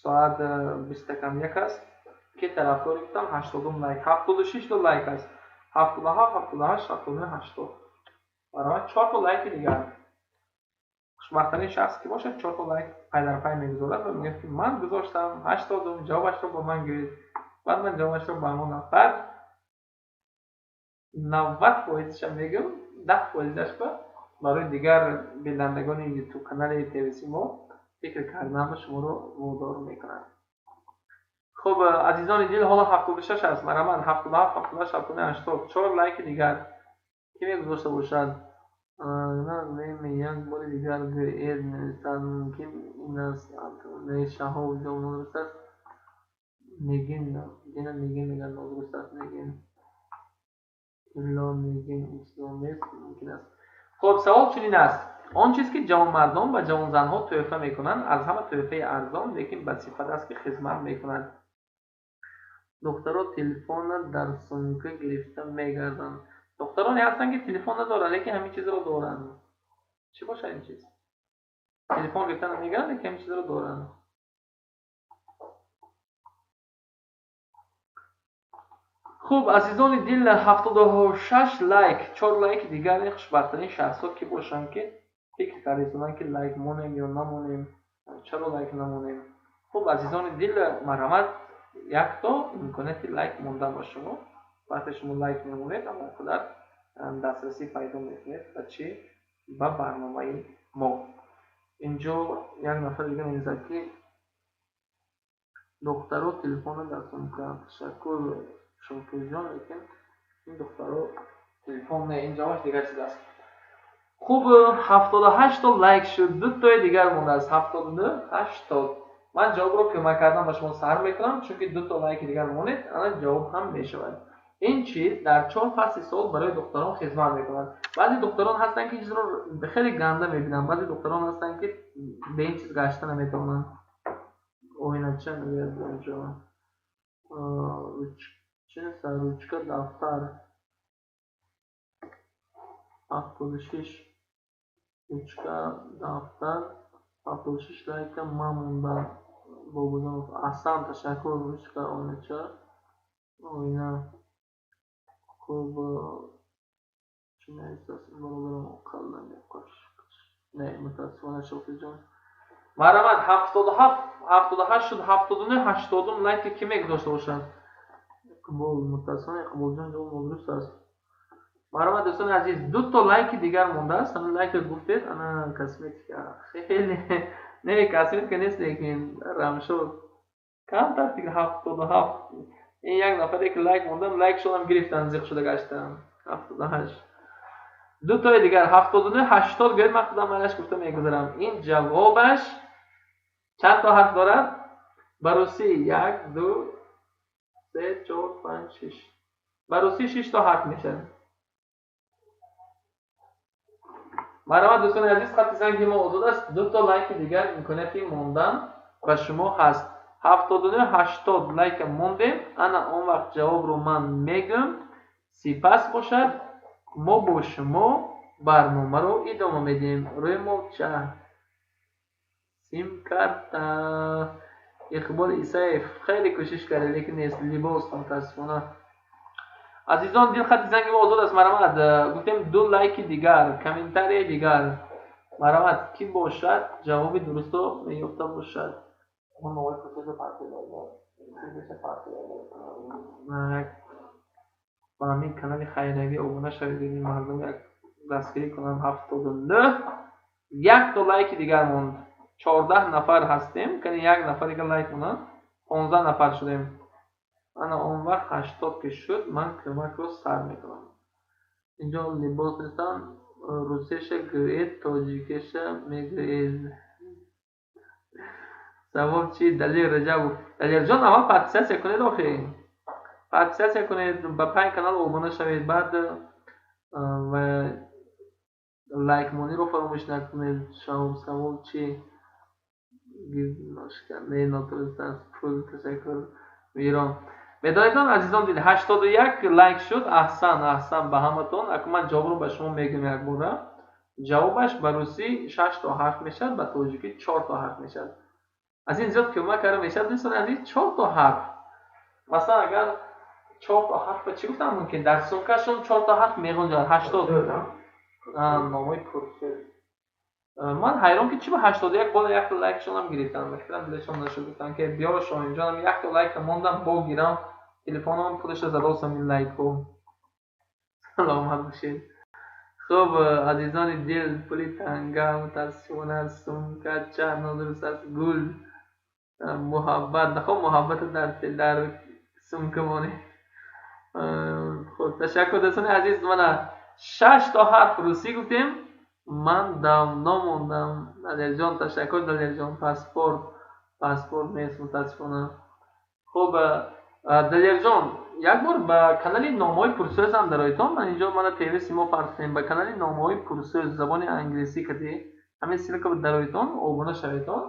Соат 12:45 аст. Ки тарафдори гуфтам 80 лайк, 76 то лайк аст. 77, 78, 79, 80. Баробар 4 то лайки дигар. Хушбахттарин шахс ки бошад, 4 то лайк пай дар пай мегузорад ва мегӯяд ки ман гузоштам 80, ҷавобашро ба ман гӯед. Баъд ман ҷавобашро ба ҳамон нафар 90%-ша мегӯям, 10%-аш барои дигар бинандагони YouTube канали ТВС мо фикр карданро шуморо водор мекунад. Хуб, азизони дил, ҳоло 76 аст. Марҳамат, 77, 78, 79, 80. 4 лайки дигар ки мегузошта бошад? Як бори дигар гӯед, менависад. Мумкин ин аст. Шаҳоб ҷон нодуруст аст. Негин, Дина Негин мегӯяд нодуруст аст. Негин тилло, Негин ислом нест, мумкин аст. Хуб, савол чунин аст. Он чиз ки ҷавонмардон ба ҷавонзанҳо тӯҳфа мекунанд, аз ҳама тӯҳфаи арзон, лекин ба сифат аст, ки хизмат мекунад. Духтаро телефонро дар сумка гирифта мегарданд. Духтароне ҳастанд, ки телефон надоранд, лекин ҳамин чизро доранд. Чӣ бошад ин чиз? Телефон гирифта намегарданд, лекин ҳамин чизро доранд. Хуб, азизони дил, 76 лайк, 4 лайки дигар. Ин хушбахттарин шахсҳо ки бошанд, ки фикр карда истоданд, ки лайк монем ё намонем. Чаро лайк намонем? Хуб, азизони дил, марҳамат, якто имконияти лайк мондан ба шумо. Вақте шумо лайк мемонед, ҳамон қадар дастрасӣ пайдо мекунед ба чӣ? Ба барномаи мо. Инҷо як нафар дига менависад, ки духтаро телефона дар сумка. Ташаккур, Шокирҷон, лекин ин духтаро телефон не, ин ҷавобаш дигар чиз аст. Хуб, 78-то лайк шуд, дутои дигар мондааст. 79, 80. Ман ҷавобро кӯмак кардан ба шумо сар мекунам, чунки дуто лайки дигар монед, ана ҷавоб ҳам мешавад. Ин чиз дар чор фасли сол барои духтарон хизмат мекунад. Баъзе духтарон ҳастанд, ки ин чизро хеле ганда мебинанд, баъзе духтарон ҳастанд, ки бе ин чиз гашта наметавонанд. Оинача мегӯяд инҷо. Чи нест? Ручка, дафтар. 76, ручка, дафтар. 76 лайка ман мондам. Бобоҷонов, аҳсан, ташаккур. Ручка, оинача, оина. Хуб, чӣ нависааст ин бародарам? Қалами не, мутаассифона. Шофиҷон, марҳамат. 77, 78 шуд, 79, 80-ум лайки кӣ мегузошта бошад? Иқбол. Мутаассифона, Иқболҷон, ҷавоб нодуруст аст. Марҳамат, дӯстони азиз, дуто лайки дигар мондааст. Ҳамин лайка гуфтед, ана косметика. Хеле не, косметика нест, лекин рамшод камтар фикр. 77. Ин як нафаре ки лайк мондам, лайкшонам гирифтан, зиқ шуда гаштам. 78, дутои дигар. 79, 80 гӯед, ман худам майлаш гуфта мегузарам. Ин ҷавобаш чанд то ҳарф дорад? Ба русӣ як, ду, се, чор, панҷ, шиш. Ба русӣ шиш то ҳарф мешавад. Марҳамат, дӯстони азиз, хатти занги мо озод аст. Дуто лайки дигар имконияти мондан ба шумо ҳаст. 79, 80 лайка мондем, ана он вақт ҷавобро ман мегӯм. Сипас бошад, мо бо шумо барномаро идома медиҳем. Рӯймолча, симкарта. Иқболи Исаев, хеле кӯшиш кардед, лекин нест. Либос, мутаассифона. Азизон дил, хатти занги мо озод аст. Марҳамат, гуфтем, ду лайки дигар, комментарияи дигар. Марҳамат, кӣ бошад, ҷавоби дурустро меёфта бошад? Он новои кӯчаша партида, ба ҳамин канали хайриявӣ обуна шавед, мардум як дастгирӣ кунанд. 79, якто лайки дигар монд. 14 нафар ҳастем, кани як нафар дигар лайк монанд, 15 нафар шудем. Ана он вақт 80 ки шуд, ман кӯмакро сар мекунам. Инҷо либос нестам, русеша гӯед, тоҷикеша мегӯед. Савоб чи? Далер Раҷабов, Далерҷон, аввал подписаться кунед, охи подписаться кунед, ба панҷ канал обуна шавед, баъд ва лайкмониро фаромӯш накунед. Шавоб, савол чи? Не, нодуруст аст. Пул, ташаккур. Мирон, медонедон, азизон дил, 81 лайк шуд. Аҳсан, аҳсан ба ҳаматон. Акун ман ҷавобро ба шумо мегӯям якбора. Ҷавобаш ба русӣ шаш то ҳарф мешавад, ба тоҷикӣ чор то ҳарф мешавад. Аз ин зиёд кӯмак карда мешавад, дӯстони азиз? Чор то ҳарф, масалан, агар чор то ҳарф, чӣ гуфтам, мумкин дар сумкашон чор то ҳарф меғунҷад. 80, номои пурсӯз. Ман ҳайрон, ки чӣ ба 81 бола якто лайкшонам гирифтам. Фикрам, дилашон нашуд, гуфтам, ки биё, Шоҳинҷонам, якто лайка мондам, бо гирам телефонам, пулаша задосам ин лайкҳо. Саломат бошед. Хуб, азизони дил, пули танга, мутаассифона. Сумка ча нодуруст аст. Гул, муҳаббат. Хоб, муҳаббата дар сумка монед. Хуб, ташаккур, дӯстони азиз. Мана шаш то ҳарф русӣ гуфтем. Ман давно мондам. Далерҷон, ташаккур, Далерҷон. Паспорт, паспорт нест, мутаассифона. Хуб, Далерҷон, як бор ба канали Номаҳои пурсӯзам дароитон. Ман инҷо мана ТВ Симо партем. Ба канали Номаҳои пурсӯз забони англисӣ кади ҳамин ссылка дароитон, обуна шаведон.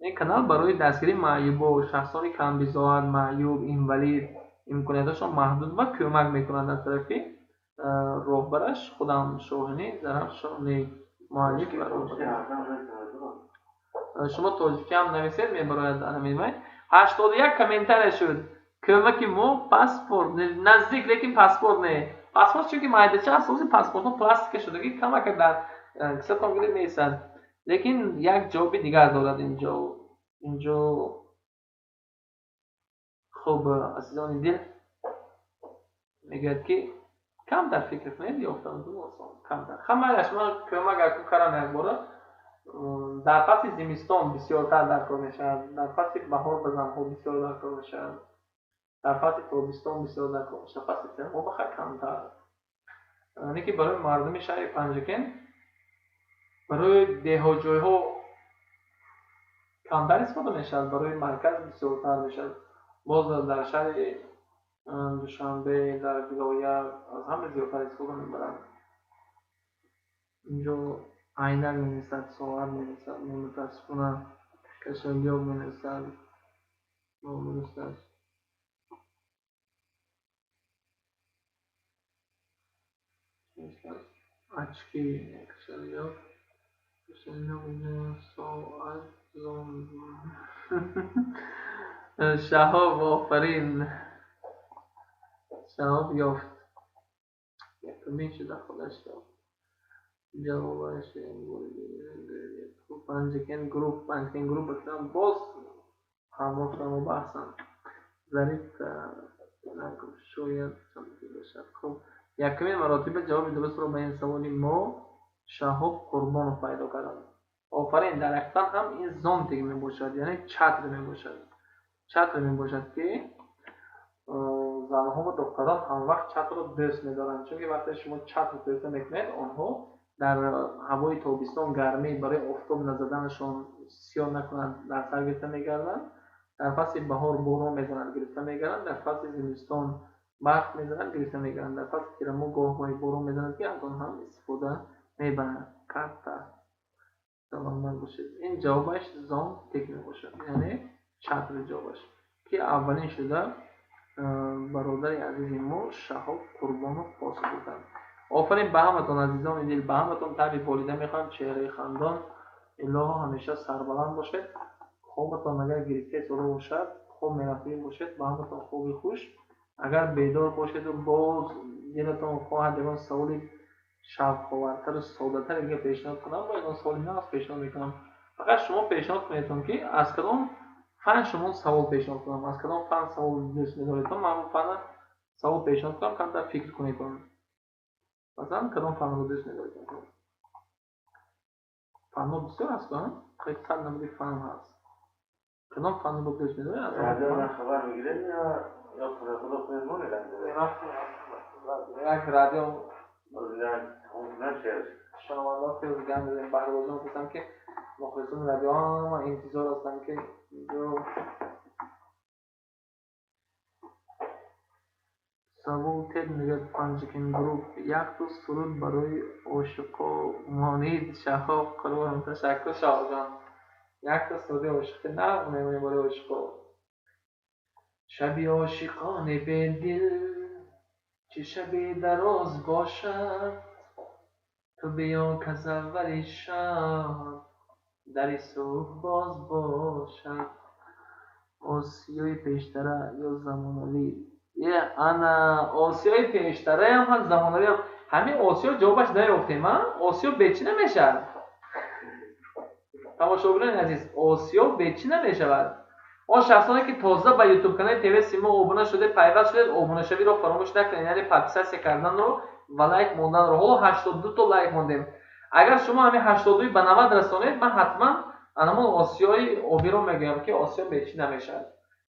Ин канал барои дастгирии маъюбо, шахсони камбизоат, маъюб, инвалид, имконияташон маҳдуд ва кӯмак мекунанд. Аз тарафи роҳбараш худам Шоҳинӣ Зарафшонӣ, муаллиф ва роҳбар. Шумо тоҷикиам нависед, мебарояд ҳамин. 81 комментария шуд. Кӯмаки мо паспорт, наздик, лекин паспорт не. Паспорт чунки майдача, асоси паспортҳо пластика шудагӣ, камака дар кисатон гиред, меистад. Лекин як ҷавоби дигар дорад инҷо. Инҷо хуб, азизони дил, мегӯяд ки камтар фикр кунед, ёфтанатон осон. Камтар. Ҳамааш ман кӯмак акун кардам якбора. Дар фасли зимистон бисёртар дар кор мешавад, дар фасли баҳор ба занҳо бисёр дар кор мешавад, дар фасли тобистон бисёр дар кор мешавад, фасли тирмоҳ бахайр камтар. Яъне ки барои мардуми шаҳри Панҷакент, барои деҳотҷойҳо камтар истифода мешавад, барои марказ бисёртар мешавад. Боз дар шаҳри Душанбе, дар вилоят аз ҳама зиёдтар истифода мебаранд. Инҷо айнак менависад, соат менависад, мутаассифона кашолиёб менависад, нодуруст аст. Очки, кашолиёб, соат, зон. Шаҳоб, офарин. Шаҳоб ёфт. Якумин шуда худаш ёфт. Ҷавобаш Панҷакент Груп, Панҷакент Груп бикунам, боз ҳамроҳ шумо баҳсам. Зариф шояд бошад. Хуб, якумин маротиба ҷавоби дурустро ба ин саволи мо Шаҳоб Қурбонов пайдо карданд. Офарин, дар ҳақиқат ҳам ин зонтик мебошад, яъне чатр мебошад. Чатр мебошад ки занҳо ва духтарон ҳамвақт чатрро дӯст медоранд, чунки вақте шумо чатр дӯста мекунед, онҳо дар ҳавои тобистон гармӣ барои офтоб назаданашон сиёҳ накунанд, дар сар гирифта мегарданд. Дар фасли баҳор борон мезанад, гирифта мегарданд. Дар фасли зимистон барф мезанад, гирифта мегарданд. Дар фасли тирамоҳ гоҳ-гоҳе борон мезанад, ки аз он ҳам истифода мебаранд. Карта. Саломат бошед. Ин ҷавобаш зонтик мебошад, яъне чатр ҷавобаш, ки аввалин шуда бародари азизи мо Шаҳоб Қурбонов посух доданд. Офарин ба ҳаматон, азизони дил, ба ҳаматон таби болида мехоҳам, чеҳраи хандон, илоҳо ҳамеша сарбаланд бошед. Хобатон агар гирифта истода бошад, хоб мерафтагӣ бошед, ба ҳаматон хоби хуш. Агар бедор бошеду боз дилатон хоҳад ягон саволи шавқовартару соддатар дига пешниҳод кунам, бо ягон саволи нағз пешниҳод мекунам. Фақат шумо пешниҳод кунедтон, ки аз кадом фан шумо савол пешниҳод кунам, аз кадом фан савол дӯст медоредтон, ман ҳамон фанна савол пешниҳод кунам, камтар фикр кунедтон. Масалан, кадом фанро дӯст медоредтон? Фанҳо бисёр ҳаст, хеле сад намуди фан ҳаст. Кадом фанро дӯст медоред? Хабар мегиред ё худо худо монед? Як радио шунавандаҳо хеле гап мезанем. Баҳрозон гуфтам, ки мухлисони радио ҳама интизор ҳастанд, ки инҷо савол тед мегӯяд Панҷакент Груп якту суруд барои ошиқо монид. Шаҳоб Қурбонов, ташаккур Шаҳобҷон. Якта суруди ошиқӣ нағз мемонем барои ошиқо. Шаби ошиқони бедил чӣ шаби дароз бошад, ту биё каз аввали шаб дари субҳ боз бошад. Осиёи пештара ё замонавӣ? Ана Осиёи пештараям ҳаст, замонавиам. Ҳамин Осиё ҷавобаш наёфтем, а? Осиё бе чӣ намешавад? Тамошобинони азиз, Осиё бе чӣ намешавад? Он шахсоне ки тоза ба ютуб канали ТВ Симо обуна шуда, пайваст шудед, обунашавиро фаромӯш накунед, яъне подписаться карданро ва лайк монданро. Ҳоло 82 то лайк мондем. Агар шумо ҳамин 82 ба 90 расонед, ман ҳатман анамон Осиёи обиро мегӯям, ки Осиё бе чӣ намешавад.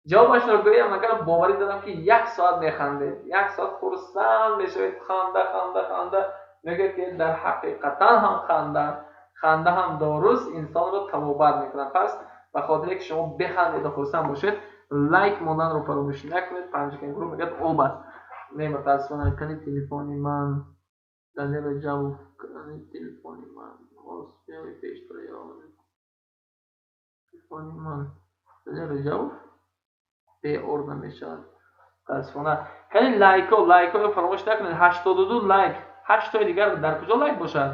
Ҷавобашро гӯям, агар боварӣ дорам, ки як соат механдед, як соат хурсанд мешавед, ханда, ханда, ханда, мегӯяд, ки дар ҳақиқатан ҳам ханда, ханда ҳам доруст, инсонро табобат мекунад. Пас ба хотире ки шумо бихандеду хурсанд бошед, лайк монданро фаромӯш накунед. Панҷакент Груп мегӯяд об аст. Не, мутаассифона, кани телефони ман, Далер Раҷабов, кани телефони ман, Осиёи пештара ё телефони ман, Далер Раҷабов беор намешавад. Мутаассифона. Кани лайко, лайкоро фаромӯш накунед. 82 лайк, 8 тои дигар дар куҷо лайк бошад?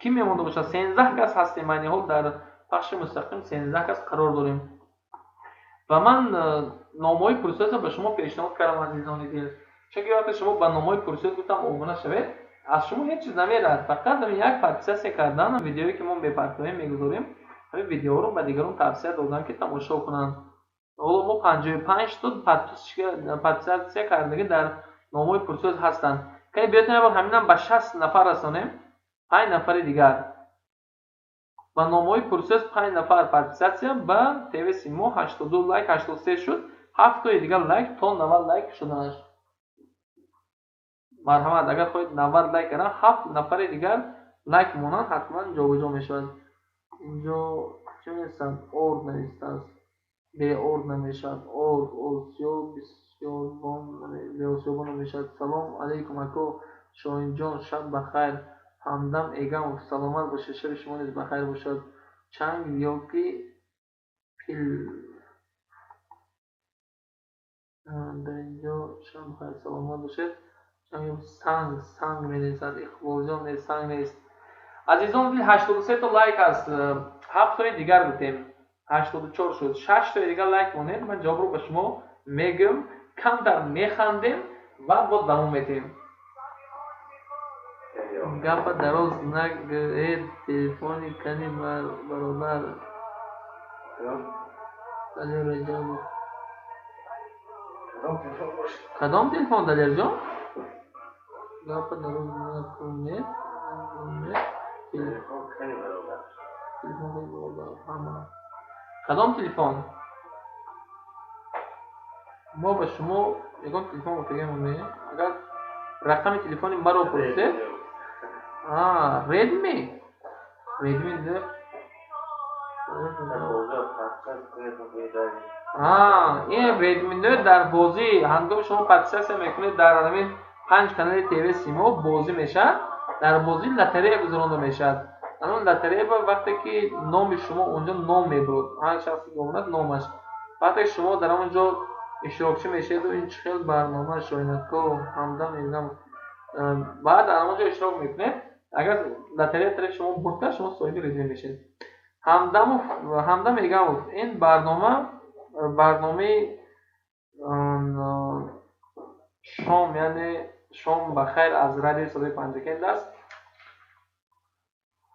Кӣ мемонда бошад? 13 кас ҳастем айни ҳол дар пахши мустақим, 13 кас қарор дорем. Ва ман номҳои пурсиётро ба шумо пешниҳод кардам, азизони дил. Чунки вақте шумо ба номҳои пурсиёт гуфтам обуна шавед, Аз шумо ҳеҷ чиз намерад, фақат як подписаться кардан, видеое ки мо мепартоем, мегузорем, ҳамин видеоро ба дигарон тавсия додан, ки тамошо кунанд. Ҳоло мо 55 то подписаться кардагӣ дар номҳои пурсӯз ҳастанд. Кай биёед, як ҳаминам ба 60 нафар расонем, 5 нафари дигар. Ба номҳои пурсӯз 5 нафар подписаться, ба ТВ Симо 82 лайк, 83 шуд, ҳафтои дигар лайк то 90 лайк шуданаш. Марҳамат, агар хоҳед 90 лайк кардан, ҳафт нафари дигар лайк монанд, ҳатман ҷобаҷо мешавад. Инҷо чӣ менависанд? Орд навистааст, беорд намешавад, орд осиё бисёрбон, беосиёбон намешавад. Салом алейкум, ако Шоҳинҷон, шаб бахайр. Ҳамдам Эгамов, саломат бошед, шаби шумо низ бахайр бошад. Чанг ёки пил дар инҷо. Шаб бахайр, саломат бошед. Санг, санг менависад Иқболҷон, не, санг нест. Азизон дил, 83 то лайк аст, ҳафтои дигар гуфтем, 84 шуд, шаштои дигар лайк монед, ман ҷавобро ба шумо мегӯям, камтар механдем ва боз давом метиҳем. Гапа дароз нагӯед, телефони кани, бародар Далер Раҷабов. Кадом телефон, Далерҷон? Гапа дароз накунед, телефон кани, бародар. Ҳама кадом телефон? Мо ба шумо ягон телефон гуфтагем? Агар рақами телефони маро пурсед, Редми, Редми. Ин Редми Ноут дар бозӣ, ҳангоми шумо подписаться мекунед, дар ҳамин панҷ канали ТВ Симо бозӣ мешавад, дар бозӣ лотерея гузаронда мешавад. Ҳамон лотерея вақте ки номи шумо онҷо ном мебурд, ҳар шахсе ки омад номаш, вақте ки шумо дар он ҷо иштирокчӣ мешаведу ин чӣ хел барнома, Шоҳинако Ҳамдам Эгам, баъд дар он ҷо иштирок мекунед, агар лотерея тарафи шумо бурд кард, шумо соҳиби Редми мешавед. Ҳамдамов, Ҳамдам Эгамов, ин барнома барномаи шом, яъне шом ба хайр аз радиои Садои Панҷакент аст.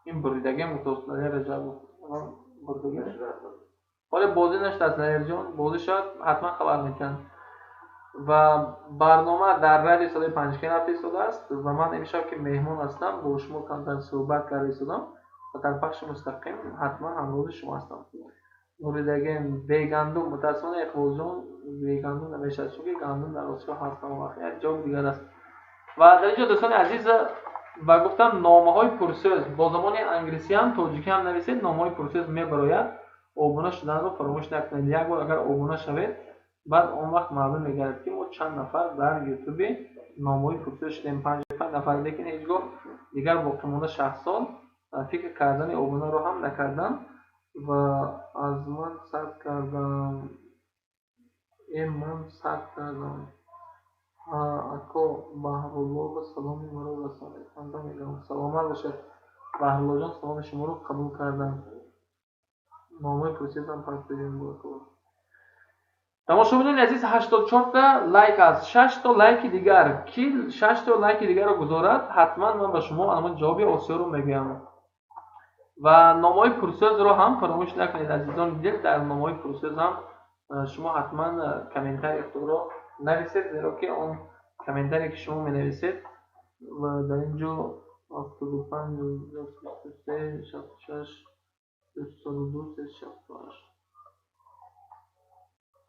Ин буридагиам гуфтааст Далер Раҷабов, бурдагӣ ҳоле бозӣ нашудааст, Далерҷон, бозӣ шавад, ҳатман хабар метиҳанд. Ва барнома дар радиои Садои Панҷакент рафта истодааст ва ман имшаб ки меҳмон ҳастам, бо шумо камтар суҳбат карда истодам ва дар пахши мустақим ҳатман ҳамроҳи шумо ҳастам. Буридагиам бегандум, мутаассифона, Иқболҷон, бегандум намешавад, чунки гандум дар Осиё ҳаст ҳамон вақт, як ҷавоб дигар аст. Ва дар инҷо, дӯстони азиз, ва гуфтам, номаҳои пурсӯз бо забони англисиам, тоҷикиам нависед, номаҳои пурсӯз мебарояд. Обуна шуданро фаромӯш накунед. Як бор агар обуна шавед, баъд он вақт маълум мегардад, ки мо чанд нафар дар Ютуби номаҳои пурсӯз шудем, 55 нафар, лекин ҳеҷ гоҳ дигар боқимонда шахсон фикр кардани обунаро ҳам накарданд ва аз ман сад кардам, ман сад кардам. Ако Баҳрулло, ба саломи маро расонед. Ҳамдам мегӯям, саломат бошед, Баҳруллоҷон, саломи шуморо қабул кардам. Номаи пурсидам партоем. Тамошобинони азиз, 84та лайк аст, шашто лайки дигар. Ки шашто лайки дигарро гузорад, ҳатман ман ба шумо ҳамон ҷавоби осиёро мегӯям. Ва номаҳои пурсӯзро ҳам фаромӯш накунед, азизони дил, дар номаҳои пурсӯз ҳам шумо ҳатман комментарии худро нависед, зеро ки он комментарие ки шумо менависед. Ва дар ин ҷо 75, 23, 66, 202, 368,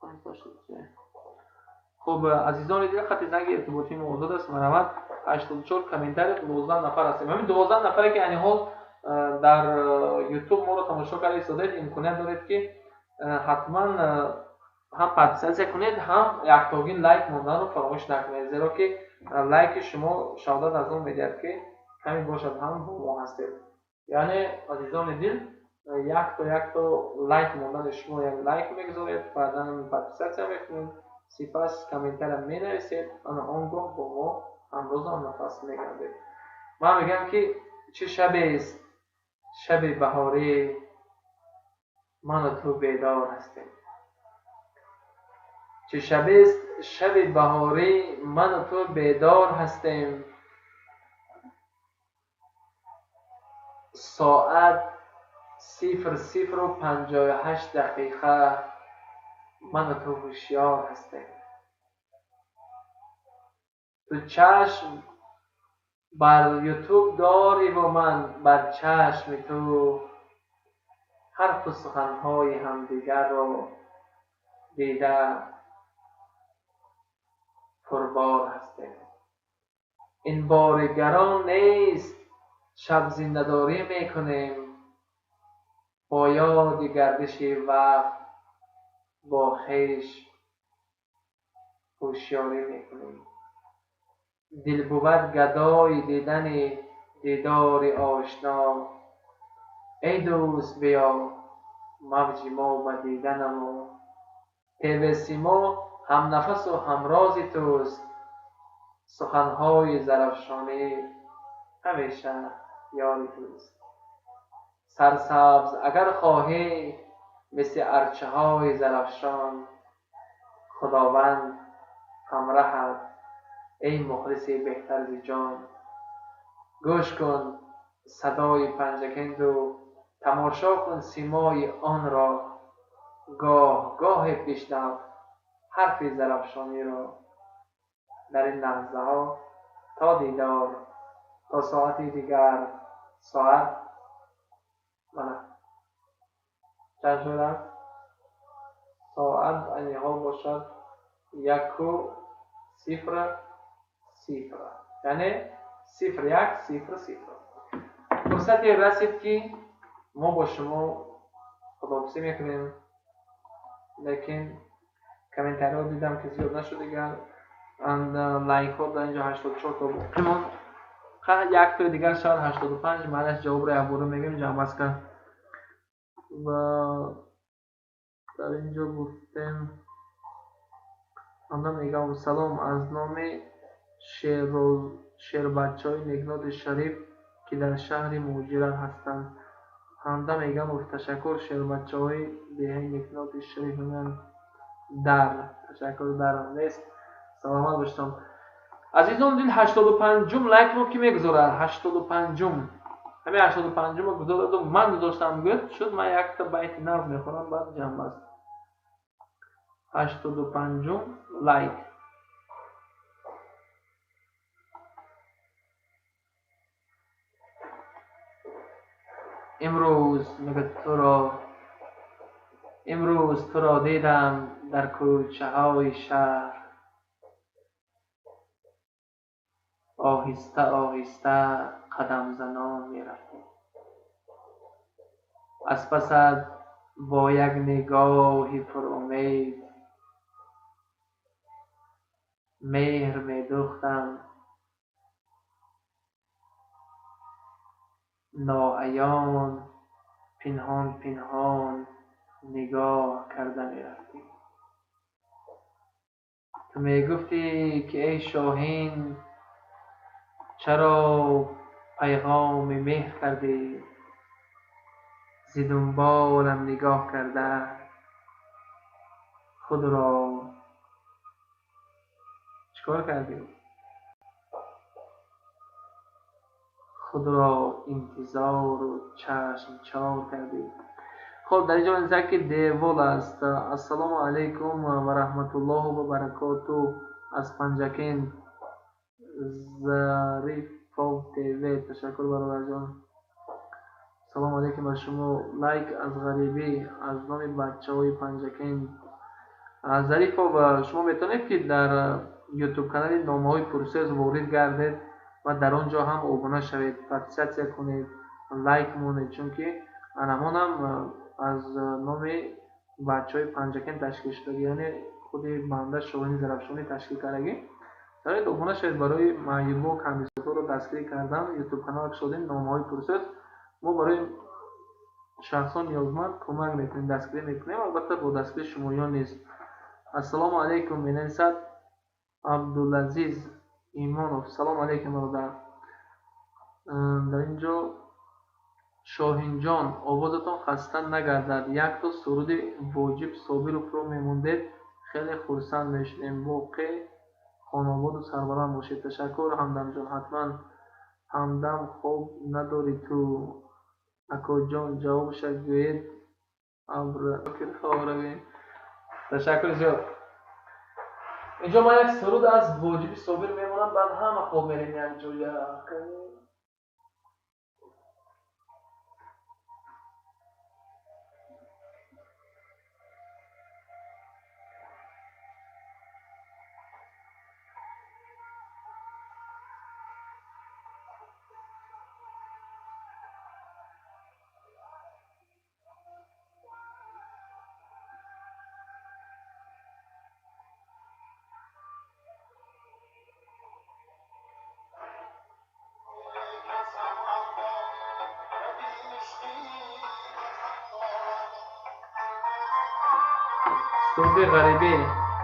583. Хуб, азизони дил, хати занги иртиботии мо озод аст, марҳамат. 84 комментарий, 12 нафар ҳастем. Ҳамин 12 нафаре ки айни ҳол дар Ютуб моро тамошо карда истодаед, имконият доред, ки ҳатман ҳам подписаться кунед, ҳам яктогин лайк монданро фаромӯш накунед, зеро ки лайки шумо шаҳодат аз он медиҳад, ки каме бошад ҳам бо мо ҳастед. Яъне, азизони дил, якто якто лайк мондани шумо, як лайк мегузоред, баъдан подписаться мекунед, сипас комментария менависед, ана он гоҳ бо мо ҳамрозу ҳамнафас мегардед. Ман мегӯям, ки чӣ шабест, шаби баҳорӣ, ману ту бедор ҳастем. Чӣ шабест, шаби баҳорӣ, ману ту бедор ҳастем. Соат 00:58 ман ва ту ҳушёр ҳастем. Ту чашм бар Ютуб дорӣ ва ман бар чашми ту ҳарфу суханҳои ҳамдигарро дида пурбор ҳастем. Ин бори гарон нест, шаб зиндадорӣ мекунем, бо ёди гардиши вақт бо хеш ҳушёрӣ мекунем. Дил бувад гадои дидани дидори ошно, эй дӯст биё мавҷи мо ба диданамо. ТВ Симо ҳамнафасу ҳамрози туст, суханҳои Зарафшонӣ ҳамеша ёри туст. Сарсабз агар хоҳӣ мисли арчаҳои Зарафшон, Худованд ҳамраҳат эй мухлиси беҳтар зи ҷон. Гӯш кун садои Панҷакенду тамошо кун симои онро, гоҳ гоҳе бишнав ҳарфи Зарафшониро. Дар ин лаҳзаҳо то дидор, то соати дигар, соат мана чанд шудааст? Соат айни ҳол бошад 1:00, яъне 01:00. Фурсате расид ки мо бо шумо худоҳофизӣ мекунем, лекин комментариҳо дидам ки зиёд нашуд дигар. Лайкҳо дар инҷо 84 то боқӣ монд. Як тои дигар шавад 85. Маълаш ҷавобро якбора мегӯем, ҷамъбаст кард. Ва дар инҷо гуфтем анда мегӯям салом аз номи шербачаҳои Некноти Шариф, ки дар шаҳри муҳоҷират ҳастанд. Ҳамда мегӯям ташаккур шербачаҳои деҳаи Некноти Шариф мегӯянд дар ташаккур дар нест. Саломат бошед. Азизон дил, 85-ум лайкро ки мегузорад? 85-ум, ҳамин 85-умро гузораду ман гузоштам гӯяд шуд, ман якта байти нав мехонам, баъд ҷамъбаст. 85-ум лайк. Имрӯз мегӯяд туро, имрӯз туро дидам дар кӯчаҳои шаҳр, оҳиста оҳиста қадамзанон мерафтем. Аз пасат бо як нигоҳи пурумед меҳр медӯхтам, ноаён пинҳон пинҳон нигоҳ карда мерафтем. Ту мегуфтӣ ки эй Шоҳин, чаро пайғоми меҳр кардӣ? Зи дунболам нигоҳ карда худро чикор кардӣ? Худро интизору чашм чор кардӣ. Хоб, дар инҷо менависад ки девол аст. Ассалому алайкум ва раҳматуллоҳу ва баракоту аз Панҷакент Зарифов ТВ. Ташаккур бародарҷон. Салому алайкум ба шумо. Лайк аз ғарибӣ аз номи бачаҳои Панҷакент. Зарифов, шумо метавонед ки дар ютуб канали номаҳои пурсӯз ворид гардед ва дар он ҷо ҳам обуна шавед, подписатсия кунед, лайк монед, чунки анамонам аз номи бачаҳои Панҷакент ташкил шудагӣ, яъне худи банда Шоҳини Зарафшонӣ ташкил кардагӣ. Тавонед обуна шавед барои маъюбо камбизоатҳоро дастгирӣ кардан. Ютуб канал кушодем номаҳои пурсӯз. Мо барои шахсон ниёзманд кӯмак мекунем, дастгирӣ мекунем, албатта бо дастгирии шумоён низ. Ассалому алайкум менависад Абдулазиз Имонов. Салому алайкум бародар. Дар инҷо Шоҳинҷон, овозатон хаста нагардад. Якто суруди Воҷиб Собировро мемондед, хеле хурсанд мешудем. Воқеъ хонободу сарбаланд бошед. Ташаккур ҳамдамҷон, ҳатман. Ҳамдам, хоб надорӣ ту? Акоҷон, ҷавобаша гӯед. Абра. Ташаккур зиёд. Инҷо ман як суруд аз Воҷиби Собир мемонам, баъд ҳама хоб мерем якҷоя. Суруди ғарибӣ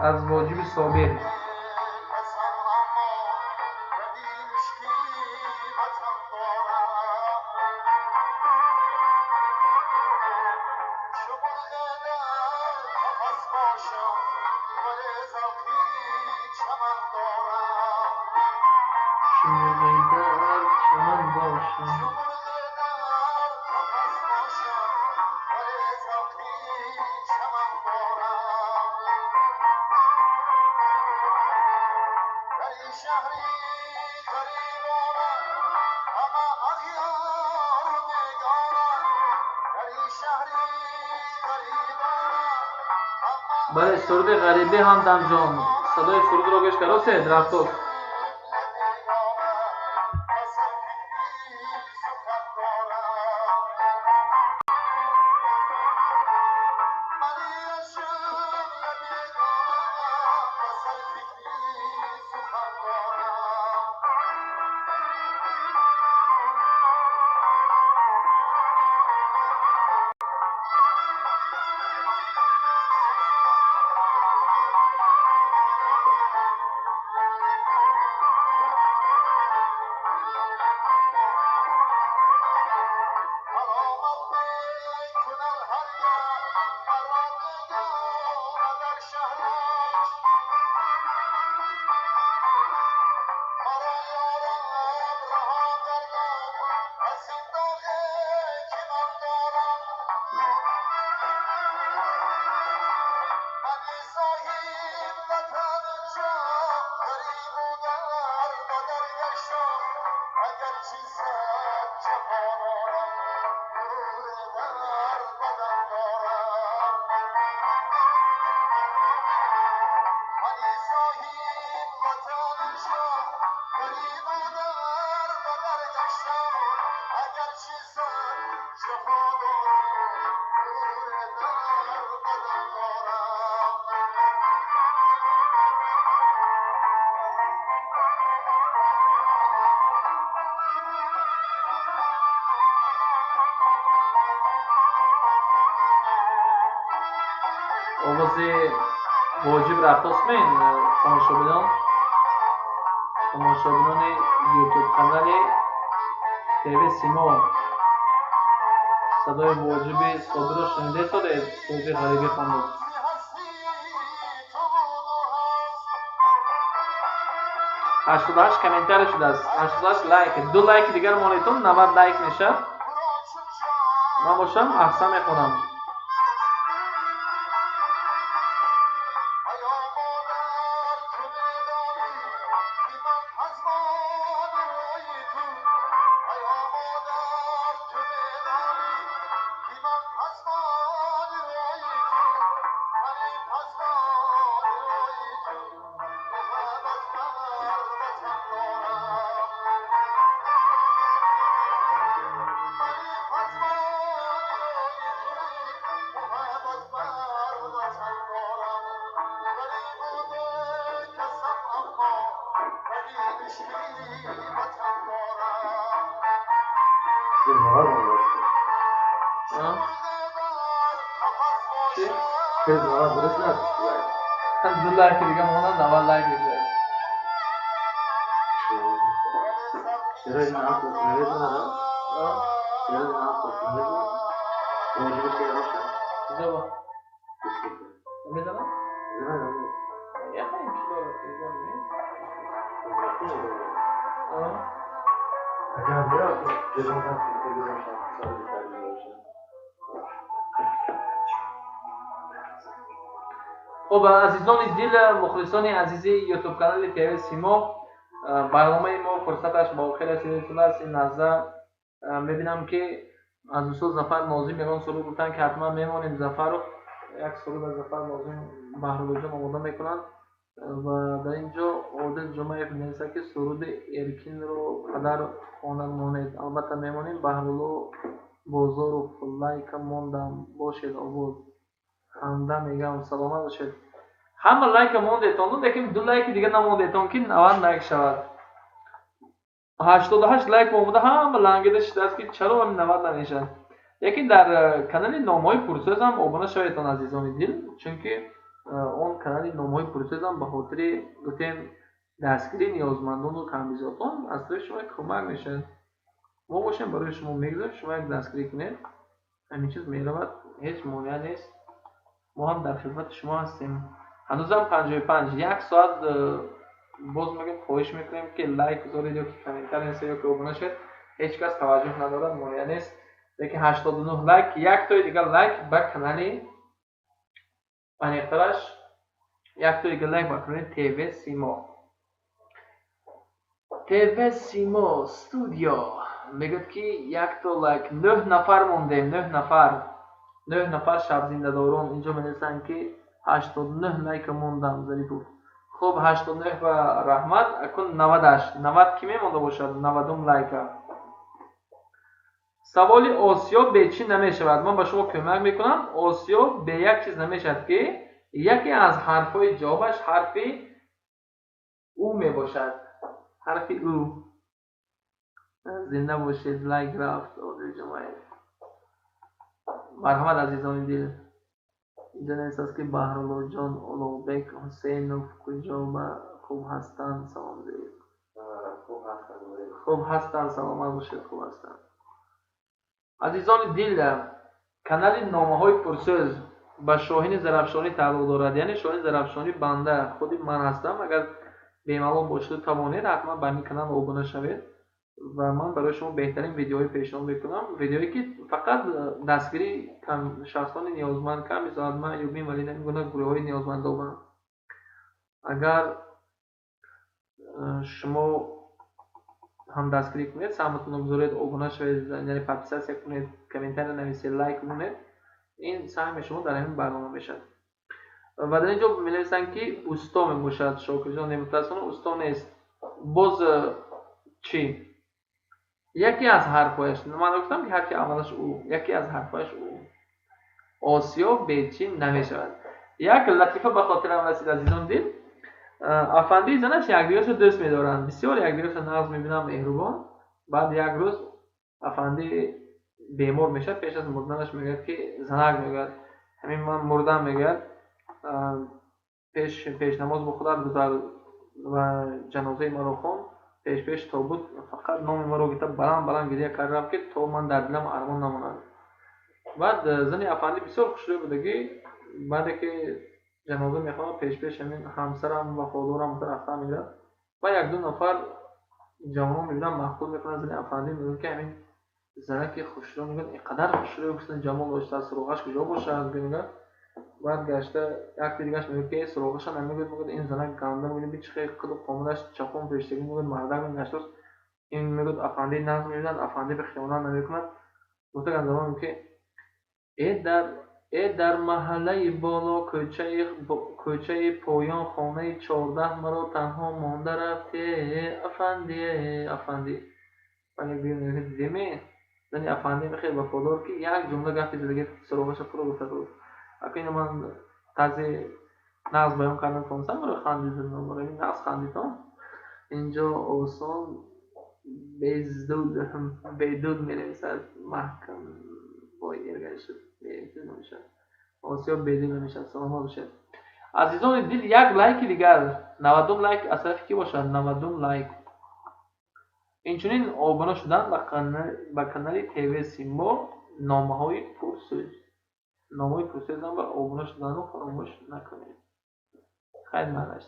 аз Воҷиби Собир. Чу мурғе дар чаман бошам. Бале, суруди ғарибӣ ҳамдамҷон. Садои сурудро гӯш каросед, рафтод. Овози Воҷиб рафтосмен, тамошобинон, тамошобинони ютуб канали ТВ Симо, садои Воҷиби Собирро шунидесодед? Суруди ғарибӣ хондед. 88 комментарий шудааст, 88 лайк, ду лайки дигар монедтон, 90 лайк мешавад. Ман бошам, аҳсан мехонам. Ду лайки дига монад, 90 лайк мешавад. Намедонам. Хуб, азизони дил, мухлисони азизи ютуб канали ТВ Симо, барномаи мо фурсаташ ба охир расида. Ин лаҳза мебинам, ки аз устод Зафар Нозим ягон суруд гуфтанд, ки ҳатман мемонем. Зафаров як суруд аз Зафар Нозим Баҳруллоҷон омода мекунанд. Ва дар ин ҷо Одил Ҷумаев менависад, ки суруди Эркинро падар хона монед. Албатта, мемонем. Баҳрулло Бозоров: «Лайка мондам, бошед обод». Ханда мегам, саломат бошед. Ҳама лайка мондетон, лекин ду лайки дига намондетон, ки 90 лайк шавад. 88 лайк омода, ҳама лангида шудааст, ки чаро 90 намешавад. Лекин дар канали Номҳои пурсӯзам обуна шаведтон, азизони дил, чунки он канали Номҳои пурсӯзам ба хотири, гуфтем, дастгирии ниёзмандону камбизоатон аз тарафи шумо кӯмак мешавад. Мо бошем, барои шумо мегузорем, шумо як дастгирӣ кунед, ҳамин чиз меравад, ҳеҷ монеа нест, мо ҳам дар хидмати шумо ҳастем. Ҳанӯзам 55, як соат боз мегӯем, хоҳиш мекунем, ки лайк гузоред ё ки комментарий нависед, ё ки обуна шавед. Ҳеҷ кас таваҷҷӯҳ надорад, монеа нест, лекин 89 лайк, яктои дигар лайк ба канали, аниқтараш яктои дигар лайк ба канали ТВ Симо, ТВ Симо студио мегӯяд, ки якто лайк. Нӯҳ нафар мондем, нӯҳ нафар, нӯҳ нафар шабзиндадорон. Инҷо менависанд, ки 89 лайка мондам, Зарипов. Хуб, 89 ба раҳмат. Акун навадаш, 90 кӣ мемонда бошад? 90-ум лайка. Саволи: осиё бе чӣ намешавад? Ман ба шумо кӯмак мекунам. Осиё бе як чиз намешавад, ки яке аз ҳарфҳои ҷавобаш ҳарфи у мебошад, ҳарфи у. Зинда бошед. Лайк рафт, Одил Ҷумаев, марҳамат. Азизони дил, инҷо нависааст, ки Баҳруллоҷон Улуғбек Ҳусейнов куҷо ба хуб ҳастанд? Салом диҳед. Хуб ҳастанд, саломат бошед, хуб ҳастанд. Азизони дил, канали Номаҳои пурсӯз ба Шоҳини Зарафшонӣ тааллуқ дорад, яъне Шоҳини Зарафшонӣ банда худи ман ҳастам. Агар бемалол бошеду тавонед, ҳатман ба ин канал обуна шавед ва ман барои шумо беҳтарин видеоҳои пешниҳод мекунам, видеое ки фақат дастгирии шахсони ниёзманд, камбизоат, маъюбин ва ин гуна гурӯҳҳои ниёзмандобанд. Агар шумо ҳам дастгирӣ кунед, саҳматонро гузоред, обуна шавед, яъне подписаться кунед, комментария нависед, лайк монед, ин саҳми шумо дар ҳамин барнома мешавад. Ва дар ин ҷо менависанд, ки усто мебошад Шокирҷон. Мутаассифона, усто нест. Боз чӣ? Яке аз ҳарфҳояш, ман гуфтам, ки ҳарфи аввалаш у, яке аз ҳарфҳояш у. Осиё бечӣ намешавад. Як латифа ба хотирам расид, азизон дил. Афандии занаш якдигаршо дӯст медоранд бисёр, якдигаршо нағз мебинанд, меҳрубон. Баъд як рӯз афандӣ бемор мешавад. Пеш аз мурданаш мегӯяд, ки занак, мегӯяд, ҳамин ман мурдам, мегӯяд, пеш пешнамоз бо худат гузар ва ҷанозаи маро хон. Пеш тобут фақат номи маро гирифта, баланд баланд гиря кард, рафт, ки то ман дар дилам армон намонад. Баъд зани афандӣ бисёр хушрӯй буда, ки баъде ки ҷаноза мехонад, пеш ҳамин ҳамсарам вафодорам рафта мегирад ва якду нафар ҷавонон мебинанд, маъқул мекунанд зани афандӣ. Мегӯянд, ки ҳамин занаки хушрӯ, мегӯянд, ин қадар хушрӯ, ҳусни ҷамол доштааст, суроғаш куҷо бошад, мегӯяд. Баъд гашта якти дигараш мегӯяд, ки суроғаша намегӯяд. Мегӯяд, ин занак ганда, мегӯяд, чи хел қиду қоматаш чапон пештагӣ, мегӯяд, мардак гаштааст ин. Мегӯяд, афандӣ нағз мебинад, афандӣ ба хиёнат намекунад. Гуфта замон, ки э дар маҳаллаи боло, кӯчаи поён, хонаи 14, маро танҳо монда рафте, афандӣ, афандӣ. Дидеме, зани афандӣ хеле вафодор, ки як ҷумла гапи задаги, суроғаша пурра гуфта буд. Ака, ина ман тарзи нағз баён кардам, тонистам, барои хандидан, барои нағз хандидон. Инҷо осон бездуд бедуд менависад, маҳкам бой эргашт намешавад, осиё бедуд намешавад. Саломат бошед, азизони дил. Як лайки дигар, 90-ум лайк аз тарафи кӣ бошад? 90-ум лайк. Инчунин обуна шудан ба канали ТВ Симо, Номаҳои пурсӯз, Номаҳои пурсӯзам ба обуна шуданро фаромӯш накунед. Хайр, манаш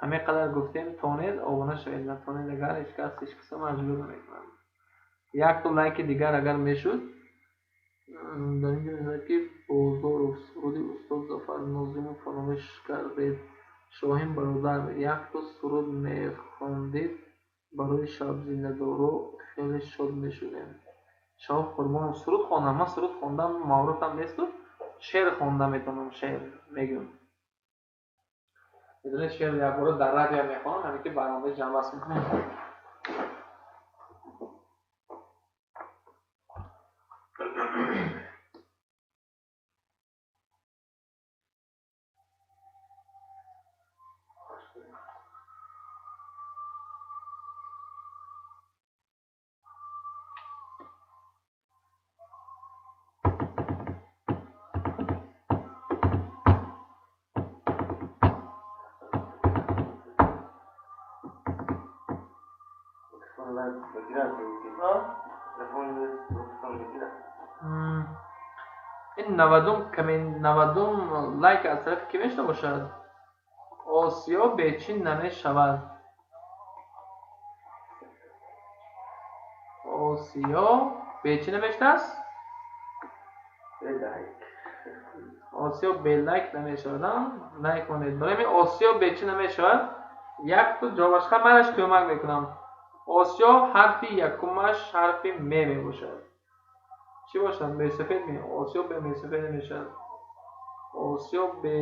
ҳамин қадар гуфтем. Тонед, обуна шавед, натонед, агар ҳеҷ кас ҳеҷ касро маҷбур намекунад. Якто лайки дигар агар мешуд. Дар ин ҷо мегӯяд, ки Бозоров суруди устод Зафар Нозимов фаромӯш кардед. Шоҳин бародар, якто суруд мехондед барои шабзиндадоро хеле шод мешудем. Шаҳоб Қурбонов суруд хондам. Ман суруд хондам маҳоратам несту, шеър хонда метавонам, шеър мегӯям. Медонед, шеър якбора дар радио мехонам, ҳамин ки барномаи ҷамъбаст мекунем. Ин 90 коммент, 90 лайк аз тарафи ки мешуда бошад? Осиё бечин намешавад. Осиё бечи намешудааст? Осиё бе лайк намешавад. Лайк монед. Барои ҳамин Осиё бечи намешавад. Якто ҷавобаш ха манаш кӯмак мекунам. Осиё ҳарфи якумаш ҳарфи м мебошад. Чӣ бошад? Мӯйсафед ме? Осиё бе мӯйсафед намешавад. Осиё бе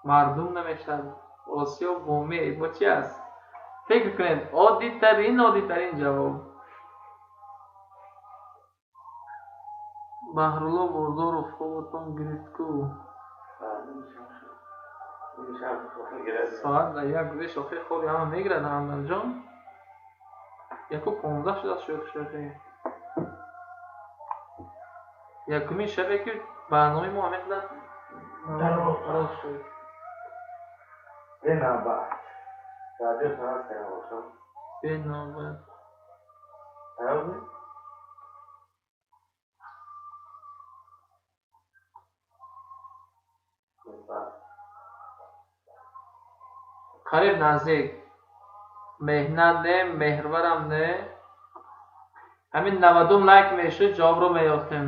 мардум намешавад. Осиё бо ме бо чи аст? Фикр кунед, оддитарин ҷавоб. Баҳрулло Бозоров хоботон гирифт ку? Соат дар як гузашт, охир хоби ҳама мегирад, Ҳамданҷон. 1:15 шудааст, шӯхи шӯхӣ. Якумин шабе ки барномаи мо ҳамин қадар дароз шуд. Бенавбат. Радио фараз карда бошам. Бенавбат. Тайёр? Қариб наздик. Меҳнат не, меҳрварам не. Ҳамин 90 лайк мешуд, ҷавобро меёфтем.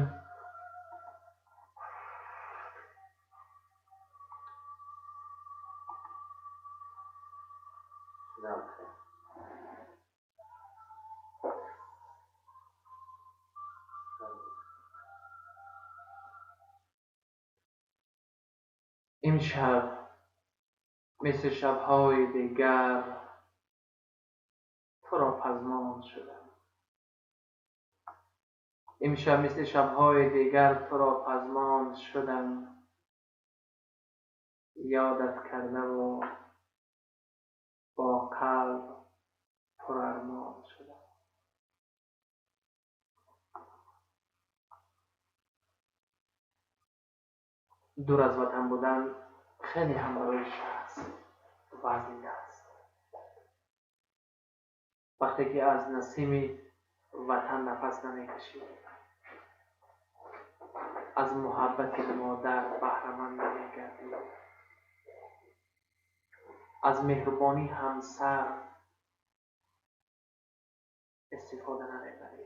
Имшаб мисли шабҳои дигар туро пазмон шудам. Имшаб мисли шабҳои дигар туро пазмон шудам. Ёдат кардаву бо қалб пурармон шудам. Дур аз ватан будан хеле ҳам барои шахс вазнин аст. Вақте ки аз насими ватан нафас намекашӣ, аз муҳаббати модар баҳраманд намегардӣ, аз меҳрубонии ҳамсар истифода намебарӣ,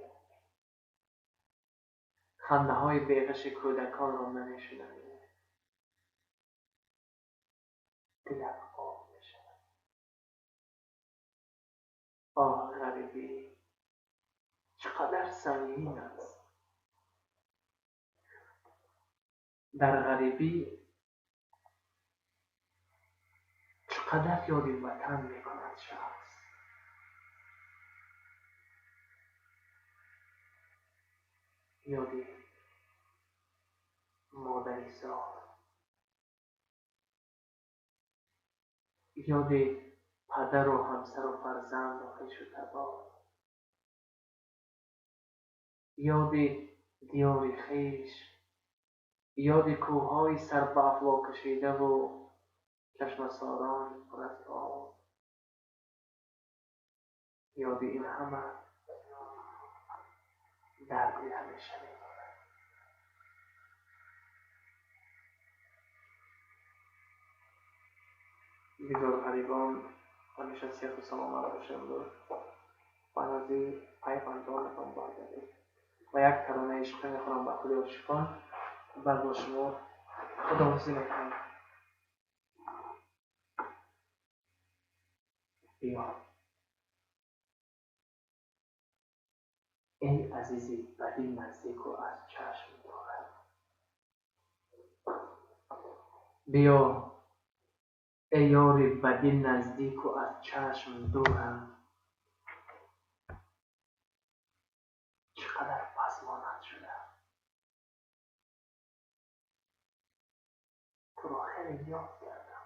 хандаҳои беғаши кӯдаконро намешунавӣ, дилат об мешавад. Оҳ, ғарибӣ чӣ қадар сангин аст. Дар ғарибӣ чӣ қадар ёди ватан мекунад шахс. Ёди модари зод, ёди падару ҳамсару фарзанду хешу табор, ёди диёри хеш, ёди кӯҳҳои сар ба афлок кашидаву чашмасорони пур аз об, ёди ин ҳама дар дил ҳамеша мемонад. Бигзор ғарибон ҳамеша сиҳату саломат бошанд. Баъд аз ин пайвандонатон баргардед. Ва як таронаи ишқӣ мехонам ба кулли ошиқон, баъд бо шумо худоҳофизӣ мекунем. Биё, эй азизи ба дил наздику аз чашм дурам. Биё, эй ёри ба дил наздику аз чашм дурам. Чӣ қадар пасмонанд шудам. Туро хеле ёд кардам.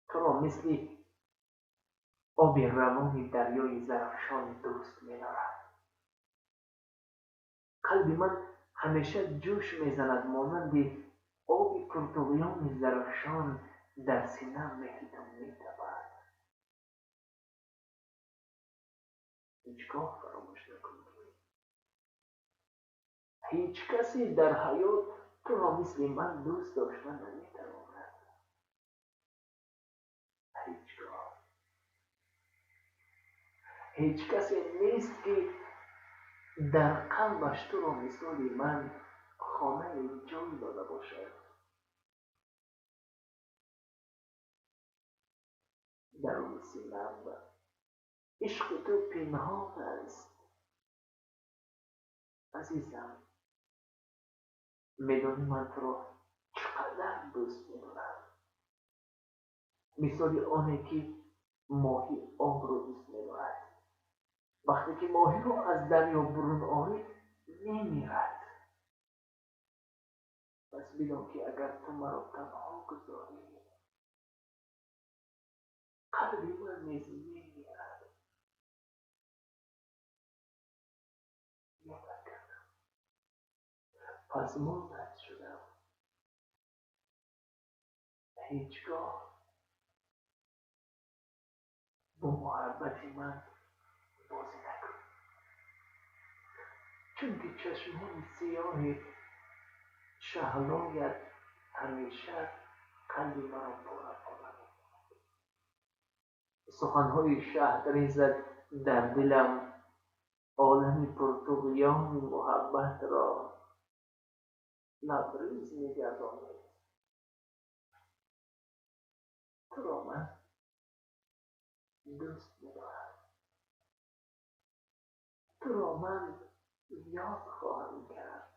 Туро мисли оби равони дарёи Зарафшон дӯст медорам. Қалби ман ҳамеша ҷӯш мезанад, монанди оби пуртуғёни Зарафшон дар синам меҳри ту метапад. Ҳеҷ гоҳ фаромӯш накун, ки ҳеҷ касе дар ҳаёт туро мисли ман дӯст дошта наметавонад. Ҳеҷ гоҳ. Ҳеҷ касе нест, ки дар қалбаш туро мисоли ман хонаи ҷой дода бошад. Даруни синам ишқи ту пинҳон аст. Азизам, медонӣ ман туро чӣ қадар дӯст медорам? Мисоли оне, ки моҳӣ обро дӯст медорад. Вақте ки моҳиро аз дарё бурун орӣ, мемирад. Пас бидон, ки агар ту маро танҳо гузорӣ, қалби ман низ мемирад. Ёдат кардам. Пасмонат шудам. Ҳеҷ гоҳ бо муҳаббати ман бозӣ накун. Чунки чашмони сиёҳи шаҳлоят ҳамеша қалби маро пора-пора мекунад. Суханҳои шаҳдрезат дар дилам олами пуртуғёни муҳаббатро лабриз мегардонад. Туро ман дӯст медорам. Туро ман ёд хоҳам кард.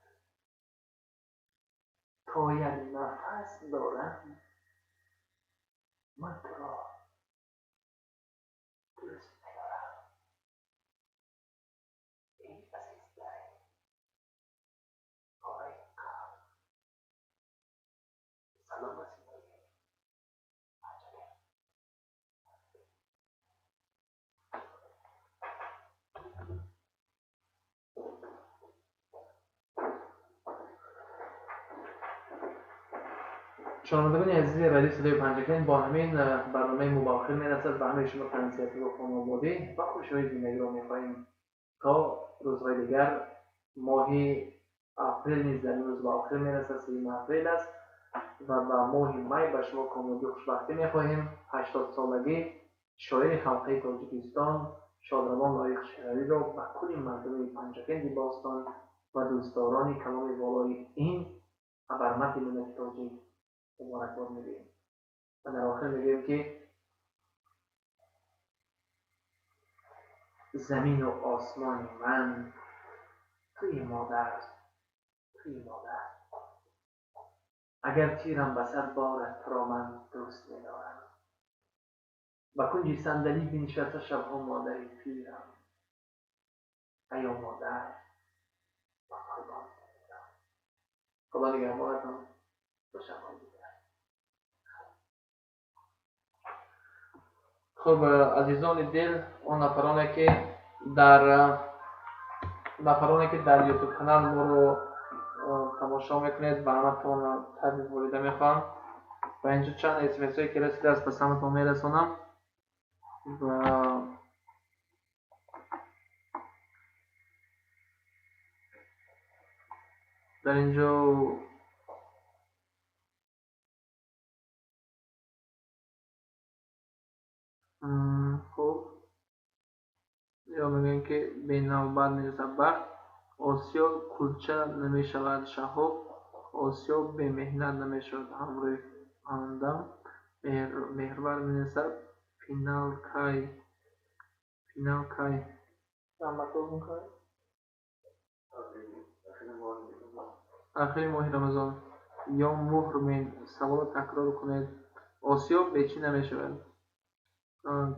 То як нафас дорам, ман туро дӯст медорам. Эй азизтарин пораи қалб. Салом аз синои Панҷакент. Шунавандагони азизи радиои Садои Панҷакент, бо ҳамин барномаи мо ба охир мерасад. Ба ҳамаи шумо тансиҳатӣ ва хонободӣ ва хушҳои зиндагиро мехоҳем. То рӯзҳои дигар. Моҳи апрел низ дар имрӯз ба охир мерасад, 3 апрел аст ва ба моҳи май ба шумо комёбӣ, хушбахтӣ мехоҳем. 80-солагӣ шоири халқии Тоҷикистон шодравон Лоиқ Шералиро ба кулли мардуми Панҷакенти бостон ва дӯстдорони каломи волои ин абармарди миллати тоҷик муборакбод мегӯем. Ва дар охир мегӯем, ки замину осмони ман туи модар, туи модар. Агар тирам ба сар борад, туро ман дӯст медорам. Ба кунҷи сандалӣ бинишаста шабҳо модари пирам. Аё модар, ба қурбон мемирам. Худо нигаҳбонатон. То шабҳои дигар. Хуб, азизони дил, он нафароне ки дар ютуб канал моро тамошо мекунед, ба ҳаматон табрик ворида мехоҳам. Ва инҷо чанд смсҳое ки расидааст, ба самтон мерасонам. Ва дар инҷо хуб, Ё мегӯянд, ки бенавбат мерасад бахт. Осиё кулча намешавад, Шаҳоб. Осиё бемеҳнат намешавад. Ҳамроҳи ҳамдам Меҳрвар менависад: финал кай? Финал кай? Раҳматозун кай? Ахири моҳи Рамазон. Ё муҳр мен. Саволро такрор кунед. Осиё бечӣ намешавад?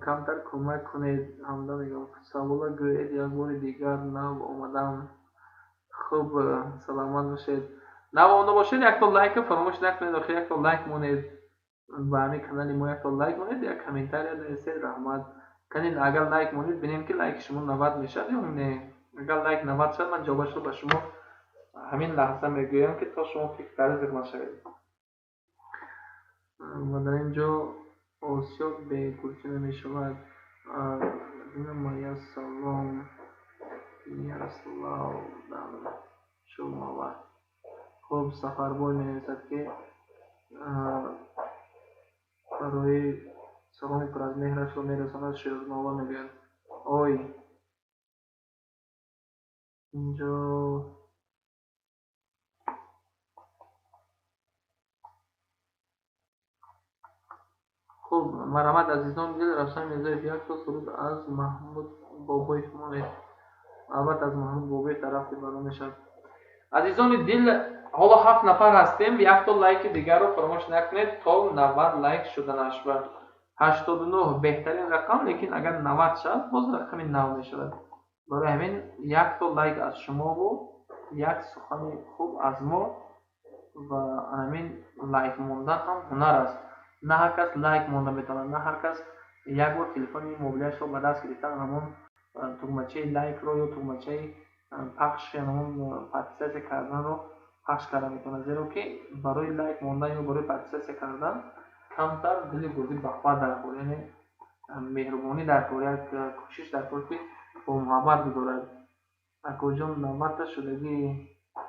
Камтар кӯмак кунед. Ҳамдам мегӯям: савола гӯед як бори дигар, нав омадам. Хуб, саломат бошед. Нав омада бошед, якто лайка фаромӯш накунед. Охир якто лайк монед ба ҳамин канали мо, якто лайк монед, як комментария нависед. Раҳмат. Канед, агар лайк монед, бинем, ки лайки шумо 90 мешавад ё не. Агар лайк 90 шавад, ман ҷавобашро ба шумо ҳамин лаҳза мегӯям, ки то шумо фикр карда зиқ нашавед. Ва дар ин ҷо осиё бекулча намешавад. Мадина, салом. Ярославдан Шумова. Хуб, Сафарбой менависад, ки барои саломи пур аз меҳрашро мерасонад. Шернова мегӯяд. Ой, инҷо хуб, марҳамат, азизон дил. Равшан Мирзоев, якто суруд аз Маҳмуд Бобоев монед. Албатта, аз Маҳмуд Бобоев дар рафти барнома мешавад. Азизони дил, ҳоло ҳафт нафар ҳастем. Якто лайки дигарро фаромӯш накунед, то 90 лайк шуданаш. Ба 89 беҳтарин рақам, лекин агар 90 шавад, боз рақами нав мешавад. Барои ҳамин якто лайк аз шумову як сухани хуб аз мо. Ва ҳамин лайк мондан ҳам ҳунар аст. На ҳар кас лайк монда метавонад, на ҳар кас як бор телефони мобилиашро ба даст гирифтан, ҳамон тугмачаи лайкро ё тугмачаи пахш, ҳамон подписаться карданро пахш карда метавонад, зеро ки барои лайк мондан ё барои подписаться кардан камтар дили гурдӣ бақувват дар кор, яъне меҳрубонӣ дар кор, як кӯшиш дар кор, ки бо муҳаббат гузорад. Акоҷон, 90-та шудагӣ,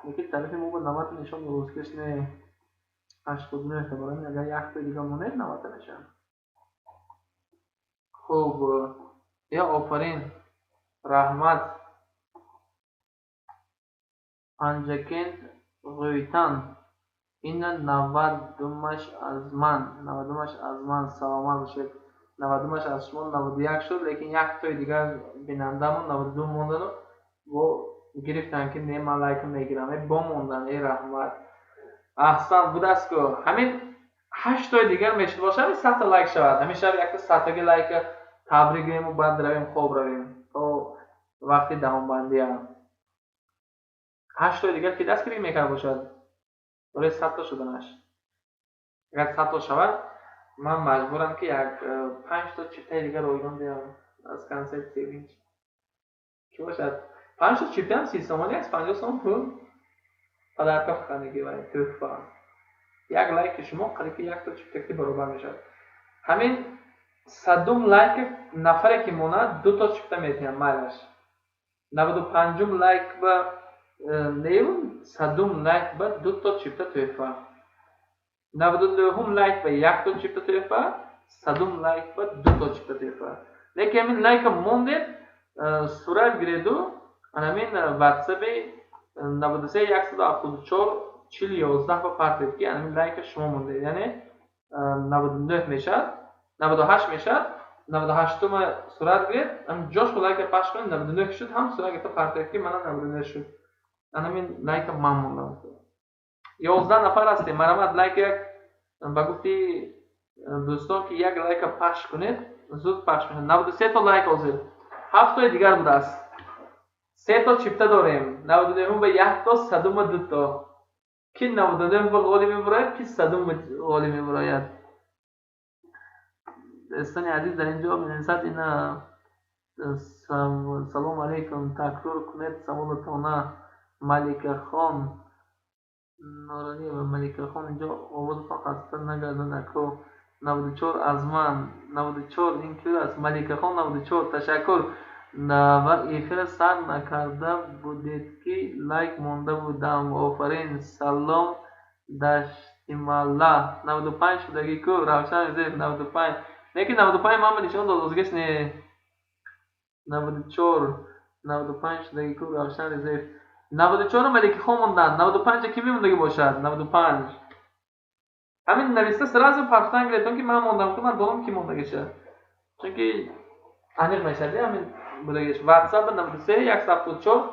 лекин тарафи мо ба 90-та нишон додааст, не, 89-та. Барои агар яктои дига монед, 90-та мешавад. Хуб, ё офарин, раҳмат. Панҷакент Ғӯйтан, ина 90-умаш аз ман, 90-умаш аз ман. Саломат бошед. 90-умаш аз шумо, 91 шуд, лекин яктои дигар бинандамон 92 мондану бо гирифтанд, ки не, ман лайка мегирам, э бо мондан. Э, раҳмат, аҳсан будааст ку. Ҳамин ҳаштои дигар мешуд бошад, ҳамин 100-та лайк шавад. Ҳамин шаб якта 100-таги лайка табрик гӯему, баъд равем, хоб равем то вақти даҳонбандия. Ҳаштои дигар ки дастгирӣ мекард бошад барои 100-та шуданаш. Агар 100-то шавад, ман маҷбурам, ки як панҷто чиптаи дигар ройгон диҳам аз консерт Севинч. Ки бошад, панҷто чиптаам 30 сомонӣ аст, 50 сом пул подарка фақат вай тӯҳфа. Як лайки шумо қариб ки якто чиптаки баробар мешавад. Ҳамин 100-ум лайк нафаре ки монад, дуто чипта медиҳам, майлаш. 95-ум лайк ба нею, 100-ум лайк ба дуто чипта тӯҳфа, 99-ум лайк ба якто чипта тӯҳфа, 100-ум лайк ба дуто чипта тӯҳфа. Лекин ҳамин лайка мондед, сурат гиреду ҳамин ватсаби 93 174 40 11 ба партед, ки ҳамин лайка шумо мондед. Яъне 99 мешавад, 98 мешавад. 98-ума сурат гиред, ҷошо лайка пахш кунед. 99 шуд ҳам, сурат гирифта партед, ки мана 99 шуд, ҳамин лайка ман мондам. 11 нафар ҳастем. Марҳамат, лайк як ба гуфти дӯстон, ки як лайка пахш кунед, зуд пахш мешавад. 93 то лайк, ҳозир ҳафтои дигар будааст. Се то чипта дорем: 99-ум ба якто, 100-ума дуто. Ки 99 ба ғолиб мебарояд, ки 100-ум ба ғолиб мебарояд? Дӯстони азиз, дар ин ҷо менависад ина: салом алейкум, такрор кунед саволатона. Маликахон Нораниева, Маликахон, инҷо овозатон хаста нагардад, ако. 94 аз ман, 94 ин кӣ аст? Маликахон 94, ташаккур. Ва эфира сар накарда будед, ки лайк монда будам. Офарин. Салом, Даштималла, 95 шудагӣ ку. Равшан Мирзоев, 95, лекин 95 ман ба нишон дод, озгаш не. 94, 95 шудаги ку Равшан Резаев. 94 Маликихон монданд. 95 ки мемондагӣ бошад? 95. Ҳамин нависта сразу партан гирефтон, ки ман мондам, ки ман донам, ки мондагиша. Чунки аниқ мешавад, ҳамин будагиш. WhatsApp 93 174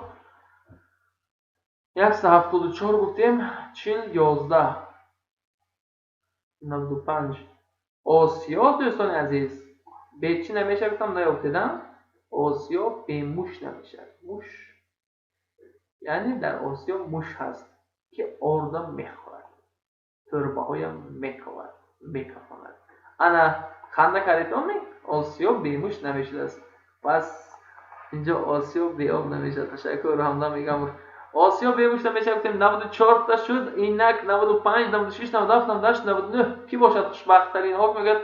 174 гуфтем, 40 11 95. Осиё, дӯстони азиз, бе чӣ намешавад, гуфтам, наёфтедам. Осиё бемуш намешавад. Муш, яъне дар Осиё муш ҳаст, ки орда мехӯрад, тӯрбаҳоям мековад, мекафонад. Ана, ханда кардетон? Осиё бемуш намешудааст. Пас инҷо Осиё беоб намешавад. Ташаккур, Ҳамдам мегам. Осиё бемуш намешавад, гуфтем, 94 та шуд. Инак 95, 96, 97, 98, 99. Кӣ бошад хушбахттаринҳо? Мегӯяд: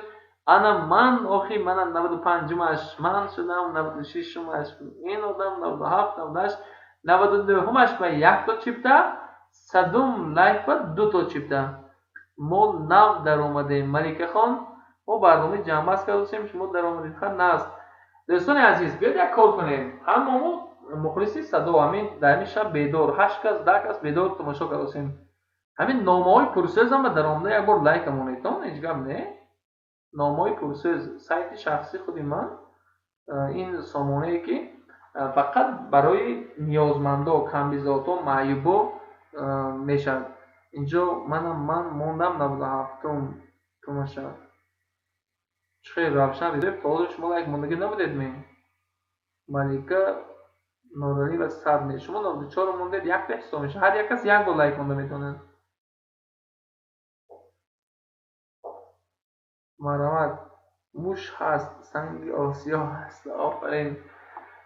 ана ман, охи мана 95-умаш ман шудам, 96-умаш ин одам, 97, 98, 99-умаш ба якто чипта, 100-ум лайк ба дуто чипта. Мо нав даромадем, Маликахон, мо барномаи ҷамъбаст кардастем, шумо даромадед. Ха, наст. Дӯстони азиз, биёед як кор кунем. Ҳамамо мухлиси Садо, ҳамин дар ҳамин шаб бедор, ҳашт кас, 10 кас бедор тамошо кардастем. Ҳамин номаҳои пурсӯзам ба даромада як бор лайка монедтон, ҳеҷ гап не. Номаҳои пурсӯз, сайти шахсии худи ман, ин сомонае, ки фақат барои ниёзмандо, камбизоатҳо, маъюбо мешавад. Инҷо манам ман мондам 97-ум тамоша. Чӣ хел, Равшан Резоев, то ҳозир шумо лайк мондагӣ набудед ме? Малика Норалиева сад не, шумо 94 мондед, якта ҳисоб мешавад. Ҳар як кас як бор лайк монда метавонад. Марҳамат, муш ҳаст, санги Осиё ҳаст. Офарин.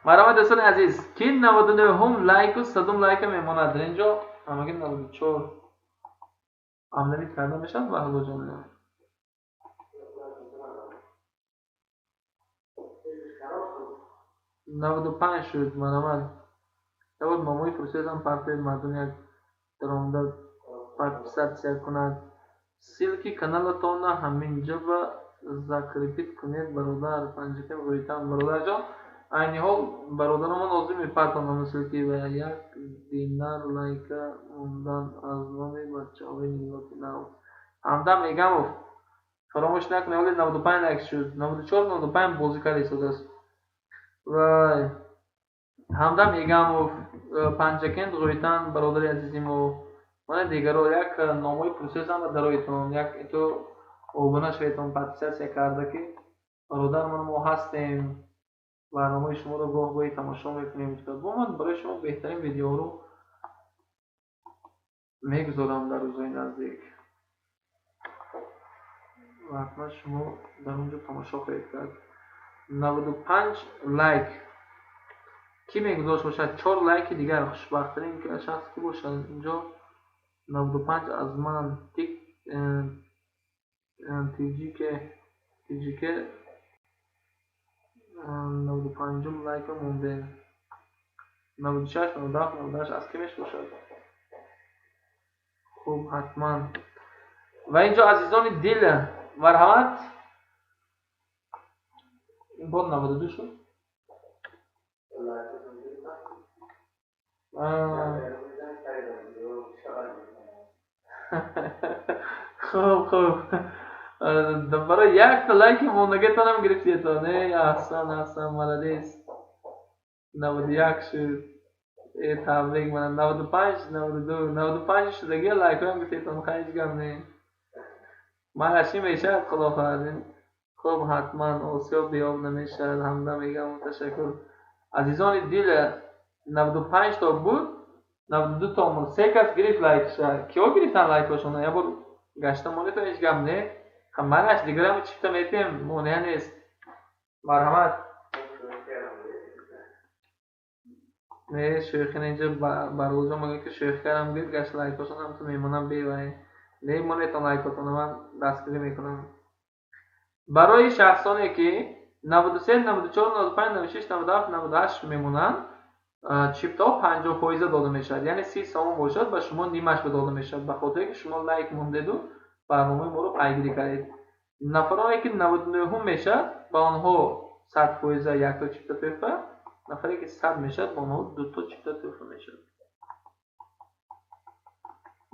Марҳамат, дӯстони азиз, ки 99-ум лайку 100-ум лайка мемонад дар инҷо? Ҳамагӣ 94 амнавид карда мешавад, Баҳлоҷон. 95 шуд. Марҳамат, ябор номои пурсӯзам партоед, мардум як даромада подписаться кунад. Ссылки каналатонро ҳаминҷо ба закрепить кунед, бародар. Панҷакент Ғоитан, бародарҷон, айни ҳол бародарамон ҳозир мепартонам ссылки ва як динар лайка мондан аз номи бачаҳои миллати нав. Ҳамдам Эгамов, фаромӯш накунед, ҳоли 95 лайк шуд, 94, 95 бозӣ карда истодааст. Вай, Ҳамдам Эгамов, Панҷакент Ғоитан, бародари азизи мо, мана дигаро, як номҳои пурсӯзам дароитон, як ито обуна шаведтон, подписаться карда, ки бародар, ман мо ҳастем, барномаи шуморо гоҳ гоҳӣ тамошо мекунем. Бо ман барои шумо беҳтарин видеоҳоро мегузорам дар рӯзҳои наздик ва ҳатман шумо дар он ҷо тамошо хоҳед кард. 95 лайк кӣ мегузошт бошад? Чор лайки дигар, хушбахттарин шахс кӣ бошад инҷо? 95 аз ман, тик тиҷике тиҷике, 95-ум лайка мондем. 96, 97, 98 аз кӣ мешбошад? Хуб, ҳатман. Ва инҷо, азизони дил, марҳамат, ин бор 92 шуд. Хуб, барои якта лайки мондагитонам гирифтиетон. Э, аҳсан, аҳсан, молодец. 91 шуд. Э, табрик. Мана 95, 92, 95 шудагия лайкҳоям гирифтиетон. Хай, ҳеҷ гап не, малашӣ мешавад, худо хоҳад. Хуб, ҳатман, Осиё беоб намешавад. Ҳамдам мегам, ташаккур. Азизони дил, 95 то буд, 92 то монд, се кас гирифт лайкша. Киҳо гирифтанд лайкҳошона? Як бор гашта монетон, ҳеҷ гап не. Манаш дигарам чипта метем, монеа нест. Марҳамат. Не, шӯхӣ, инҷо Барғулҷон мегӯяд, ки шӯхӣ кардам, гӯед, гашт лайкҳошон ҳамту мемонам бевай. Не, монетон лайкҳотонро, ман дастгирӣ мекунам. Барои шахсоне, ки 93, 94, 95, 96, 97, 98 мемонанд, чиптаҳо 50 фоиза дода мешавад, яъне 30 сомон бошад, ба шумо нимаш ба дода мешавад, ба хотире ки шумо лайк мондеду барномаи моро пайгирӣ кардед. Нафароне, ки 99-ум мешавад, ба онҳо 100 фоиза якто чипта тӯҳфа, нафаре ки 100 мешавад, ба онҳо дуто чипта тӯҳфа мешавад.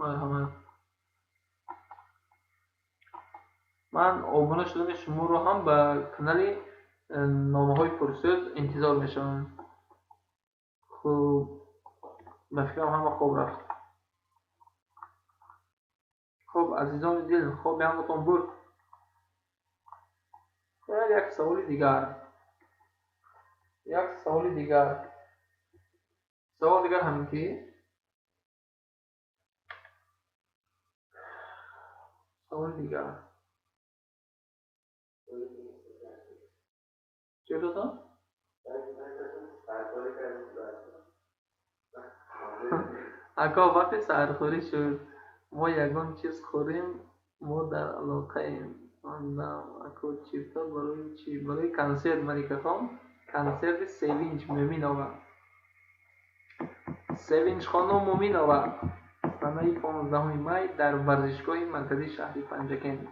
Марҳамат, ман обуна шудани шуморо ҳам ба канали Номаҳои пурсӯз интизор мешавам. Хуб, ба фикрам, ҳама хоб рафт. Хуб, азизони дил, хоби ҳаматон бурд. Як саволи дигар, як саволи дигар. Савол дигар ҳамин ки, саволи дигар чӣ додам? Ако, вақти саҳархӯрӣ шуд, мо ягон чиз хӯрем. Мо дар алоқаем. Ако, чипта барои чӣ? Барои консерт, Маликахон, консерти Севинҷ Мӯминова, Севинҷхонум Мӯминова, санаи 15-уми май дар варзишгоҳи марказии шаҳри Панҷакент.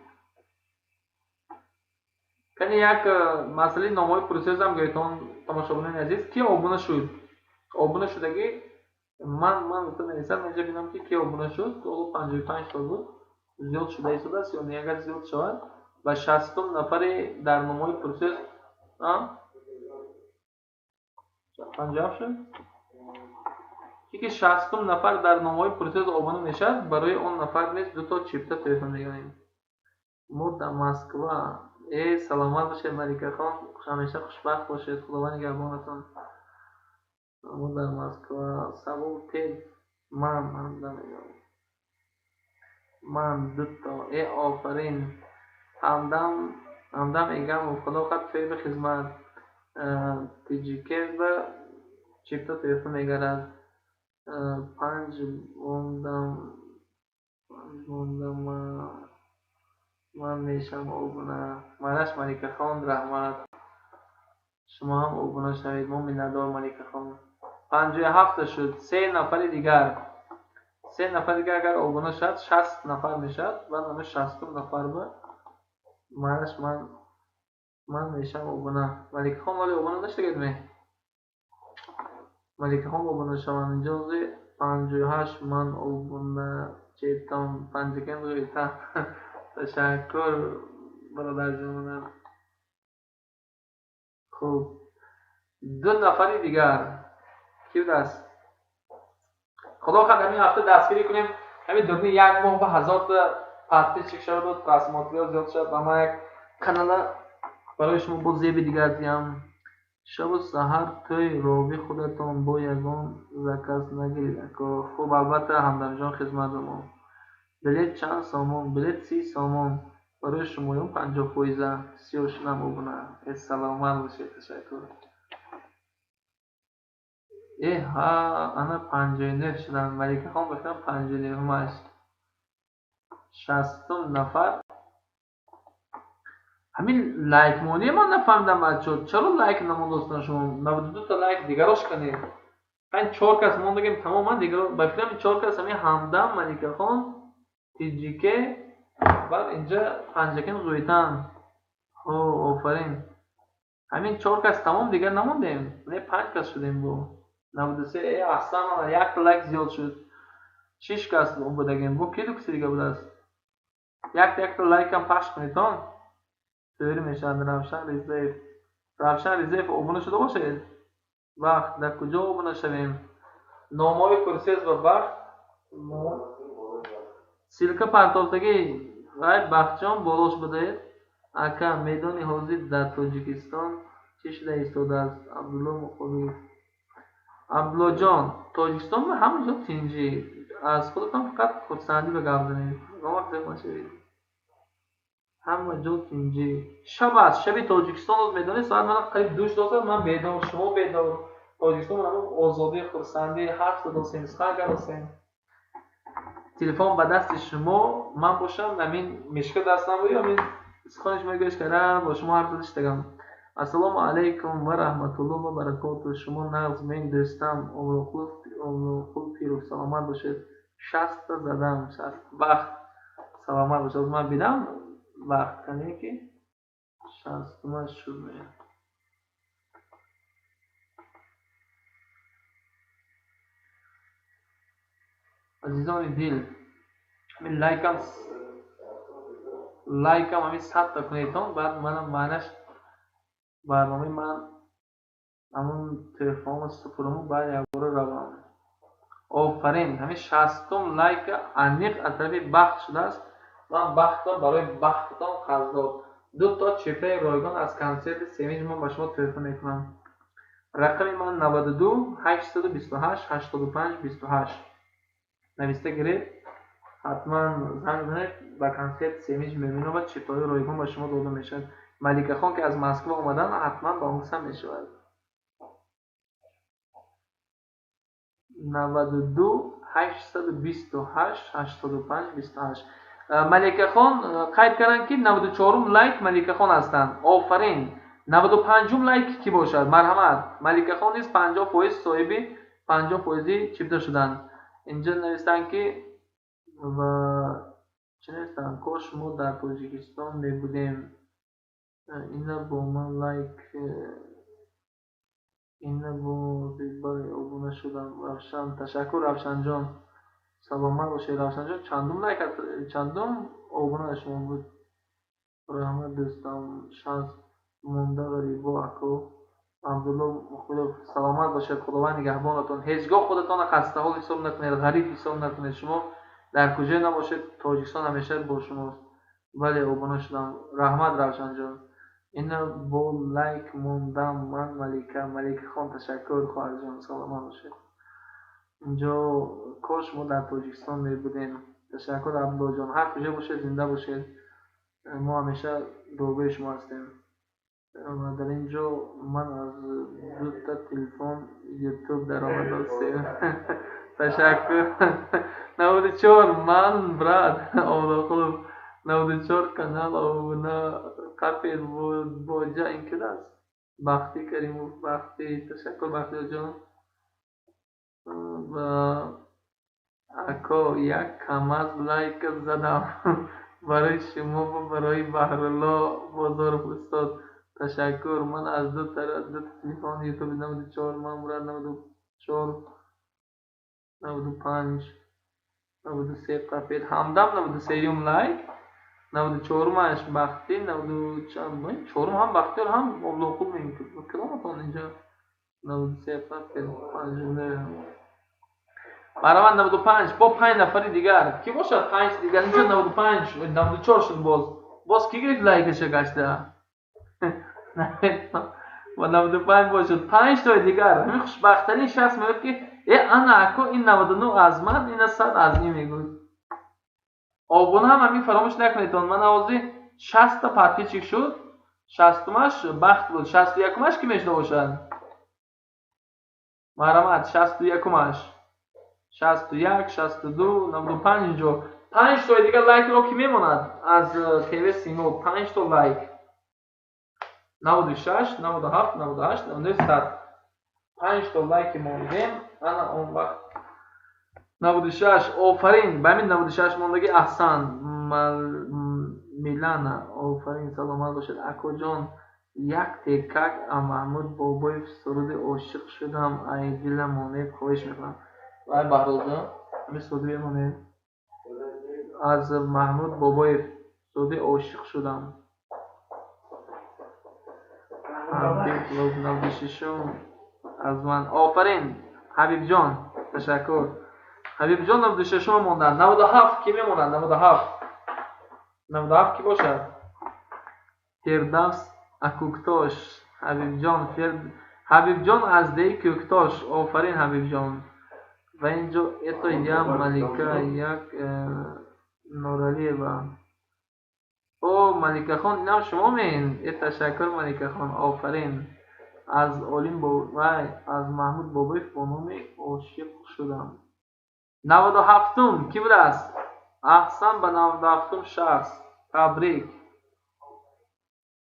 Кани, як масъалаи номҳои пурсӯзам гӯетон, тамошобинони азиз. Ки обуна шуд, обуна шудагӣ ман гуфта нависам инҷа, бинам ки ки обуна шуд. Ҳоло 55 то буд, зиёд шуда истодааст ё не? Агар зиёд шавад, ба 60-ум нафари дар номҳои пурсӯз. 57 шуд. Ки 60-ум нафар дар номҳои пурсӯз обуна мешавад, барои он нафар низ дуто чипта тӯҳфа мегирем. Мо дар Москва. Э, саломат бошед, Маликахон, ҳамеша хушбахт бошед, Худованд нигаҳбонатон. Мо дар Москва. Савол тед. Ман ман дуто. Э, офарин, Ҳамдам, Ҳамдам Эгамов, худо хат тӯйба хизмат тиҷикеба чипта тӯҳфа мегарад. Панҷ мондам, панҷ мондам. Ман мешавам обуна. Мараш, Маликахон, раҳмат, шумо ҳам обуна шавед, мо миннатдор. Маликахон, 57-та шуд. Се нафари дигар, се нафари дигар агар обуна шавад, 60 нафар мешавад. Баъд ҳама 60-ум нафар ба мараш ман мешавам обуна. Маликахон, вале обуна нашудагед ме? Маликахон, обуна шаванд. Инҷо 58. Ман обуна четам, Панҷакент ғӯйта. Ташаккур, бародарҷонам. Хуб, ду нафари дигар ки будааст? Худо хоҳад, ҳамин ҳафта дастгирӣ кунем. Ҳамин дурни як моҳ ба 1000-та подписчик шаваду просмотрҳо зиёд шавад, ба ман як канала барои шумо боз зеби дигар диҳам. Шабу саҳар тӯй рови худатон бо ягон заказ нагиред, ако. Хуб, албатта, Ҳамдамҷон, хизмат ба мо. Билет чанд сомон? Билет 30 сомон, барои шумоён 50 фоиза. Сиёҳ шудам обуна. Э, саломат бошед, ташаккур. Э, ҳа, ана 59 шудам. Маликахон, бихӯям, 59-умаш, 60-ум нафар. Ҳамин лайкмоние ман нафаҳмидам, бачаҳо, чаро лайк намондостан шумо? 92-та лайк, дигарош канед. Панҷ чор кас мондагем, тамоман дигаро. Ба фикрам, чор кас ҳамин Ҳамдам, Маликахон, Тиҷике, баъд инҷа Панҷакен ғӯйтан. О, офарин, ҳамин чор кас тамом, дигар намондем. Не, панҷ кас шудем бо 93. Э, аҳсан, якта лайк зиёд шуд, шиш кас будагем. Бо ки ду каси дига будааст? Якта якта лайкам пахш кунедон, тӯри мешавад. Равшан Ризаев, Равшан Ризаев, обуна шуда бошед. Вақт дар куҷо обуна шавем? Номҳои пурсез ва вақт ссылка партофтагӣ вай Бахтҷон болош будаед. Ака, медонӣ, ҳозир дар Тоҷикистон чӣ шуда истодааст? Абдулло Муқобилов. Абдуллоҷон, Тоҷикистон ҳама ҷо тинҷӣ. Аз худатон фақат хурсандӣ ба гап занед, ягон вақт зиқ нашавед. Ҳама ҷо тинҷӣ. Шаб аст, шаби Тоҷикистон. Медонед, соат мана қариб 2 шудааст. Ман бедор, шумо бедор. Тоҷикистон озодӣ, хурсандӣ, ҳарф задосем, сухан кардосем. Телефон ба дасти шумо, ман бошам, ҳамин мишка дастам ё ҳамин сухани шумо гӯш карда, бо шумо ҳарф зада шудагам. Ассалому алайкум ва раҳматуллоҳ ва баракоту. Шумо нағз мен, дӯстам Омроқул Пиров, саломат бошед. 60-та задам, 60. Бахт, саломат бошед. Ман бинам, вақт кане ки 60-умаш шуд. Азизони дил, ҳамин лайкам, лайкам ҳамин 100 та кунедтон, баъд манам маънаш барномаи ман ҳамун телефонро супуруму баъд якбора равам. Офарин, ҳамин 60-ум лайка аниқ аз тарафи Бахт шудааст. Ман Бахтам барои бахтатон қарздор. Ду то чиптаи ройгон аз консерти Семинҷ ман ба шумо тӯҳфа мекунам. Рақами ман 92 828 85 28. Нависта гиред, ҳатман занг занед, ба консерти Семинҷ Мӯминова чиптаҳои ройгон ба шумо дода мешавад. Маликахон, ки аз Москва омаданд, ҳатман ба он касам мешавад. 92 828 85 28. Маликахон қайд карданд, ки 94-ум лайк Маликахон ҳастанд. Офарин. 95-ум лайк кӣ бошад? Марҳамат. Маликахон низ 50% соҳиби 50 фоизи чипта шуданд. Инҷо навистанд, ки ва чӣ навистанд? Кош мо дар Тоҷикистон мебудем. Ина бо ман лайк, ина бо бале, обуна шудам. Равшан, ташаккур, Равшанҷон. Саломат бошед, Равшанҷон. Чандум лайк, чандум обуна шумо буд? Раҳмат, дӯстам. Шанс монда ғарибо, ако Абдулло Муқбилов, саломат бошед, Худованд нигаҳбонатон. Ҳеҷ гоҳ худатонро хастаҳол ҳисоб накунед, ғариб ҳисоб накунед. Шумо дар куҷое набошед, Тоҷикистон ҳамеша бо шумост. Бале, обуна шудам. Раҳмат, Равшанҷон. Ина бо лайк мондам ман, Малика. Маликахон, ташаккур, хоҳарҷон, саломат бошед. Инҷо кош мо дар Тоҷикистон мебудем. Ташаккур, Абдуллоҷон. Ҳар куҷо бошед, зинда бошед. Мо ҳамеша дуогӯи шумо ҳастем. Ва дар ин ҷо ман аз дута телефон Ютуб даромадам. Ташаккур. 94 ман, брат Овлоқулов, 94 канал обуна қапед боҷа. Ин кид аст? Бахтӣ Каримов, Бахтӣ, ташаккур, Бахтиёрҷон. Ва ако, як камаз лайк задам барои шумо ва барои Баҳрулло Бозоров устод. Ташаккур. Ман аз дута телефон Ютуби 94 ман, брат, 94, 95, 93 қапед. Ҳамдам 93-юм лайк, 94-умаш Бахтӣ, наваду чорум ҳам Бахтиёр, ҳам Овлоқул. Кадоматон инҷо 93 қапед? Марҳамат, 95 бо панҷ нафари дигар кӣ бошад? Панҷ дигар инҷо 95, 94 шуд. Боз кӣ гирифт лайкаша гашта ва 95 бошад? Панҷ тои дигар. Ҳамин хушбахттарин шахс мегӯяд, ки э, ана ако, ин 99 аз ман, ина 100 аз ин мегӯяд. Обуна ҳам ҳамин фаромӯш накунедтон. Ман ҳозир 60-та подписчик шуд, 60-умаш Бахт буд. 61-умаш кӣ мешуда бошад? Марҳамат, 61-умаш, 61, 62, 95. Инҷо панҷ тои дигар лайкро кӣ мемонад аз ТВ Симо? Панҷ то лайк: 96, 97, 98, 99, 100. Панҷ то лайки мондем. Ана он вақт 96. Офарин ба ҳамин 96 мондагӣ. Аҳсан, Милана, офарин, саломат бошед. Акоҷон, як текак Маҳмуд Бобоев, суруди «Ошиқ шудам ай дила» монед, хоҳиш мекунам. Вай, Баҳрозҷон, ҳамин суруди бемонед аз Маҳмуд Бобоев, суруди «Ошиқ шудам». Ҳабиб, 96-ум аз ман. Офарин, Ҳабибҷон, ташаккур, Ҳабибҷон. 96-ум монданд. 97 кӣ мемонад? 97, 97 кӣ бошад? Фирдавс Акуктош, Ҳабибҷон, Ҳабибҷон аз деҳи Кӯктош. Офарин, Ҳабибҷон. Ва инҷо это я, Малика, як Норалиева. О, Маликахон, инам шумо мен? Э, ташаккур, Маликахон, офарин. Аз Олим, вай, аз Маҳмуд Бобоев бо номи «Ошиқ шудам». 97-ум кӣ будааст? Аҳсан ба 97-ум шахс, табрик.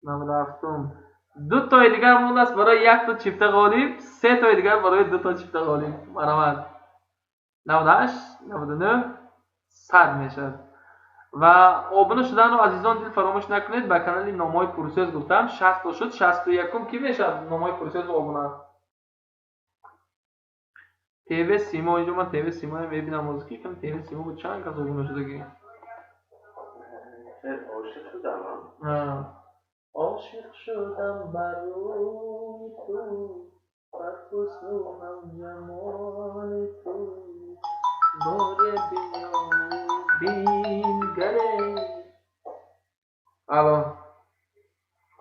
97-ум. Ду тои дигар мондааст барои якто чифта ғолиб, се тои дигар барои дуто чифта ғолиб. Марҳамат, 98, 99, 100 мешавад. Ва обуна шуданро, азизон дил, фаромӯш накунед ба канали Номҳои Пурсӯз. Гуфтам, 60 шуд. 61-ум кӣ мешавад? Номҳои Пурсӯз обуна. ТВ Симо, инҷо ман ТВ Симо мебинам, музики кам ТВ Симо бо чанд кас обуна шудагӣ. Ошиқ шудам. Ошиқ шудам бар рӯи ту, бар ҳусну ҳам ҷамоли ту, боре биё бингаре. Алло.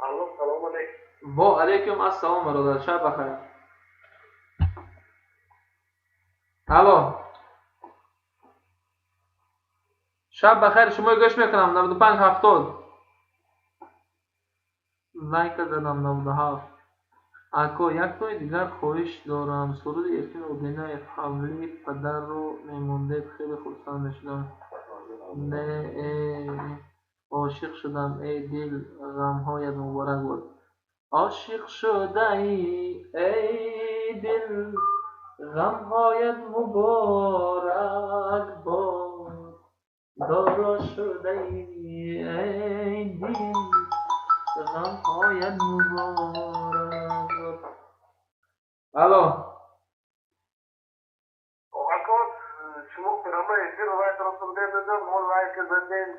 Алло, салом алейкум. Ва алейкум ассалом, бародар, шаб бахайр. Алло. Шаб бахайр, шумо гӯш мекунам 95 70. Лайка задам 97. Ако, як тои дигар хоҳиш дорам. Суруди Эркин Одинаев ҳавлии падарро мемондед, хеле хурсанд мешудам. Не, ошиқ шудам, эй дил, ғамҳоят муборак бод. Ошиқ шудаӣ, эй дил, ғамҳоят муборак бод. Доро шудаӣ, эй дил, ғамҳоят муборак бод. Алло. Ако, шумо прямой эфир лайк расондед, мо лайк задем,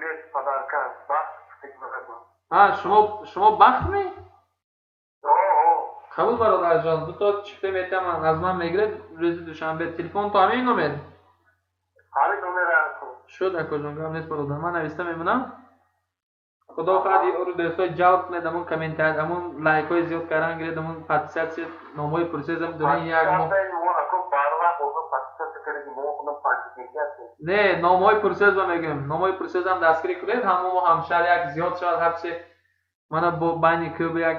билет подарка, бахт. А, шумо бахт ми? Қабул, бародарҷон, ду то чипта метам, аз ман мегиред рӯзи душанбе. Телефон то ҳамин номер? Ҳамин номер ако. Шуд, акоҷон, гап нест, бародар. Ман нависта мемонам. Худо хоҳад, ёру дӯстҳои ҷалб кунед, ҳамун комментар, ҳамун лайкҳои зиёд кардан гиред, ҳамун подписатсия, номҳои пурсезам дурин як моҳ. Не, номҳои пурсеза мегӯем. Номҳои пурсезам дастгирӣ кунед, ҳамон мо ҳамшаҳр як зиёд шавад, ҳарчи мана бо байни кӯб як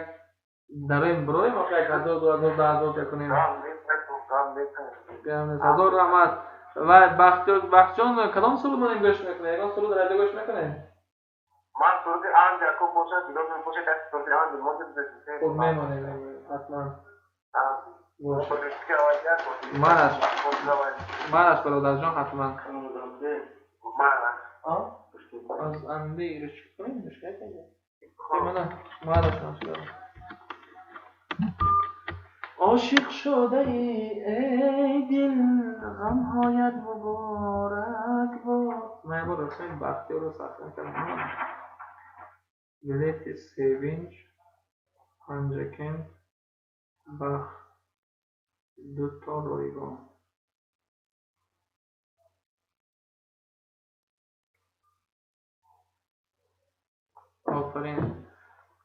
дароем, бироем, охи як 1000, 2000, 10,000 кунем. Ҳазор раҳмат. Ва Бахтҷон, кадом суруд монем гӯш мекунед? Ягон суруд радио гӯш мекунед? Ман суруди анди ако бошад, илозим бошад, як суруди анди монда. Хуб, мемонем, ҳатман. Манаш, манаш, бародарҷон, ҳатман. Аз анди гӯш кунем, гӯш кунем. Мана, манаш. Ошиқ шудаӣ, эй дил, ғамҳоят муборак бод. Ман як бор расми Бахтиёрро сахна кардам. Билети Севинч, Панҷакент, Бахт, дуто ройгон. Офарин.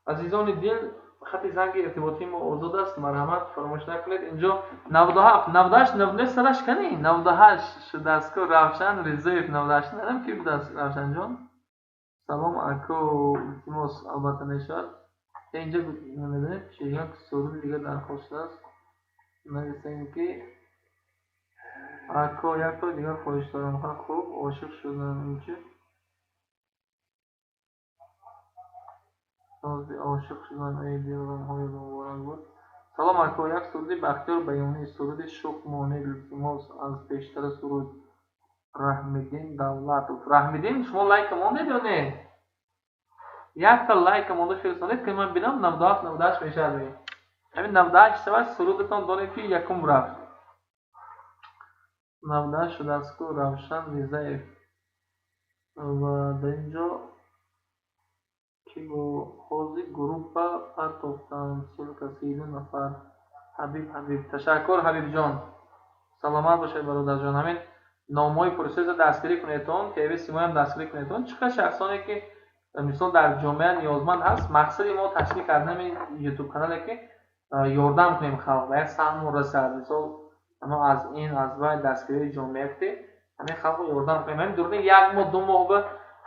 Азизони дил, хати занги иртиботии мо озод аст, марҳамат, фаромӯш накунед. Инҷо 97, 98, 99 сараш кани? 98 шудааст ку Равшан Ризоев 98. Надам ки будааст Равшанҷон. Салом ако, илтимос, албатта мешавад. Инҷо намедонед чи як суруди дигар дархост шудааст. Нависем ки ако, як то дигар хоҳиш дорам. Ха, хуб, ошиқ шудам инчи. Ошиқ шудам, эй дил, ғамҳоят муборак бод. Салом ако, як суруди Бахтиёр Баёнӣ, суруди шух монед, илтимос, аз пештара суруд Раҳмиддин Давлатов. Раҳмиддин, шумо лайка мондед ё не? Якта лайка монда фирстонед, ки ман бинам 97, 98 мешавад. Ҳамин 98 шавад, сурудатон донед ки якум рафт. 98 шудааст ку Равшан Ризаев. Ва дар инҷо ки бо ҳозир группа партофтанд, ссылка 32 нафар. Ҳабиб, Ҳабиб, ташаккур, Ҳабибҷон. Саломат бошед, бародарҷон. Ҳамин номҳои пурсеза дастгирӣ кунедтон, ТВ Симоям дастгирӣ кунедтон. Чӣ қадр шахсоне ки мисол дар ҷомеа ниёзманд ҳаст, мақсади мо ташкил кардани ютуб канале ки ёрдам кунем халқ ба як саҳму расад. Мисол мо аз ин аз вай дастгирии ҷомеа ки ҳамин халқро ёрдам кунем. Ҳамин дуруни як моҳ, ду моҳ ба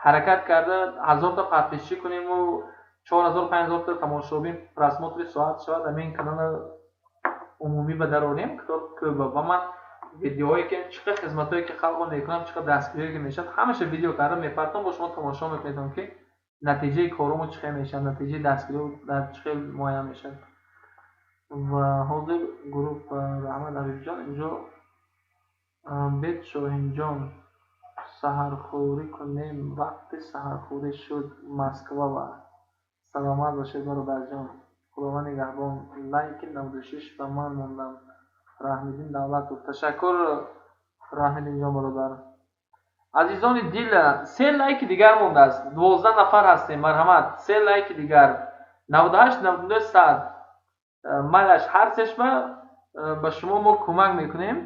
ҳаракат карда 1000 та подписчик кунему 4000, 5000 та тамошобин просмотри соат шавад, ҳамин канала умумӣ ба дарорем кӯба. Ва ман видеоҳое ки чӣ қадр хизматҳое ки халқро мекунам, чӣ қадр дастгириҳое ки мешавад, ҳамаша видео карда мепартам, бо шумо тамошо мекунедам ки натиҷаи коромо чӣ хел мешавад, натиҷаи дастгириҳо дар чӣ хел муайян мешавад. Ва ҳозир группа раҳмат, Ҳабибҷон, инҷо бед Шоҳинҷон, саҳархӯрӣ кунем, вақти саҳархӯрӣ шуд, Москва. Ва саломат бошед, бародарҷон, Худованд нигаҳбон. Лайки 96 ба ман мондам. Раҳмиддин Давлатов. Ташаккур, Раҳмиддинҷон бародар. Азизони дил, се лайки дигар мондааст. 12 нафар ҳастем, марҳамат, се лайки дигар. 98, 99, 100. Майлаш, ҳар сешба ба шумо мо кӯмак мекунем.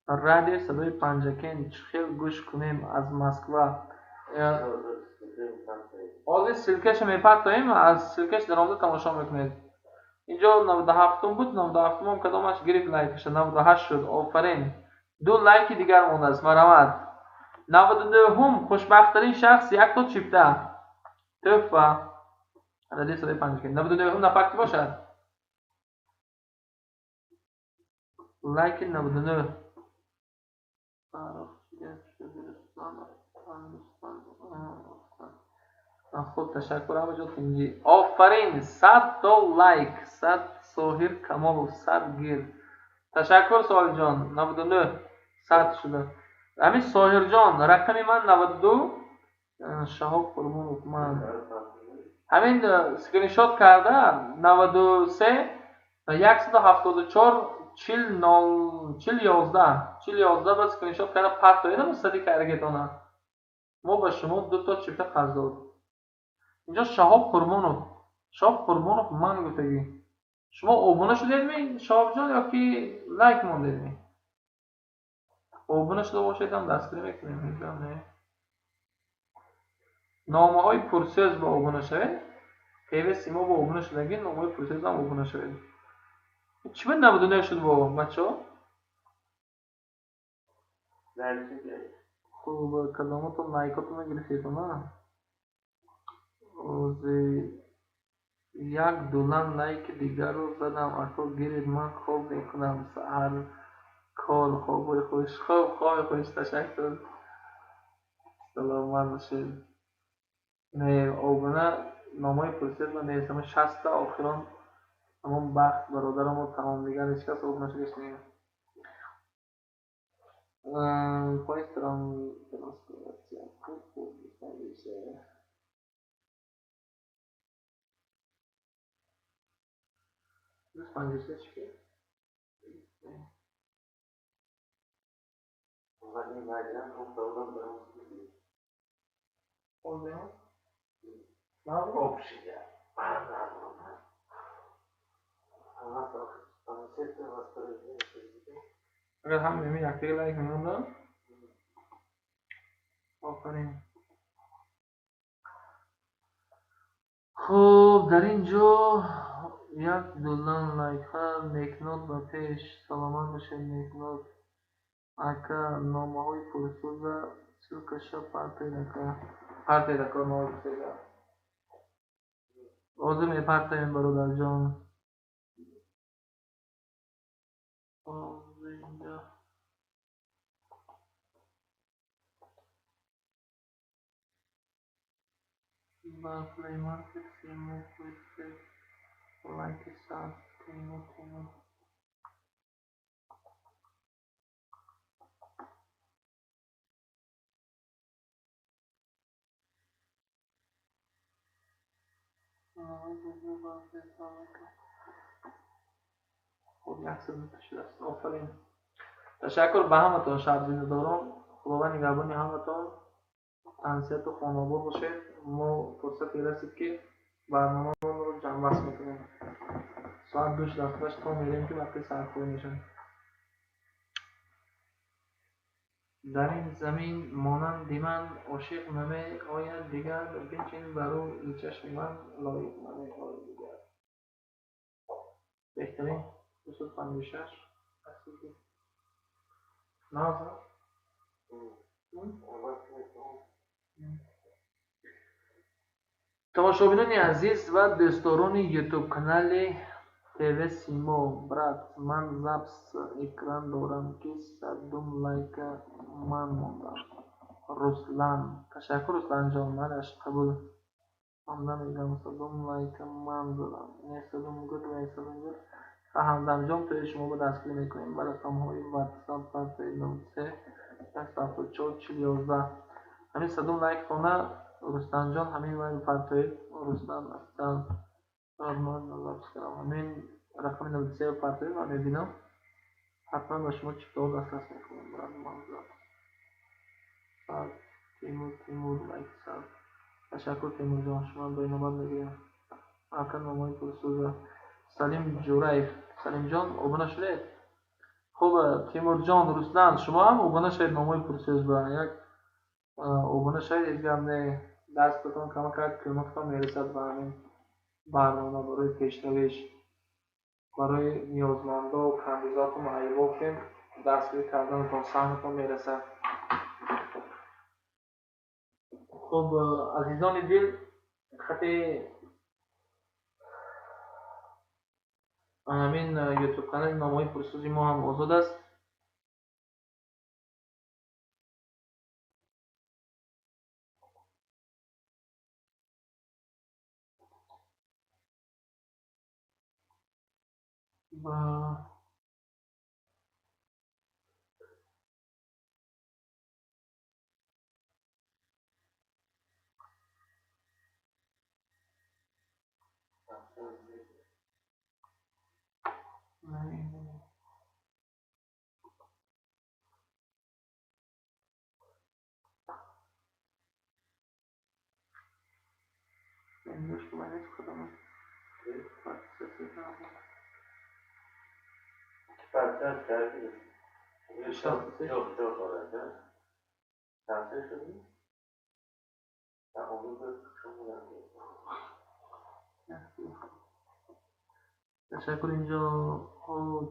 Радиои садои Панҷакент чӣ хел гӯш кунем аз Москва? Ҳозир ссылкаша мепартоем, аз ссылкаш даромада тамошо мекунед. Инҷо 97-ум буд, 97-умам кадомаш гирифт лайкаша, 98 шуд. Офарин. Ду лайки дигар мондааст, марҳамат. 99-ум хушбахттарин шахс як то чипта. Тӯҳфа. Радиои садои Панҷакент. 99-ум нафар кӣ бошад? Лайки 99. Хуб, ташаккур, ҳама ҷо тинҷӣ. Офарин, 100 то лайк, 100. Соҳир Камолов, 100 гир. Ташаккур, Соҳирҷон, 99 100 шуда. Ҳамин Соҳирҷон, рақами ман 92, Шаҳоб Қурбонов ман. Ҳамин скриншот карда 93 174 40 0 40 11 40 11 ба скриншот карда партоедам сади каргетона. Мо ба шумо ду то чипта қарздор. Инҷо Шаҳоб Қурбонов. Шаҳоб Қурбонов ман гуфтагӣ. Шумо обуна шудедми, Шаҳобҷон, ё ки лайк мондедми? Обуна шуда бошедам дастгирӣ мекунем, ҳеҷ не. Номаҳои пурсӯз ба обуна шавед. ТВ Симо ба обуна шудагӣ, номаҳои пурсӯз ҳам обуна шавед. Чӣ ба 99 шуд бо бачаҳо? Хуб, кадоматон лайкотонро гирифтедона? Ози як дулан лайки дигарро задам, ако гиред, ман хоб мекунам, саҳар кор, хобҳои хуш. Хоб, хоби хуш, ташаккур. Саломат бошед. Не, обуна номаи пурсед ва нест, ҳама 60 та охирон ҳамон бахт бародарамо тамом, дигар ҳеҷ кас обуна шудаш не. Поезд трансляция. Хуб, хуб, 53 чӣ? Агар ҳам ими якдига лайк мемондам. Офарин. Хуб, дар ин ҷо як дулан лайкҳа. Некнот ба пеш, саломат бошед, Некнот. Ака, номаҳои пурсӯза ссылкаша партоед, ака. Партоед, ака, номаҳои пурсӯза. Ҳозир мепартоем, бародарҷон. Инҷо ба Play Market Симо лайки 100 Тимур, Тимур. Хуб, 102 шудааст. Офарин. Ташаккур ба ҳаматон, шабзиндадорон. Худованд нигаҳбони ҳаматон. Тансиҳату хонобод бошед. Мо фурсате расид, ки барномаамонро ҷамъбаст мекунем. Соат 2 шудааст, то мерем, ки вақти сархӯрӣ мешавад. Дар ин замин монанди ман ошиқ намеояд дигар, бинчин бар рӯи чашми ман лоиқ намеояд дигар. Беҳтарин 256 Наза. Тамошобинони азиз ва дӯстдорони ютуб-канали ТВ Симо, брат, ман запись экран дорам, ки садум лайка ман мондам. Руслан. Ташаккур, Русланҷон, манаш қабул. Ҳамдам мегӯям, садум лайка ман задам. Не садум гуд, не садум гуд. Ҳамдамҷон, тӯи шумо ба дастгирӣ мекунем. Ба рақамҳои WhatsApp партои 03 174 40 11. Ҳамин садум лайк хона, Рустамҷон, ҳамин вай партоед. Рустам астан ман запись кардам. Ҳамин рақами 93 партоед, ман мебинам. Ҳатман ба шумо чиптаҳо дастрас мекунам, брат Мавзад. Тимур, Тимур лайк сад. Ташаккур, Тимурҷон, шумо ба инобат мегирем. Ака, номои пурсӯза. Салим Ҷураев. Салимҷон, обуна шудед? Хуб, Тимурҷон, Руслан, шумо ҳам обуна шавед номои пурсӯз ба. Як обуна шавед, ҳеҷ гап не. Дастатон камакак кӯмактон мерасад ба ҳамин барнома барои пешравиш, барои ниёзмандо, камбизоату маъюбо гуфтем, дастгирӣ карданатон саҳматон мерасад. Хуб, азизони дил, хати ҳамин ютуб канали номои пурсӯзи мо ҳам озод аст. Ва Ташаккур. Инҷо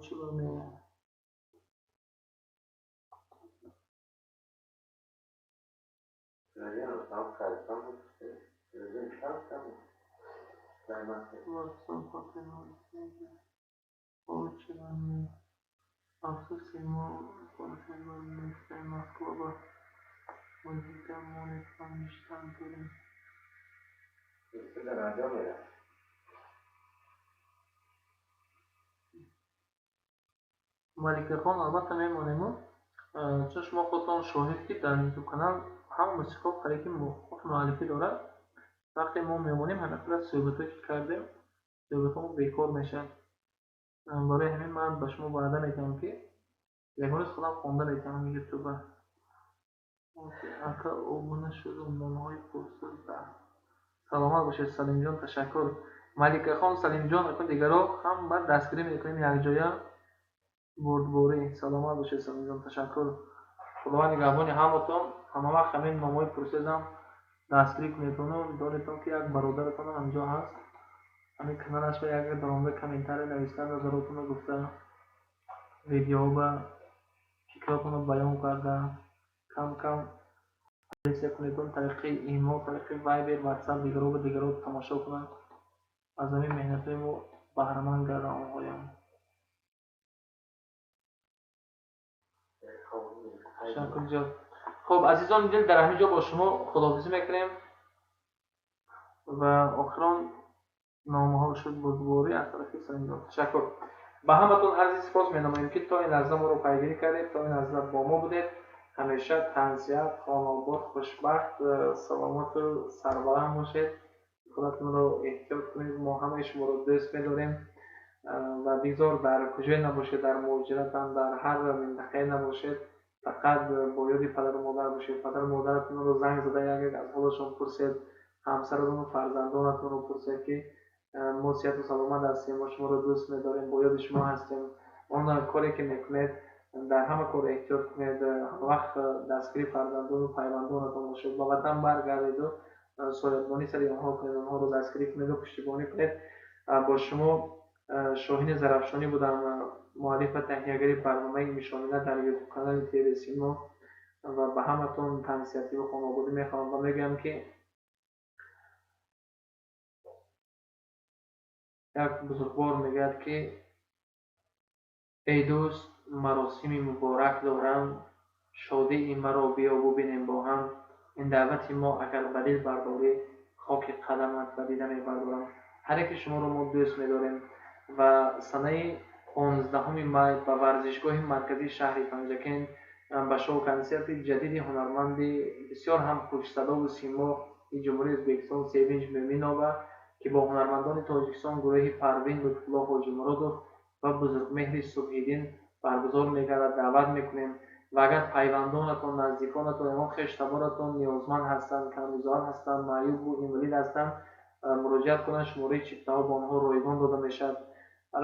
чӣ меояд? Афсӯси мо нестем, Москва ба музика монед, панҷтан дорем. Маликахон, албатта мемонему, чун шумо худтон шоҳид, ки дар ютуб канал ҳама мусиқиҳо қариб ки ҳуқуқи муаллифӣ дорад. Вақте мо мемонем, ҳамин қадар суҳбатҳое ки кардем, суҳбатҳомо бекор мешавад. Барои ҳамин ман ба шумо ваъда медиҳам, ки ягон рӯз худам хонда метавонам ютуба. Ака, обуна шудум номаҳои пурсӯз. Саломат бошед, Салимҷон, ташаккур. Маликахон, Салимҷон, акун дигаро ҳам баъд дастгирӣ мекунем якҷоя, бурдборӣ. Саломат бошед, Салимҷон, ташаккур. Худованд нигаҳбони ҳаматон. Ҳама вақт ҳамин номҳои пурсӯзам дастгирӣ кунедону донедтон, ки як бародаратон ҳамҷо ҳаст. Ҳамин каналаш ба як даромада, комментария нависта, назаротонро гуфта, видеоҳо ба фикротонро баён карда, кам кам полисия кунедон, тариқи имо, тариқи вайбер, ватсап, дигаро ба дигаро тамошо кунанд, аз ҳамин меҳнатҳои мо баҳраманд гарданд онҳоям. Ташаккур зиёд. Хуб, азизони дил, дар ҳамин ҷо бо шумо худоҳофизӣ мекунем ва охирон номаҳо шуд бурдборӣ аз тарафи Салимҷон. Ташаккур. Ба ҳаматон арзи сипос менамоем, ки то ин лаҳза моро пайгирӣ кардед, то ин лаҳза бо мо будед. Ҳамеша тансиҳат, хонобод, хушбахт, саломату сарбаланд бошед. Худатонро эҳтиёт кунед. Мо ҳамаи шуморо дӯст медорем ва бигзор дар куҷое набошед, дар муҳоҷиратам, дар ҳар минтақае набошед, фақат бо ёди падару модар бошед. Падару модаратонро занг зада як як аз ҳолашон пурсед, ҳамсаратону фарзандонатонро пурсед, ки мо сиҳату саломат ҳастем, мо шуморо дӯст медорем, бо ёди шумо ҳастем. Он коре ки мекунед, дар ҳама кор эҳтиёт кунед, ҳамавақт дастгири фарзандону пайвандонатон бошед. Ба ватан баргардеду соябонӣ сари онҳо кунед, онҳоро дастгирӣ кунеду пуштибонӣ кунед. Бо шумо Шоҳини Зарафшонӣ будам, муаллиф ва таҳиягари барномаи Мишомина дар ютуб канали ТВ Симо, ва ба ҳаматон тансиҳативу хонободӣ мехоҳам ва мегӯям, ки як бузургвор мегӯяд, ки эй дӯст, маросими муборак дорам, шодии маро биё бубинем бо ҳам. Ин даъвати мо агар ба дил бардорӣ, хоки қадамат ба дида мебардорам. Ҳар яке шуморо мо дӯст медорем ва санаи 15 май ба варзишгоҳи марказии шаҳри Панҷакент ба шоу-консерти ҷадиди ҳунарманди бисёр ҳам хушсадову симои Ҷумҳурии Ӯзбекистон Севинҷ Мӯминова, ки бо ҳунармандони Тоҷикистон гурӯҳи Парвин, Лутфулло Ҳоҷимуродов ва Бузургмеҳри Субҳиддин Баргузор мегардад, даъват мекунем ва агар пайвандонатон, наздиконатон, ягон хештаборатон ниёзманд ҳастанд, камбизоат ҳастанд, маъюбу инвалид ҳастанд, муроҷиат кунанд, шумораи чиптаҳо ба онҳо ройгон дода мешавад.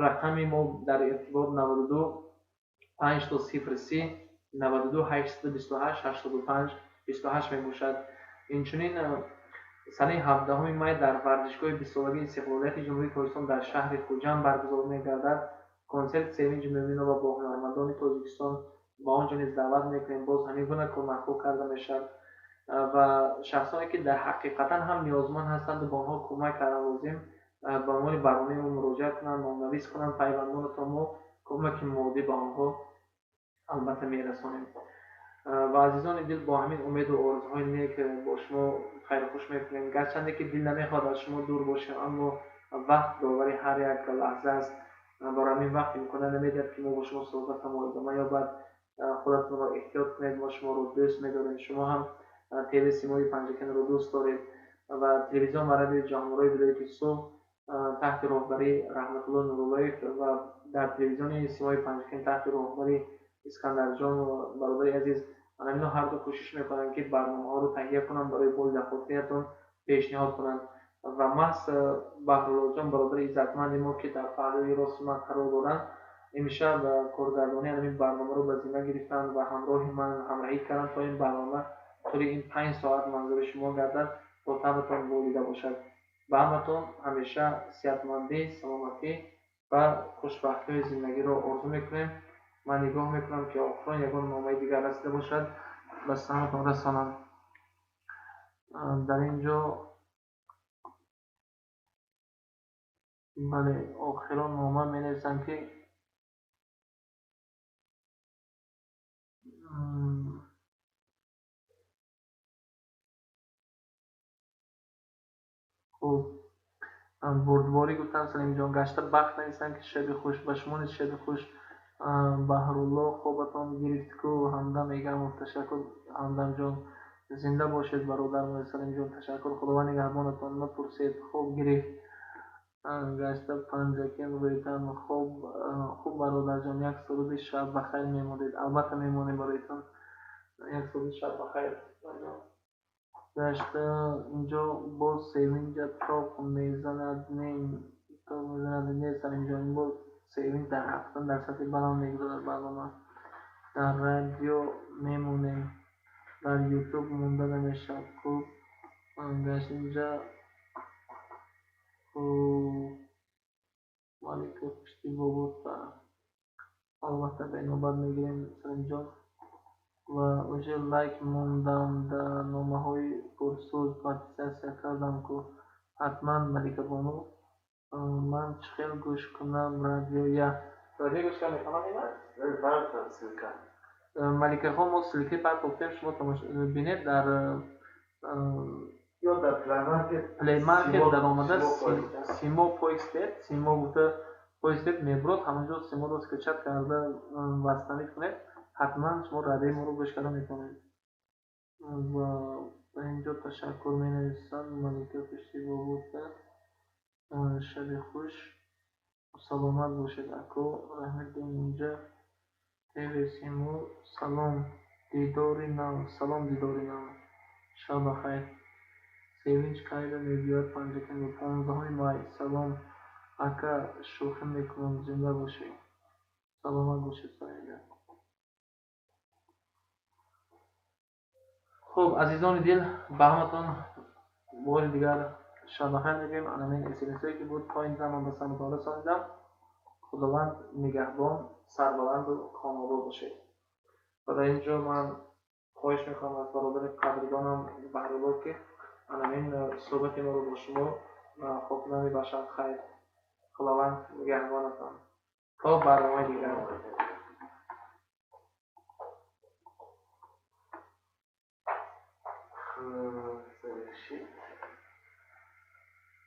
Рақами мо дар иртибот 92 5 то 0 30 92 828 85 28 мебошад. Инчунин санаи 17 май дар варзишгоҳи бистсолагии истиқлолияти Ҷумҳурии Тоҷикистон дар шаҳри Хуҷанд баргузор мегардад консерти Севинҷ Мӯминова бо ҳунармандони Тоҷикистон. Ба он ҷо низ даъват мекунем, боз ҳамин гуна кӯмакҳо карда мешавад ва шахсоне ки дар ҳақиқатан ҳам ниёзманд ҳастанд, ба онҳо кӯмак кардан лозим, ба унвони барномаи мо муроҷиат кунанд, номнавис кунанд пайвандонатон, мо кӯмаки моддӣ ба онҳо албатта мерасонем. Ва азизони дил, бо ҳамин умеду орзуҳои нек бо шумо хайрухуш мекунем. Гарчанде ки дил намехоҳад аз шумо дур бошем, аммо вақт довари ҳар як лаҳза аст. Барои ҳамин вақт имкона намедиҳад, ки мо бо шумо суҳбатамо идома ёбад. Худатонро эҳтиёт кунед, мо шуморо дӯст медорем, шумо ҳам ТВ Симои Панҷакентро дӯст доред ва телевизион ва радиои ҷаҳонрои вилояти Суғд таҳти роҳбарии Раҳматулло Нуруллоев ва дар телевизиони Симои Панҷакент таҳти роҳбарии Искандарҷон, бародари азиз, ҳамино ҳарду кӯшиш мекунанд, ки барномаҳоро таҳия кунанд, барои боли дахотиятон пешниҳод кунанд. Ва маҳз Баҳруллоҷон, бародари иззатманди мо, ки дар паҳлӯи рости ман қарор доранд, имшаб коргардонии ҳамин барномаро ба зимма гирифтанд ва ҳамроҳи ман ҳамраҳӣ карданд, то ин барнома тӯли ин 5 соат манзури шумо гардад, то табъатон болида бошад. Ба ҳаматон ҳамеша сиҳатмандӣ, саломатӣ ва хушбахтиҳои зиндагиро орзу мекунем. Ман нигоҳ мекунам, ки охирон ягон номаи дигар расида бошад, ба самтон расонам. Дар ин ҷо, бале, охирон нома менависанд, ки хуб, бурдборӣ гуфтанд, Салимҷон. Гашта бахт нависанд, ки шаби хуш. Ба шумо низ шаби хуш. Баҳрулло, хобатон гирифт ку, Ҳамдам Эгамов. Ташаккур, Ҳамдамҷон, зинда бошед, бародар Салимҷон, ташаккур, Худованд нигаҳбонатон. Напурсед, хоб гирифт. Гашта Панҷакент рӯйтан хоб. Хуб, бародарҷон, як суруди шаб бахайр мемонед? Албатта, мемонем бароятон як суруди шаб бахайр. Гашта инҷо боз Севинҷа тоқ мезанад, не, тоқ мезанад, не, Салимҷон, боз Севинҷ дар ҳақиқатан дар сатҳи баланд мегузарад барнома. Дар радио мемонем, дар Ютуб монда намешавад. Хуб, гашт инҷа, хуб, Малика пушти бобота, албатта, ба инобат мегирем, Салимҷон. Ва уже лайк мондам, дар номаҳои пурсӯз подписаться кардам ку. Ҳатман, Маликабону. Ман чӣ хел гӯш кунам радиоя? Радио гӯш карда метавонам ина? Маликахон, мо ссылка партофтем, шумо бинед дар ё дар Play Play Market даромада, Симо поиск, Симо гуфта поиск мебурод, ҳамонҷо Симоро скачать карда установить кунед, ҳатман шумо радиои моро гӯш карда метавонед. Ва ба инҷо ташаккур менависанд, Малика пушти бобота, шаби хуш, саломат бошед, ако Раҳматдин. Инҷа ТВ Симо, салом, дидори нав, салом, дидори нав, шаб бахайр. Севинҷ кайда мебиёяд Панҷакентро? 15 май. Салом, ака, шӯхӣ мекунам, зинда бошед, саломат бошед, Саида. Хуб, азизони дил, ба ҳаматон бори дигар шаббахайр мегӯем. Анамин смсое ки буд, то ин замон ба самтон расонидам. Худованд нигаҳбон, сарбаланду хонобод бошед. Ва дар ин ҷо ман хоҳиш мекунам аз бародари қадрдонам Баҳрулло, ки анамин суҳбати моро бо шумо хотима мебахшад. Хайр, Худованд нигаҳбонатон, то барномаи дигар.